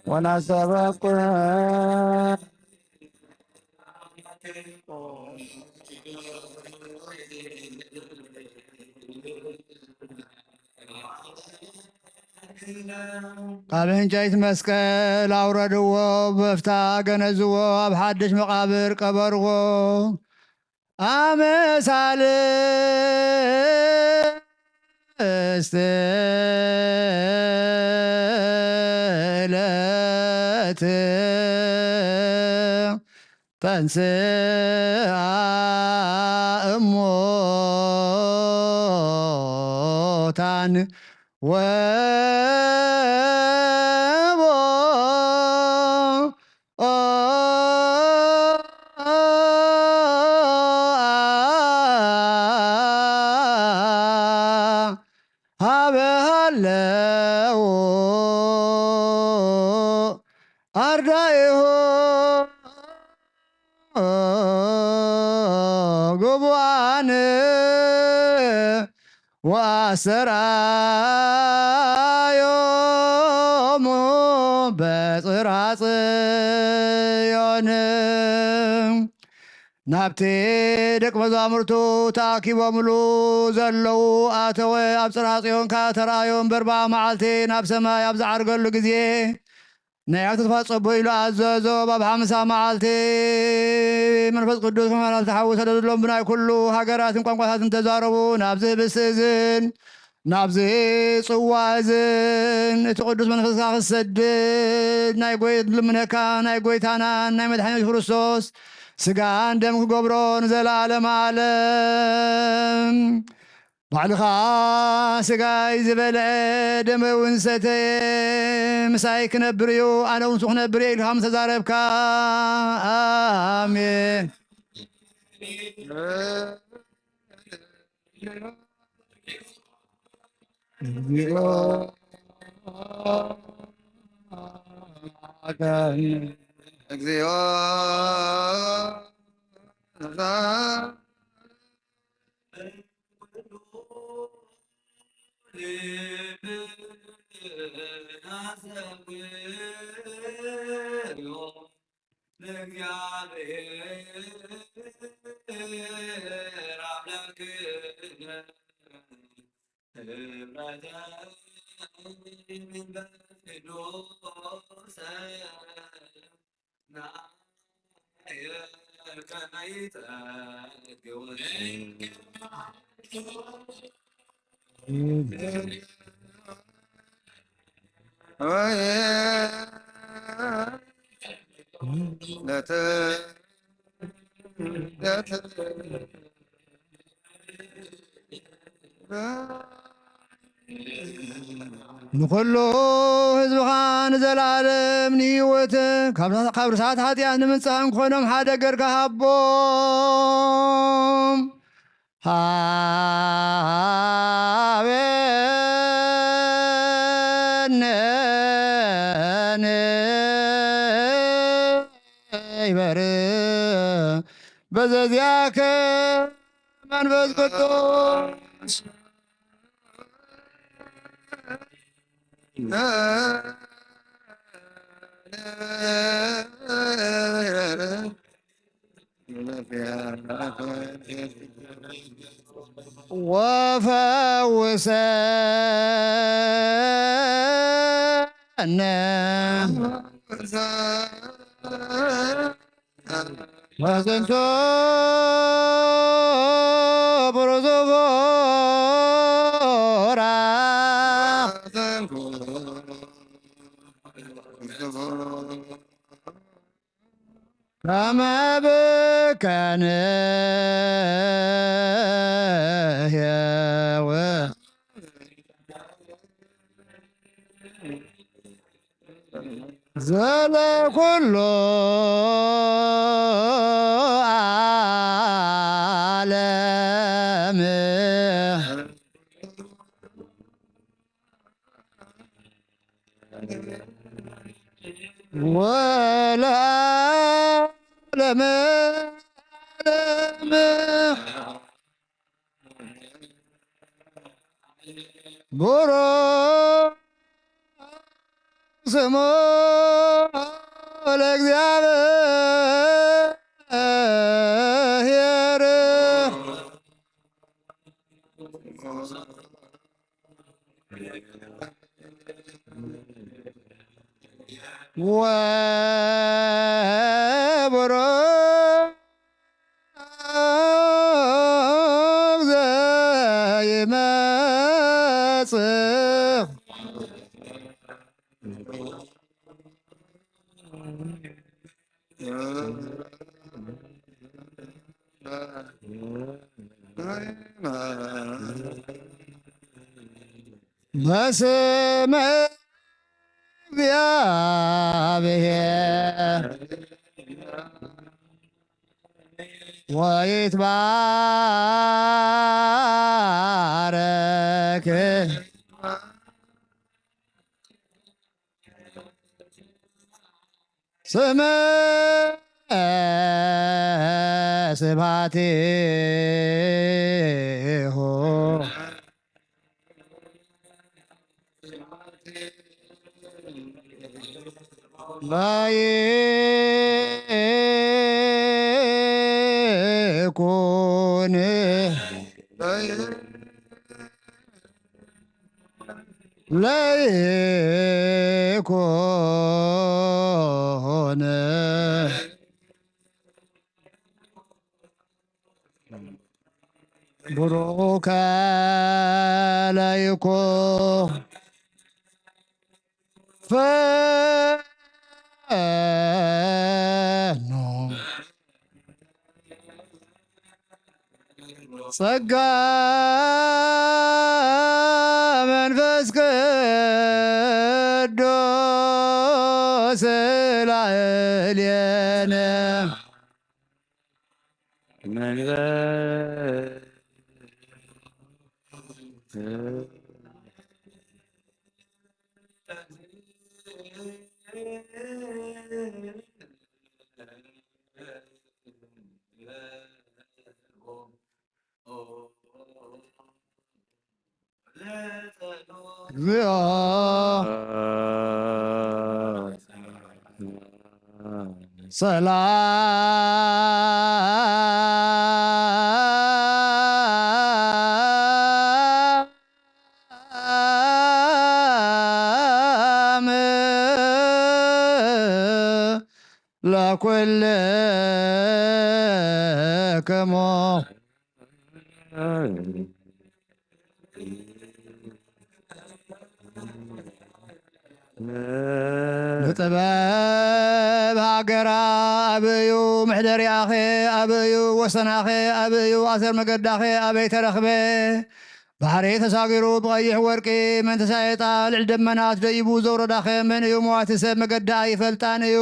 ወናሰበኩ ካብ ዕንጨይቲ መስቀል ኣውረድዎ፣ ብበፍታ ገነዝዎ፣ ኣብ ሓድሽ መቓብር ቀበርዎ። ኣመ ሳልስት ዕለት ተንስአ እሞ ወቦ ሀበ ሃለው ኣርዳኢሁ ግቡኣን ወኣስተርኣዮሙ በጽርሐ ጽዮን። ናብቲ ደቂ መዛሙርቱ ተኣኪቦምሉ ዘለዉ ኣተወ። ኣብ ጽርሐ ጽዮን ከኣ ተራእዮም። በርባ መዓልቲ ናብ ሰማይ ኣብ ዝዓርገሉ ግዜ፣ ናይ ኣብ ተስፋ ጸቦ ኢሉ ኣዘዞ። ኣብ ሓምሳ መዓልቲ መንፈስ ቅዱስ ከመ መላእክት ሓዊ ሰደደሎም። ብናይ ኩሉ ሃገራትን ቋንቋታትን ተዛረቡ። ናብዚ ህብስቲ እዝን ናብዚ ጽዋ እዝን እቲ ቅዱስ መንፈስካ ክሰድድ ናይ ጎይ ልምነካ፣ ናይ ጎይታናን ናይ መድሓኒት ክርስቶስ ስጋን ደም ክገብሮ ንዘለኣለም ዓለም። ባዕልኻ ስጋይ ዝበልዐ ደመይ እውን ሰተየ፣ ምሳይ ክነብር እዩ፣ ኣነ እውን ንሱ ክነብር እየ ኢልካ ምስ ተዛረብካ። ኣሜን። እግዚኦ። ንኹሉ ህዝብኻ ንዘለኣለም ንህይወት ካብ፣ ካብ ርሳት ሓጢኣት ንምንጻህ እንኮኖም ሓደ ገርካ ሃቦም። ሃበነ ንበርህ በዘዚኣከ መንፈስ ቅዱስ። ወፈውሰነ ወዘንቶ ፕሮዞፎራ ከመ ብከነ የው ዘለኩሉ ዓለም ወለዓለመ ዓለም። ቡሩክ ስሙ ለእግዚኣብሔር። ወቡሩክ ዘይመጽእ በስመ እግዚአብሔር ወይትባረክ ስመ ስብሐቲሁ ለይኩን ለይኩን ቡሩከ ለይኩን ፈኑ ጸጋ መንፈስ ቅዱስ ላዕሌነ። እግዚኦ። ሰላም ለኩልክሙ። ንጥበብ ሃገራ ኣበዩ፣ መሕደሪያኸ ኣበዩ፣ ወሰናኸ ኣበዩ፣ ኣሰር መገዳኸ ኣበይ ተረኽበ? ባሕሪ ተሳጊሩ ብቐይሕ ወርቂ፣ መን ተሳየጣ? ልዕሊ ደመናት ደይቡ ዘውረዳኸ መን እዩ? መዋቲ ሰብ መገዳ ኣይፈልጣን እዩ።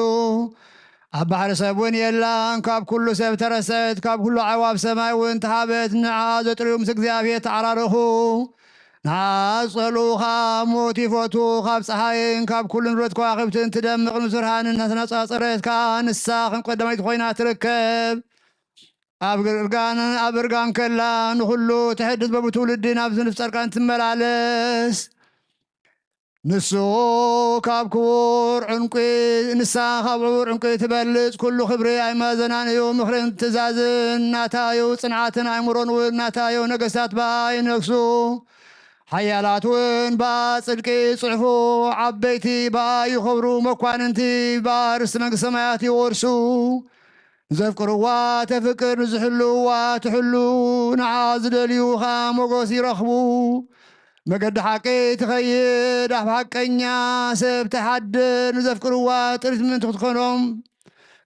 ኣብ ባሕሪ ሰብ እውን የላን፣ ካብ ኩሉ ሰብ ተረሰት፣ ካብ ኩሉ ኣዕዋፍ ሰማይ እውን ተሃበት። ንዓ ዘጥርዩ ምስ እግዚኣብሔር ተዓራረኹ። ንዓ ዝጸልኡኻ ሞት ይፈቱ፣ ካብ ጸሓይን ካብ ኩሉ ንብረት ከዋኽብትን ትደምቕ፣ ንብርሃን እናተነጻጸረት ከኣ ንሳ ከም ቀዳማይቲ ኮይና ትርከብ። ኣብ እርጋን፣ ኣብ እርጋን ከላ ንኹሉ ተሕድስ፣ በብትውልዲ ናብ ዝንፍ ጻድቃን ትመላለስ። ንሱ ካብ ክቡር ዕንቁ፣ ንሳ ካብ ዕቡር ዕንቁ ትበልጽ፣ ኩሉ ክብሪ ኣይመዘናን እዩ። ምኽርን ትእዛዝን ናታ እዩ፣ ጽንዓትን ኣእምሮን እውን ናታ እዩ። ነገስታት ብኣ ይነግሱ፣ ሓያላት እውን ብኣ ጽድቂ ይጽሕፉ፣ ዓበይቲ ብኣ ይኸብሩ፣ መኳንንቲ ብኣ ርስቲ መንግስቲ ሰማያት ይወርሱ። ንዘፍቅርዋ ተፍቅር፣ ንዝሕልውዋ ትሕሉ፣ ንዓ ዝደልዩ ኸኣ ሞገስ ይረኽቡ። መገዲ ሓቂ ትኸይድ፣ ኣብ ሓቀኛ ሰብ ትሓድር፣ ንዘፍቅርዋ ጥሪት ምእንቲ ክትኮኖም፣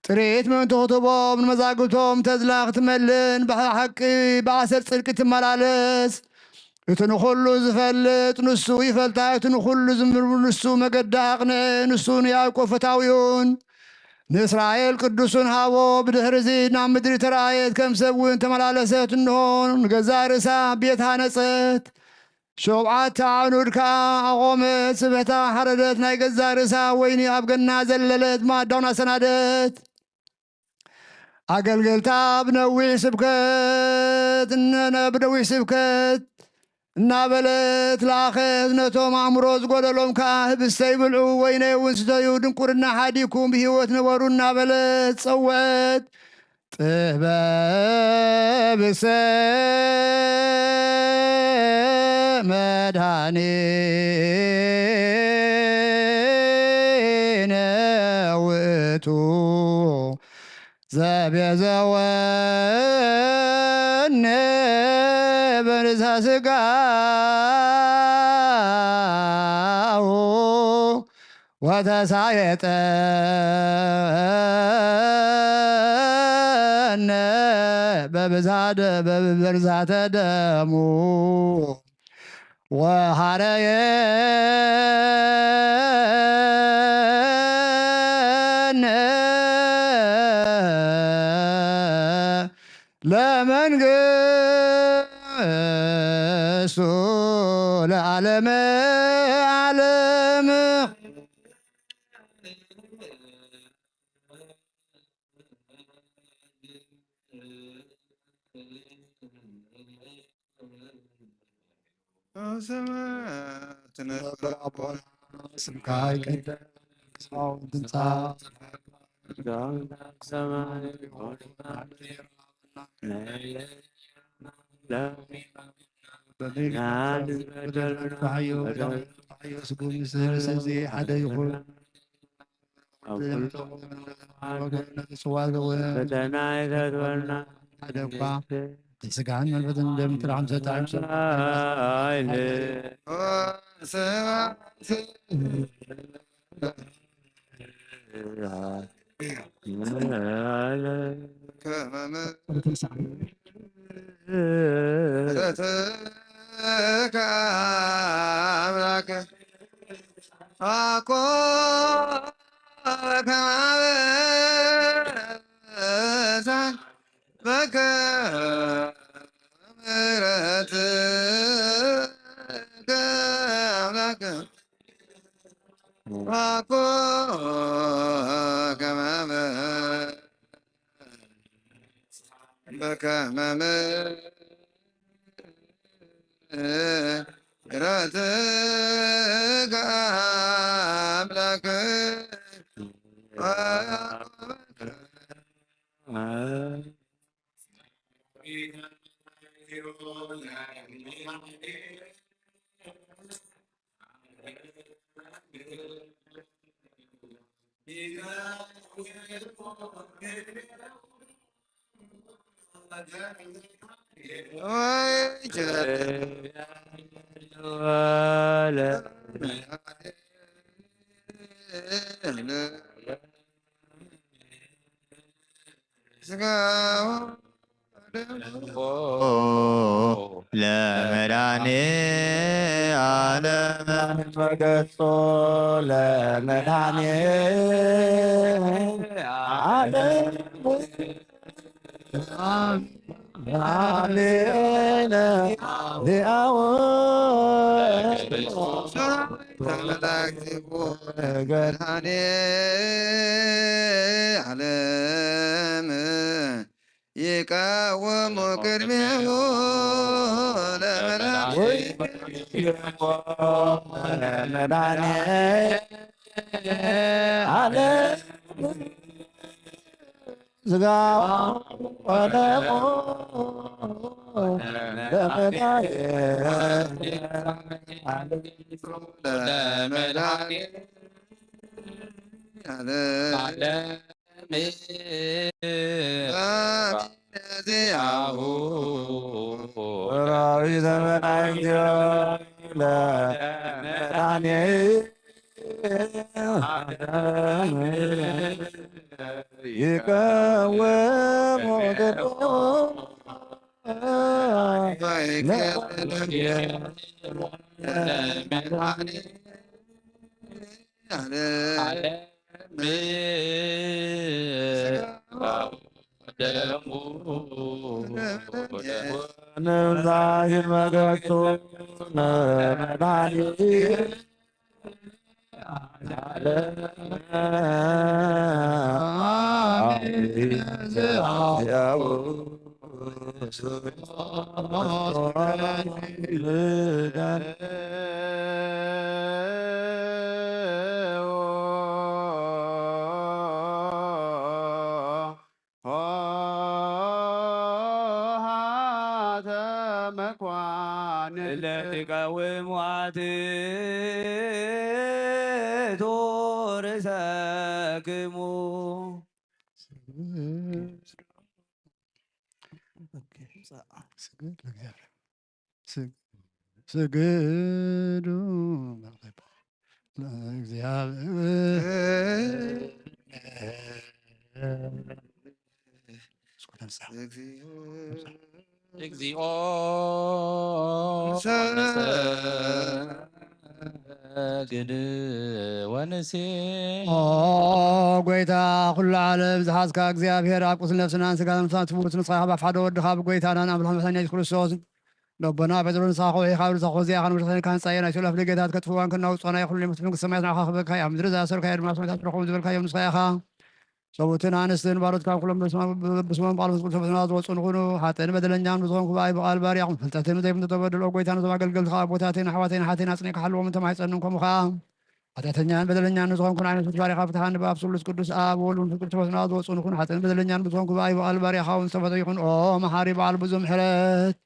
ጥሪት ምእንቲ ክትህቦም፣ ንመዛግብቶም ተድላ ክትመልን፣ ብሓቂ ብኣሰር ጽድቂ ትመላለስ። እቲ ንኹሉ ዝፈልጥ ንሱ ይፈልጣ፣ እቲ ንኹሉ ዝምርምር ንሱ መገዳ ኣቕንዐ፣ ንሱ ንያዕቆብ ፈታዊኡን ንእስራኤል ቅዱሱን ሃቦ። ብድሕርዚ ናብ ምድሪ ተራእየት፣ ከም ሰብ እውን ተመላለሰት። እንሆ ንገዛእ ርእሳ ቤት ሃነጸት። ሸውዓተ ኣዕኑድ ከኣ ኣቖመት። ስብሕታ ሓረደት፣ ናይ ገዛእ ርእሳ ወይኒ ኣብ ገና ዘለለት፣ ማዕዳውን ኣሰናደት። ኣገልገልታ ብነዊሕ ስብከት እነ-፣ ብነዊሕ ስብከት እናበለት ለኣኸት። ነቶም ኣእምሮ ዝጎደሎም ከኣ ህብስተይ ብልዑ፣ ወይነይ እውን ስተዩ፣ ድንቁርና ሓዲኩም ብህይወት ንበሩ እናበለት ጸውዐት። ጥበብሰ መድኃኒነ ውእቱ ዘቤዘወነ በንሳ ሥጋሁ ወተሳየጠነ በብዛ ደ-፣ በብርዛተ ደሙ። ወሃረየነ ለመንግስቱ ለዓለመ ዓለም። ስምካ ይቀደስ፣ ትምጻእ ሓደ ይኹን። ፈተና ይፈትወና ሓደ እኳ ስጋን መንፈስን ደም ጥራሕም ሰጣሕም ሰብ ለመድኃኔ ዓለም መገጾ ለመድኃኔ ዓለም ዓሌነ ሊአወ ዓለም ይቃወሙ ቅድሜሁ ለመድኃኔ ዓለም ስጋ ወደሙ ለመድኃኔ ዓለም ዚአሁ ሰራዊተ መላእክት ለመድኃኔ ዓለም ይቀወሙ ቅድሜሁ ለመድኃኔ ዓለም ስጋ ወደሙ ወነብዛሂ መገቱ ለመድኃኒት ዓለም። ሆሃተ መኳንንት እለ ትቀውሙ አትቱ ርእሰክሙ። ስግድ ለእግዚአብሔር። ስግ-፣ ስግዱ ለእግዚአብሔር። እግዚኦ ሰግድ ወንሴ። ኦ ጎይታ ኩሉ ዓለም ዝሓዝካ እግዚኣብሔር ኣብ ቁስል ነፍስናን ስጋን ምሳን ትሙት ንስኻ ካብ ሓደ ወድኻ ብጎይታናን ኣምላኽ መድሓኒና የሱስ ክርስቶስ ልቦና ጴጥሮስ ንስኻ ከውሒኻ ብርሳ ኾዚያ ኻን ምድኸን ካን ጻየ ናይ ሶላፍ ደገታት ከጥፍዋን ከናውጽዋን ኣይኹሉ ይመስልን ክሰማያት ንዓኻ ክበካ ኣብ ምድሪ ዝኣሰርካዮ ድማ ሰማያት ትረኽቦም ዝበልካዮም ንስኻ ኢኻ። ሰቡትን ኣንስትን ባሮትካ ኩሎም ብስሞም ቃል ምስ ቅዱስ ፈተና ዝወፁ ንኹኑ ሓጥን በደለኛን ብዝኾንኩ ብኣይ ብቓል ባርያኹም ፍልጠትን ዘይብሉ ተበደሎ ጎይታ ነዞም ኣገልገልትኻ ኣቦታትን ኣሕዋተይን ሓተይን ኣጽኒዕካ ሓልዎም እንተማይጸንን ከምኡ ኸዓ ሓጢኣተኛን በደለኛን ንዝኾንኩን ዓይነት ባርያኻ ፍትሓን ብኣብ ስሉስ ቅዱስ ኣብ ወሉ ንፍቅር ተፈትና ዝወፁ ንኹን ሓጥን በደለኛን ብዝኾንኩ ብኣይ ብቓል ባርያኻ እውን ዝተፈተ ይኹን ኦ መሓሪ በዓል ብዙ ምሕረት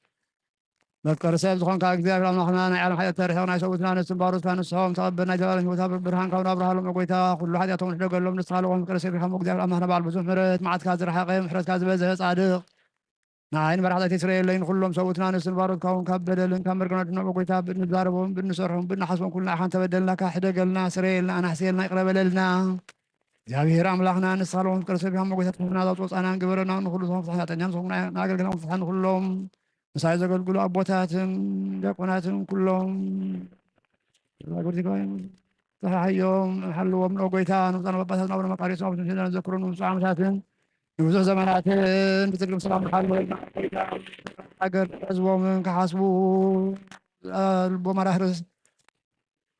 መፍቀሪ ሰብ ዝኾንካ እግዚኣብሔር ኣምላኽና ናይ ዓለም ሓጢኣት ተርሒቕ ናይ ሰብኡትና ነስን ባሮትካ ንስሖም ተቐበል ናይ ዘላለም ህይወታ ብርሃንካ እውን ኣብርሃሎም ጎይታ ኩሉ ሓጢኣቶም ንሕደገሎም ንስኻ ለቆም ፍቅሪ ሰቢሖም እግዚኣብሔር ኣምላኽና በዓል ብዙሕ ምሕረት መዓትካ ዝረሓቐ ምሕረትካ ዝበዝሐ ጻድቕ ንዓይን መራሕታይት ይስረየለይ ንኩሎም ሰብኡትና ነስን ባሮትካ እውን ካብ በደልን ካብ መርገና ድኖም ጎይታ ብንዛረቦም ብንሰርሖም ብንሓስቦም ኩልና ኢኻ እንተበደልናካ ሕደገልና ስረየልና ኣናሕስየልና ይቕረበለልና እግዚኣብሔር ኣምላኽና ንስኻ ለቆም ፍቅሪ ሰቢሖም ጎይታ ትሕትና ዛውፅኦ ፃናን ግበረና ንኩሉ ዝኾም ፍትሓ ሓጠኛን ዝኾም ንኣገልግላ ፍትሓ ንኩሎም ምሳይ ዘገልግሉ ኣቦታትን ዲያቆናትን ኩሎም ተሓዮም ሓልዎም ነው ጎይታ ንብፃን ኣባታትና ወደ መቃሪሶ ኣብ ትምሽና ዘክሩ ንብፁ ዓመታትን ንብዙሕ ዘመናትን ብፅድቅም ሰላም ሓልዎም ሃገር ህዝቦምን ክሓስቡ ልቦም ኣራህርስ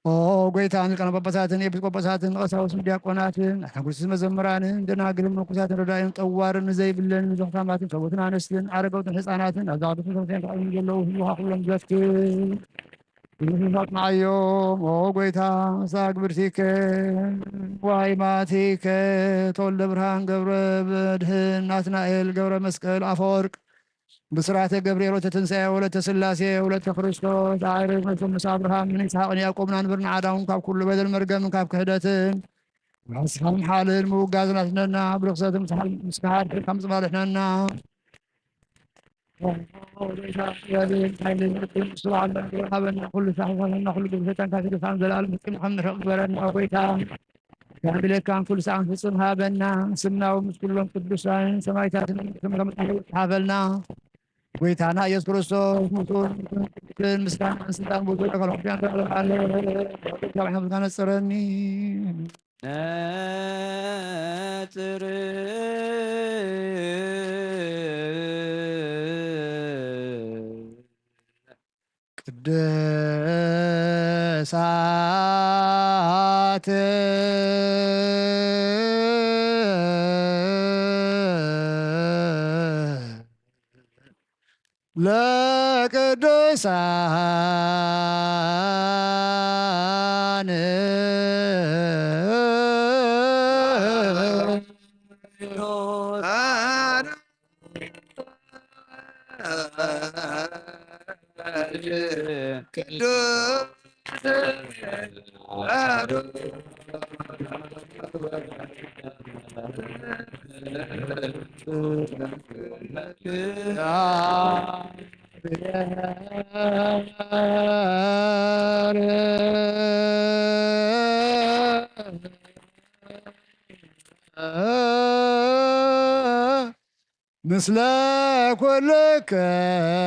ኦ ጎይታ ሊቃነ ጳጳሳትን ኤጲስቆጶሳትን ቀሳውስትን ዲያቆናትን ኣናጉስቲ መዘምራንን ደናግልን መነኮሳትን ረዳኢን ጠዋርን ንዘይብለን ንዘኽታማትን ሰቦትን ኣንስትን ዓረገውትን ህፃናትን ኣብዛ ቅዱስ ቤተክርስትያን ተዓሊሙ ዘለዉ ህዝብኻ ኩሎም ዘፍትን ንስማዕዮም ኦ ጎይታ ሳግብርቲከ ዋይማቲከ ተወልደ ብርሃን ገብረ መድህን ናትናኤል ገብረ መስቀል ኣፈወርቅ ብስራተ ገብርኤል ወተትንሳኤ ወለተ ስላሴ ወለተ ክርስቶስ ኣዕርግ መዝቶም ምስ ኣብርሃም ምን ይስሐቅን ያዕቆብን ኣንብርና ዓዳውን ካብ ኩሉ በደል መርገምን ካብ ክሕደትን ብሕስኻም ሓልን ምውጋዝ ናትነና ብርክሰት ምስ ክሓድ ከም ጽባልሕነና ሓይልን ስብዓት ሃበና ኩሉ ሳሕሳና ኩሉ ግብር ሰይጣን ካብ ስደሳን ዘላለም ፍጽም ከም ንርሕቕ ግበረና ጎይታ ያምለካን ኩሉ ሰዓን ፍጹም ሃበና ስምናዊ ምስ ኩሎም ቅዱሳን ሰማይታትን ክምረምጣ ሓበልና ጎይታና ኢየሱስ ክርስቶስ ምስጋናን ስልጣን ብዙ ተከልኩያን ተለዓለ ነጽረኒ ነጽር ቅድሳት ለቅዱሳን ምስለ ኩልክሙ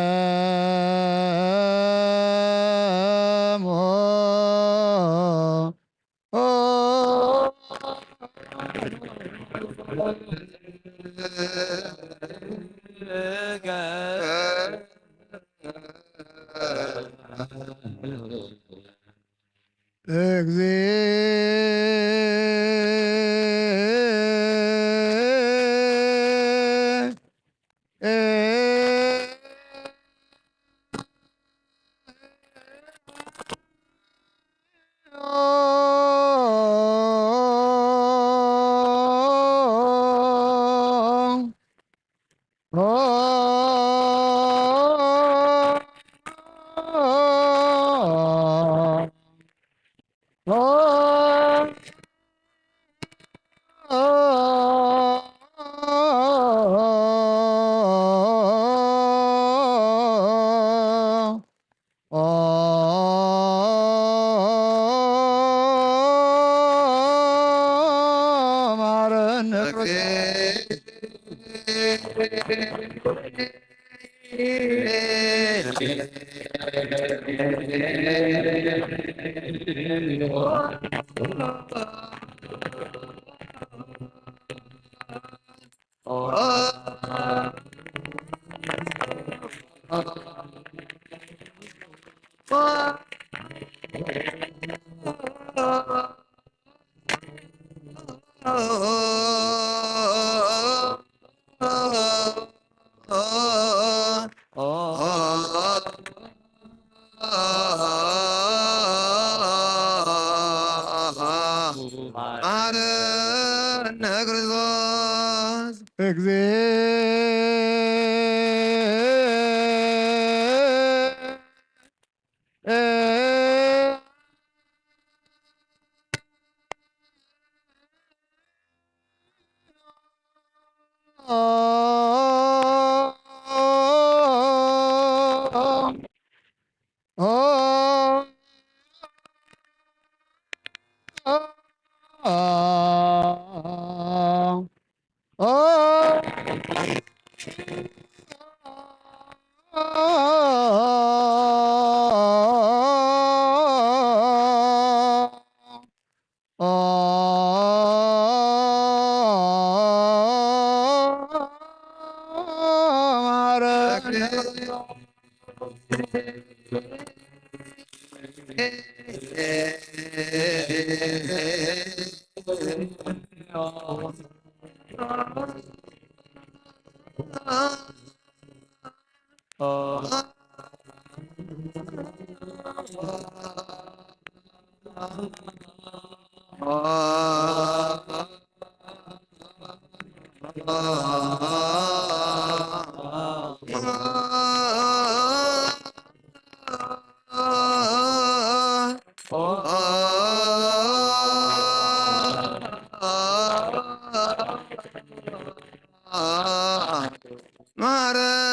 መሐረነ ክርስቶስ። እግዚእ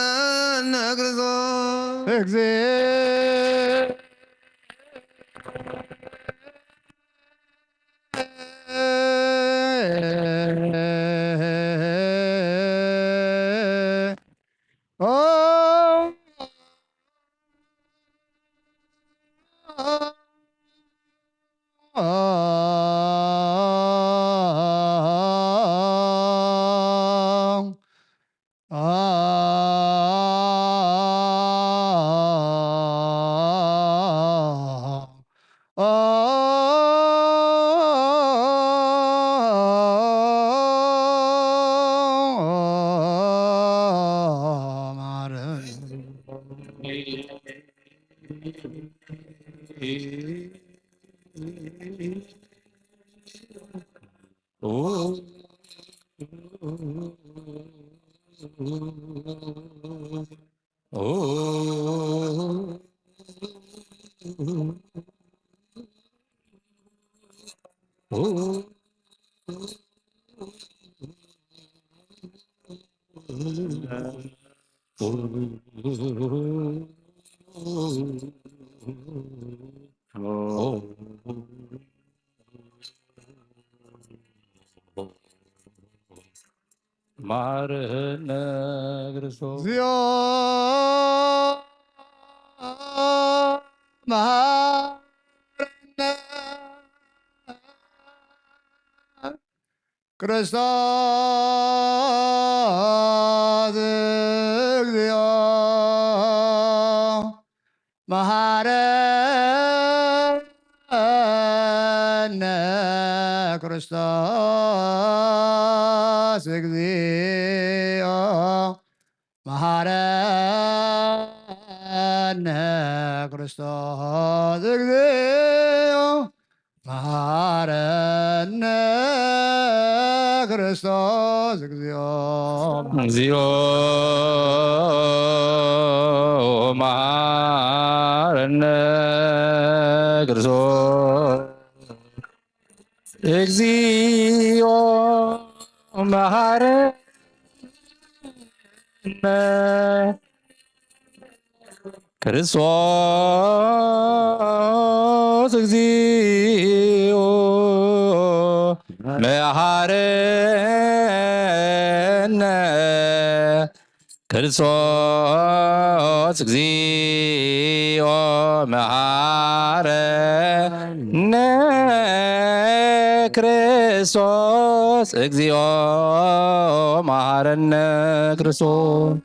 መሐረነ ክርስቶስ። እግዚእ መሐረነ ክርስቶስ። እግዚኦ መሐረነ ክርስቶስ። እግዚኦ መሐረነ ክርስቶስ። እግዚኦ መሐረነ ክርስቶስ። እግዚኦ መሐረነ ክርስቶስ። እግዚኦ። እግዚኦ መሐረነ ክርስቶስ። እግዚኦ መሐረነ ክርስቶስ። እግዚኦ መሐረነ ክርስቶስ እግዚኦ መሐረነ። ክርስቶስ እግዚኦ መሐረነ። ክርስቶስ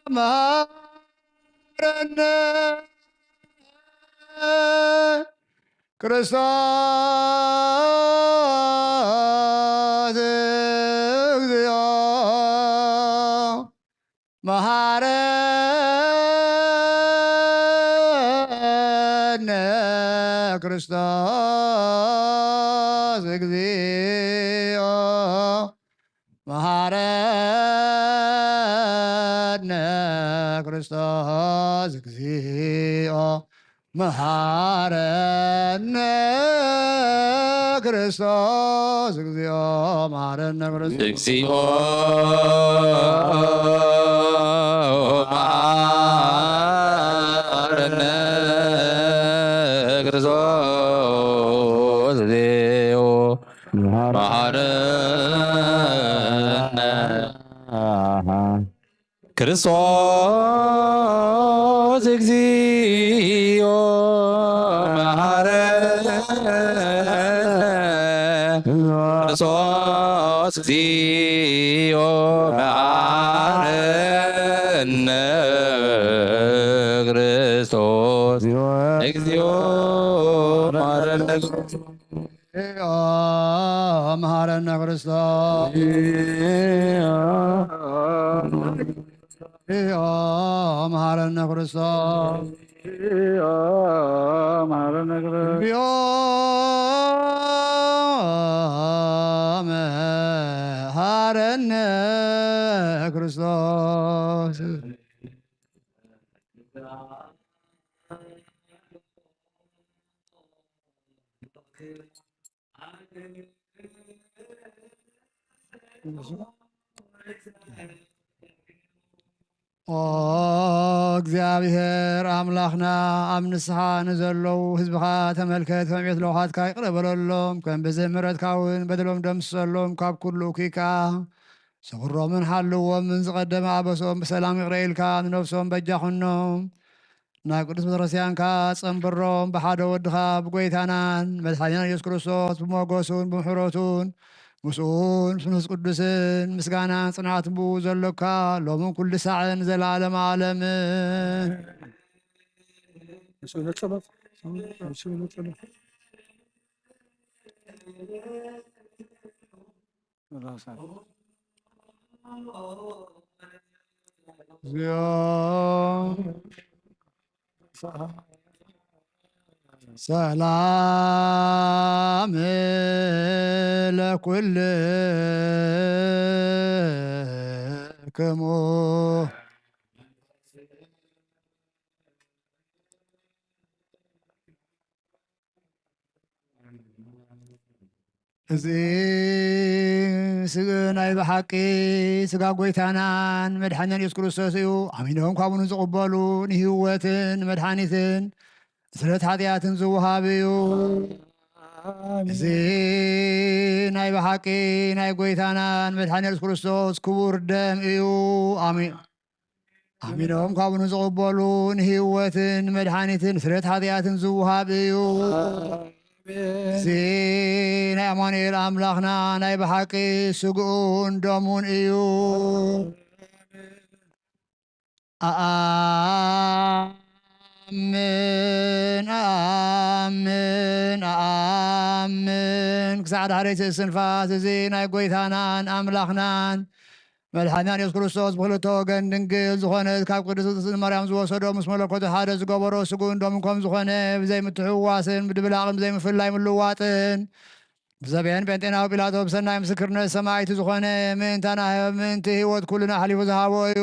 መሐረነ። ክርስቶስ እግዚኦ መሐረነ። ክርስቶስ እግዚኦ መሐረነ። ክርስቶስ እግዚኦ መሐረነ። ክርስቶስ እግዚኦ መሐረነ። ክርስቶስ እግዚኦ መሐረነ። ክርስቶስ እግዚኦ መሐረነ። ክርስቶስ እግዚኦ መሐረነ። ክርስቶስ እግዚኦ መሐረነ። ክርስቶስ እግዚኦ መሐረነ። መሐረነ ክርስቶስ። መሐረነ ክርስቶስ። መሐረነ ክርስቶስ። መሐረነ ክርስቶስ። ኦ እግዚኣብሔር ኣምላኽና፣ ኣብ ንስሓ ንዘለዉ ህዝብኻ ተመልከት፣ ከም ቤት ለውሃትካ ይቕረ በለሎም፣ ከም ብዝህ ምሕረትካ እውን በደሎም ደምስሰሎም፣ ካብ ኩሉ እኩይ ከኣ ስውሮምን ሓልዎምን ዝቐደመ ኣበሶም ብሰላም ይቕረ ኢልካ ንነፍሶም በጃ ኹኖም። ናብ ቅዱስ ቤተክርስትያንካ ጸንብሮም፣ ብሓደ ወድኻ ብጎይታናን መድሓኒናን ኢየሱስ ክርስቶስ ብሞገሱን ብምሕረቱን ምስኡን ምስ መንፈስ ቅዱስን ምስጋናን ጽንዓትን ብኡ ዘሎካ ሎምን ኩሉ ሳዕን ዘላለም ዓለምን። እግዚኦ። ሰላም ለኩልክሙ። እዚ ስግ-፣ ናይ ብሓቂ ስጋ ጎይታናን መድሓኒናን ኢየሱስ ክርስቶስ እዩ። ኣሚኖም ካብኡ ንዝቕበሉ ንህይወትን መድሓኒትን ስርየት ሓጢኣትን ዝወሃብ እዩ። ኣሜን። እዚ ናይ ብሓቂ ናይ ጎይታናን መድሓኒ ኢየሱስ ክርስቶስ ክቡር ደም እዩ። ኣሜን። ኣሚኖም ካብኡ ንዝቕበሉ ንህይወትን መድሓኒትን ስርየት ሓጢኣትን ዝወሃብ እዩ። ኣሜን። እዚ ናይ ኣማኑኤል ኣምላኽና ናይ ብሓቂ ስግኡን ደሙን እዩ። ኣኣምን፣ ኣኣምን፣ ኣኣምን። ክሳዕ ዳሕረይቲ እስትንፋስ እዚ ናይ ጎይታናን ኣምላኽናን መድሓኒናን የሱስ ክርስቶስ ብኽልተ ወገን ድንግል ዝኾነት ካብ ቅድስት ማርያም ዝወሰዶ ምስ መለኮቱ ሓደ ዝገበሮ ስግኡን ደሙን ከም ዝኾነ ብዘይምትሕውዋስን ብድብላቕን ብዘይምፍላይ ምልዋጥን ብዘብኤን ጴንጤናዊ ጲላጦስ ብሰናይ ምስክርነት ሰማዕቲ ዝኾነ ምእንታና ምእንቲ ህይወት ኩልና ኣሕሊፉ ዝሃቦ እዩ።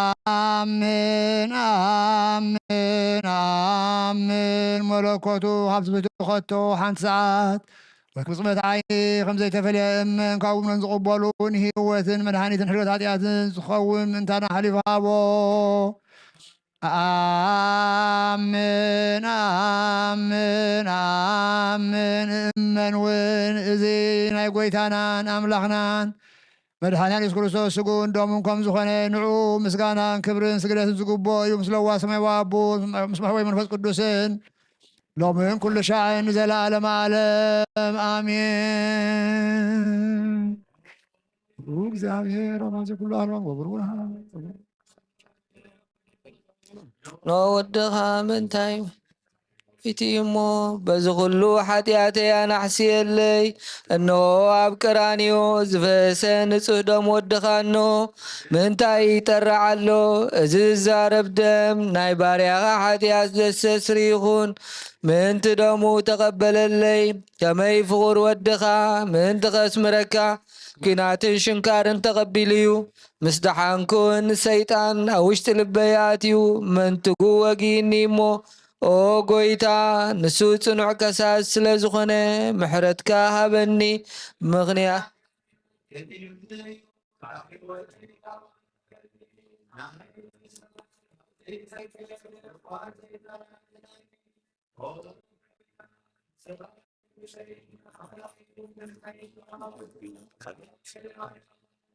ኣኣምን፣ ኣኣምን፣ ኣኣምን። መለኮቱ ካብ ትሕቲ ከቶ ሓንቲ ሰዓት ወይ ቅጽበት ዓይኒ ከም ዘይተፈልየ እመን። ካብኡ እምነን ዝቕበሉ ንህይወትን መድሓኒትን ሕድገት ሓጢኣትን ዝኸውን ምእንታና ኣሕሊፉ ሃቦ። ኣምን ኣምን ኣምን እመን እውን እዚ ናይ ጎይታናን ኣምላኽናን መድሓንያን የሱስ ክርስቶስ ስግኡን ደሙን ከም ዝኾነ ንዑ ምስጋናን ክብርን ስግደትን ዝግብኦ እዩ። ምስ ለዋ ሰማያዊ ኣቦ ምስ መሕወይ መንፈስ ቅዱስን ሎምን ኩሉ ሻዕን ንዘለዓለመ ዓለም ኣሜን። እግዚኣብሔር ኣማዚ ኩሉ ኣርባን ወብርሃን ኖ ወድኻ ምንታይ እቲ እሞ በዚ ኩሉ ሓጢኣተይ ኣናሕስየለይ። እንሆ ኣብ ቀራንዮ ዝፈሰ ንጹህ ደም ወድኻ እንሆ ምንታይ ይጠርዕ ኣሎ? እዚ ዝዛረብ ደም ናይ ባርያኻ ሓጢኣት ዘስተስሪ ይኹን። ምእንቲ ደሙ ተቐበለለይ። ከመይ ፍቑር ወድኻ ምእንቲ ከስምረካ ኲናትን ሽንካርን ተቐቢሉ እዩ። ምስ ደሓንኩን ሰይጣን ኣብ ውሽጢ ልበይ ኣትዩ መንትጉ ወጊእኒ እሞ ኦ ጎይታ ንሱ ጽኑዕ ከሳስ ስለ ዝኾነ ምሕረትካ ሃበኒ። ምኽንያ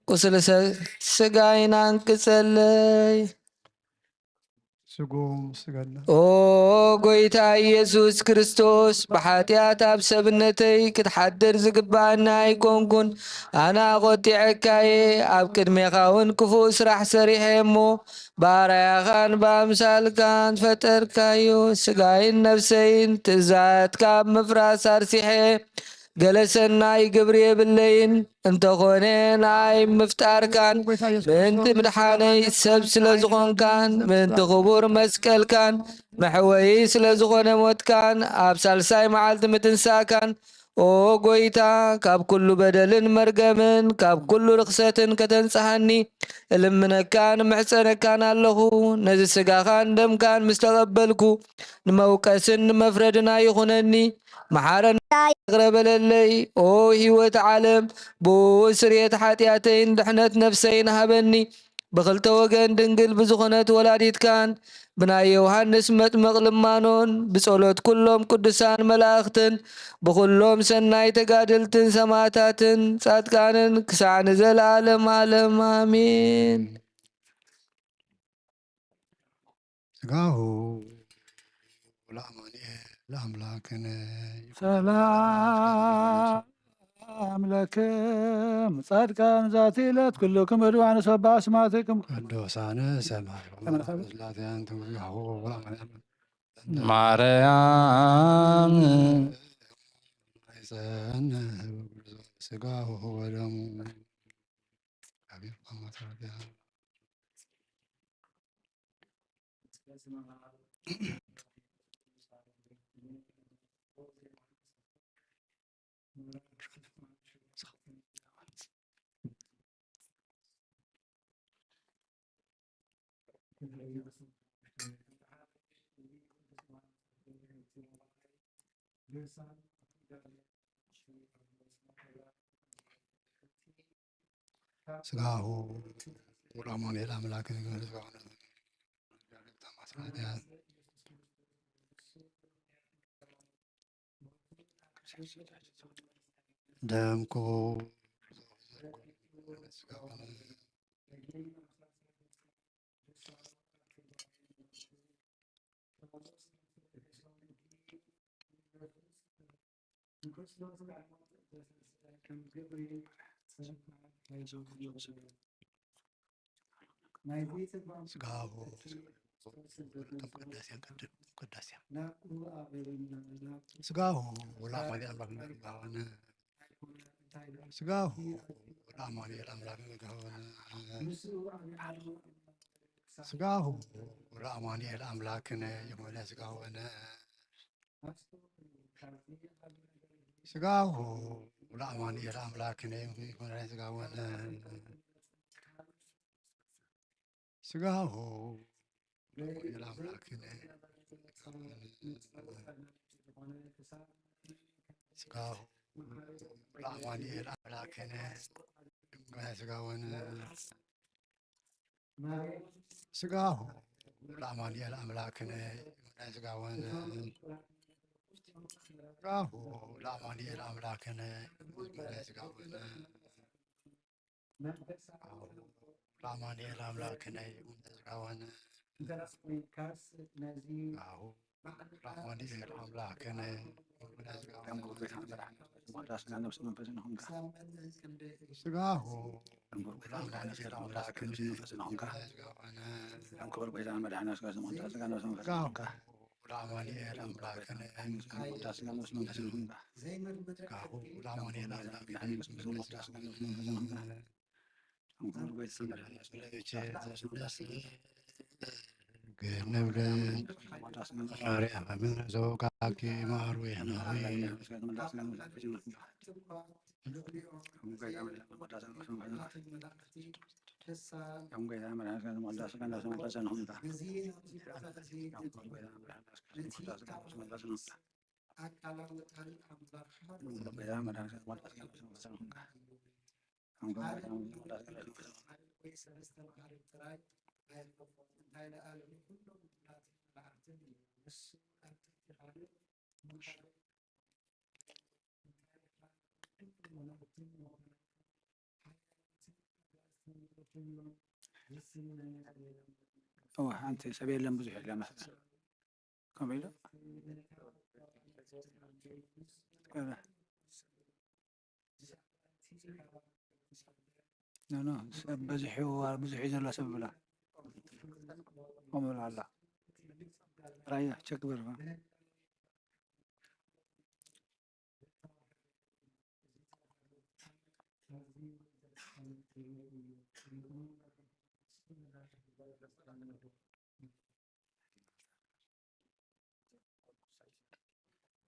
ቁስሊ ስጋይን ኣንቅጸለይ። ስጉም ስገድና ኦ ጎይታ ኢየሱስ ክርስቶስ፣ ብሓጢኣት ኣብ ሰብነተይ ክትሓድር ዝግባኣኒ ኣይኮንኩን። ኣነ ኣቖጢዐካየ፣ ኣብ ቅድሜኻ እውን ክፉእ ስራሕ ሰሪሐ እሞ፣ ብኣርኣያኻን ብኣምሳልካን ፈጠርካዮ። ስጋይን ነፍሰይን ትእዛዛትካ ኣብ ምፍራስ ኣርሲሐ፣ ገለ ሰናይ ግብሪ የብለይን። እንተኾነ ንኣይ ምፍጣርካን ምእንቲ ምድሓነይ ሰብ ስለ ዝኾንካን ምእንቲ ክቡር መስቀልካን መሕወዪ ስለ ዝኾነ ሞትካን ኣብ ሳልሳይ መዓልቲ ምትንሳእካን ኦ ጎይታ፣ ካብ ኩሉ በደልን መርገምን ካብ ኩሉ ርኽሰትን ከተንጽሃኒ እልምነካን እምሕጸነካን ኣለኹ። ነዚ ስጋኻን ደምካን ምስ ተቐበልኩ ንመውቀስን ንመፍረድን ኣይኹነኒ። መሓረና ይቕረ በለለይ። ኦ ህይወት ዓለም፣ ብኡ ስርየት ሓጢኣተይን ድሕነት ነፍሰይን ሃበኒ። ብኽልተ ወገን ድንግል ብዝኾነት ወላዲትካን ብናይ ዮሃንስ መጥምቕ ልማኖን ብጸሎት ኩሎም ቅዱሳን መላእኽትን ብኹሎም ሰናይ ተጋድልትን ሰማዕታትን ጻድቃንን ክሳዕ ንዘለዓለም ዓለም ኣሜን። ስጋሁ ለአማኑኤል ለአምላክነ ሰላም ለክም ጻድቃን ዛቲ ዕለት ኩልክም እድዋን ሰባ ስማትክም ቅዱሳነ ሰማይ ስላሴያን ትምስጋሁ ለአማኑኤል ማርያም ይጸን ስጋሁ ወደሙ አቤት አማትራቢያ ስጋሁ ወደ አማኑኤል አምላክ ደምኩ ስጋሁ ቅዳሴ ቅድም ቅዳሴ ስጋሁ ለአማኑኤል አምላክ ጋሆነ ስጋሁ ለአማኑኤል አምላክ ጋሆነ ስጋሁ ለአማኑኤል አምላክነ የሆነ ስጋሆነ ስጋሁ ለአማኑኤል አምላክነ የሆነ ስጋሆነ ስጋሁ ለአማኑኤል አምላክነ ስጋሁ ለአማኑኤል አምላክነ ስጋሆነ ስጋሁ ለአማኑኤል አምላክነ እምነ ሥጋወነ። ራሁ ለአማኑኤል አምላክነ እምነ ሥጋወነ። ራሁ ለአማኑኤል አምላክነ እምነ ሥጋወነ። ራሁ ለአማኑኤል አምላክነ እምነ ሥጋወነ። ራሁ ለአማኑኤል አምላክነ እምነ ሥጋወነ። ራሁ ለአማኑኤል አምላክነ እምነ ሥጋወነ። ራሁ ለአማኑኤል አምላክነ እምነ ሥጋወነ። ገነብለ ማርያም ዘውጋኪ ማርያም ሆይ። እወ፣ ሓንቲ ሰብ የለን፣ ብዙሕ የለን መስለኒ። ከምኡ ኢሉ ኖ፣ ኖ፣ ሰብ በዚሑ፣ ብዙሕ እዩ ዘሎ ሰብ ብላ። ከምኡ ኢሉ ኣላ። ራያ፣ ቸክ በል።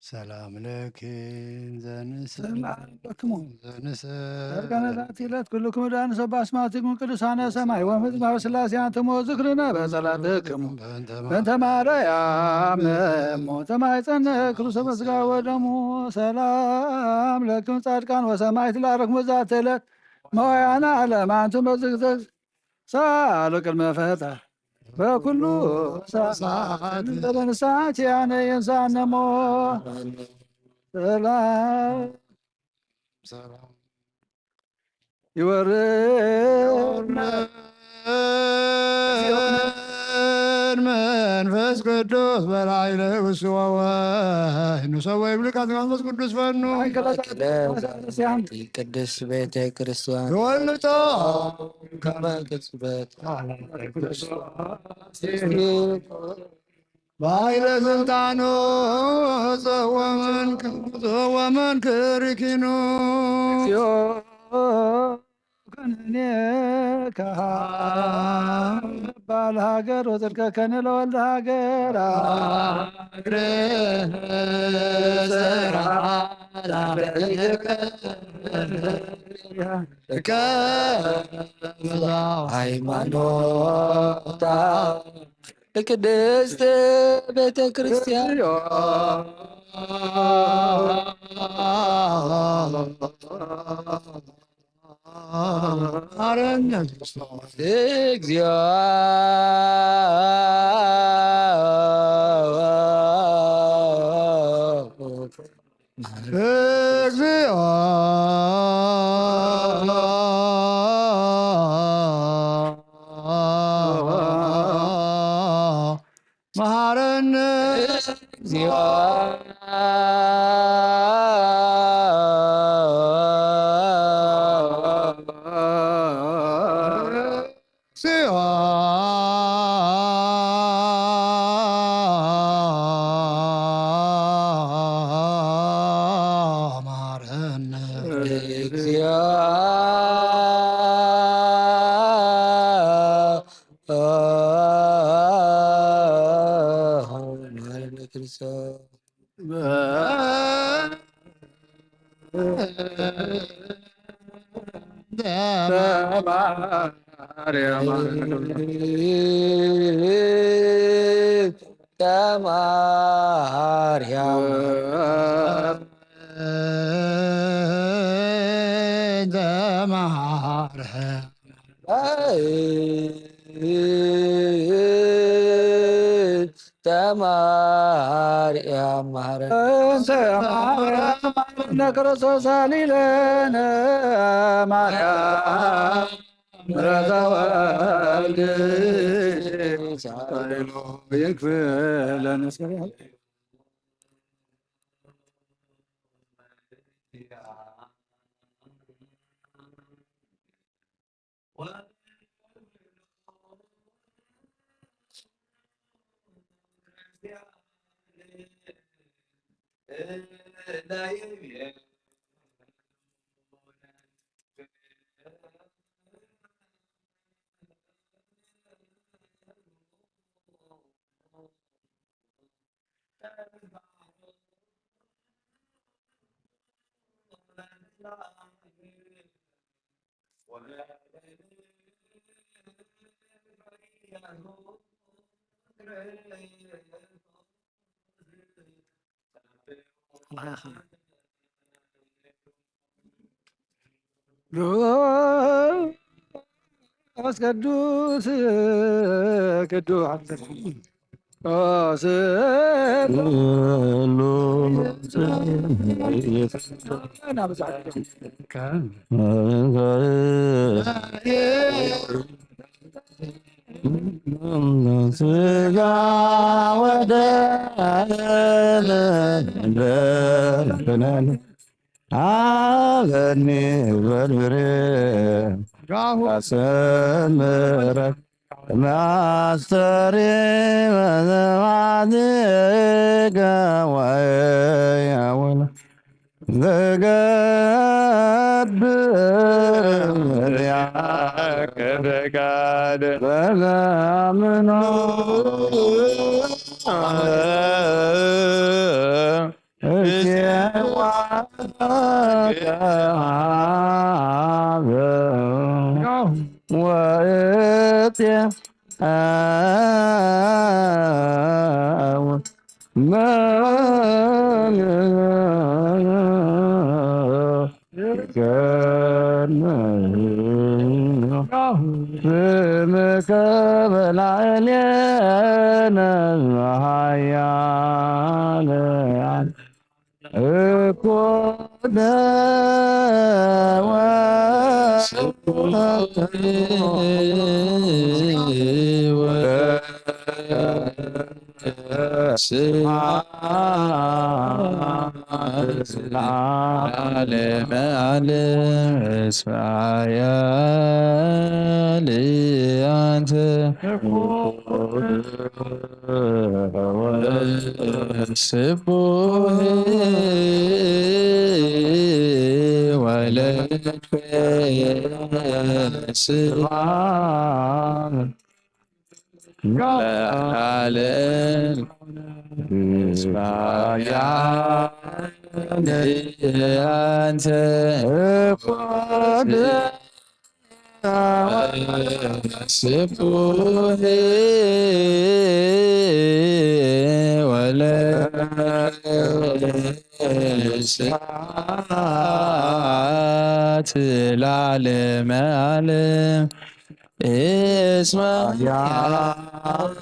ሰላም ለኪ ዘንስእ ሰላም ለክሙ። ዘንስእ ዳርጋነ ዛቲ ዕለት ኩልኩም ዳን ሰብ ኣስማቲኩም ቅዱሳነ ሰማይ ወምድር ስላሴ ኣንትሙ ዝክርነ በጸላትክሙ በእንተ ማርያም እሞ ተማይጸነ ክርስቶስ በስጋ ወደሙ። ሰላም ለክሙ ጻድቃን ወሰማዕት ላረክሙ ዛቲ ዕለት መዋያና ዓለም ኣንትም በዝግዘግ ሳሉ ቅድመ ፈጣር በኩሉ ሰዓት በለንሳት ያነ የንሳነሞ ሰላም ይወርድ መንፈስ ቅዱስ በላዕለ ውስዋወ ንሰወ ይብልካ መንፈስ ቅዱስ ፈኑ ማእከለ ዛቲ ቤተ ክርስቲያን ቅድስት ቤተ ክርስቲያን ተወልጦ ከመ ቅጽበት ባይለ ስልጣኑ ጸወመን ጸወመን ክርኪኑ እግዚኦ ከነኔ ካህን ባል ሀገር ወጽድቀ ከነ ለወልድ ሀገር ሃይማኖታ ቅድስት ቤተ ክርስቲያን አረነ ክርስቶስ እግዚኦ እግዚኦ መሐረነ እግዚኦ እግዚኦ መሐረነ እግዚኦ መሐረነ ክርስቶስ ማርያም ተማርያም ዘማርያም እነ ክርስቶስ ኣሊለነ ማርያም ምሕረተ ወልድ ሳይሎ ይክፍለነ። መንፈስ ቅዱስ ቅዱስ ስጋ ወደም በልብነ አበኒ በልብሬ አሰምረ ማስተሪ መዘማዝገ ወያውነ ዘገብር ያከ ፈቃድ በዛምኖ ስምከ በላዕሌነ ኃያለ እኮ ስብሐት ለዓለመ ዓለም። እስመ ኃያል አንተ ስቡሕ ወለድከ ስብሐት ለዓለም። እስመ ኃያል አንተ ስቡሕ ወለድከ ስብሐት ለዓለመ ዓለም። እስመ ኃያል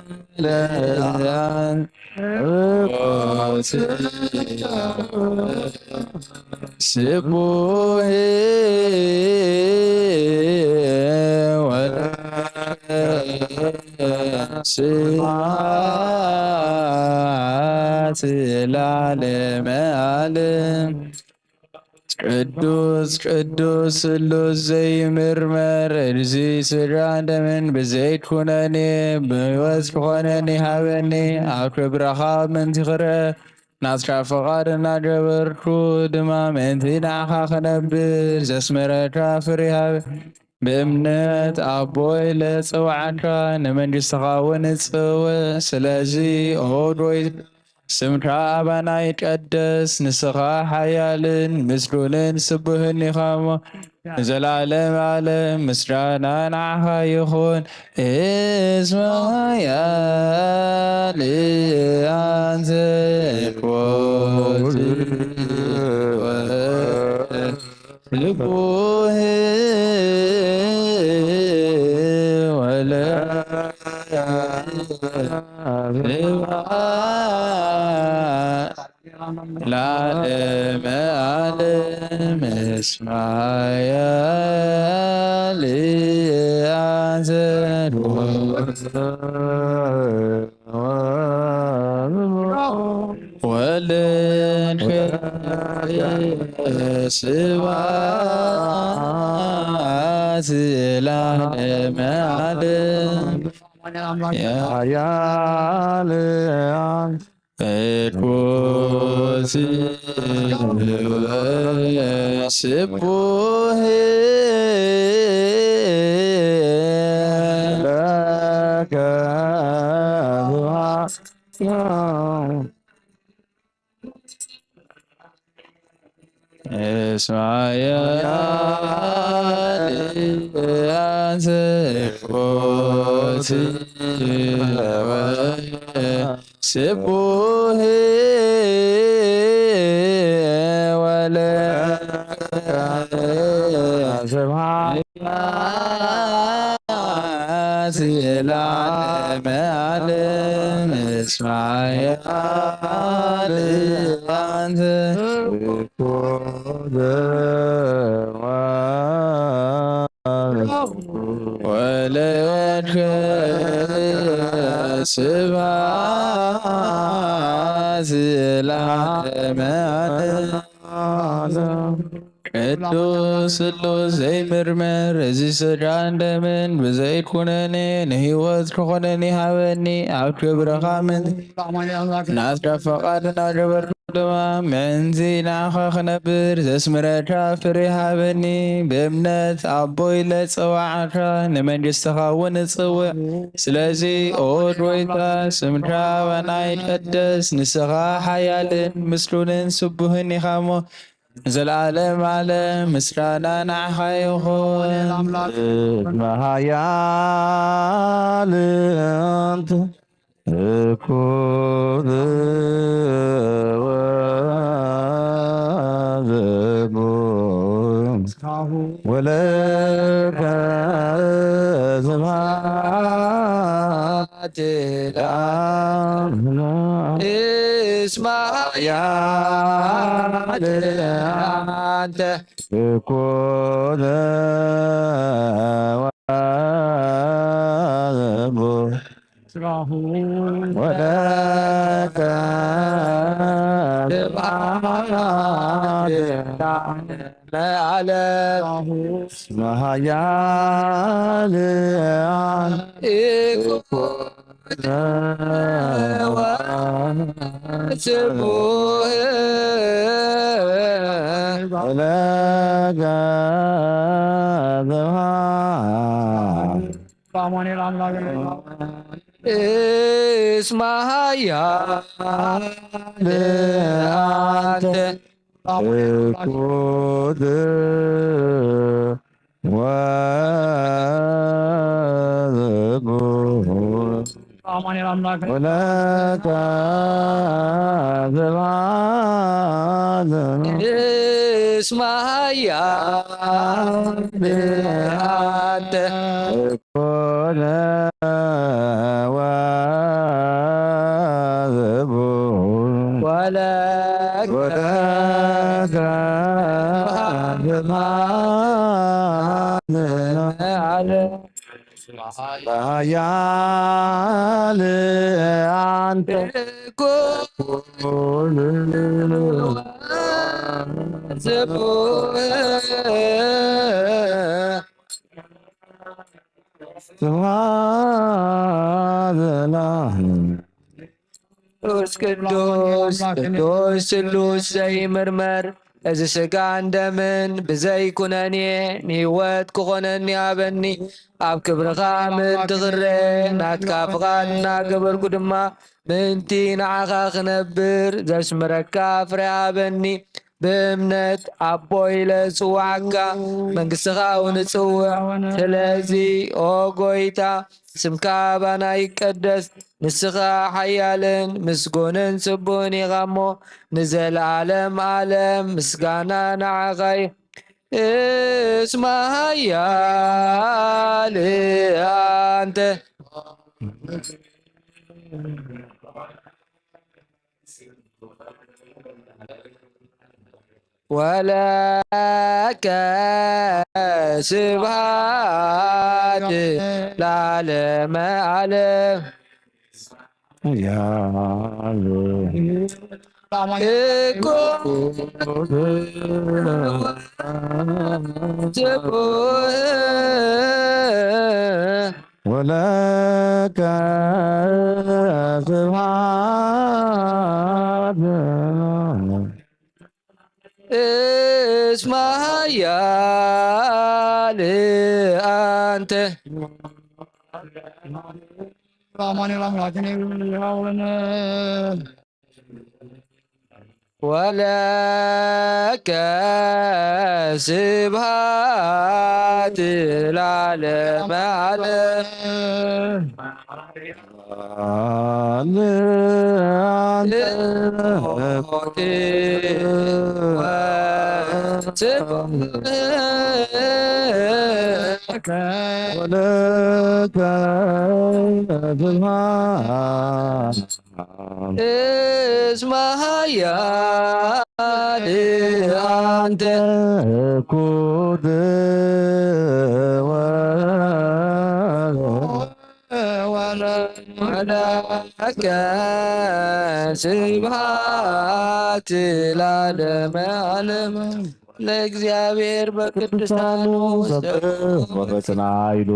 ስቡሕ ወለድከ ስብሐት ለዓለመ ዓለም። ቅዱስ ቅዱስ ስሉስ ዘይምርመር፣ እዚ ስጋን ደምን ብዘይት ኩነኒ፣ ብሕይወት ክኾነኒ ሃበኒ። ኣብ ክብረኻ ምእንቲ ክርአ ናትካ ፍቓድ እናገበርኩ ድማ ምእንቲ ንዓኻ ክነብር ዘስመረካ ፍሬ ሃበ። ብእምነት ኣቦይ ለጸውዓካ ንመንግሥትኻ እውን እጽውዕ። ስለዚ ኦ ጎይ ስምካ ኣባና ይቀደስ፣ ንስኻ ሓያልን ምስጉንን ስቡህን ኢኻ እሞ ንዘላለም ዓለም ምስጋና ንዓኻ ይኹን። እስመ ኃያል አንተ ኮት ልቡሄ ወለ ለዓለመ ዓለም። ዓለም እስመ ኃያል አንተ ወልድ ስብሐት ለዓለመ ዓለም። ኃያል ቅዱስ ስቡሕ ለከ ስብሐት። እስመ ኃያል አንተ ቅዱስ ስቡሕ ወለከ ስብሐት ለዓለመ ዓለም። እስመ ኃያል አንተ ወለከ ስብሐት ለዓለመ ዓለም። ቅዱስ ስሉስ ዘይምርመር፣ እዚ ሥጋን ደምን ብዘይ ኩነኔ ንሕይወት ክኾነኒ ሃበኒ። ኣብ ክብርኻ ምእንቲ ናትካ ፈቓድ እናገበርኩ ድማ ምእንቲ ንዓኻ ክነብር ዘስምረካ ፍሬ ሃበኒ። ብእምነት ኣቦይ ለጸዋዕካ ንመንግሥትኻ እውን እጽውዕ። ስለዚ ኦ ጐይታ፣ ስምካ ባና ይቀደስ፣ ንስኻ ሓያልን ምስጉንን ስቡህን ኢኻ እሞ፣ ንዘለዓለም ዓለም ምስጋና ንዓኻ ይኹን። እስመ ኃያል አንተ እኩል ወዘቡ ወለከ ስብሐት ለዓለመ። እስመ ኃያል አንተ እኩል ወዘቡ ወለከ ስብሐት ለዓለመ ዓለም። እስመ ኃያል አንተ እኩል ወስቡሕ ወለከ ስብሐት። በአማኑኤል አምላክ እስመ ኃያል አንተ እኩል ወስቡሕ አማኑኤል አምላክ ወለከ ስብሐት። እስመ ኃያል አንተ እኩል ወስቡሕ ወለከ ወለከ ስብሐት ለዓለመ። ኃያል አንተ እኩል ስቡሕ ስብሐት ለአብ። ቅዱስ ቅዱስ ቅዱስ ስሉስ ዘይምርመር፣ እዚ ሥጋን ደምን ብዘይ ኩነኔ ንሕይወት ክኾነኒ ሃበኒ። ኣብ ክብርኻ ምእንቲ ክረአ ናትካ ፍቓድ እናገበርኩ ድማ ምእንቲ ንዓኻ ክነብር ዘስምረካ ፍረ ሃበኒ። ብእምነት ኣቦ ኢለ እጽውዓካ፣ መንግሥትኻ እውን እጽውዕ። ስለዚ ኦ ጐይታ፣ ስምካ ባና ይቀደስ፣ ንስኻ ሓያልን ምስጉንን ስቡህን ኢኻ እሞ፣ ንዘለዓለም ዓለም ምስጋና ንዓኻ እዩ። እስመ ኃያል አንተ ወለከ ስብሐት ለዓለመ ዓለም። ያሉ እኩ ወለከ ስብሐት እስመ ኃያል አንተ። አማኑኤል አምላክን ይሁን። ወለከ ስብሐት ለዓለመ ዓለም። እስመ ኃያል አንተ ኩድ ወለከ ስብሐት ለዓለመ ዓለም። ለእግዚአብሔር በቅዱሳኑ ሰብሖ በጽንዓቱ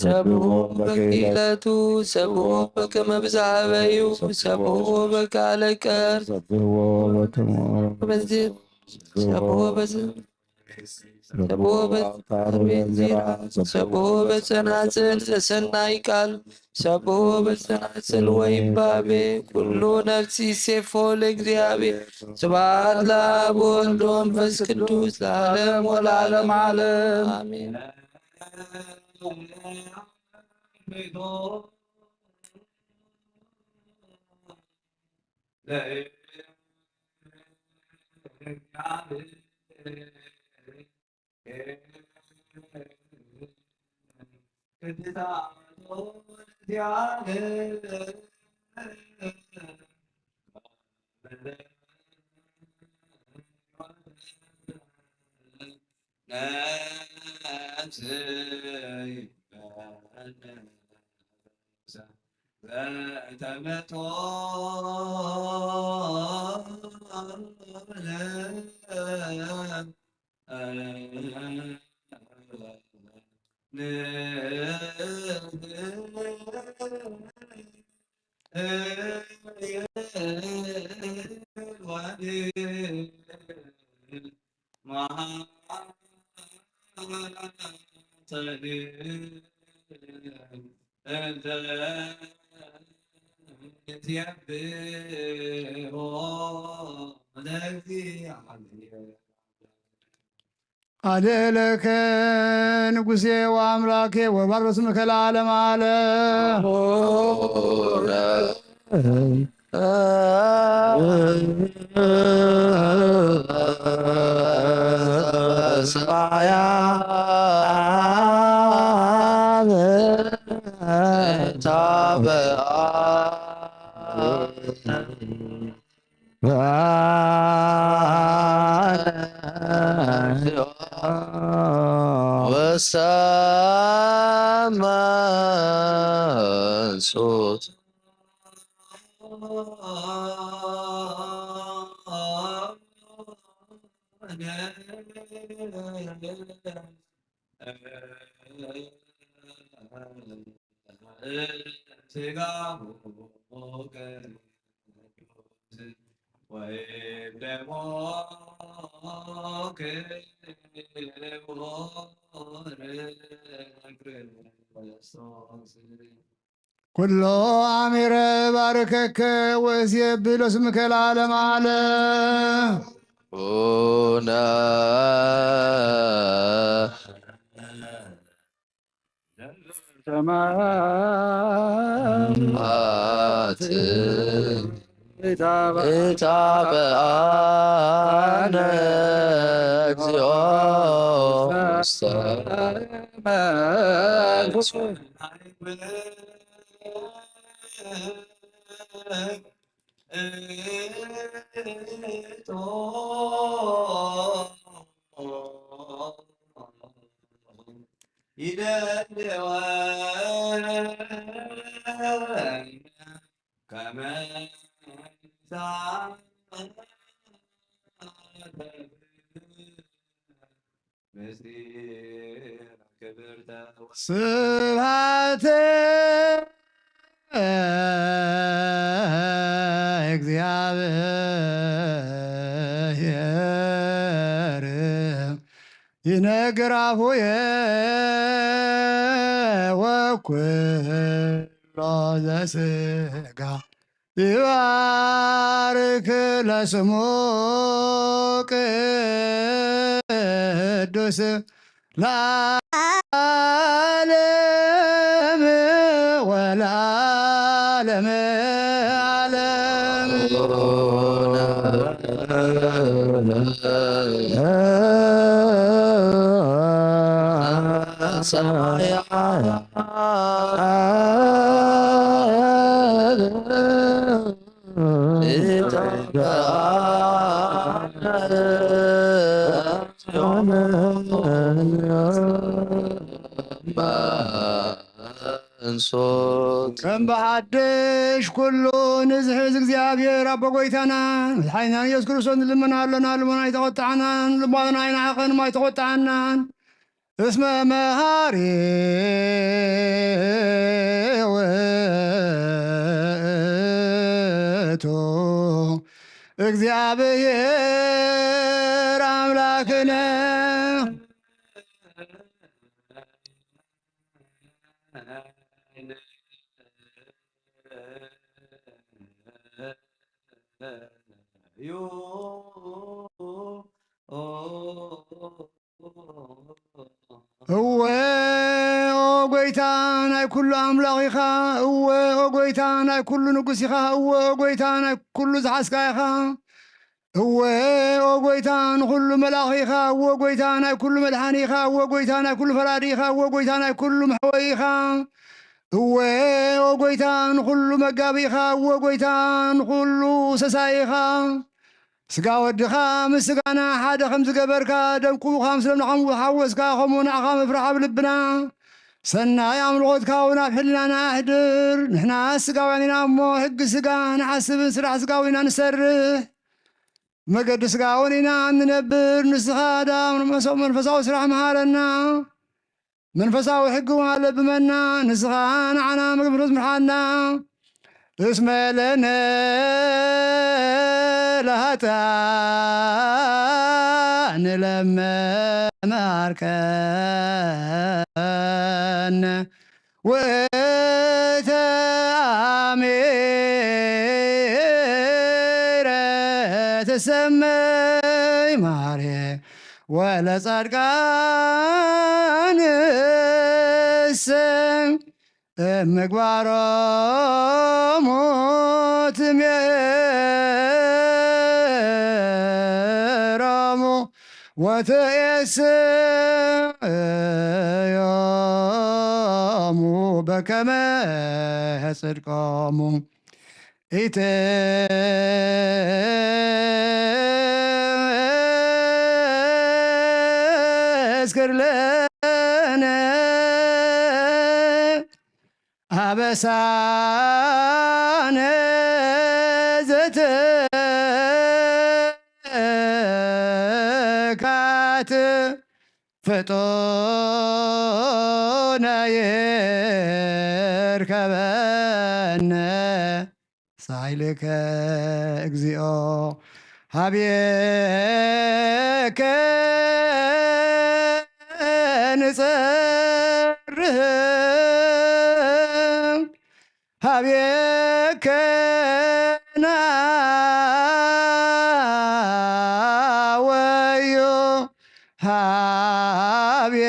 ሰብሖ በክህነቱ ሰብሖ በከመ ብዝሃበዩ ሰብሖ በካለ ቀር ሰብሖ በትሞ በዚህ ሰብሖ በዝ ሰብሖ በዝ ሰብሖ በጸናጽል ዘሰናይ ቃል ሰብሖ በጸናጽል ወይባቤ ኩሉ ነፍሲ ሴፎ ለእግዚአብሔር። ስብሐት ለአብ ወወልድ ወመንፈስ ቅዱስ ለዓለም ወለዓለመ ዓለም አሜን። አሌለከ ንጉሴ ወአምላኬ ወባርክ ስምከ ለዓለመ ዓለም። ኩሎ አሚረ ባርከከ ወእሴብህ ለስምከ ለዓለመ ዓለም። ቡነ ሰማያት ኢታብአነ እግዚኦ ውስተ እቶ ይደልወነ ከመ ምስጢር ክብርተ ስብሐት እግዚአብሔር ይነግር አፉየ ወኩሎ ዘስጋ ይባርክ ለስሙ ቅዱስ ለዓለም ወለዓለም ዓለም። እንሶት ከም ብሓድሽ ኩሉ ንዝሕዝ እግዚኣብሔር ኣቦ ጐይታና መድሓኒና ኢየሱስ ክርስቶስ ንልምና ኣሎና፣ ልቦና ኣይተቖጥዓናን፣ ልቦና ኣይነዓቐን፣ ኣይተቖጥዓናን። እስመ መሃሪ ውእቱ እግዚአብሔር አምላክነ። እወ ኦ ጐይታ ናይ ኩሉ ኣምላኽ ኢኻ። እወ ኦ ጐይታ ናይ ኩሉ ንጉስ ኢኻ። እወ ኦ ጐይታ ናይ ኩሉ ዝሓዝካ ኢኻ። እወ ኦ ጐይታ ንኹሉ መልኣኽ ኢኻ። እወ ጐይታ ናይ ኩሉ መድሓኒ ኢኻ። እወ ጐይታ ናይ ኩሉ ፈራዲ ኢኻ። እወ ጐይታ ናይ ኩሉ መሕወዪ ኢኻ። እወ ኦ ጐይታ ንኹሉ መጋቢ ኢኻ። እወ ጐይታ ንኹሉ ሰሳይ ኢኻ። ስጋ ወድኻ ምስ ስጋና ሓደ ከም ዝገበርካ፣ ደም ክቡኻ ምስ ደምና ከም ዝሓወስካ፣ ከምኡ ንዓኻ ምፍራሕ ኣብ ልብና፣ ሰናይ ኣምልኾትካ እውን ኣብ ሕልናና ኣሕድር። ንሕና ስጋውያን ኢና እሞ፣ ሕጊ ስጋ ንሓስብን ስራሕ ስጋ እውን ኢና ንሰርሕ። መገዲ ስጋ እውን ኢና እንነብር። ንስኻ ዳ መንፈሳዊ ስራሕ መሃረና። መንፈሳዊ ሕጊ ኣለብመና፣ ንስኻ ንዓና መገዲ መንፈስ ምርሓና። እስመ ለነ ለኃጥኣን ለመ መሃርከነ ውእተ አሜረ ትሰመይ ማርየ ወለጻድቃንሰ እምግባሮሙ ትሜህሮሙ ወትኤስዮሙ በከመ ጽድቆሙ። ኢትስክር ለነ አበሳነ ዘተካት ፍጡነ ይርከበነ ሳይልከ እግዚኦ ሀቤከ ንጸርህ ሀቤከ ናወዮ ሀቤከ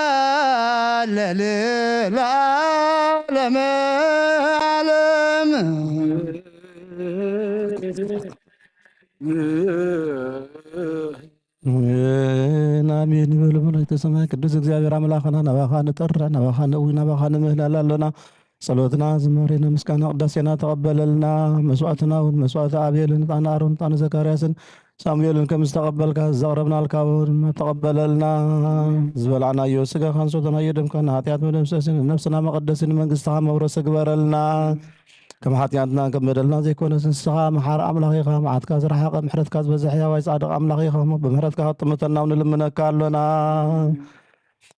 ንትመሃለል ለዓለመ ዓለም። እቲ ሰማይ ቅዱስ እግዚኣብሔር ኣምላኽና፣ ናባኻ ንጠርዕ፣ ናባኻ ንእዊ፣ ናባኻ ንምህለል ኣሎና። ጸሎትና፣ ዝማሬና፣ ምስጋና፣ ቅዳሴና ተቐበለልና። መስዋዕትና እውን መስዋዕቲ ኣቤልን ዕጣን ኣሮን ዕጣን ዘካርያስን ሳሙኤልን ከም ዝተቐበልካ፣ ዘቕረብናልካ ድማ ተቐበለልና። ዝበላዕናዮ ስጋኻን ዝሰተናዮ ደምካ ንሓጢኣት መደምሰስን ንነፍስና መቐደስን ንመንግስትኻ መውረሲ ግበረልና። ከም ሓጢኣትና ከም በደልና ዘይኮነስ፣ ንስኻ መሓሪ ኣምላኽ ኢኻ፣ መዓትካ ዝረሓቐ ምሕረትካ ዝበዝሕ ሕያዋይ ጻድቕ ኣምላኽ ኢኻ እሞ፣ ብምሕረትካ ክትጥምተና እውን ንልምነካ ኣሎና።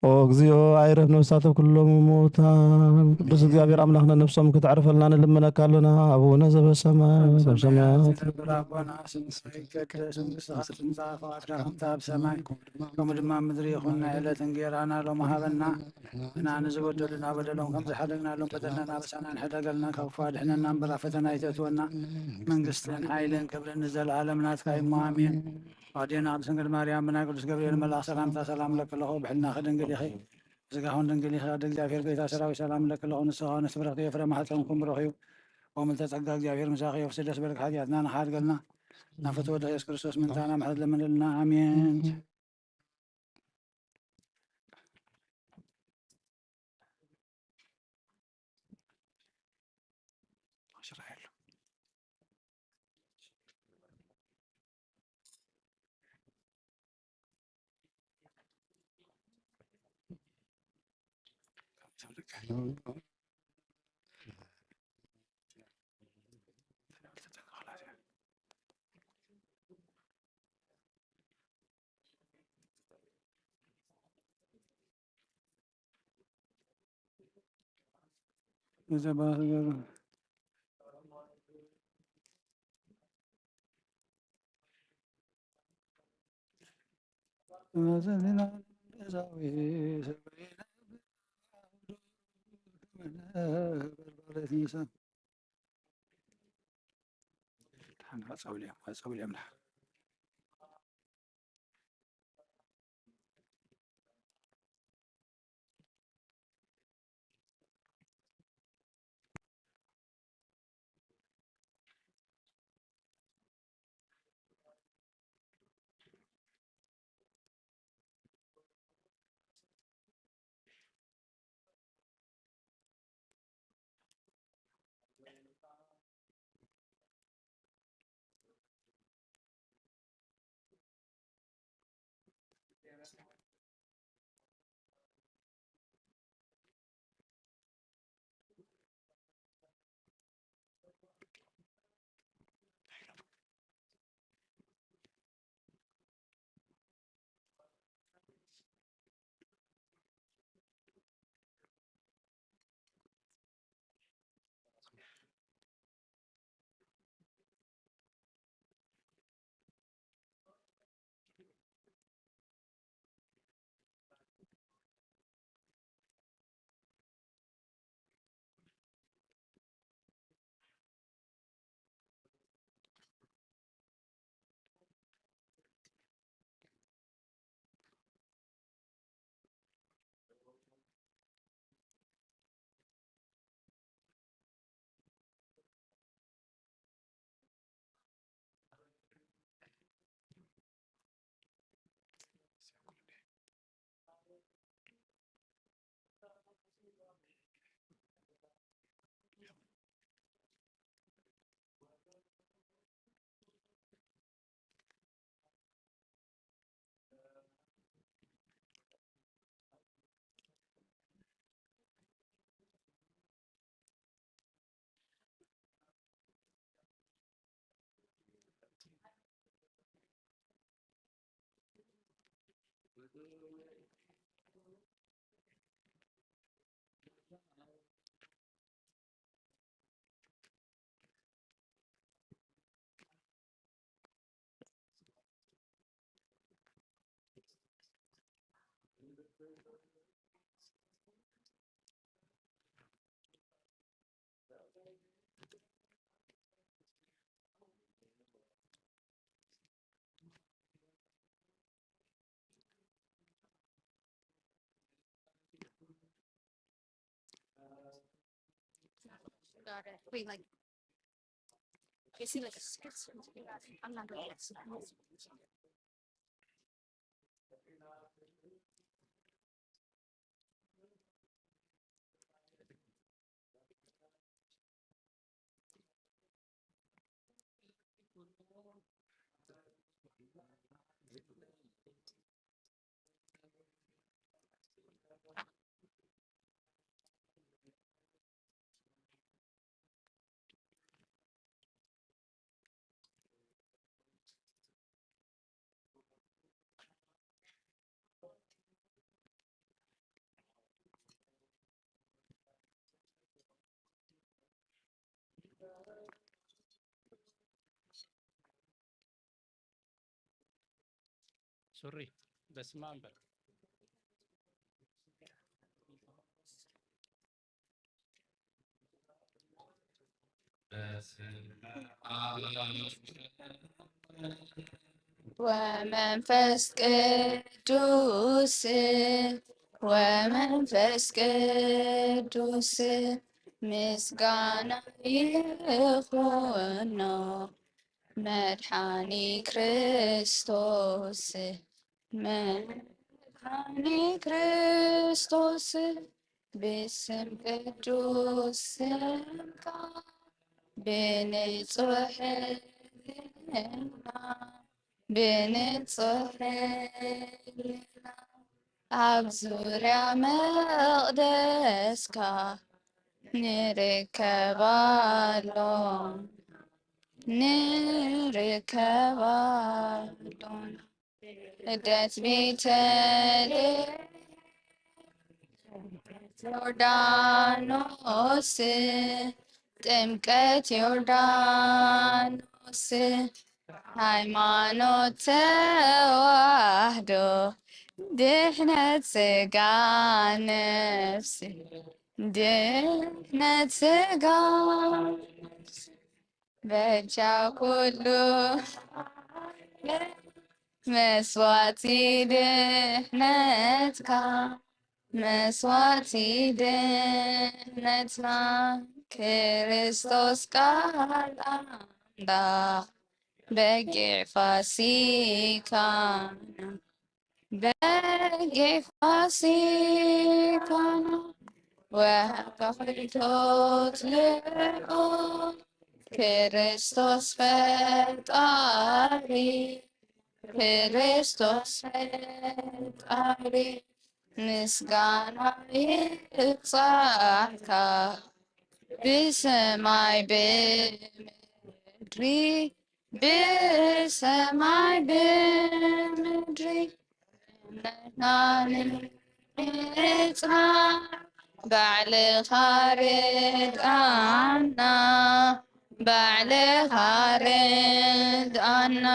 ኦ እግዚኦ፣ ኣይረፍ ነፍሳተ ኩሎም ሙታን። ቅዱስ እግዚኣብሔር ኣምላኽና ነፍሶም ክትዕርፈልና ንልምነካ ኣሎና። ኣቡነ ዘበሰማይ፣ ሰብ ሰማያት። ትነብር ኣቦና፣ ስምካ ይትቀደስ፣ መንግስትኻ ትምጻእ፣ ፈቓድካ ከምቲ ኣብ ሰማይ ከምኡ ድማ ኣብ ምድሪ ይኹን። ናይ ዕለት እንጌራና ሎሚ ሃበና። ንሕና ንዝበደሉና በደሎም ከም ዝሓደግናሎም በደልና ኣበሳና ንሕደገልና፣ ካብ ክፉእ ኣድሕነና እምበር፣ ኣብ ፈተና ኣይተእትወና። መንግስትን ሓይልን ክብርን ንዘለኣለም ናትካ እዩ እሞ፣ ኣሜን። ኣዴና ቅድስት ድንግል ማርያም፣ ብናይ ቅዱስ ገብርኤል መልኣኽ ሰላምታ ሰላም እለኪ ኣለኹ። ብሕልናኺ ድንግል ኢኺ፣ ብስጋኺ እውን ድንግል ኢኺ። ኣደ እግዚኣብሔር፣ ቤታ ሰራዊት፣ ሰላም እለኪ ኣለኹ። ንስኻ ንስብረኽቲ ፍረ ማሕፀንኩም ብሩኽ እዩ። ወምልተ ጸጋ፣ እግዚኣብሔር ምሳኺ እዩ። ፍስህ ደስ በልኪ፣ ሓጢኣትና ንሓድገልና፣ ናብ ፍትወ ወልድኺ ኢየሱስ ክርስቶስ ምልታና ምሕረት ለምንልና። ኣሜን። Got it. Wait, like, is he like a skits? I'm not gonna get. ሱሪ በስመ አብ በል። ወመንፈስ ቅዱስ ወመንፈስ ቅዱስ ምስጋና ይኹኖ መድሓኒ ክርስቶስ መድሓኒ ክርስቶስ ብስም ቅዱስ ስምካ ብንጹሕ ሕልና ብንጹሕ ሕልና ኣብ ዙርያ መቕደስካ ንርከባሎም ንርከባሎም ልደት ቤተልሔም ዮርዳኖስ ጥምቀት ዮርዳኖስ ሃይማኖት ተዋህዶ ድሕነት ስጋ ነፍሲ ድሕነት ስጋ በጃ ኩሉ መስዋዕቲ ድሕነትካ መስዋዕቲ ድሕነትና ክርስቶስ ቃል ኣምላኽ በጊዕ ፋሲካና በጊዕ ፋሲካና ወሃቢ ሕይወት ልዑል ክርስቶስ ፈጣሪ ክርስቶስ ፈጣሪ ምስጋና ይብጻሕካ ብሰማይ ብምድሪ ብሰማይ ብምድሪ እምነትና ንጽና ባዕልኻ ርድኣና ባዕልኻ ርድኣና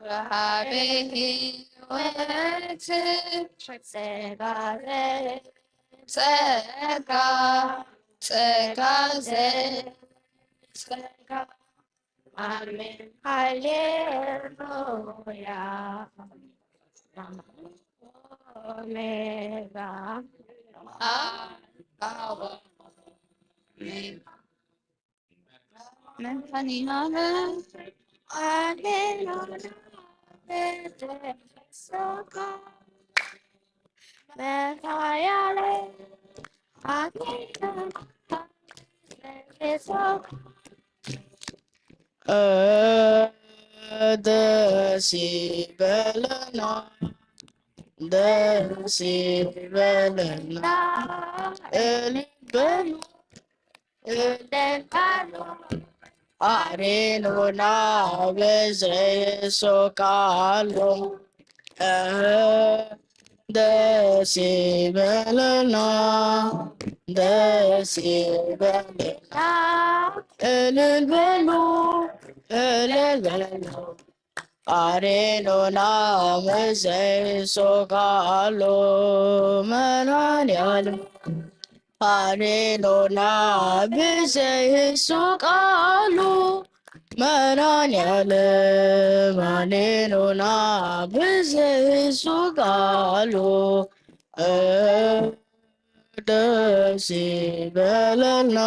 ወሃቢ ሕይወት ጸጋ ጸጋ ጸጋ ዘጸጋ ኣሜን ሃሌሉያ ኦሜጋ ኣልፋ ወኦሜጋ መድኃኒዓለም ሃሌሉያ ሶካ መድኃኒዓለም ሃሌሉያ ሶካ ደስ ይበለና ደስ ይበለና እልል በሉ እልል በሉ ኣዕሪኑና ብዘይሱ ቃሉ ደስ ይበለና ደስ ይበለና እልል በሉ እልል በሉ ኣዕሪኑና ብዘይሱ ቃሉ መድኃኒዓለም ኣዕሪኑና ብዘይሱ ቃሉ መድኃኒዓለም ኣዕሪኑና ብዘይሱ ቃሉ ደስ ይበለና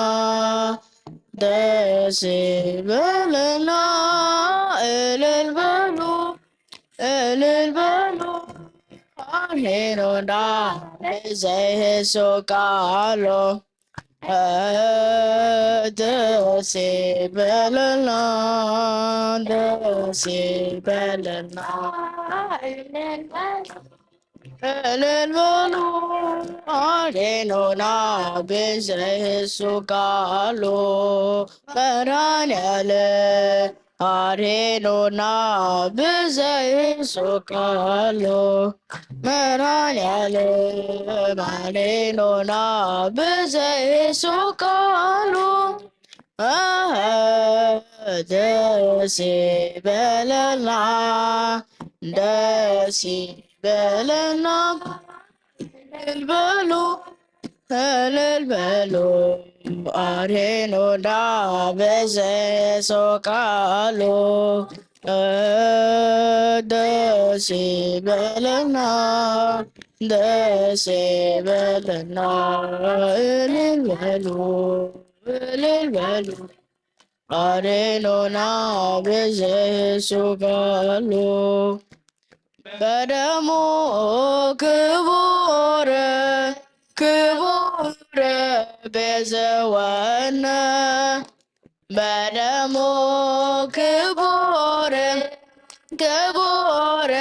ደስ ይበለና እልል በሉ እልል በሉ ኣሜን ሆና ብዘይሱ ቃሉ ደስ ይበለና ደስ ይበለና እልል በሉ ኣሜን ሆና ብዘይሱ ቃሉ መድኃኒዓለም ኣድሒኑና ብዘይሕሱር ቃሉ፣ መድኃኔዓለም ኣድሒኑና ብዘይሕሱር ቃሉ። ኣሃ፣ ደስ ይበለና፣ ደስ ይበለና። እልል በሉ፣ እልል በሉ፣ ኣድሒኑና ብዘይሕሱር ቃሉ። ደስ ይበለና፣ ደስ ይበለና። እልል በሉ፣ እልል በሉ፣ ኣድሒኑና ብዘይሕሱር ቃሉ። በደሙ ክቡር፣ ክቡር ቤዘወነ። በደሙ ክቡር፣ ክቡር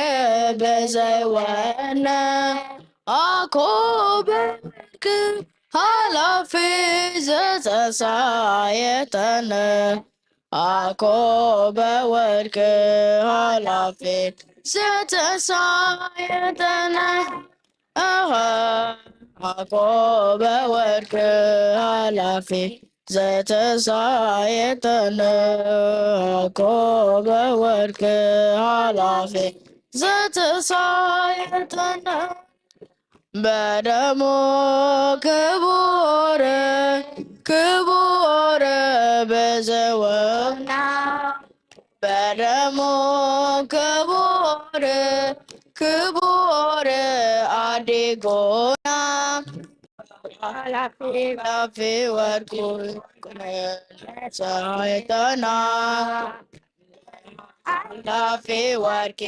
ቤዘወነ። ኣኮበ ወርቅ ኃላፊ ዘተሳየጠነ። ኣኮበ ወርቅ ኃላፊ ዘተሳየጠነ። ኣሃ፣ ኣኮበ ወርቅ ኃላፊ ዘተሳየጠነ። ኣኮበ ወርቅ ኃላፊ ዘተሳየጠነ። በደሙ ክቡር፣ ክቡር ቤዘወነ። በደሙ ክቡር፣ ክቡር ኣዲጎና። ኃላፊ ወርቅ ጸሃይተና። ኃላፊ ወርቅ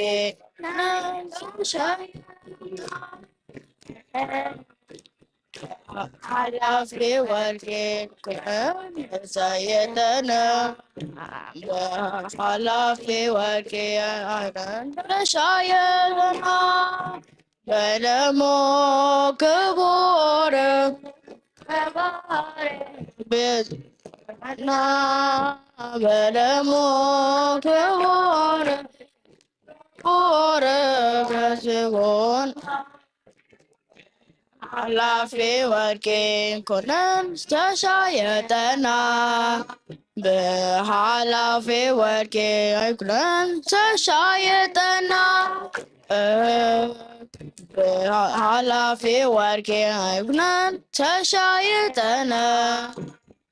ኃላፊ ወርቅ ጸየተነ። ኃላፊ ወርቅ ተሻየተና። በደሙ ክቡር ቤዘወነ። በደሙ ክቡር፣ ክቡር ቤዘወነ። ኃላፊ ወርቅ ኣይኮነን ተሻየጠና። ብኃላፊ ወርቅ ኣይኮነን ተሻየጠና። ብኃላፊ ወርቅ ኣይኮነን ተሻየጠና።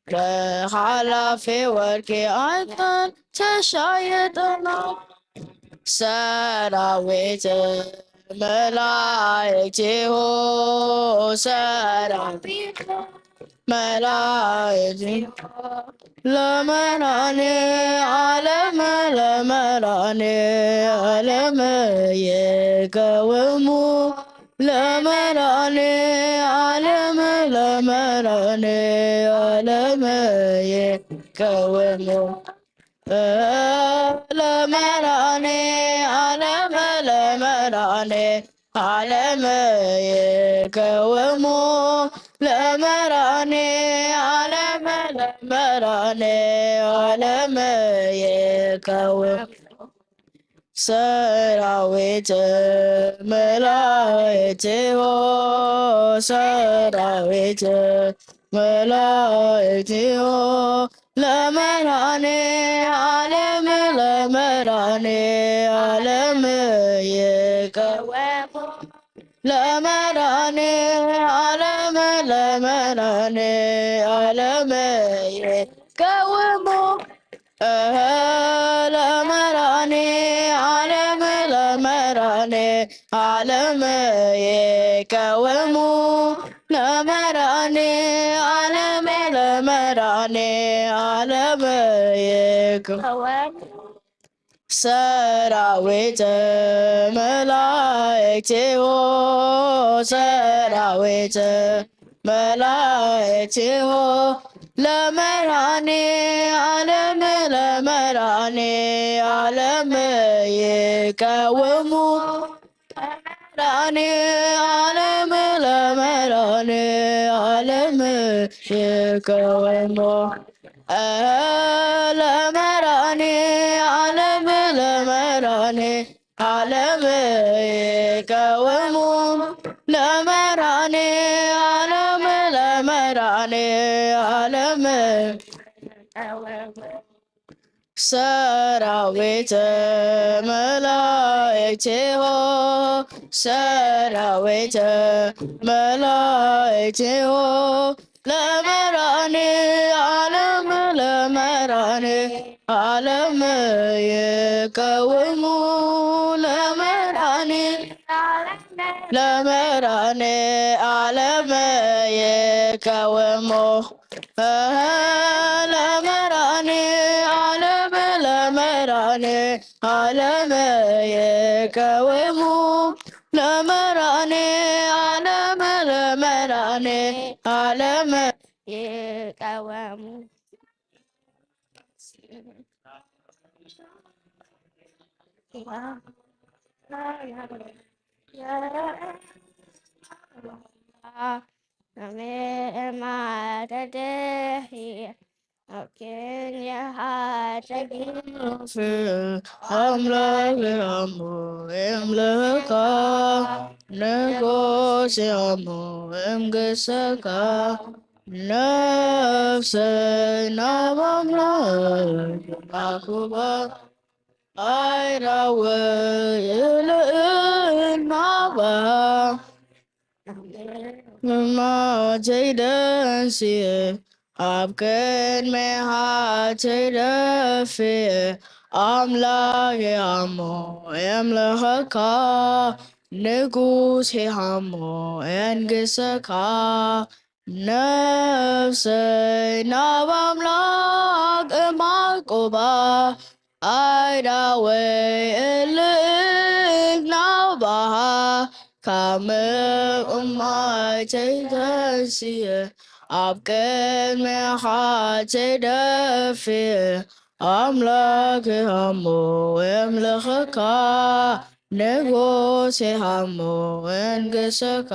ብኃላፊ ወርቅ ኣይኮነን ተሻየጠና። ሰራዊት መላእክቲሁ፣ ሰራዊት መላእክቲሁ፣ ለመድኃኔ ዓለም፣ ለመድኃኔ ዓለም ይቀውሙ። ለመድኃኔ ዓለም፣ ለመድኃኔ ዓለም ይቀውሙ። ለመድኃኔ ዓለም፣ ለመድኃኔ ዓለም ይቀውሙ። ለመድኃኔ ዓለም፣ ለመድኃኔ ዓለም ይቀውሙ። ሰራዊት መላእክቲሁ፣ ሰራዊት መላእክቲሁ፣ ለመድኃኔ ዓለም፣ ለመድኃኔ ዓለም ይቀውሙ። ለመድኃኔ ዓለም፣ ለመድኃኔ ዓለም ይቀውሙ። እህ፣ ለመድኃኔ ዓለም፣ ለመድኃኔ ዓለም ይቀውሙ። ለመድኃኔ ዓለም፣ ለመድኃኔ ዓለም ይቀውሙ። ሰራዊት መላእክቲሁ፣ ሰራዊት መላእክቲሁ፣ ለመድኃኔ ዓለም፣ ለመድኃኔ ዓለም ይቀውሙ። ለመድኃኔ ዓለም፣ ለመድኃኔ ዓለም ይቀውሙ። ለመራኔ ዓለም ለመራኔ ዓለም ይቀወሙ ለመራኔ ዓለም ለመራኔ ዓለም ሰራዊት መላእክቲሆ ሰራዊት መላእክቲሆ ለመራኔ ዓለም ለመራኔ ዓለም ይቀውሙ ለመራኔ ለመራኔ ዓለም ይቀውሙ ለመራኔ ዓለም ለመራኔ ዓለም ይቀውሙ ለመራኔ ዓለም ለመራኔ ዓለም ይቀወሙ። ኣምላክ ኣሞ እምልካ ንጉስ ኣሞ እምግሰካ ነፍሰይ ናብ ኣምላክ ኣኩባ ኣይራወ ይልእናባ ማተይ ደንስየ ኣብ ቅድሜኻ ተደፍየ ኣምላክ ኣሞ የምልኸካ ንጉስ ሄሃሞ የንግሰካ ነፍሰይ ናብ ኣምላክ እማቁባ ኣይዳወይ እልእግ ናባኻ ካብ ምእማይ ተይተንስየ ኣብ ቅድሜኻ ተይደፍየ ኣምላክ ሃሞ የምልኸካ ንጉስ ሃሞ እንግሰካ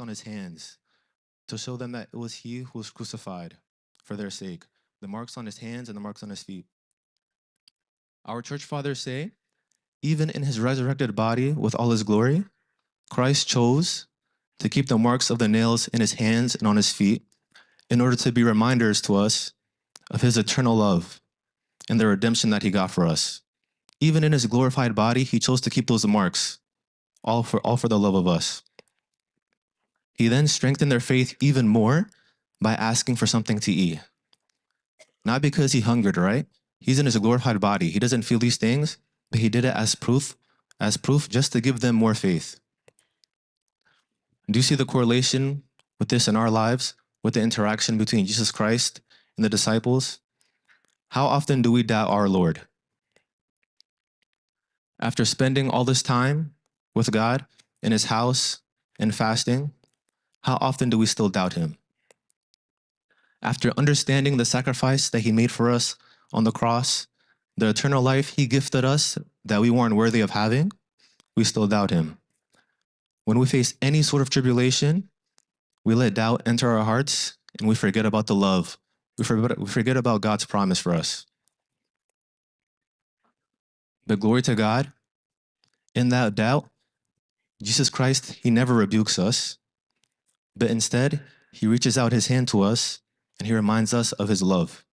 on his hands to show them that it was he who was crucified for their sake, the marks on his hands and the marks on his feet. Our church fathers say, even in his resurrected body with all his glory, Christ chose to keep the marks of the nails in his hands and on his feet in order to be reminders to us of his eternal love and the redemption that he got for us. Even in his glorified body, he chose to keep those marks, all for, all for the love of us. He then strengthened their faith even more by asking for something to eat. Not because he hungered, right? He's in his glorified body. He doesn't feel these things, but he did it as proof, as proof just to give them more faith. Do you see the correlation with this in our lives, with the interaction between Jesus Christ and the disciples? How often do we doubt our Lord? After spending all this time with God in his house and fasting, how often do we still doubt him? After understanding the sacrifice that he made for us on the cross, the eternal life he gifted us that we weren't worthy of having, we still doubt him. When we face any sort of tribulation, we let doubt enter our hearts and we forget about the love. We forget, we forget about God's promise for us. But glory to God, in that doubt, Jesus Christ, he never rebukes us, but instead, he reaches out his hand to us and he reminds us of his love.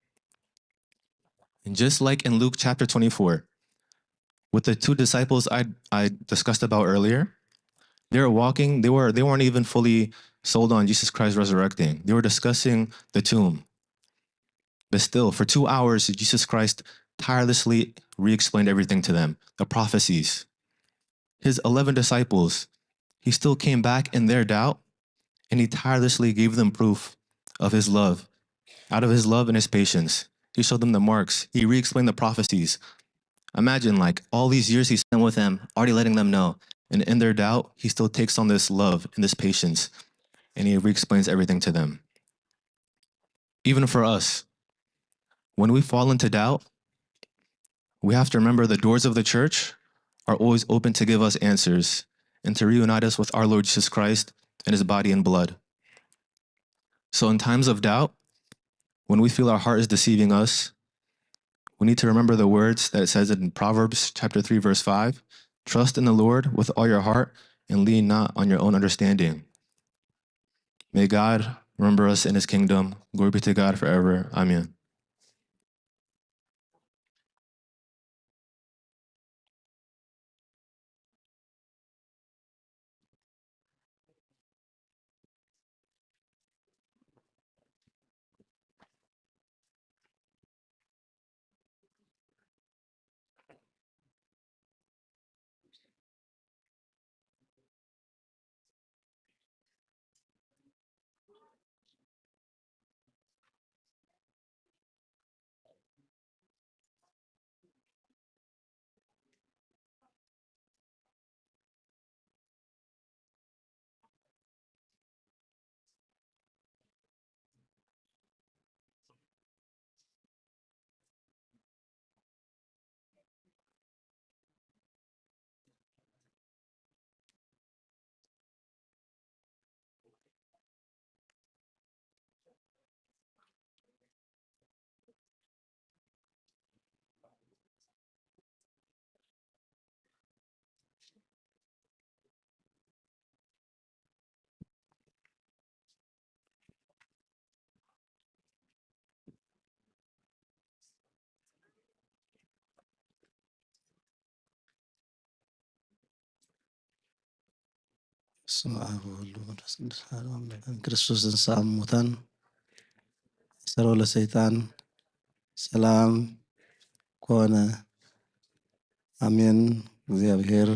And just like in Luke chapter twenty-four, with the two disciples I, I discussed about earlier, they were walking, they were they weren't even fully sold on Jesus Christ resurrecting. They were discussing the tomb. But still, for two hours, Jesus Christ tirelessly re-explained everything to them, the prophecies. His eleven disciples, he still came back in their doubt, and he tirelessly gave them proof of his love. Out of his love and his patience, he showed them the marks. He re-explained the prophecies. Imagine, like, all these years he spent with them, already letting them know. And in their doubt, he still takes on this love and this patience, and he re-explains everything to them. Even for us, when we fall into doubt, we have to remember the doors of the church are always open to give us answers and to reunite us with our Lord Jesus Christ and his body and blood. So in times of doubt, when we feel our heart is deceiving us, we need to remember the words that it says in Proverbs chapter three, verse five, "Trust in the Lord with all your heart and lean not on your own understanding." May God remember us in his kingdom. Glory be to God forever. Amen. በስመ አብ ወወልድ ወመንፈስ ቅዱስ አሐዱ አምላክ። ክርስቶስ ተንሥአ እሙታን፣ አሰሮ ለሰይጣን፣ ሰላም ኮነ። አሜን። እግዚኣብሔር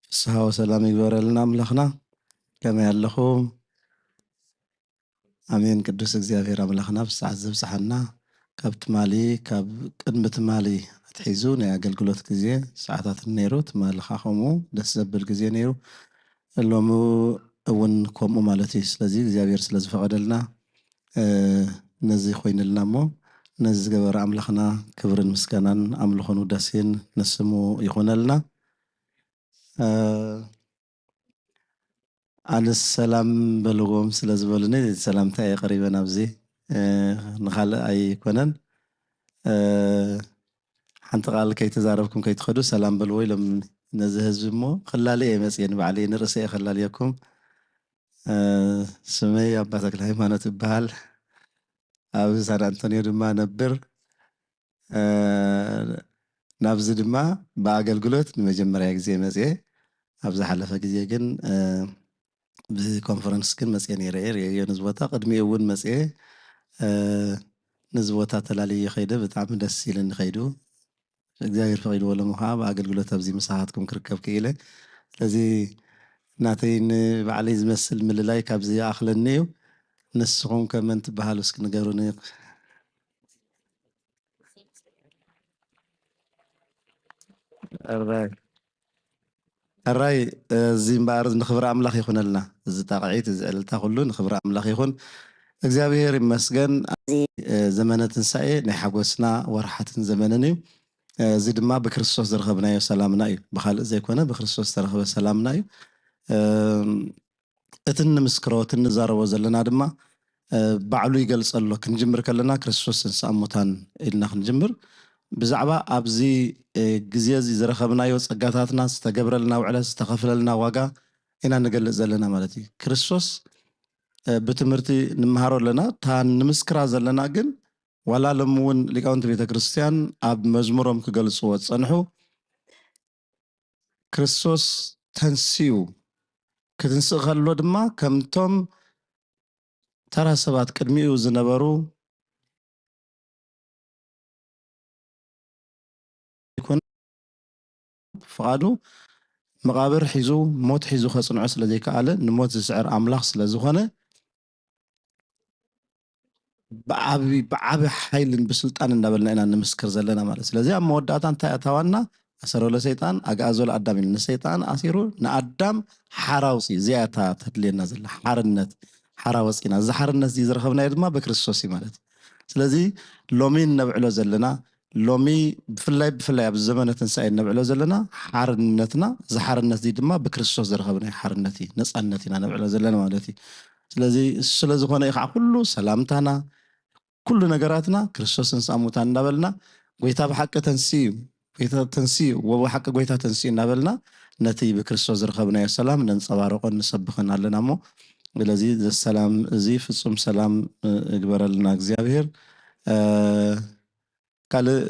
ፍስሐ ወሰላም ይግበረልና ኣምላኽና። ከመይ ኣለኹም? ኣሜን። ቅዱስ እግዚኣብሔር ኣምላኽና ብሰዓት ዘብጽሓና፣ ካብ ትማሊ፣ ካብ ቅድሚ ትማሊ ኣትሒዙ ናይ ኣገልግሎት ግዜ ሰዓታትን ነይሩ፣ ትማሊ ኸዓ ከምኡ ደስ ዘብል ግዜ ነይሩ፣ ሎሚ እውን ከምኡ ማለት እዩ። ስለዚ እግዚኣብሔር ስለ ዝፈቐደልና፣ እ፣ ነዚ ኮይንልና እሞ፣ ነዚ ዝገበረ ኣምላኽና ክብርን ምስጋናን ኣምልኾን ውዳሴን ንስሙ ይኹነልና። እ፣ ኣነስ ሰላም በልዎም ስለ ዝበሉኒ ሰላምታ እየ ቀሪበ ናብዚ። እ፣ ንኻልእ ኣይኮነን። እ፣ ሓንቲ ቃል ከይተዛረብኩም ከይትኸዱ ሰላም በልዎ ኢሎም ነዚ ህዝቢ እሞ ክላሊ እየ መፅየ ንባዕለይ ንርእሰ እየ ከላልየኩም። እ፣ ስመይ ኣባ ተክለ ሃይማኖት እበሃል። ኣብ ሳን ኣንቶኒዮ ድማ ነብር። እ፣ ናብዚ ድማ ብኣገልግሎት ንመጀመርያ ግዜ መፅየ። ኣብ ዝሓለፈ ግዜ ግን፣ እ፣ ብኮንፈረንስ ግን መፅየ ነይረ እየ። ርእየዮ ነዚ ቦታ። ቅድሚኡ እውን መፅየ፣ እ፣ ነዚ ቦታ ተላልየ ከይደ ብጣዕሚ ደስ ኢልኒ ከይዱ። እግዚኣብሔር ፈቒድዎ ሎሚ ከዓ ብኣገልግሎት ኣብዚ ምሳኻትኩም ክርከብ ክኢለ። ስለዚ ናተይ ንባዕለይ ዝመስል ምልላይ ካብዚ ይኣኽለኒ እዩ። ንስኹም ከ መን ትበሃሉ እስኪ ንገሩኒ። ሕራይ፣ ሕራይ፣ እዚ እምበኣር ንኽብሪ ኣምላኽ ይኹነልና። እዚ ጣቕዒት፣ እዚ ዕልልታ ኩሉ ንኽብሪ ኣምላኽ ይኹን። እግዚኣብሔር ይመስገን። ኣብዚ፣ እ፣ ዘመነ ትንሳኤ ናይ ሓጎስና ወርሓትን ዘመንን እዩ። እ፣ እዚ ድማ ብክርስቶስ ዝረኸብናዮ ሰላምና እዩ። ብኻልእ ዘይኮነ ብክርስቶስ ዝተረኸበ ሰላምና እዩ። እም፣ እቲ ንምስክሮ፣ እቲ ንዛረቦ ዘለና ድማ፣ እ፣ ባዕሉ ይገልጸ ኣሎ። ክንጅምር ከለና ክርስቶስ ተንሥአ እሙታን ኢልና ክንጅምር። ብዛዕባ ኣብዚ፣ እ፣ ግዜ እዚ ዝረኸብናዮ ጸጋታትና፣ ዝተገብረልና ውዕለት፣ ዝተኸፍለልና ዋጋ ኢና ንገልጽ ዘለና ማለት እዩ። ክርስቶስ፣ እ፣ ብትምህርቲ ንምሃሮ ኣለና። እታ ንምስክራ ዘለና ግን ዋላ ሎሚ እውን ሊቃውንቲ ቤተ ክርስቲያን ኣብ መዝሙሮም ክገልጽዎ ዝጸንሑ ክርስቶስ ተንሲኡ፣ ክትንስእ ከሎ ድማ ከምቶም ተራ ሰባት ቅድሚኡ ዝነበሩ ይኮን ፍቓዱ መቓብር ሒዙ ሞት ሒዙ ከጽንዖ ስለ ዘይከኣለ ንሞት ዝስዕር ኣምላኽ ስለ ዝኾነ ብዓቢ ብዓቢ ሓይልን ብስልጣን እንዳበልና ኢና ንምስክር ዘለና ማለት። ስለዚ ኣብ መወዳእታ እንታይ ኣታዋና ኣሰሮ ለሰይጣን ኣግዓዞ ለኣዳም ኢሉ ንሰይጣን ኣሲሩ ንኣዳም ሓራ ኣውፅኡ። እዚኣ እታ ተድልየና ዘላ ሓርነት፣ ሓራ ወፂና። እዚ ሓርነት እዚ ዝረኸብናዮ ድማ ብክርስቶስ እዩ ማለት እዩ። ስለዚ ሎሚ እነብዕሎ ዘለና ሎሚ ብፍላይ ብፍላይ ኣብዚ ዘመነ ትንሳኤ እነብዕሎ ዘለና ሓርነትና፣ እዚ ሓርነት እዚ ድማ ብክርስቶስ ዝረኸብናዮ ሓርነት እዩ፣ ነፃነት ኢና ነብዕሎ ዘለና ማለት እዩ። ስለዚ እሱ ስለ ዝኾነ እዩ ከዓ ኩሉ ሰላምታና፣ ኩሉ ነገራትና ክርስቶስ ተንሥአ እሙታን እንዳበልና፣ ጎይታ ብሓቂ ተንስኡ እዩ፣ ጎይታ ተንስኡ እዩ፣ ወብሓቂ ጎይታ ተንስኡ እዩ እንዳበልና ነቲ ብክርስቶስ ዝረኸብናዮ ሰላም ነንጸባርቆን ንሰብኽን ኣለና እሞ፣ ስለዚ እዚ ሰላም እዚ ፍጹም ሰላም፣ እ፣ እግበረልና እግዚኣብሔር። እ፣ ካልእ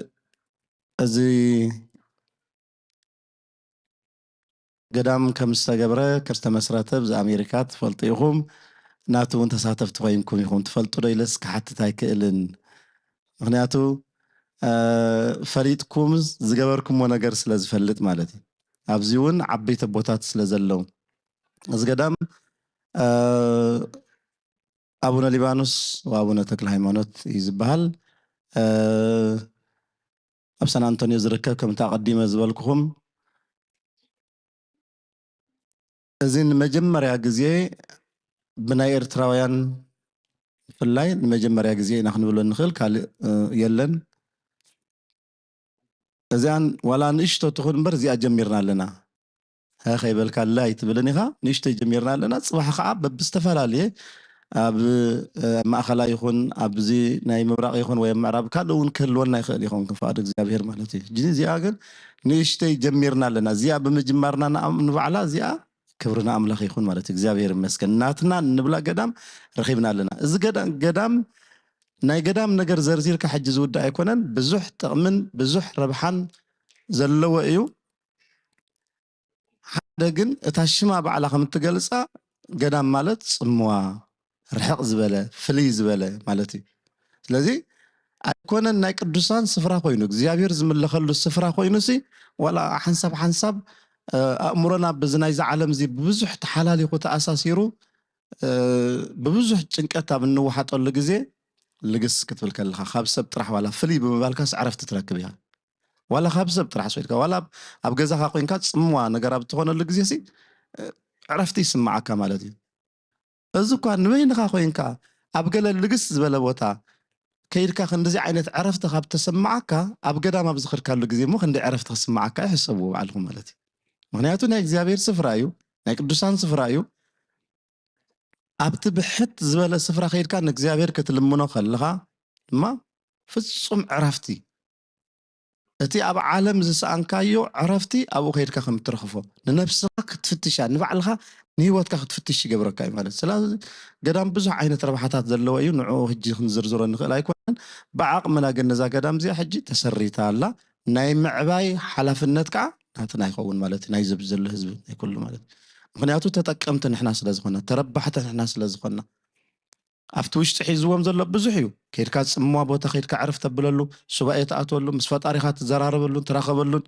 እዚ ገዳም ከም ዝተገብረ፣ ከም ዝተመስረተ ብዚ ኣሜሪካ ትፈልጡ ኢኹም። ናቱ እውን ተሳተፍቲ ኮይንኩም ኢኹም። ትፈልጡ ዶ ኢለስ ክሓትት ኣይክእልን። ምኽንያቱ፣ እ፣ ፈሊጥኩም ዝገበርኩሞ ነገር ስለ ዝፈልጥ ማለት እዩ። ኣብዚ እውን ዓበይቲ ኣቦታት ስለ ዘለዉ። እዚ ገዳም፣ እ፣ ኣቡነ ሊባኖስ ወኣቡነ ተክለ ሃይማኖት እዩ ዝበሃል። እ፣ ኣብ ሳን ኣንቶኒዮ ዝርከብ፣ ከምቲ ኣቐዲመ ዝበልኩኹም፣ እዚ ንመጀመርያ ግዜ ብናይ ኤርትራውያን ብፍላይ ንመጀመርያ ግዜ ኢና ክንብሎ እንኽእል፣ ካልእ፣ እ፣ የለን። እዚኣን ዋላ ንእሽቶ ትኹን እምበር እዚኣ ጀሚርና ኣለና። ሀ ከይበልካ ኣለ ኣይትብልን ኢኻ። ንእሽተይ ጀሚርና ኣለና። ጽባሕ ከዓ በብዝተፈላለየ ኣብ፣ እ፣ ማእኸላይ ይኹን ኣብዚ ናይ ምብራቕ ይኹን ወይ ኣብ ምዕራብ ካልእ እውን ክህልወና ይኽእል ይኸውን ክንፈቓድ እግዚኣብሔር ማለት እዩ። ግን እዚኣ ግን ንእሽተይ ጀሚርና ኣለና። እዚኣ ብምጅማርና ንኣም-፣ ንባዕላ እዚኣ ክብሪ ንኣምላኽ ይኹን ማለት እዩ። እግዚኣብሔር ይመስገን። ናትና እንብላ ገዳም ረኺብና ኣለና። እዚ ገዳ-፣ ገዳም፣ ናይ ገዳም ነገር ዘርዚርካ ሕጂ ዝውዳእ ኣይኮነን። ብዙሕ ጥቕምን ብዙሕ ረብሓን ዘለዎ እዩ። ሓደ ግን እታ ሽማ ባዕላ ከም እትገልጻ ገዳም ማለት ጽምዋ፣ ርሕቕ ዝበለ፣ ፍልይ ዝበለ ማለት እዩ። ስለዚ ኣይኮነን ናይ ቅዱሳን ስፍራ ኮይኑ፣ እግዚኣብሔር ዝምለኸሉ ስፍራ ኮይኑሲ፣ ዋላ ሓንሳብ ሓንሳብ፣ እ፣ ኣእምሮና በዚ ናይዚ ዓለም እዚ ብብዙሕ ተሓላሊኹ ተኣሳሲሩ፣ እ፣ ብብዙሕ ጭንቀት ኣብ እንወሓጠሉ ግዜ፣ ልግስ ክትብል ከለኻ፣ ካብ ሰብ ጥራሕ ዋላ ፍልይ ብምባልካስ ዕረፍቲ ትረክብ ኢኻ። ዋላ ካብ ሰብ ጥራሕ ሰይድካ፣ ዋላ ኣብ፣ ኣብ ገዛኻ ኮይንካ ጽምዋ ነገር ኣብ እትኾነሉ ግዜሲ፣ እ፣ ዕረፍቲ ይስምዓካ ማለት እዩ። እዚ እኳ ንበይንኻ ኮይንካ ኣብ ገለ ልግስ ዝበለ ቦታ ከይድካ ክንድዚ ዓይነት ዕረፍቲ ካብ ተሰምዓካ፣ ኣብ ገዳም ኣብ ዝኸድካሉ ግዜ እሞ ክንደይ ዕረፍቲ ክስምዓካ እዩ፣ ሕሰብዎ ባዕልኹም ማለት እዩ። ምኽንያቱ ናይ እግዚኣብሔር ስፍራ እዩ፣ ናይ ቅዱሳን ስፍራ እዩ። ኣብቲ ብሕት ዝበለ ስፍራ ከይድካ ንእግዚኣብሔር ክትልምኖ ከለኻ ድማ ፍጹም ዕረፍቲ፣ እቲ ኣብ ዓለም ዝሰኣንካዮ ዕረፍቲ ኣብኡ ከይድካ ከም እትረኽፎ፣ ንነብስኻ ክትፍትሻ፣ ንባዕልኻ ንህይወትካ ክትፍትሽ ይገብረካ እዩ ማለት። ስለዚ ገዳም ብዙሕ ዓይነት ረብሓታት ዘለዎ እዩ። ንዕኡ ሕጂ ክንዝርዝሮ ንኽእል ኣይኮነን። ብዓቕምና ግን ነዛ ገዳም እዚኣ ሕጂ ተሰሪታ ኣላ። ናይ ምዕባይ ሓላፍነት ከዓ ናትና ይኸውን ማለት እዩ። ናይዚ ኣብዚ ዘሎ ህዝቢ ናይ ኩሉ ማለት እዩ። ምኽንያቱ ተጠቀምቲ ንሕና ስለ ዝኾና፣ ተረባሕቲ ንሕና ስለ ዝኾና፣ ኣብቲ ውሽጢ ሒዝዎም ዘሎ ብዙሕ እዩ። ከይድካ ጽምዋ ቦታ ከይድካ ዕረፍ ተብለሉ፣ ሱባኤ ትኣትወሉ፣ ምስ ፈጣሪኻ ትዘራረበሉን ትራኸበሉን።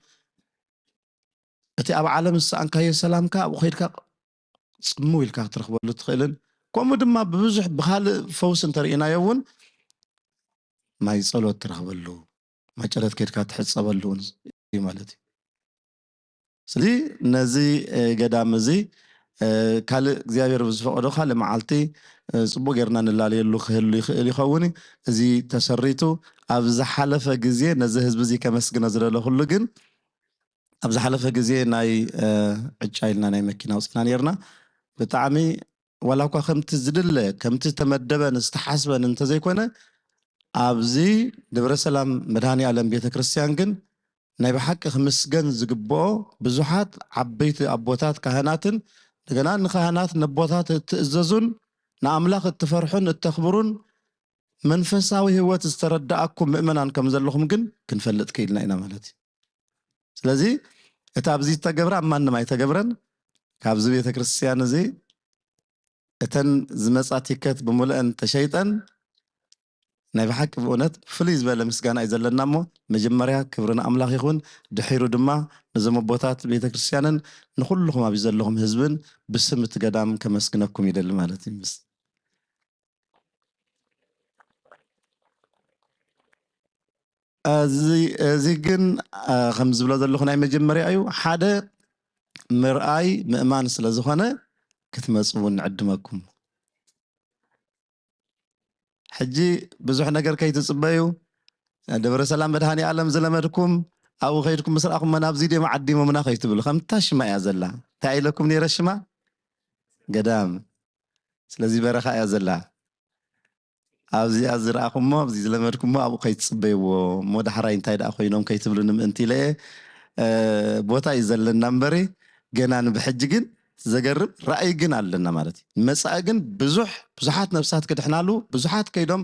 እቲ ኣብ ዓለም ዝሰኣንካዮ ሰላምካ ኣብኡ ከይድካ ጽምው ኢልካ ክትረኽበሉ ትኽእልን፣ ከምኡ ድማ ብብዙሕ ብኻልእ ፈውሲ እንተርኢናዮ እውን ማይ ጸሎት ትረኽበሉ፣ ማይ ጸሎት ከይድካ ትሕጸበሉ እውን እዩ ማለት እዩ። ስለዚ ነዚ፣ እ፣ ገዳም እዚ፣ እ፣ ካልእ እግዚኣብሔር ብዝፈቐዶ ካልእ መዓልቲ፣ እ፣ ጽቡቕ ጌርና ንላለየሉ ክህሉ ይኽእል ይኸውን። እዚ ተሰሪቱ ኣብ ዝሓለፈ ግዜ ነዚ ህዝቢ እዚ ከመስግኖ ዝደለኹሉ ግን ኣብ ዝሓለፈ ግዜ ናይ፣ እ፣ ዕጫ ኢልና ናይ መኪና ኣውጺእና ኔርና። ብጣዕሚ ዋላ እኳ ከምቲ ዝድለ፣ ከምቲ ዝተመደበን ዝተሓስበን እንተዘይኮነ፣ ኣብዚ ደብረ ሰላም መድኃኔ ዓለም ቤተ ክርስቲያን ግን ናይ ብሓቂ ክምስገን ዝግብኦ ብዙሓት ዓበይቲ ኣቦታት ካህናትን እንደገና ንካህናት ነቦታት እትእዘዙን ንኣምላኽ እትፈርሑን እተኽብሩን መንፈሳዊ ህይወት ዝተረዳኣኩም ምእመናን ከም ዘለኹም ግን ክንፈልጥ ክኢልና ኢና ማለት እዩ። ስለዚ እቲ ኣብዚ ዝተገብረ ኣብ ማንም ኣይተገብረን። ካብዚ ቤተ ክርስቲያን እዚ እተን ዝመጻ ቲከት ብምልአን ተሸይጠን ናይ ብሓቂ ብእውነት ፍልይ ዝበለ ምስጋና እዩ ዘለና እሞ መጀመርያ ክብሪ ንኣምላኽ ይኹን። ድሒሩ ድማ ነዞም ኣቦታት ቤተ ክርስቲያንን ንኹልኹም ኣብዚ ዘለኹም ህዝብን ብስም እቲ ገዳም ከመስግነኩም ይደሊ ማለት እዩ። ምስ እዚ፣ እዚ ግን፣ አ፣ ከም ዝብሎ ዘለኹ ናይ መጀመርያ እዩ። ሓደ ምርኣይ ምእማን ስለ ዝኾነ ክትመጹ እውን ንዕድመኩም። ሕጂ ብዙሕ ነገር ከይትጽበዩ፣ ደብረ ሰላም መድኃኔ ዓለም ዝለመድኩም ኣብኡ ከይድኩም ምስ ረኣኹም፣ "መን ኣብዚ ድዮም ዓዲሞምና?" ከይትብሉ። ከምታ ሽማ እያ ዘላ። እንታይ ኢለኩም ነይረ ሽማ? ገዳም። ስለዚ በረኻ እያ ዘላ። ኣብዚኣ ዝረኣኹሞ፣ ኣብዚ ዝለመድኩሞ ኣብኡ ከይትጽበይዎ እሞ ዳሕራይ እንታይ ደኣ ኮይኖም ከይትብሉኒ ምእንቲ ኢለ እየ። እ፣ ቦታ እዩ ዘለና እምበሪ፣ ገና ንብሕጂ ግን ዘገርም ራእይ ግን ኣለና ማለት እዩ። ንመጻኢ ግን ብዙሕ፣ ብዙሓት ነፍሳት ክድሕናሉ፣ ብዙሓት ከይዶም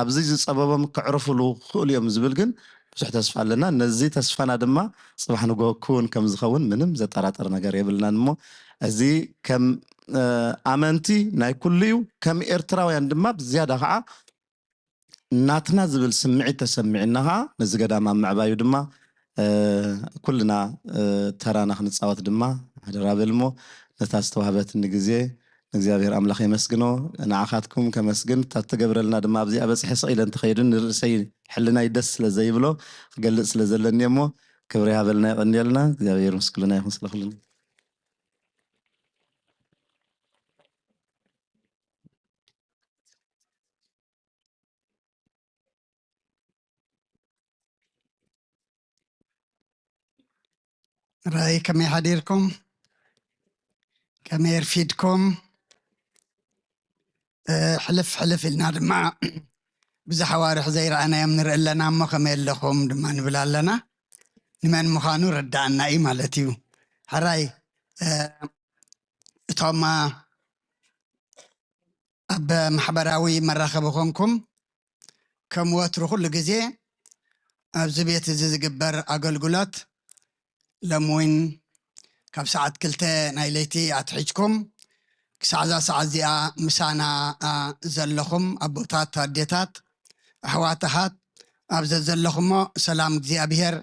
ኣብዚ ዝጸበቦም ክዕርፉሉ ክኽእሉ እዮም ዝብል ግን ብዙሕ ተስፋ ኣለና። ነዚ ተስፋና ድማ ጽባሕ ንግሆ ክውን ከም ዝኸውን ምንም ዘጠራጥር ነገር የብልናን። እሞ እዚ ከም፣ እ፣ ኣመንቲ ናይ ኩሉ እዩ። ከም ኤርትራውያን ድማ ብዝያዳ ኸዓ ናትና ዝብል ስምዒት ተሰሚዕና ኸዓ ነዚ ገዳም ኣብ ምዕባዩ ድማ፣ እ፣ ኩልና፣ እ፣ ተራና ክንጻወት ድማ ሓደራ በል። እሞ ነታ ዝተዋህበትኒ ግዜ ንእግዚኣብሔር ኣምላኽ የመስግኖ። ንዓኻትኩም ከመስግን፣ እታ እትገብረልና ድማ ኣብዚኣ በጺሐ ስቕ ኢለ እንተኸይድን ንርእሰይ ሕልናይ ደስ ስለ ዘይብሎ ክገልጽ ስለ ዘለኒ እሞ ክብሪ ይሃበልና፣ የቐንየልና። እግዚኣብሔር ምስክልና ይኹን ስለ ኩሉ። ራይ ከመይ ሓዲርኩም? ከመይ ኣርፊድኩም? እ፣ ሕልፍ ሕልፍ ኢልና ድማ ብዙሕ ኣዋርሕ ዘይረኣናዮም ንርኢ ኣለና እሞ ከመይ ኣለኹም ድማ ንብል ኣለና። ንመን ምዃኑ ረዳኣና እዩ ማለት እዩ። ሕራይ፣ እ፣ እቶም ኣብ ማሕበራዊ መራኸቢ ኮንኩም ከም ወትሩ ኩሉ ግዜ ኣብዚ ቤት እዚ ዝግበር ኣገልግሎት ሎሚ እውን ካብ ሰዓት ክልተ ናይ ለይቲ ኣትሒዝኩም ክሳዕ እዛ ሰዓት እዚኣ ምሳና፣ አ፣ ዘለኹም ኣቦታት፣ ኣዴታት፣ ኣሕዋት፣ ኣሓት ኣብ ዘዘለኹሞ ሰላም እግዚኣብሔር፣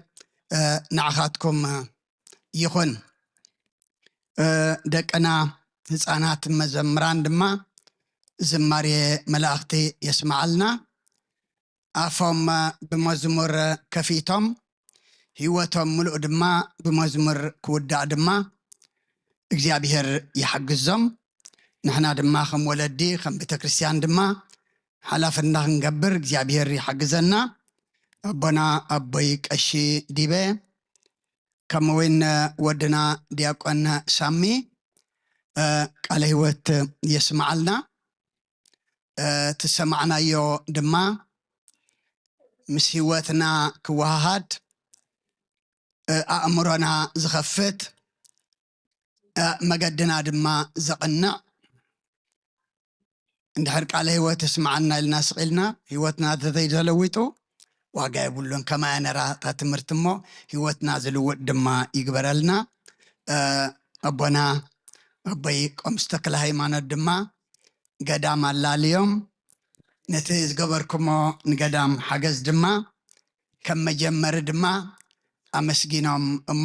እ፣ ንዓኻትኩም ይኹን። እ፣ ደቅና ህፃናት መዘምራን ድማ ዝማሬ መላእኽቲ የስምዓልና። ኣፎም ብመዝሙር ከፊቶም ህይወቶም ምሉእ ድማ ብመዝሙር ክውዳእ ድማ እግዚኣብሔር ይሓግዞም። ንሕና ድማ ከም ወለዲ ከም ቤተ ክርስቲያን ድማ ሓላፍና ክንገብር እግዚኣብሔር ይሓግዘና። ኣቦና ኣቦይ ቀሺ ዲበ ከምኡ እውን ወድና ዲያቆን ሳሚ፣ እ፣ ቃለ ህይወት የስምዓልና። እ፣ ትሰማዕናዮ ድማ ምስ ህይወትና ክወሃሃድ፣ እ፣ ኣእምሮና ዝኸፍት፣ እ፣ መገድና ድማ ዘቕንዕ፣ እንድሕር ቃለ ህይወት ይስምዓና ኢልና ስቕ ኢልና ህይወትና ተዘይተለዊጡ ዋጋ የብሉን። ከማያ ነራ እታ ትምህርቲ እሞ ህይወትና ዝልውጥ ድማ ይግበረልና። እ፣ ኣቦና ኣቦይ ቆምስ ተክለ ሃይማኖት ድማ ገዳም ኣላልዮም ነቲ ዝገበርኩሞ ንገዳም ሓገዝ ድማ ከም መጀመሪ ድማ ኣመስጊኖም እሞ፣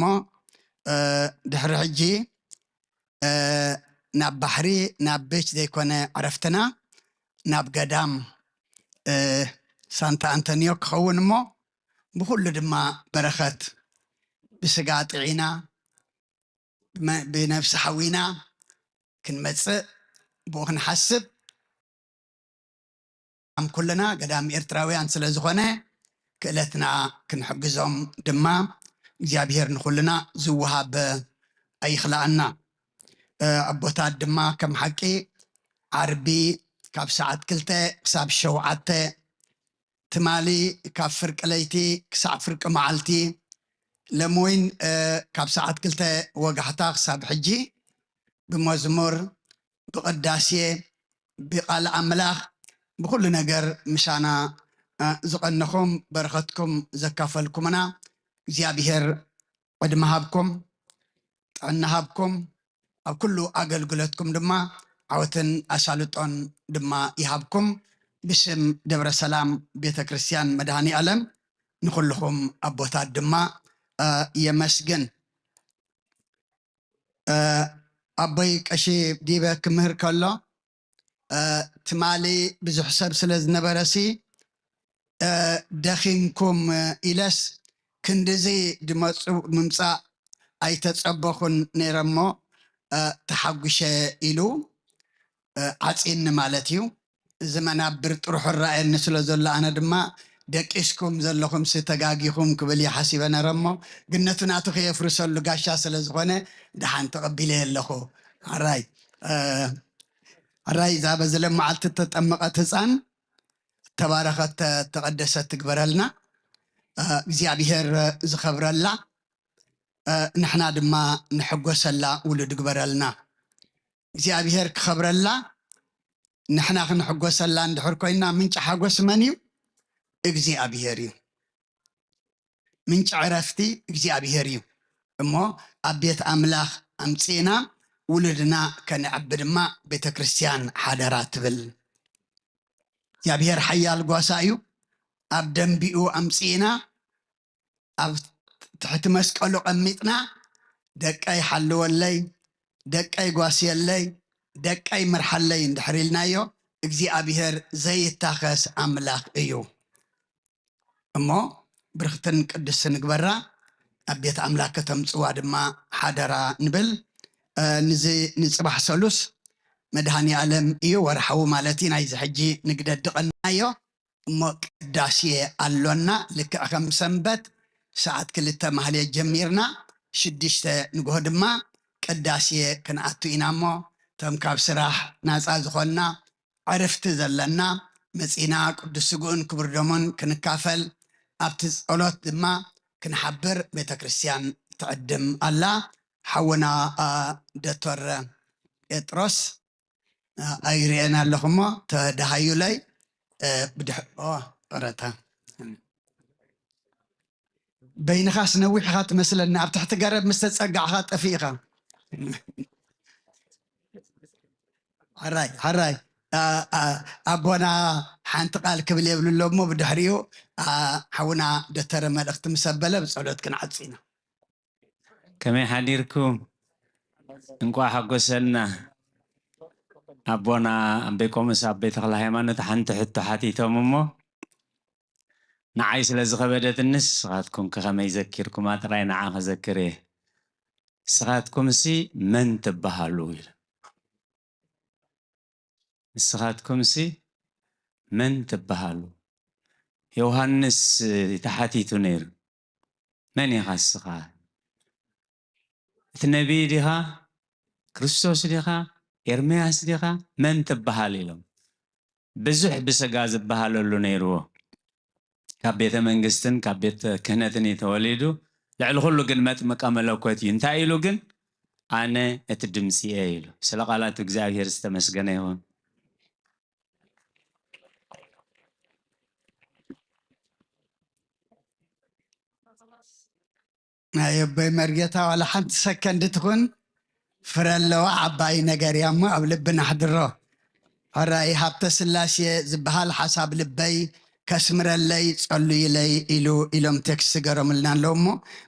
እ፣ ድሕሪ ሕጂ፣ እ፣ ናብ ባሕሪ፣ ናብ ቤች ዘይኮነ ዕረፍትና ናብ ገዳም፣ እ፣ ሳንታ ኣንቶኒዮ ክኸውን እሞ ብኹሉ ድማ በረኸት ብስጋ ጥዒና ብመ-፣ ብነፍሲ ሓዊና ክንመጽእ ብኡ ክንሓስብ ኣም ኩልና ገዳም ኤርትራውያን ስለ ዝኾነ ክእለትና ክንሕግዞም ድማ እግዚኣብሔር ንኹልና ዝወሃብ ኣይኽልኣና። እ፣ ኣቦታት ድማ ከም ሓቂ ዓርቢ ካብ ሰዓት ክልተ ክሳብ ሸውዓተ፣ ትማሊ ካብ ፍርቂ ለይቲ ክሳብ ፍርቂ መዓልቲ፣ ሎሚ እውን፣ እ፣ ካብ ሰዓት ክልተ ወጋሕታ ክሳብ ሕጂ ብመዝሙር፣ ብቅዳሴ፣ ብቃል ኣምላኽ፣ ብኩሉ ነገር ምሳና፣ እ፣ ዝቐነኹም፣ በረኸትኩም ዘካፈልኩምና እግዚኣብሔር ዕድመ ሃብኩም፣ ጥዕና ሃብኩም፣ ኣብ ኩሉ ኣገልግሎትኩም ድማ ዓወትን ኣሳልጦን ድማ ይሃብኩም። ብስም ደብረ ሰላም ቤተ ክርስቲያን መድኃኔ ዓለም ንኹልኹም ኣቦታት ድማ፣ እ፣ የመስግን። እ፣ ኣቦይ ቀሺ ዲበ ክምህር ከሎ፣ እ፣ ትማሊ ብዙሕ ሰብ ስለ ዝነበረሲ፣ እ፣ ደኺምኩም ኢለስ ክንድዚ ድመጹ ምምጻእ ኣይተጸበኹን ነይረ እሞ፣ እ፣ ተሓጒሸ ኢሉ፣ እ፣ ዓጺኒ ማለት እዩ። እዚ መናብር ጥርሑ ረኣየኒ ስለ ዘሎ ኣነ ድማ ደቂስኩም ዘለኹምሲ ተጋጊኹም ክብል እየ ሓሲበ ነረ እሞ፣ ግን ነቲ ናቱ ከየፍርሰሉ ጋሻ ስለ ዝኾነ ደሓን ተቐቢለዮ ኣለኹ። ሕራይ፣ እ፣ ሕራይ እዛ በዚ ሎም መዓልቲ እተጠመቐት ህፃን ተባረኸት፣ ተ-፣ ተቐደሰት ትግበረልና። እ፣ እግዚኣብሔር ዝኸብረላ፣ እ፣ ንሕና ድማ ንሕጎሰላ ውሉድ ግበረልና። እግዚኣብሔር ክኸብረላ፣ ንሕና ክንሕጎሰላ እንድሕር ኮይና ምንጪ ሓጎስ መን እዩ? እግዚኣብሔር እዩ። ምንጪ ዕረፍቲ እግዚኣብሔር እዩ። እሞ ኣብ ቤት ኣምላኽ ኣምጺእና ውሉድና ከነዕቢ ድማ ቤተ ክርስቲያን ሓደራ ትብል። እግዚኣብሔር ሓያል ጓሳ እዩ። ኣብ ደንቢኡ ኣምጺእና ኣብ ትሕቲ መስቀሉ ቀሚጥና፣ ደቀይ ሓልወለይ፣ ደቀይ ጓስየለይ፣ ደቀይ ምርሓለይ እንድሕር ኢልናዮ፣ እግዚኣብሔር ዘይታኸስ ኣምላኽ እዩ። እሞ ብርኽትን ቅድስትን ንግበራ፣ ኣብ ቤት ኣምላኽ ከተምጽዋ ድማ ሓደራ ንብል። እ፣ ንዚ ንጽባሕ ሰሉስ መድኃኔ ዓለም እዩ፣ ወርሓዊ ማለት እዩ። ናይዚ ሕጂ ንግደት ድቐናዮ። እሞ ቅዳሴ ኣሎና። ልክዕ ከም ሰንበት ሰዓት ክልተ ማህሌት ጀሚርና ሽዱሽተ ንግሆ ድማ ቅዳሴ ክንኣቱ ኢና። እሞ እቶም ካብ ስራሕ ናፃ ዝኾንና ዕርፍቲ ዘለና መፂና ቅዱስ ስግኡን ክቡር ደሙን ክንካፈል ኣብቲ ጸሎት ድማ ክንሓብር ቤተ ክርስቲያን ትዕድም ኣላ። ሓውና፣ አ፣ ዶክተር ጴጥሮስ፣ አ፣ ኣይርእየን ኣለኹ እሞ ተደሃዩለይ። እ፣ ብድሕ-፣ ኦ፣ ቕረታ። በይንኻስ ነዊሕ ኢኻ ትመስለኒ፣ ኣብ ትሕቲ ገረብ ምስ ተጸጋዕኻ ጠፊእኻ። ሕራይ፣ ሕራይ። አ፣ አ፣ ኣቦና ሓንቲ ቃል ክብል የብሉ ኣሎ እሞ ብድሕሪኡ፣ አ፣ ሓውና ዶተረ መልእኽቲ ምስ ኣበለ ብጸሎት ክንዓጽ ኢና። ከመይ ሓዲርኩም? እንቋዕ ሓጎሰና። ኣቦና ኣቦይ ቆሞስ ኣቦይ ተኽለ ሃይማኖት ሓንቲ ሕቶ ሓቲቶም እሞ፣ ንዓይ ስለ ዝኸበደትንስ፣ ንስኻትኩም ከ ከመይ ዘኪርኩማ ጥራይ ንዓ ክዘክር እየ። ንስኻትኩምሲ መን ትበሃሉ? ኢሉ። ንስኻትኩምሲ መን ትበሃሉ? ዮሃንስ ተሓቲቱ ነይሩ። መን ኢኻ ንስኻ? እቲ ነቢይ ዲኻ? ክርስቶስ ዲኻ? ኤርምያስ ዲኻ? መን ትበሃል? ኢሎም። ብዙሕ ብስጋ ዝበሃለሉ ነይርዎ። ካብ ቤተ መንግስትን ካብ ቤተ ክህነትን እዩ ተወሊዱ። ልዕሊ ኩሉ ግን መጥምቀ መለኮት እዩ። እንታይ ኢሉ ግን? ኣነ እቲ ድምፂ እየ ኢሉ። ስለ ቃላት እግዚኣብሔር ዝተመስገነ ይኹን። ናይ ኣቦይ መርጌታ ዋላ ሓንቲ ሰከንድ ትኹን ፍረ ኣለዋ። ዓባይ ነገር እያ እሞ ኣብ ልብና ኣሕድሮ። ሕራይ ሃብተ ስላሴ ዝበሃል ሓሳብ ልበይ ከስምረለይ ጸሉይለይ ኢሉ ኢሎም ቴክስት ገረሙልና ኣለዉ እሞ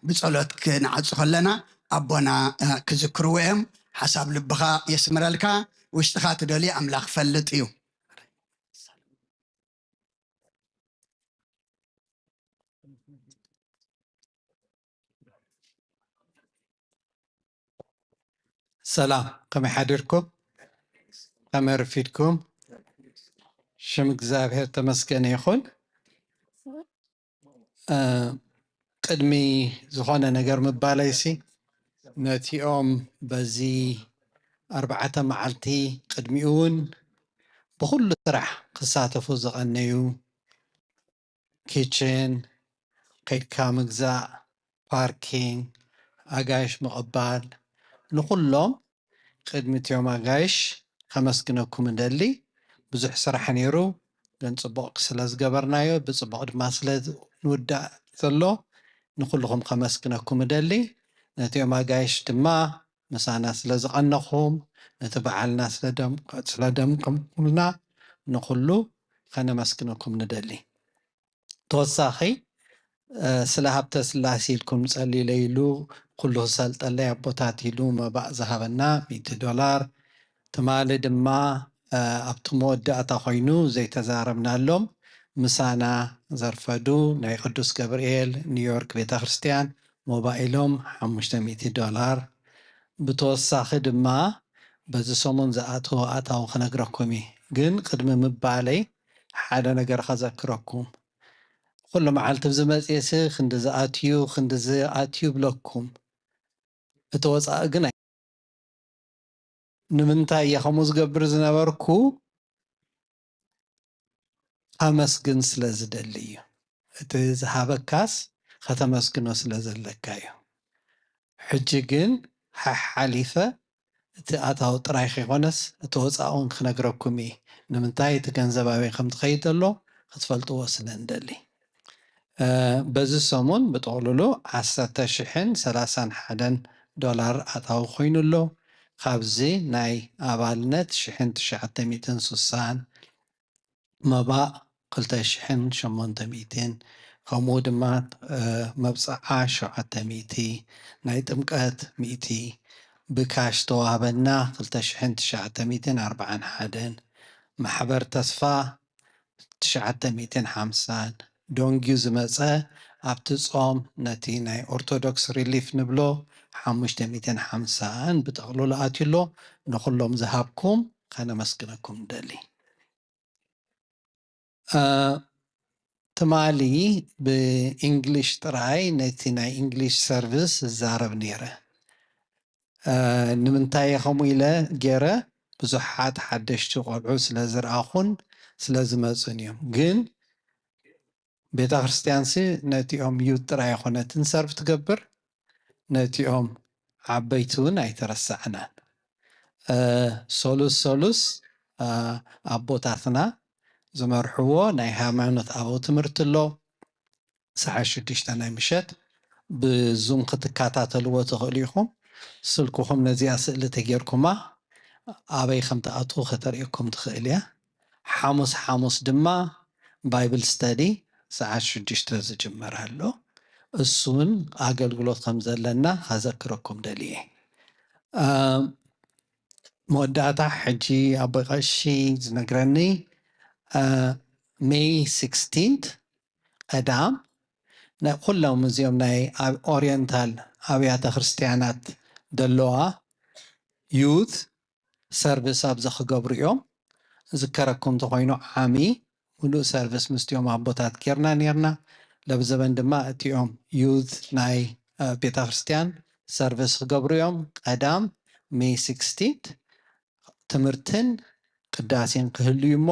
ብጸሎት ክንዓጹ ከለና ኣቦና ክዝክርዎ እዮም። ሓሳብ ልብኻ የስምረልካ፣ ውሽጥኻ ትደልዮ ኣምላኽ ፈልጥ እዩ። ሰላም፣ ከመይ ሓዲርኩም? ከመይ ኣረፊድኩም? ሽም እግዚኣብሔር ተመስገነ ይኹን። ቅድሚ ዝኾነ ነገር ምባለይሲ ነቲኦም በዚ ኣርባዕተ መዓልቲ ቅድሚኡ እውን ብኹሉ ስራሕ ክሳተፉ ዝቐነዩ ኪችን፣ ከይድካ ምግዛእ፣ ፓርኪንግ፣ ኣጋይሽ ምቕባል፣ ንኹሎም ቅድሚ እቲኦም ኣጋይሽ ከመስግነኩም እደሊ። ብዙሕ ስራሕ ነይሩ፣ ግን ጽቡቕ ስለ ዝገበርናዮ፣ ብጽቡቕ ድማ ስለ ንውዳእ ዘሎ ንኹልኹም ከመስግነኩም እደሊ። ነቲኦም ኣጋይሽ ድማ ምሳና ስለ ዝቐነኹም፣ ነቲ በዓልና ስለ ደምቀምኩምልና ንኹሉ ከነመስግነኩም ንደሊ። ተወሳኺ ስለ ሃብተ ስላሴ ኢልኩም ጸልዩለይ ኢሉ ኩሉ ክሰልጠለይ ኣቦታት ኢሉ መባእ ዝሃበና ሚእቲ ዶላር፣ ትማሊ ድማ ኣብቲ መወዳእታ ኮይኑ ዘይተዛረብናሎም ምሳና ዘርፈዱ ናይ ቅዱስ ገብርኤል ኒውዮርክ ቤተ ክርስቲያን ሞባይሎም ሓሙሽተ ሚእቲ ዶላር፣ ብተወሳኺ ድማ በዚ ሰሙን ዝኣተወ ኣታዊ ክነግረኩም እዩ። ግን ቅድሚ ምባለይ ሓደ ነገር ከዘክረኩም። ኩሉ መዓልቲ ኣብዚ መፅየሲ ክንዲ ዝኣትዩ ክንዲ ዝኣትዩ ብለኩም፣ እቲ ወፃኢ ግን ኣይ- ንምንታይ እየ ከምኡ ዝገብር ዝነበርኩ? ከመስግን ስለ ዝደሊ እዩ። እቲ ዝሃበካስ ከተመስግኖ ስለ ዘለካ እዩ። ሕጂ ግን ሓሓሊፈ እቲ ኣታዊ ጥራይ ከይኮነስ እቲ ወፃእ እውን ክነግረኩም እየ። ንምንታይ እቲ ገንዘብ ኣበይ ከም ትኸይድ ዘሎ ክትፈልጥዎ ስለ ንደሊ። በዚ ሰሙን ብጥቕልሉ ዓሰርተ ሽሕን ሰላሳን ሓደን ዶላር ኣታዊ ኮይኑ ኣሎ። ካብዚ ናይ ኣባልነት ሽሕን ትሽዓተ ሚእትን ስሳን መባእ ክልተ ሽሕን ሸሞንተ ሚእትን ከምኡ ድማ መብፅዓ ሸውዓተ ሚእቲ ናይ ጥምቀት ሚእቲ ብካሽ ተዋህበና ክልተ ሽሕን ትሽዓተ ሚእትን ኣርባዓን ሓደን ማሕበር ተስፋ ትሽዓተ ሚእትን ሓምሳን ደንጊዩ ዝመፀ ኣብቲ ፆም ነቲ ናይ ኦርቶዶክስ ሪሊፍ ንብሎ ሓሙሽተ ሚእትን ሓምሳን ብጠቕልሉ ኣትዩ ኣሎ። ንኹሎም ዝሃብኩም ከነመስግነኩም ንደሊ። ትማሊ ብእንግሊሽ ጥራይ ነቲ ናይ እንግሊሽ ሰርቪስ ዝዛረብ ነይረ። ንምንታይ እየ ከምኡ ኢለ ገይረ? ብዙሓት ሓደሽቲ ቆልዑ ስለ ዝረኣኹን ስለ ዝመፁን እዮም። ግን ቤተ ክርስቲያንሲ ነቲኦም ዩት ጥራይ ኣይኮነትን ሰርቭ ትገብር፣ ነቲኦም ዓበይቲ እውን ኣይተረሳዕናን። ሰሉስ ሰሉስ ኣቦታትና ዝመርሕዎ ናይ ሃይማኖት ኣበው ትምህርቲ ኣሎ። ሰዓት ሽዱሽተ ናይ ምሸት ብዙም ክትከታተልዎ ትኽእሉ ኢኹም። ስልክኹም ነዚኣ ስእሊ ተጌርኩማ ኣበይ ከም ትኣትዉ ከተርእየኩም ትኽእል እያ። ሓሙስ ሓሙስ ድማ ባይብል ስተዲ ሰዓት ሽዱሽተ ዝጅመር ኣሎ። እሱን ኣገልግሎት ከም ዘለና ከዘክረኩም ደልየ። መወዳእታ ሕጂ ኣቦይ ቀሺ ዝነግረኒ ሜይ ስክስቲንት ቀዳም ኩሎም እዚኦም ናይ ኣብ ኦሪየንታል ኣብያተ ክርስቲያናት ደለዋ ዩት ሰርቪስ ኣብዚ ክገብሩ እዮም። ዝከረኩም እንተኮይኑ ዓሚ ሙሉእ ሰርቪስ ምስቲኦም ኣቦታት ጌርና ኔርና። ለብዘበን ድማ እቲኦም ዩዝ ናይ ቤተ ክርስቲያን ሰርቪስ ክገብሩ እዮም። ቀዳም ሜይ ስክስቲን ትምህርትን ቅዳሴን ክህሉ እዩ እሞ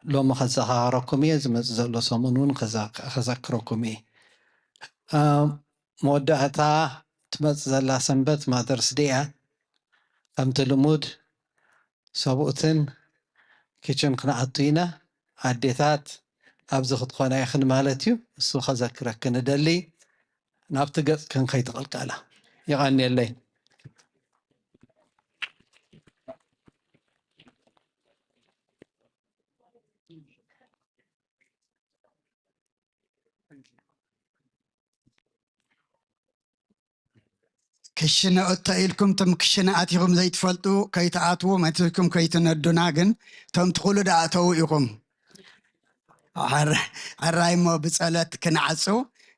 ሎሚ ከዘኻኽረኩም እየ፣ ዝመጽእ ዘሎ ሰሙን እውን ከዛ-፣ ከዘክረኩም እየ። እ፣ መወዳእታ ትመጽእ ዘላ ሰንበት ማተርስ ደይ እያ። ከምቲ ልሙድ ሰብኡትን ኪችን ክንኣቱ ኢና። ኣዴታት ኣብዚ ክትኾና ኢኽን ማለት እዩ። እሱ ከዘክረክን እደሊ፣ ናብቲ ገጽክን ከይትቕልቀላ። የቐንየለይ። ክሽነ እቶ ኢልኩም፣ እቶም ክሽነ ኣቲኹም ዘይትፈልጡ ከይትኣትዉ፣ መቲኩም ከይትነዱና፣ ግን እቶም ትኽእሉ ደኣ እተዉ ኢኹም። ሕር-፣ ሕራይ እሞ ብጸሎት ክንዓጹ፣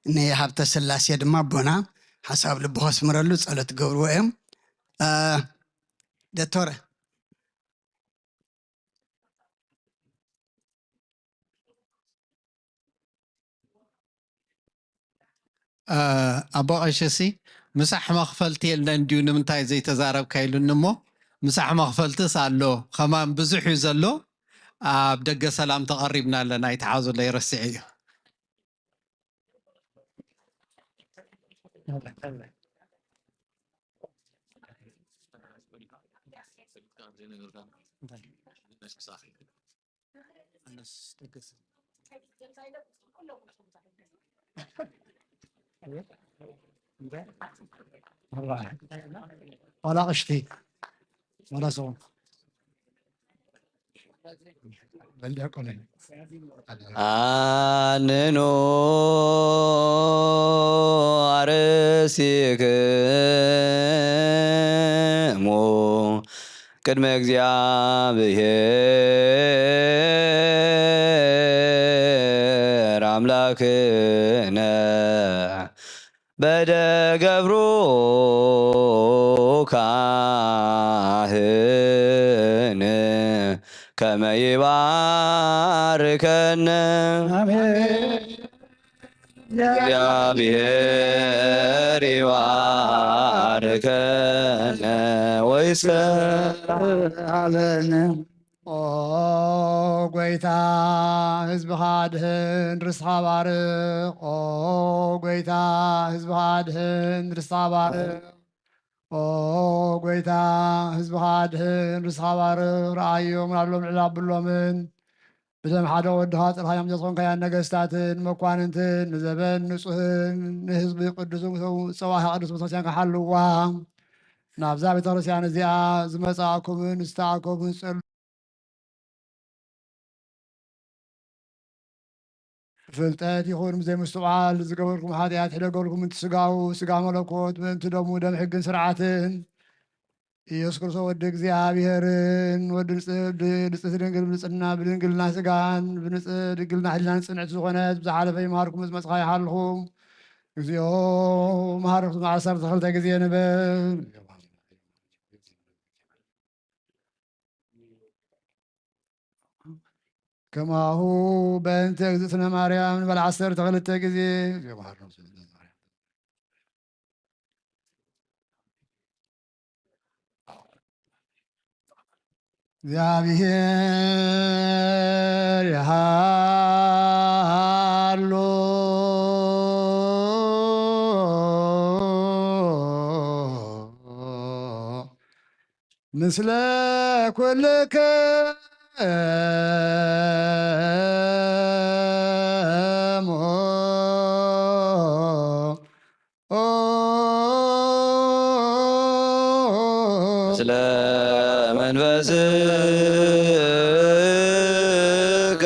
ንሃብተ ስላሴ ድማ ኣቦና ሓሳብ ልቡ ከስምረሉ ጸሎት ገብርዎ እዮም። እ፣ ዶክተር። እ፣ ኣቦ ቀሽሲ፣ ምሳሕ መኽፈልቲ የለን ድዩ? ንምንታይ ዘይተዛረብካ ኢሉኒ እሞ፣ ምሳሕ መኽፈልትስ ኣሎ። ከማን ብዙሕ እዩ ዘሎ። ኣብ ደገ ሰላም ተቐሪብና ኣለና፣ ኣይትሓዙለይ፣ ረሲዐ እዩ። ዋላ ቅሽቲ ዋላ ሰው በል ዲያቆን። ኣንኑ ኣርሲክሙ ቅድመ እግዚኣብሔር ኣምላክነ በደ ገብሩ ካህን ከመ ይባርከነ። ኣሜን። እግዚኣብሔር ይባርከነ ወይስከ። ኣለን። ኦ ጎይታ፣ ህዝብኻ ኣድሕን፣ ርስትኻ ባርኽ። ኦ ጎይታ፣ ህዝብኻ ኣድሕን፣ ርስትኻ ባርኽ። ኦ ጎይታ፣ ህዝብኻ ኣድሕን፣ ርስትኻ ባርኽ። ረኣዮም፣ ራሎም፣ ዕላብሎምን። ብደም ሓደ ወድኻ ጽርሃዮም ዘስኾንካያን ነገስታትን መኳንንትን ንዘበን ንጹህን ንህዝቢ ቅዱስን ጸዋሂ ቅዱስ ቤተክርስትያን ክሓልዋ ናብዛ ቤተክርስትያን እዚኣ ዝመጻእኩምን ዝተኣከብኩምን ዝጸሉ ብፍልጠት ይኹን ብዘይምስትውዓል ዝገበርኩም ሓጢኣት ሕደገልኩም፣ ምእንቲ ስጋኡ ስጋ መለኮት፣ ምእንቲ ደሙ ደም ሕግን ስርዓትን ኢየሱስ ክርስቶስ ወዲ እግዚኣብሔርን ወዲ ንጽ-፣ ወዲ ንጽሕቲ ድንግል ብንጽሕና ብድንግልና ስጋን ብንጽ-፣ ድንግልና ሕሊናን ጽንዕቲ ዝኾነት ብዝሓለፈ ይምሃርኩም፣ ዝመጽኻ ይሓልኹም። እግዚኦ መሐረነ ዓሰርተ ክልተ ግዜ ንበል። ከማሁ በእንተ እግዝእትነ ማርያም ንበል ዓሰርተ ክልተ ግዜ። እግዚኣብሔር ይሃሉ ምስለ ኩልክሙ። ምስለ መንፈስከ።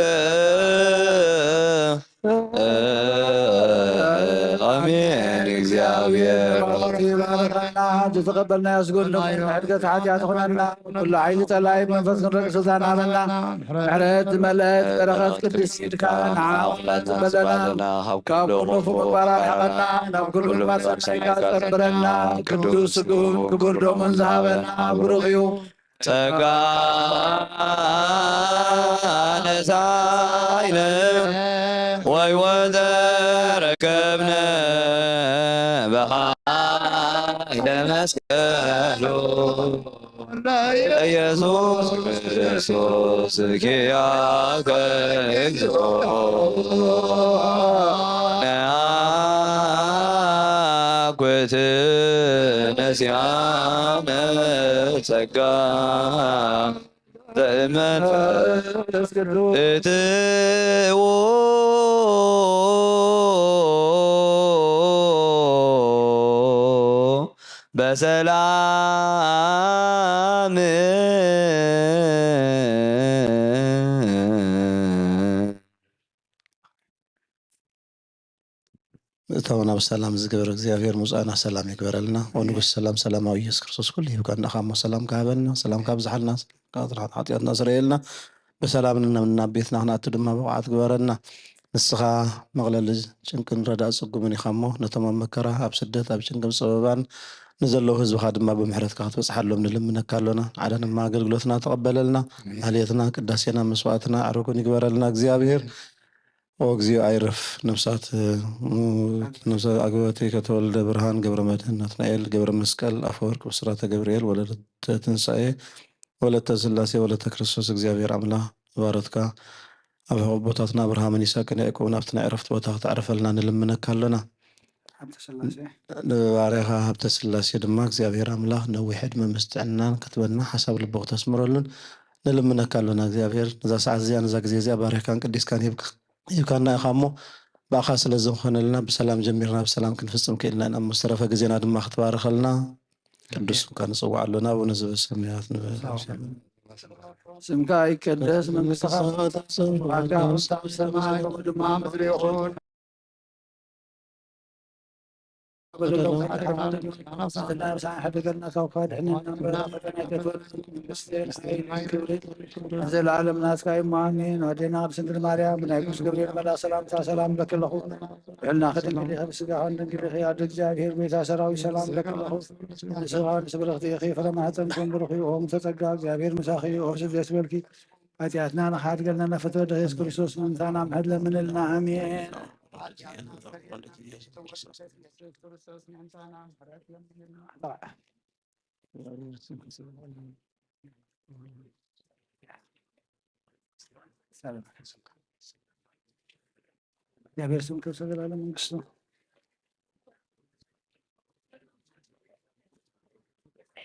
ኣሜን። እግዚኣብሔር ይባርኸና። ዝተቐበልና ያስጎድና። ሕድገት ሓጢኣት ይኹነና። ኩሉ ሓይሊ ጸላኢ መንፈስ ንረግ ስልጣን ሃበና። ምሕረት ዝመልአት በረኸት ቅድስት ኢድካ ንዓ ጽበለና። ካብ ኩሉ ክፉእ ምግባር ኣርሕቐና። ናብ ኩሉ ምግባር ጸጋኻ ጸንብረና። ቅዱስ ስግኡን ክቡር ደሙን ዝሃበና ብሩኽ እዩ። ጸጋ ነሳኢነ ወይወተ ረከብነ በኃይለ መስቀሉ ኢየሱስ ክርስቶስ ኪያከ እግዚኦ ነአኩት ነሲያነ ጸጋ ዘእመንፈስ ቅዱስ እትዎ በሰላም። እተውና ብሰላም ዝግበር እግዚኣብሔር ምውፃእና ሰላም ይግበረልና። ወንጉስ ሰላም ሰላማዊ ኢየሱስ ክርስቶስ ኩሉ ይብቃ። ንኣኻ እሞ ሰላም ካህበልና፣ ሰላም ካብዝሓልና፣ ሰላም ካብ ሓጢኣትና ስረየልና፣ ብሰላም ናብ ቤትና ክንኣቱ ድማ ብቕዓት ግበረና። ንስኻ መቕለሊ ጭንቅን ረዳእ ጽጉምን ኢኻ እሞ፣ ነቶም ኣብ መከራ፣ ኣብ ስደት፣ ኣብ ጭንቅን ጸበባን ንዘለዉ ህዝብኻ ድማ ብምሕረትካ ክትበጽሓሎም ንልምነካ ኣሎና። ዓደንማ ኣገልግሎትና ተቐበለልና። ማህሌትና፣ ቅዳሴና፣ መስዋዕትና ዕሩግን ይግበረልና እግዚኣብሔር። ኦ እግዚኦ ኣይረፍ ነፍሳት፣ እ፣ ነፍሳት ኣግበቲ ከተወልደ ብርሃን ገብረ መድህን ናትናኤል ገብረ መስቀል ኣፈወርቅ ብስራተ ገብርኤል ወለተ ትንሳኤ ወለተ ስላሴ ወለተ ክርስቶስ እግዚኣብሔር ኣምላኽ ባሮትካ ኣብ ሕቑፍ ቦታትና ኣብርሃምን ይስሐቅን ያዕቆብን ኣብቲ ናይ ዕረፍቲ ቦታ ክተዕርፈልና ንልምነካ ኣሎና። ሃብተ ስላሴ። ንባርያኻ ሃብተ ስላሴ ድማ እግዚኣብሔር ኣምላኽ ነዊሕ ዕድመ ምስ ጥዕናን ክትበና ሓሳብ ልቡ ክተስምረሉን ንልምነካ ኣሎና። እግዚኣብሔር ነዛ ሰዓት እዚኣ ነዛ ግዜ እዚኣ ባሪኽካን ቅዲስካን ሂብካ ሂብካና ኢኻ እሞ ብኣኻ ስለ ዝኾነልና ብሰላም ጀሚርና ብሰላም ክንፍጽም ክኢልና ኢና እሞ ዝተረፈ ግዜና ድማ ክትባርኸልና ቅዱስ ስምካ ንጽውዕ ኣሎና። ኣቡነ ዘበሰማያት ንበል። ስምካ ይቀደስ፣ መንግስትኻ ትምጻእ፣ ፈቃድካ ከምቲ ኣብ ሰማይ ከምኡ ድማ ኣብ ምድሪ ይኹን። ዘለዓለም ናትካ እዩ። ኣሜን። ኣዴና ቅድስት ድንግል ማርያም ብናይ ቅዱስ ገብርኤል መልኣክ ሰላምታ ሰላም እብለኪ ኣለኹ። ጥዕና ከድንግል ኢኺ፣ ስጋ ከድንግል ኢኺ። ኣደ እግዚኣብሔር ቤታ ሰራዊት ሰላም እብለኪ ኣለኹ። ንስኻ ንስብርኽቲ ኢኺ፣ ፍረ ማህፀንኩም ብሩኽ እዩ። ኦም ተጸጋ እግዚኣብሔር ምሳኺ እዩ። ኦስብ ደስ በልኪ። ኃጢአትና ንኻድገልና ነፍቶ ወደ ኢየሱስ ክርስቶስ ምንታና ምሕድ ለምንልና። ኣሜን። እግዚአብሔር ስም ክብር ዘላለም መንግስቱ።